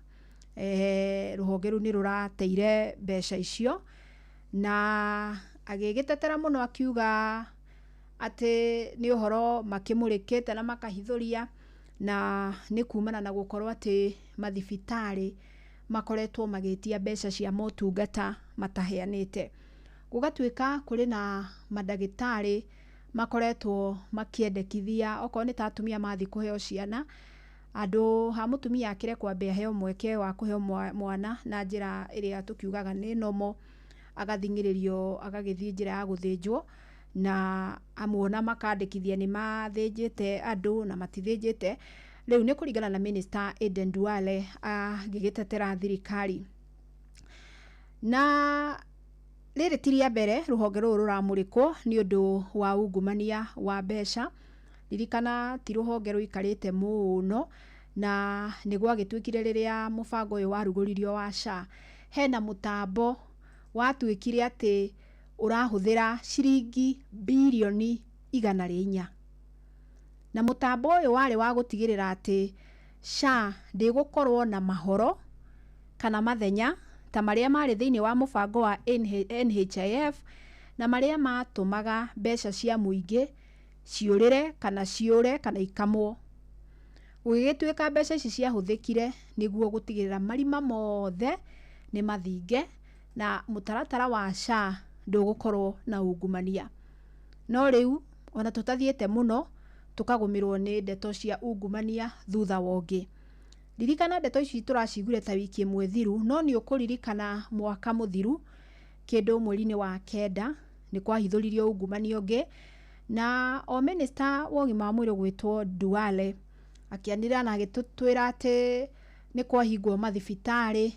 rũhonge rũu nĩ rũrateire mbeca icio, na agĩgĩtetera mũno akiuga atĩ nĩ ũhoro makĩmũrĩkĩte na makahithũria, na nĩ kumana na gũkorwo atĩ mathibitarĩ makoretwo magĩtia mbeca cia motungata mataheanĩte. Gũgatuĩka kũrĩ na mandagĩtarĩ makoretwo makĩendekithia okorwo nĩ ta atumia mathiĩ kũheo ciana, andũ ha mũtumia akĩre kwambia aheo mweke wa kũheo mwana na njĩra ĩrĩa tũkiugaga nĩ normal, agathing'ĩrĩrio agagĩthiĩ njĩra ya gũthĩnjwo, na amuona makandĩkithia nĩ mathĩnjĩte andũ na matithĩnjĩte. Rĩu nĩ kũringana na minister Aden Duale agĩgĩtetera thirikari. Na rĩrĩ ti rĩa mbere rũhonge rũrũ rũramũrĩkwo nĩ ũndũ wa ungumania wa mbeca. Ririkana ti rũhonge rũikarĩte mũno, na nĩ gwagĩtuĩkire rĩrĩa mũbango ũyũ warugũririo wa SHA, hena mũtambo watuĩkire atĩ ũrahũthĩra ciringi birioni 104. Na mũtambo ũyũ warĩ wa gũtigĩrĩra atĩ SHA ndĩgũkorwo na mahoro kana mathenya ta marĩa marĩ thĩinĩ wa mũbango wa NHIF, na marĩa matũmaga mbeca cia mũingĩ ciũrĩre kana ciũre kana ikamwo. Gũgĩgĩtuĩka mbeca ici ciahũthĩkire nĩguo gũtigĩrĩra marima mothe nĩ mathinge na mũtaratara wa SHA ndũgũkorwo na ungumania. No rĩu ona tũtathiĩte mũno tũkagũmĩrwo nĩ ndeto cia ungumania thutha wa ũngĩ. Ririkana ndeto ici tũraciguire ta wiki ĩmwe thiru, no nĩ ũkũririkana mwaka mũthiru kĩndũ mweri-inĩ wa 9 nĩ kwahithũririo ungumania ũngĩ, na o minister wa ũgima wa mwĩrĩ gwĩtwo Duale akĩanĩrĩra na agĩtwĩra atĩ nĩ kwahingwo mathibitarĩ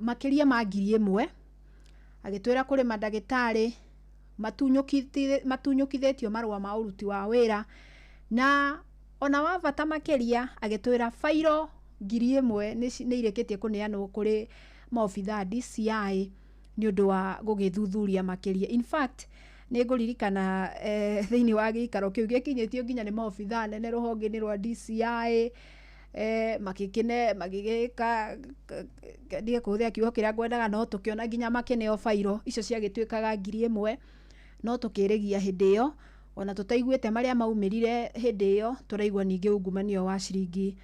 makĩria ma 1000, agĩtwĩra kũrĩ mandagĩtarĩ matunyũkithĩtio marũa ma ũruti wa wĩra, na ona wa bata makĩria agĩtwĩra bairo 1000 nĩ irĩkĩtie kũneanwo kũrĩ maobithaa DCI nĩ ũndũ wa gũgĩthuthuria makĩria. In fact nĩ ngũririkana thĩinĩ wa gĩikaro kĩu gĩkinyĩtio nginya nĩ maobithaa nene rũhonge-inĩ rwa DCI, makĩkĩne magĩgĩka ndige kũhũthĩra kiugo kĩrĩa ngwendaga, no tũkĩona nginya makĩneo bairo icio ciagĩtuĩkaga 1000, no tũkĩrĩgia hĩndĩ ĩyo ona tũtaiguĩte marĩa maumĩrire hĩndĩ ĩyo, tũraigua ningĩ ungumania wa ciringi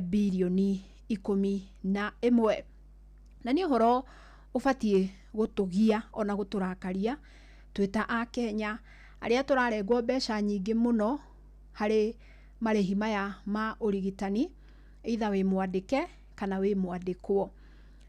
birioni 11. Na nĩ ũhoro ũbatiĩ gũtũgia ona gũtũrakaria twĩ ta Akenya arĩa tũrarengwo mbeca nyingĩ mũno harĩ marĩhi maya ma ũrigitani, either wĩ mwandĩke kana wĩ mwandĩkwo.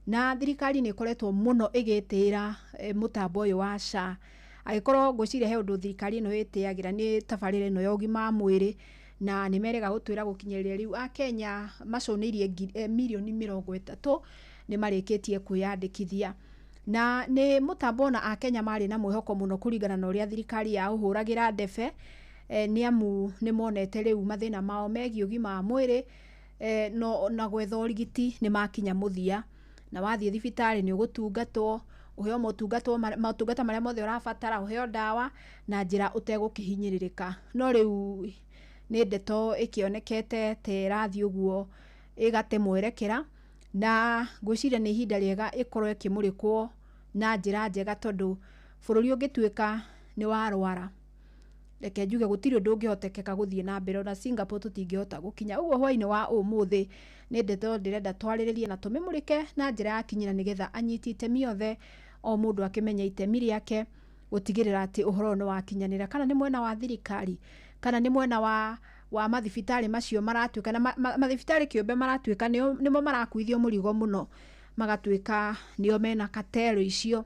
Na thirikari nĩ ĩkoretwo mũno ĩgĩtĩĩra mũtambo ũyũ wa SHA. Angĩkorwo ngwĩciria he ũndũ thirikari ĩno ĩtĩagĩra nĩ tabarĩra ĩno ya ũgima wa mwĩrĩ, na nĩ merega gũtwĩra gũkinyĩria rĩu Akenya maconeirie mirioni 30 nĩ marĩkĩtie kwĩyandĩkithia. Na nĩ mũtambo ona Akenya marĩ na mwĩhoko mũno kũringana na ũrĩa thirikari yaũhũragĩra ndebe, nĩ amu nĩ monete rĩu mathĩna mao megiĩ ũgima wa mwĩrĩ no na gwetha ũrigiti nĩ makinya mũthia, na wathiĩ thibitarĩ nĩ ũgũtungatwo, ũheo motungata marĩa mothe ũrabatara, ũheo ndawa na njĩra ũtegũkĩhinyĩrĩrĩka. No rĩu nĩ ndeto ĩkĩonekete ta ĩrathiĩ ũguo ĩgate mwerekera, na ngwĩciria nĩ ihinda rĩega ĩkorwo ĩkĩmũrĩkwo na njĩra njega, tondũ bũrũri ũngĩtuĩka nĩ warwara Reke njuge gũtirĩ ũndũ ũngĩhotekeka gũthiĩ na mbere, ona Singapore tũtingĩhota gũkinya. Ũguo hwainĩ wa ũmũthĩ nĩ ndeto ndĩrenda twarĩrĩrie na tũmĩmũrĩke na njĩra ya kinyĩra, nĩgetha anyiti itemi othe, o mũndũ akĩmenye itemi rĩake gũtigĩrĩra atĩ ũhoro ũyũ nĩ wakinyanĩra, kana nĩ mwena wa thirikari, kana nĩ mwena wa mathibitarĩ macio maratuĩka na mathibitarĩ kĩũmbe maratuĩka nĩmo marakuithio mũrigo mũno, magatuĩka nĩo mena katero icio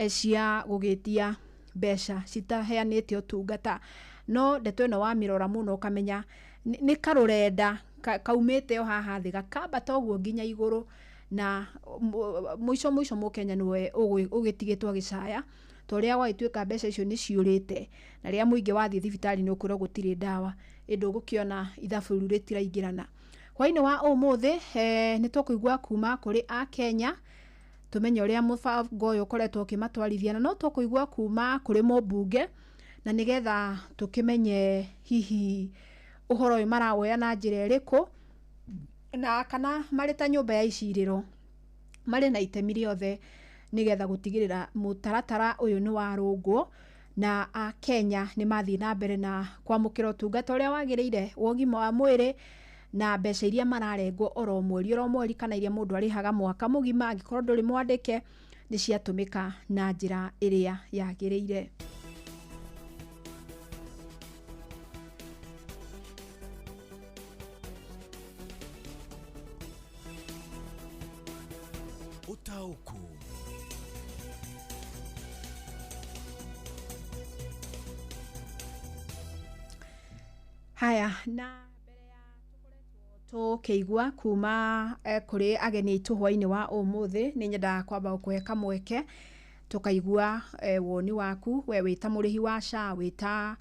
cia gũgĩtia mbeca citaheanĩte ũtungata. No ndeto ĩno wamĩrora mũno ũkamenya nĩ karũrenda kaumĩte o haha thĩ gakambata ũguo nginya igũrũ, na mũico mũico mũkenya nĩwe ũgĩtigĩtwo agĩcaya, ta ũrĩa gwagĩtuĩka mbeca icio nĩ ciũrĩte, na rĩrĩa mũingĩ wathiĩ thibitarĩ nĩ ũkwĩrwo gũtirĩ ndawa, ĩndĩ ũgũkĩona ithabu rĩu rĩtiraingĩrana. Hwainĩ wa ũmũthĩ nĩ tũkũigua kuma kũrĩ akenya, tũmenye ũrĩa mũbango ũyũ ũkoretwo ũkĩmatwarithia, na no tũkũigua kuma kũrĩ mũmbunge, na nĩgetha tũkĩmenye hihi ũhoro ũyũ marawoya na njĩra ĩrĩkũ, na kana marĩ ta nyũmba ya icirĩro marĩ na itemi rĩothe nĩgetha gũtigĩrĩra mũtaratara ũyũ nĩ warũngwo na akenya nĩ mathiĩ na mbere na kwamũkĩra ũtungata ũrĩa wagĩrĩire wa ũgima wa mwĩrĩ, na mbeca iria mararengwo oro mweri oro mweri, kana iria mũndũ arĩhaga mwaka mũgima angĩkorwo ndũrĩ mwandĩke, nĩ ciatũmĩka na njĩra ĩrĩa yagĩrĩire. Ũtaũku. Haya, na tũkĩigua kuma kũrĩ ageni aitũ hwainĩ wa ũmũthĩ, nĩ nyendaga kwamba gũkũhe kamweke tũkaigua woni waku, we wĩ ta mũrĩhi wa SHA, wĩ ta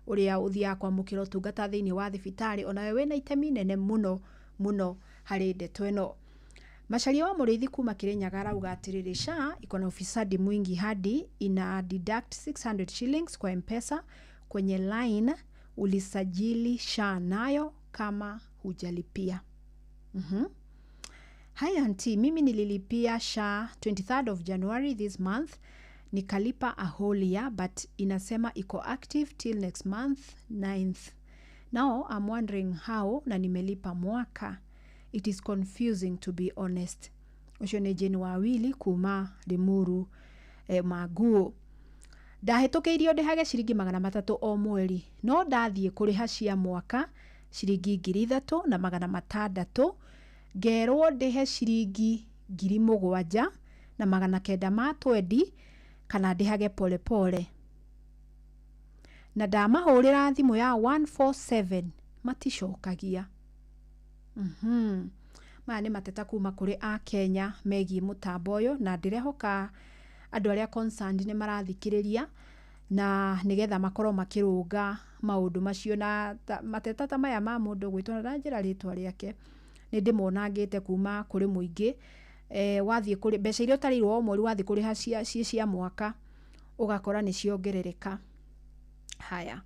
ũrĩa ũthiaga kwamũkĩra ũtungata thĩinĩ wa thibitarĩ, onawe wĩna itemi nene mũno mũno harĩ ndeto ĩno. Macharia wa Mũrĩithi kuma Kirinyaga arauga atĩrĩrĩ, SHA iko na ufisadi mwingi hadi ina deduct 600 shillings kwa M-Pesa kwenye line ulisajili SHA nayo kama hujalipia. Haya auntie, mimi nililipia SHA 23rd of January this month, nikalipa a whole year, but inasema iko active till next month 9th. Now I'm wondering how, na nimelipa mwaka. It is confusing to be honest. Ũcio nĩ Jane Wawili kuma Limuru Maguo. Ndahĩtũkĩirio ndĩhage ciringi 300 o mweri, no ndathiĩ kũrĩha cia mwaka ciringi 3600, ngerwo ndĩhe ciringi 7920 kana ndĩhage polepole. Na ndamahũrĩra thimũ ya 147 maticokagia. Maya nĩ mateta kuma kũrĩ akenya megiĩ mũtambo ũyũ, na ndĩrehoka andũ arĩa concerned nĩ marathikĩrĩria na nĩgetha makorwo makĩrũnga maũndũ macio. Na mateta ta maya ma mũndũ gwĩtwo na njĩra rĩtwa rĩake nĩ ndĩmonangĩte kuma kũrĩ mũingĩ. Wathiĩ kũrĩ mbeca iria ũtarĩirwo o mweri, wathiĩ kũrĩha ciĩ cia mwaka ũgakora nĩ ciongerereka. Haya,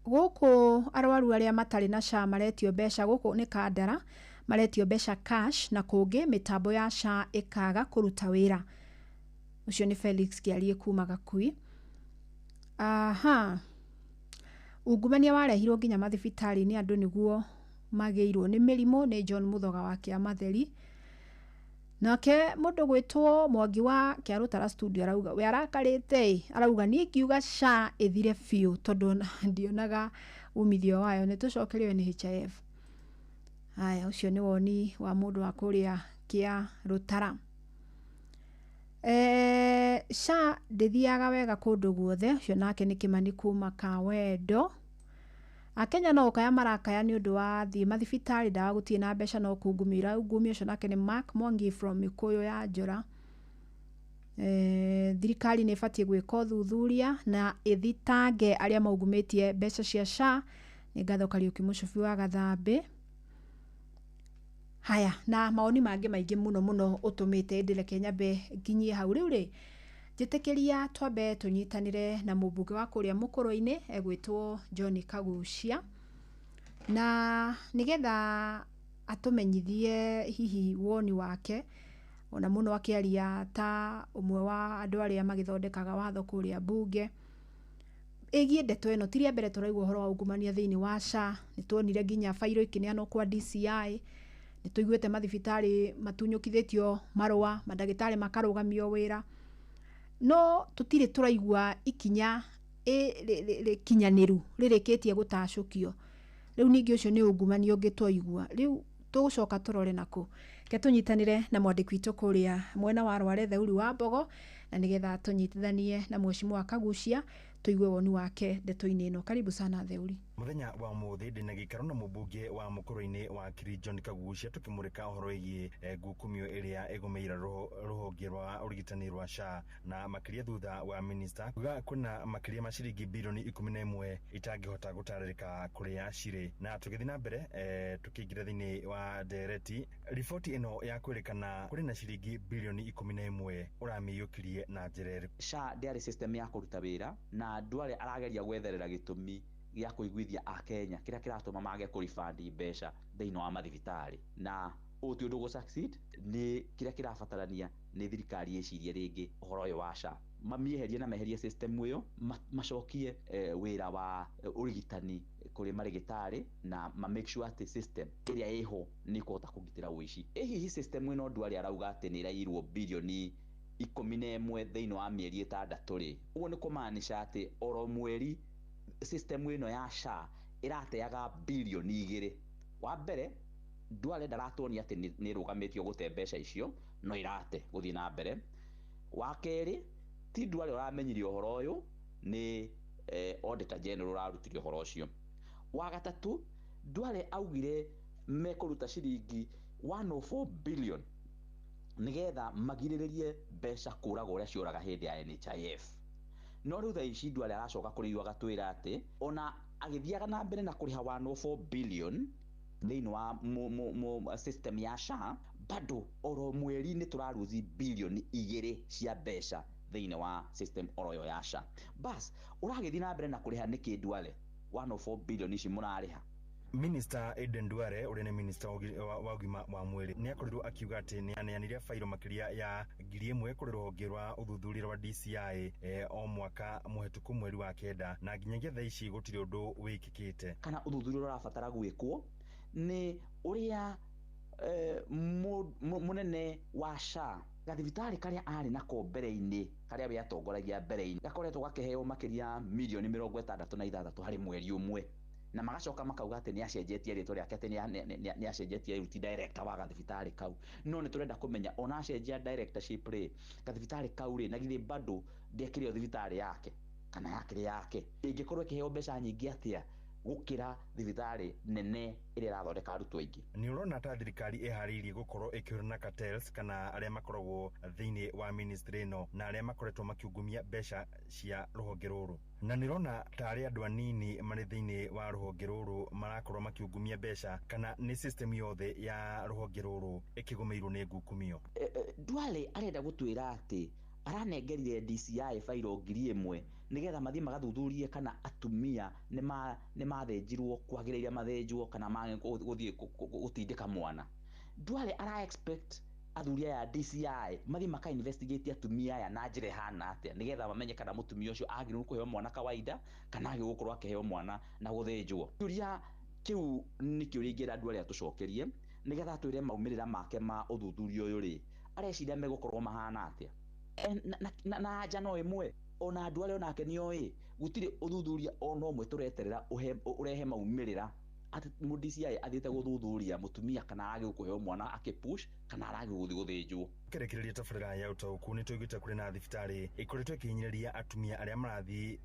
gũkũ arwaru arĩa matarĩ na SHA maretio mbeca, gũkũ nĩ Kandara maretio mbeca cash, na kũngĩ mĩtambo ya SHA ĩkaga kũruta wĩra. Ũcio nĩ Felix Kĩarie kuma Gakui. Aha, ungumania warehirwo nginya mathibitarĩ-inĩ andũ nĩguo magĩirwo nĩ mĩrimũ, nĩ John Mũthoga wa Kĩamatheri. Nake mũndũ gwĩtwo Mwangi wa Kĩarũtara studio arauga we arakarĩte ĩ, arauga niĩ ngiuga SHA ĩthire biũ tondũ ndionaga umithio wayo, nĩ tũcokerio NHIF. Haya, ũcio nĩ woni wa mũndũ wa kũrĩa Kĩarũtara. SHA ndĩthiaga wega kũndũ guothe, ũcio nake nĩ Kĩmani kuma Kawendo. Akenya no ũkaya marakaya nĩ ũndũ wa thiĩ mathibitarĩ ndawa gũtirĩ na mbeca no kungumio iraungumio, ũcio nake nĩ Mark Mwangi from Mĩkũyũ ya Njora. Thirikari nĩ ĩbatiĩ gwĩka ũthuthuria na ĩthitange arĩa maungumĩtie mbeca cia SHA, nĩ Ngatho Kariũki Mũcubi wa Gathambĩ. Haya, na mawoni mangĩ maingĩ mũno mũno ũtũmĩte, ĩndĩ reke nyambe nginyie hau. Rĩu rĩ, njĩtĩkĩria twambe tũnyitanĩre na mũmbunge wa kũrĩa Mũkũrũ-inĩ egwĩtwo John Kagucia, na nĩgetha atũmenyithie hihi woni wake, ona mũno akĩaria ta ũmwe wa andũ arĩa magĩthondekaga watho kũrĩa mbunge. Ĩgiĩ ndeto ĩno ti rĩa mbere tũraigua ũhoro wa ungumania thĩinĩ wa SHA. Nĩ tuonire nginya bairo ikĩneanwo kwa DCI, nĩ tũiguĩte mathibitarĩ matunyũkithĩtio marũa, mandagĩtarĩ makarũgamio wĩra, no tũtirĩ tũraigua ikinya rĩkinyanĩru rĩrĩkĩtie gũtacũkio. Rĩu ningĩ ũcio nĩ ungumania ũngĩ twaigua. Rĩu tũgũcoka tũrore nakũ? Reke tũnyitanĩre na mwandĩki witũ kũrĩa mwena wa Rware Theuri wa Mbogo, na nĩgetha tũnyitithanie na Mheshimiwa Kagucia tũigue woni wake ndeto-inĩ ĩno. Karibu sana Theuri. Muthenya wa umuthi ndina gĩikaro na mũmbunge wa mũkũrũ-inĩ wa Kiri John Kagucia tukimurika ũhoro wĩgiĩ ngukumio ĩrĩa ĩgũmĩire rũhonge rwa ũrigitani rwa SHA, na makĩria thutha wa minista kuga kwĩna makĩria ma ciringi bilioni 11 itangĩhota gũtarĩrĩka kũrĩa cirĩ. Na tũgĩthiĩ na mbere tũkĩingĩra thĩinĩ wa ndereti, riboti ĩno ya kwĩrĩkana kũrĩ na ciringi bilioni 11 ũramĩiyũkirie na njĩra ĩrĩkũ? SHA ndĩarĩ system ya kũruta wĩra, na Duale arageria gwetherera gĩtũmi gĩa kũiguithia akenya kĩrĩa kĩratũma mage kũribandi mbeca thĩinĩ wa mathibitarĩ, na ũyũ ti ũndũ gũ succeed. Nĩ kĩrĩa kĩrabatarania nĩ thirikari ĩcirie rĩngĩ ũhoro ũyũ wa SHA, mamĩeherie na meherie system ĩyo, macokie wĩra wa ũrigitani kũrĩ marĩgĩtarĩ, na ma make sure atĩ system ĩrĩa ĩho nĩ ĩkũhota kũgitĩra ũici. Ĩ hihi system ĩno Duale arauga atĩ nĩ ĩrairwo bilioni 11 thĩinĩ wa mĩeri 6 rĩ, ũguo nĩ kũmaanisha atĩ oro mweri system ĩno ya SHA ĩrateaga bilioni 2. Wa mbere, Duale ndaratuonia atĩ nĩ ĩrũgamĩtio gũte mbeca icio, no ĩrate gũthiĩ na mbere. Wa kerĩ, ti Duale ũramenyire ũhoro ũyũ, nĩ Auditor General ũrarutire ũhoro ũcio. Wa gatatũ, Duale augire mekũruta ciringi 104 billion nĩgetha magirĩrĩrie mbeca kũraga ũrĩa cioraga hĩndĩ ya NHIF. No rĩu thaa ici Duale aracoka kũrĩ ithuĩ agatwĩra atĩ ona agĩthiaga na mbere na kũrĩha 104 billion thĩinĩ wa system ya SHA, bado oro mweri nĩ tũraruthi bilioni 2 cia mbeca thĩinĩ wa system oro ĩyo ya SHA. Bas ũragĩthiĩ na mbere na kũrĩha nĩkĩ Duale 104 billion ici mũrarĩha? Minister Aden Duale ũrĩa nĩ minister wa ũgima wa mwĩrĩ nĩ akorirwo akiuga atĩ nĩ aneanire bairo makĩria ya 1000 kũrĩ rũhonge rwa ũthuthuria rwa DCI o mwaka mũhetũku mweri wa 9, na nginyagia thaa ici gũtirĩ ũndũ wĩkĩkĩte. Kana ũthuthuria ũrabatara gwĩkwo nĩ ũrĩa mũnene wa SHA gathibitarĩ karĩa arĩ nako mbere-inĩ, karĩa we atongoragia mbere-inĩ, gakoretwo gakĩheo makĩria milioni 66 harĩ mweri ũmwe, na magacoka makauga atĩ nĩ acenjetie rĩtwa rĩake, atĩ nĩ acenjetie rĩu ti director wa gathibitarĩ kau. No nĩ tũrenda kũmenya ona acenjia directorship rĩ, gathibitarĩ kau rĩ, na githĩ bado ndekĩrĩ o thibitarĩ yake kana yakĩrĩ yake ĩngĩkorwo ĩkĩheo mbeca nyingĩ atĩa gũkĩra thibitarĩ nene ĩrĩa ĩrathondeka arutwo aingĩ? Nĩ ũrona ta thirikari ĩharĩirie gũkorwo ĩkĩhũrana na cartels kana arĩa makoragwo thĩinĩ wa ministry ĩno na arĩa makoretwo makiungumia mbeca cia rũhonge rũrũ? Na nĩ ũrona ta arĩ andũ anini marĩ thĩinĩ wa rũhonge rũrũ marakorwo makiungumia mbeca, kana nĩ system yothe ya rũhonge rũrũ ĩkĩgũmĩirwo nĩ ngukumio? Duale arenda gũtwĩra atĩ aranengerire DCI bairo 1000 nĩgetha mathiĩ magathuthurie kana atumia nĩ mathĩnjirwo kwagĩrĩire mathĩnjwo kana gũthiĩ gũtindĩka mwana. Duale ara expect athuri aya DCI mathiĩ maka investigate atumia aya na njĩra ĩhana atĩa nĩgetha mamenye kana mũtumia ũcio agĩrĩirwo kũheo mwana kawaida kana agĩrĩirwo gũkorwo akĩheo mwana na gũthĩnjwo. Kĩũria kĩu nĩ kĩũria ingĩenda Duale atũcokerie nĩgetha atwĩre maumĩrĩra make ma ũthuthuria ũyũ rĩ, areciria megũkorwo mahana atĩa. Na anja no ĩmwe, ona Duale onake nĩ oĩ gũtirĩ ũthuthuria ona ũmwe tũreterera ũrehe maumĩrĩra atĩ mũ DCI athiĩte gũthuthuria mũtumia kana aragĩrĩirwo kũheo mwana akĩpush kana aragĩrĩirwo gũthiĩ gũthĩnjwo. Kĩrĩkĩrĩria tabarĩra ya ũtaũku nĩ tũiguĩte kũrĩ na thibitarĩ ĩkoretwo ĩkĩhinyĩrĩria atumia arĩa marathiĩ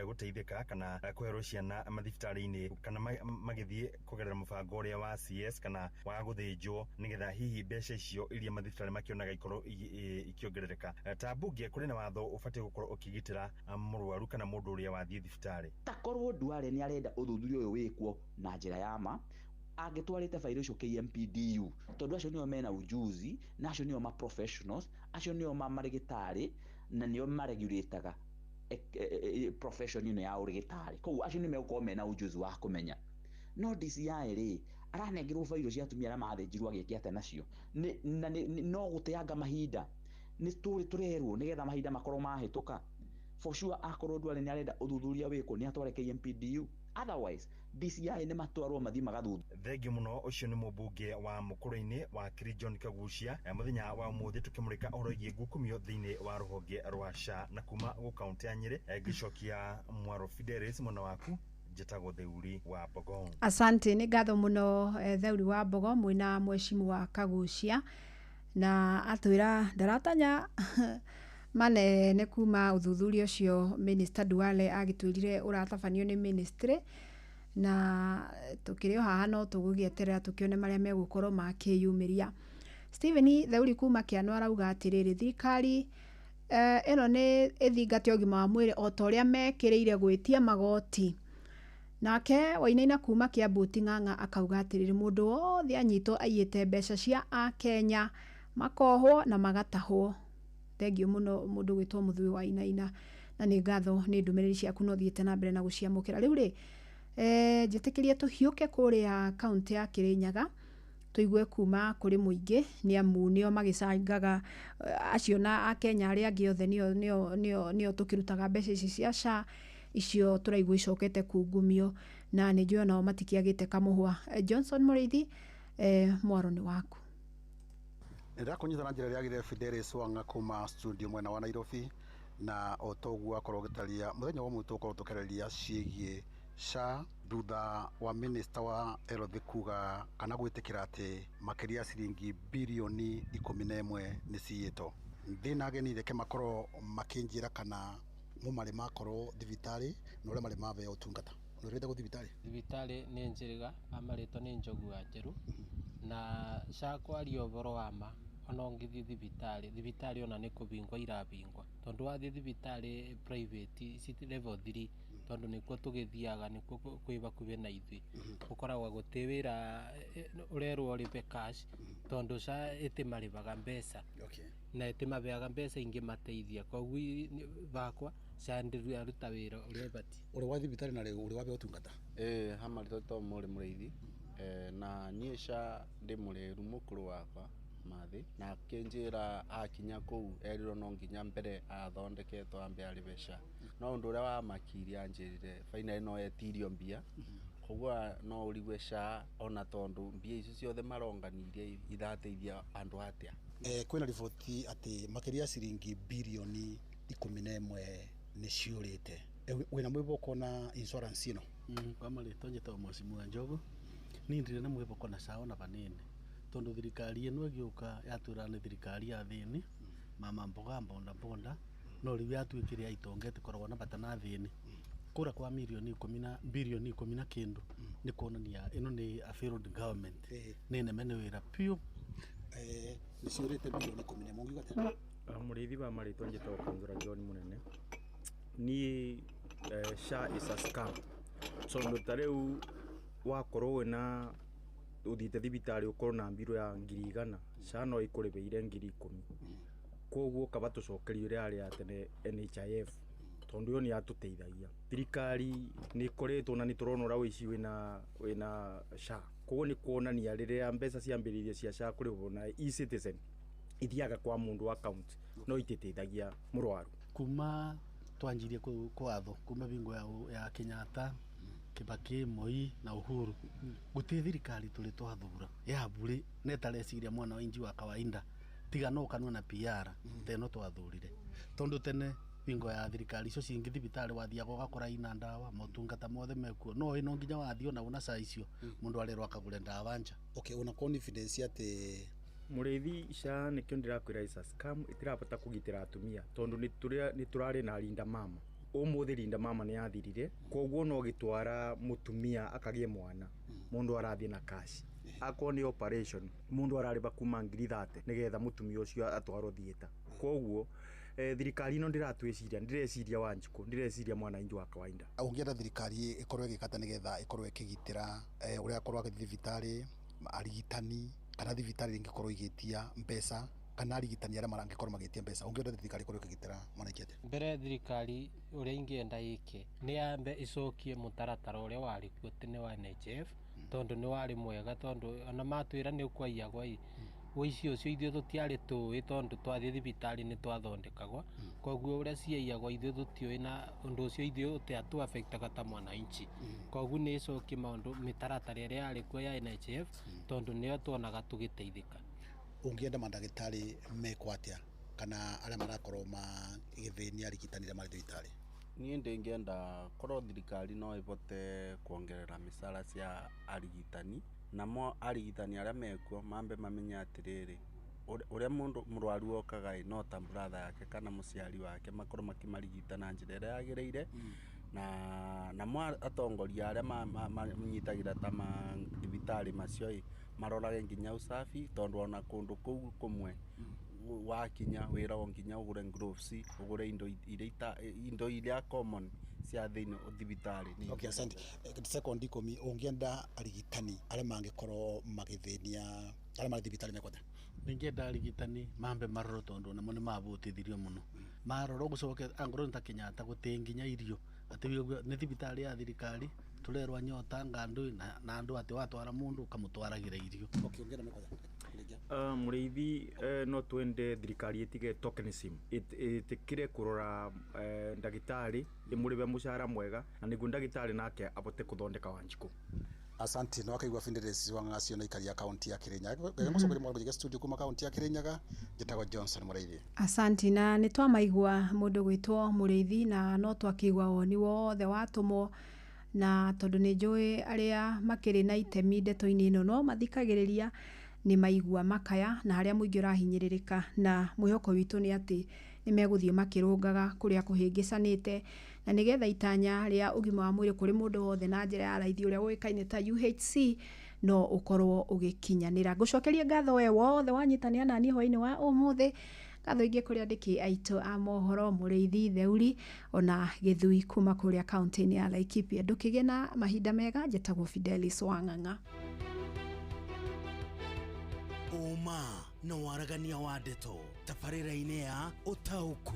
gũteithĩka kana kũherwo ciana mathibitarĩ-inĩ kana magĩthiĩ kũgerera mũbango ũrĩa wa CS kana wa gũthĩnjwo, nĩgetha hihi mbeca icio iria mathibitarĩ makĩonaga ikorwo ikĩongerereka. Ta mbunge kũrĩ na watho ũbatiĩ gũkorwo ũkĩgitĩra mũrwaru kana mũndũ ũrĩa wathiĩ thibitarĩ. Takorwo Duale nĩ arenda ũthuthuria ũyũ wĩkwo na njĩra ya ma, angĩtwarĩte bairo icio KMPDU, tondũ acio nĩo mena ujuzi na acio nĩo ma professionals, acio nĩo ma marĩgĩtarĩ na nĩo maregulataga profession ĩno ya ũrĩgĩtarĩ, koguo acio nĩ megũkorwo mena ujuzi wa kũmenya. No DCI rĩ, aranengerwo bairo cia atumia arĩa mathĩnjirwo agĩke atĩa nacio? Na no gũteanga mahinda, nĩ tũrĩ tũrerwo nĩgetha mahinda makorwo mahĩtũka. For sure akorwo Duale nĩ arenda ũthuthuria wĩkwo nĩ atware KMPDU, otherwise DCI nĩ matwarwo mathiĩ magathuthuria. Thengiũ mũno. Ũcio nĩ mũmbunge wa Mũkũrũ-inĩ wa Kiri John Kagucia, mũthenya wa ũmũthĩ tũkĩmũrĩka ũhoro wĩgiĩ ngukumio thĩinĩ wa rũhonge rwa SHA. Na kuma gũ kaũntĩ ya Nyĩrĩ, ngĩcokia Mwaro Fidelis mwena waku, njĩtagwo Theuri wa Mbogo. Asante, nĩ ngatho mũno, Theuri wa Mbogo mwĩna mheshimiwa Kagucia, na atwĩra ndaratanya manene kuma ũthuthuria ũcio Minister Duale agĩtwĩrire ũratabanio nĩ ministry, na tũkĩrĩ o haha no tũgũgĩeterera tũkĩone marĩa megũkorwo makĩyumĩria. Stephen Theuri kuma Kĩano arauga atĩrĩrĩ, thirikari ĩno nĩ ĩthingate ũgima wa mwĩrĩ o ta ũrĩa mekĩrĩire gwĩtia magoti. Nake Wainaina kuma Kiambu Ting'ang'a akauga atĩrĩrĩ, mũndũ wothe anyitwo aiyĩte mbeca cia akenya makohwo na magatahwo. Thengiũ mũno mũndũ gwĩtwo Mũthui Wainaina, na nĩ ngatho nĩ ndũmĩrĩri ciaku, no thiĩte na mbere na gũciamũkĩra. Rĩu rĩ, njĩtĩkĩrie tũhiũke kũrĩa kaũntĩ ya Kĩrĩnyaga tũigue kuma kũrĩ mũingĩ, nĩ amu nĩo magĩcangaga acio na akenya arĩa angĩ othe, nĩo nĩo nĩo nĩo tũkĩrutaga mbeca ici cia SHA icio tũraigua icokete kungumio, na nĩ njũĩ onao matikĩagĩte kamũhwa. Johnson Mũrĩithi, mwaro nĩ waku. Ndĩrakũnyita na njĩra ĩrĩa yagĩrĩire, Fidelis Wanga kuma studio mwena wa Nairobi, na o toguo akorwo gĩtaria mũthenya wa ũmũthĩ tũgũkorwo tũkĩarĩrĩria ciĩgiĩ SHA thutha wa minister wa health kuga kana gwĩtĩkĩra atĩ makĩria ya ciringi birioni 11 nĩ ciyĩtwo. Thĩna ageni reke makorwo makĩnjĩra kana mo marĩ makorwo thibitarĩ na ũrĩa marĩ mabeo ũtungata. Nĩ ũrĩte thibitarĩ? Thibitarĩ nĩ njĩrĩga, amarĩtwo nĩ Njogu wa Njeru, na SHA kwaria ũhoro wa ma, ona ũngĩthiĩ thibitarĩ, thibitarĩ ona nĩ kũbingwo irabingwa, tondũ wathiĩ thibitarĩ private ci level 3, tondũ nĩkuo tũgĩthiaga, nĩkuo kwĩ hakuhĩ na ithuĩ, ũkoragwo gũtĩ wĩra, ũrerwo ũrĩhe cash, tondũ SHA ĩtĩmarĩhaga mbeca na ĩtĩmaheaga mbeca ingĩmateithia. Koguo bakwa SHA ndĩraruta wĩra ũrĩa ĩbatiĩ. Ũrĩ wa thibitarĩ na rĩ ũrĩ wabeo ũtungata? Ĩĩ, hamarĩtwo to mũrĩ mũrĩithi, na niĩ SHA ndĩ mũrĩru mũkũrũ wakwa mathĩ, na akĩnjĩra akinya kũu erirwo no nginya mbere athondeketwo ambe arĩhe SHA, no ũndũ ũrĩa wamakirie anjĩrire finally no etirio mbia, koguo no ũrigue SHA ona tondũ mbia icio ciothe maronganirie irateithia andũ atĩa? Kwĩna riboti atĩ makĩria ya ciringi birioni 11 nĩ ciũrĩte. Wĩna mwĩboko na insurance ĩno? Kwa marĩtwa njĩtagwo Mheshimiwa Njogu. Niĩ ndirĩ na mwĩhoko na SHA ona hanini, tondũ thirikari ĩno ĩgĩũka yatwĩra nĩ thirikari ya athĩni, mama mboga mbonda mbonda, no rĩu yatuĩkire ya itonga ĩtĩkoragwo na bata na athĩni. Kũra kwa mirioni ikũmi na birioni ikũmi na kĩndũ nĩ kuonania ĩno nĩ a failed government, nĩ neme nĩ wĩra piũ. Nĩ ciũrĩte birioni 11, ũngiuga atĩa? Mũrĩithi wa marĩtwa njĩtagwo Kanzura John Mũnene. Niĩ SHA is a scam, tondũ ta rĩu wakorwo wĩna ũthiĩte thibitarĩ ũkorwo na mbirũ ya 100,000, SHA no ĩkũrĩhĩire 10,000. Koguo kaba tũcokerio ĩrĩa yarĩ ya tene NHIF, tondũ ĩyo nĩ yatũteithagia. Thirikari nĩ ĩkoretwo na nĩ tũrona ũrĩa ũici wĩna SHA. Koguo nĩ kuonania rĩrĩa mbeca ciambĩrĩirie cia SHA kũrĩhwo na eCitizen ithiaga kwa mũndũ account no ititeithagia mũrwaru. Kuma twanjirie kwathwo kuma bingo ya Kenyatta, Kibaki, Moi na Uhuru, gutirĩ thirikari tũrĩ twathura ya bure na ĩtareciria mwana wa inji wa kawaida, tiga no kanua na PR teno twathurire, tondu tene bingo ya thirikari icio cingĩ thibitarĩ wathiaga ũgakora ina ndawa, motungata mothe mekuo, no ĩno nginya wathiĩ ona una SHA icio mũndũ arerwo akagũre ndawa nja. Okay, una confidence atĩ Mũrĩithi, SHA nĩkĩo ndĩrakwĩra is a scam, ĩtirabata kũgitĩra atumia, tondũ nĩ tũrarĩ na Linda Mama. Ũmũthĩ Linda Mama nĩ yathirire, koguo no gĩtwara mũtumia akagĩe mwana, mũndũ arathiĩ na cash. Akorwo nĩ operation mũndũ ararĩba kuma 30,000 nĩgetha mũtumia ũcio atwarwo theatre. Koguo thirikari ĩno ndĩratwĩciria, ndĩreciria Wanjikũ, ndĩreciria mwananchi wa kawaida. Ũngĩenda thirikari ĩkorwo ĩgĩka atĩa nĩgetha ĩkorwo ĩkĩgitĩra ũrĩa akorwo agĩthiĩ thibitarĩ, arigitani, kana thibitarĩ ĩngĩkorwo igĩtia mbeca, kana arigitani arĩa marangĩkorwo magĩtia mbeca, ũngĩenda thirikari ĩkorwo ĩkĩgitĩra mwananchi atĩa? Mbere thirikari ũrĩa ingĩenda ĩke nĩ yambe ĩcokie mũtaratara ũrĩa warĩ kuo tene wa NHIF, tondũ nĩ warĩ mwega, tondũ ona matwĩra nĩ ũkwaiyagwo ĩ Ũici ũcio ithuĩ tũtiarĩ tũĩ tondũ twathiĩ thibitarĩ nĩ twathondekagwo, koguo ũrĩa ciaiyagwo ithuĩ tũtiũĩ, na ũndũ ũcio ithuĩ ũtiatũ affectaga ta mwananchi. Koguo nĩ ĩcokie maũndũ mĩtaratara ĩrĩa yarĩ kuo ya NHIF, tondũ nĩyo tuonaga tũgĩteithĩka. Ũngĩenda mandagĩtarĩ mekwo atĩa, kana arĩa marakorwo magĩthĩnia arigitani arĩa marĩ thibitarĩ? Niĩ ndĩngĩenda korwo thirikari no ĩvote kuongerera mĩcara cia arigitani, namo arigitani arĩa mekuo mambe mamenye atĩrĩrĩ, ũrĩa mũndũ mũrwaru okaga ĩ no ta brother yake kana mũciari wake, makorwo makĩmarigita na njĩra ĩrĩa yagĩrĩire. Na namo atongoria arĩa manyitagĩra ta mathibitarĩ macio ĩ marorage nginya usafi, tondũ ona kũndũ kũu kũmwe wakinya wĩragwo nginya ũgũre gloves, ũgũre indo iria indo iria common cia thĩinĩ thibitarĩ. Okay, asante. Sekondi 10, ũngĩenda arigitani arĩa mangĩkorwo magĩthĩnia arĩa marĩ thibitarĩ mekwo atĩa? Ningĩenda arigitani mambe marorwo, tondũ namo nĩ mabũtithirio mũno. Marorwo gũcoke angorwo nĩ ta Kenyatta gũtĩ nginya irio, atĩ nĩ thibitarĩ ya thirikari tũrerwa nyota ngandũ na andũ atĩ watwara mũndũ ũkamũtwaragĩra irio. Okay, ũngĩenda mekwo atĩa? Mũrĩithi, no twende thirikari ĩtige tokenism, ĩtĩkĩre kũrora ndagĩtarĩ, ĩmũrĩbe mũcara mwega na nĩguo ndagĩtarĩ nake abote kũthondeka Wanjikũ. Asante. No akaigua Fidelis Wang'acio na ikaria kaunti ya Kirinyaga. Ngũcokeria mwango studio kuma kaunti ya Kirinyaga, njĩtagwo Johnson Mũrĩithi. Asanti. Na nĩ twamaigua mũndũ gwĩtwo Mũrĩithi, na no twakĩigua woni wothe watũmwo, na tondũ nĩ njũĩ arĩa makĩrĩ na itemi ndeto-inĩ ĩno no mathikagĩrĩria, nĩ maigua makaya na harĩa mũingĩ ũrahinyĩrĩrĩka, na mwĩhoko witũ nĩ atĩ nĩ megũthiĩ makĩrũngaga kũrĩa kũhĩngĩcanĩte, na nĩgetha itanya rĩa ũgima wa mwĩrĩ kũrĩ mũndũ wothe na njĩra ya raithi ũrĩa ũĩkaine ta UHC no ũkorwo ũgĩkinyanĩra. Ngũcokerie ngatho we wothe wanyitanĩra naniĩ hwainĩ wa ũmũthĩ. Ngatho ingĩ kũrĩ andĩki aitũ a mohoro, Mũrĩithi, Theuri ona Gĩthui kuma kũrĩa kaunti-inĩ ya Laikipia. Ndũkĩgĩe na mahinda mega. Njĩtagwo Fidelis Wang'ang'a. Ũma na waragania wa ndeto tabarĩra-inĩ ya ũtaũku.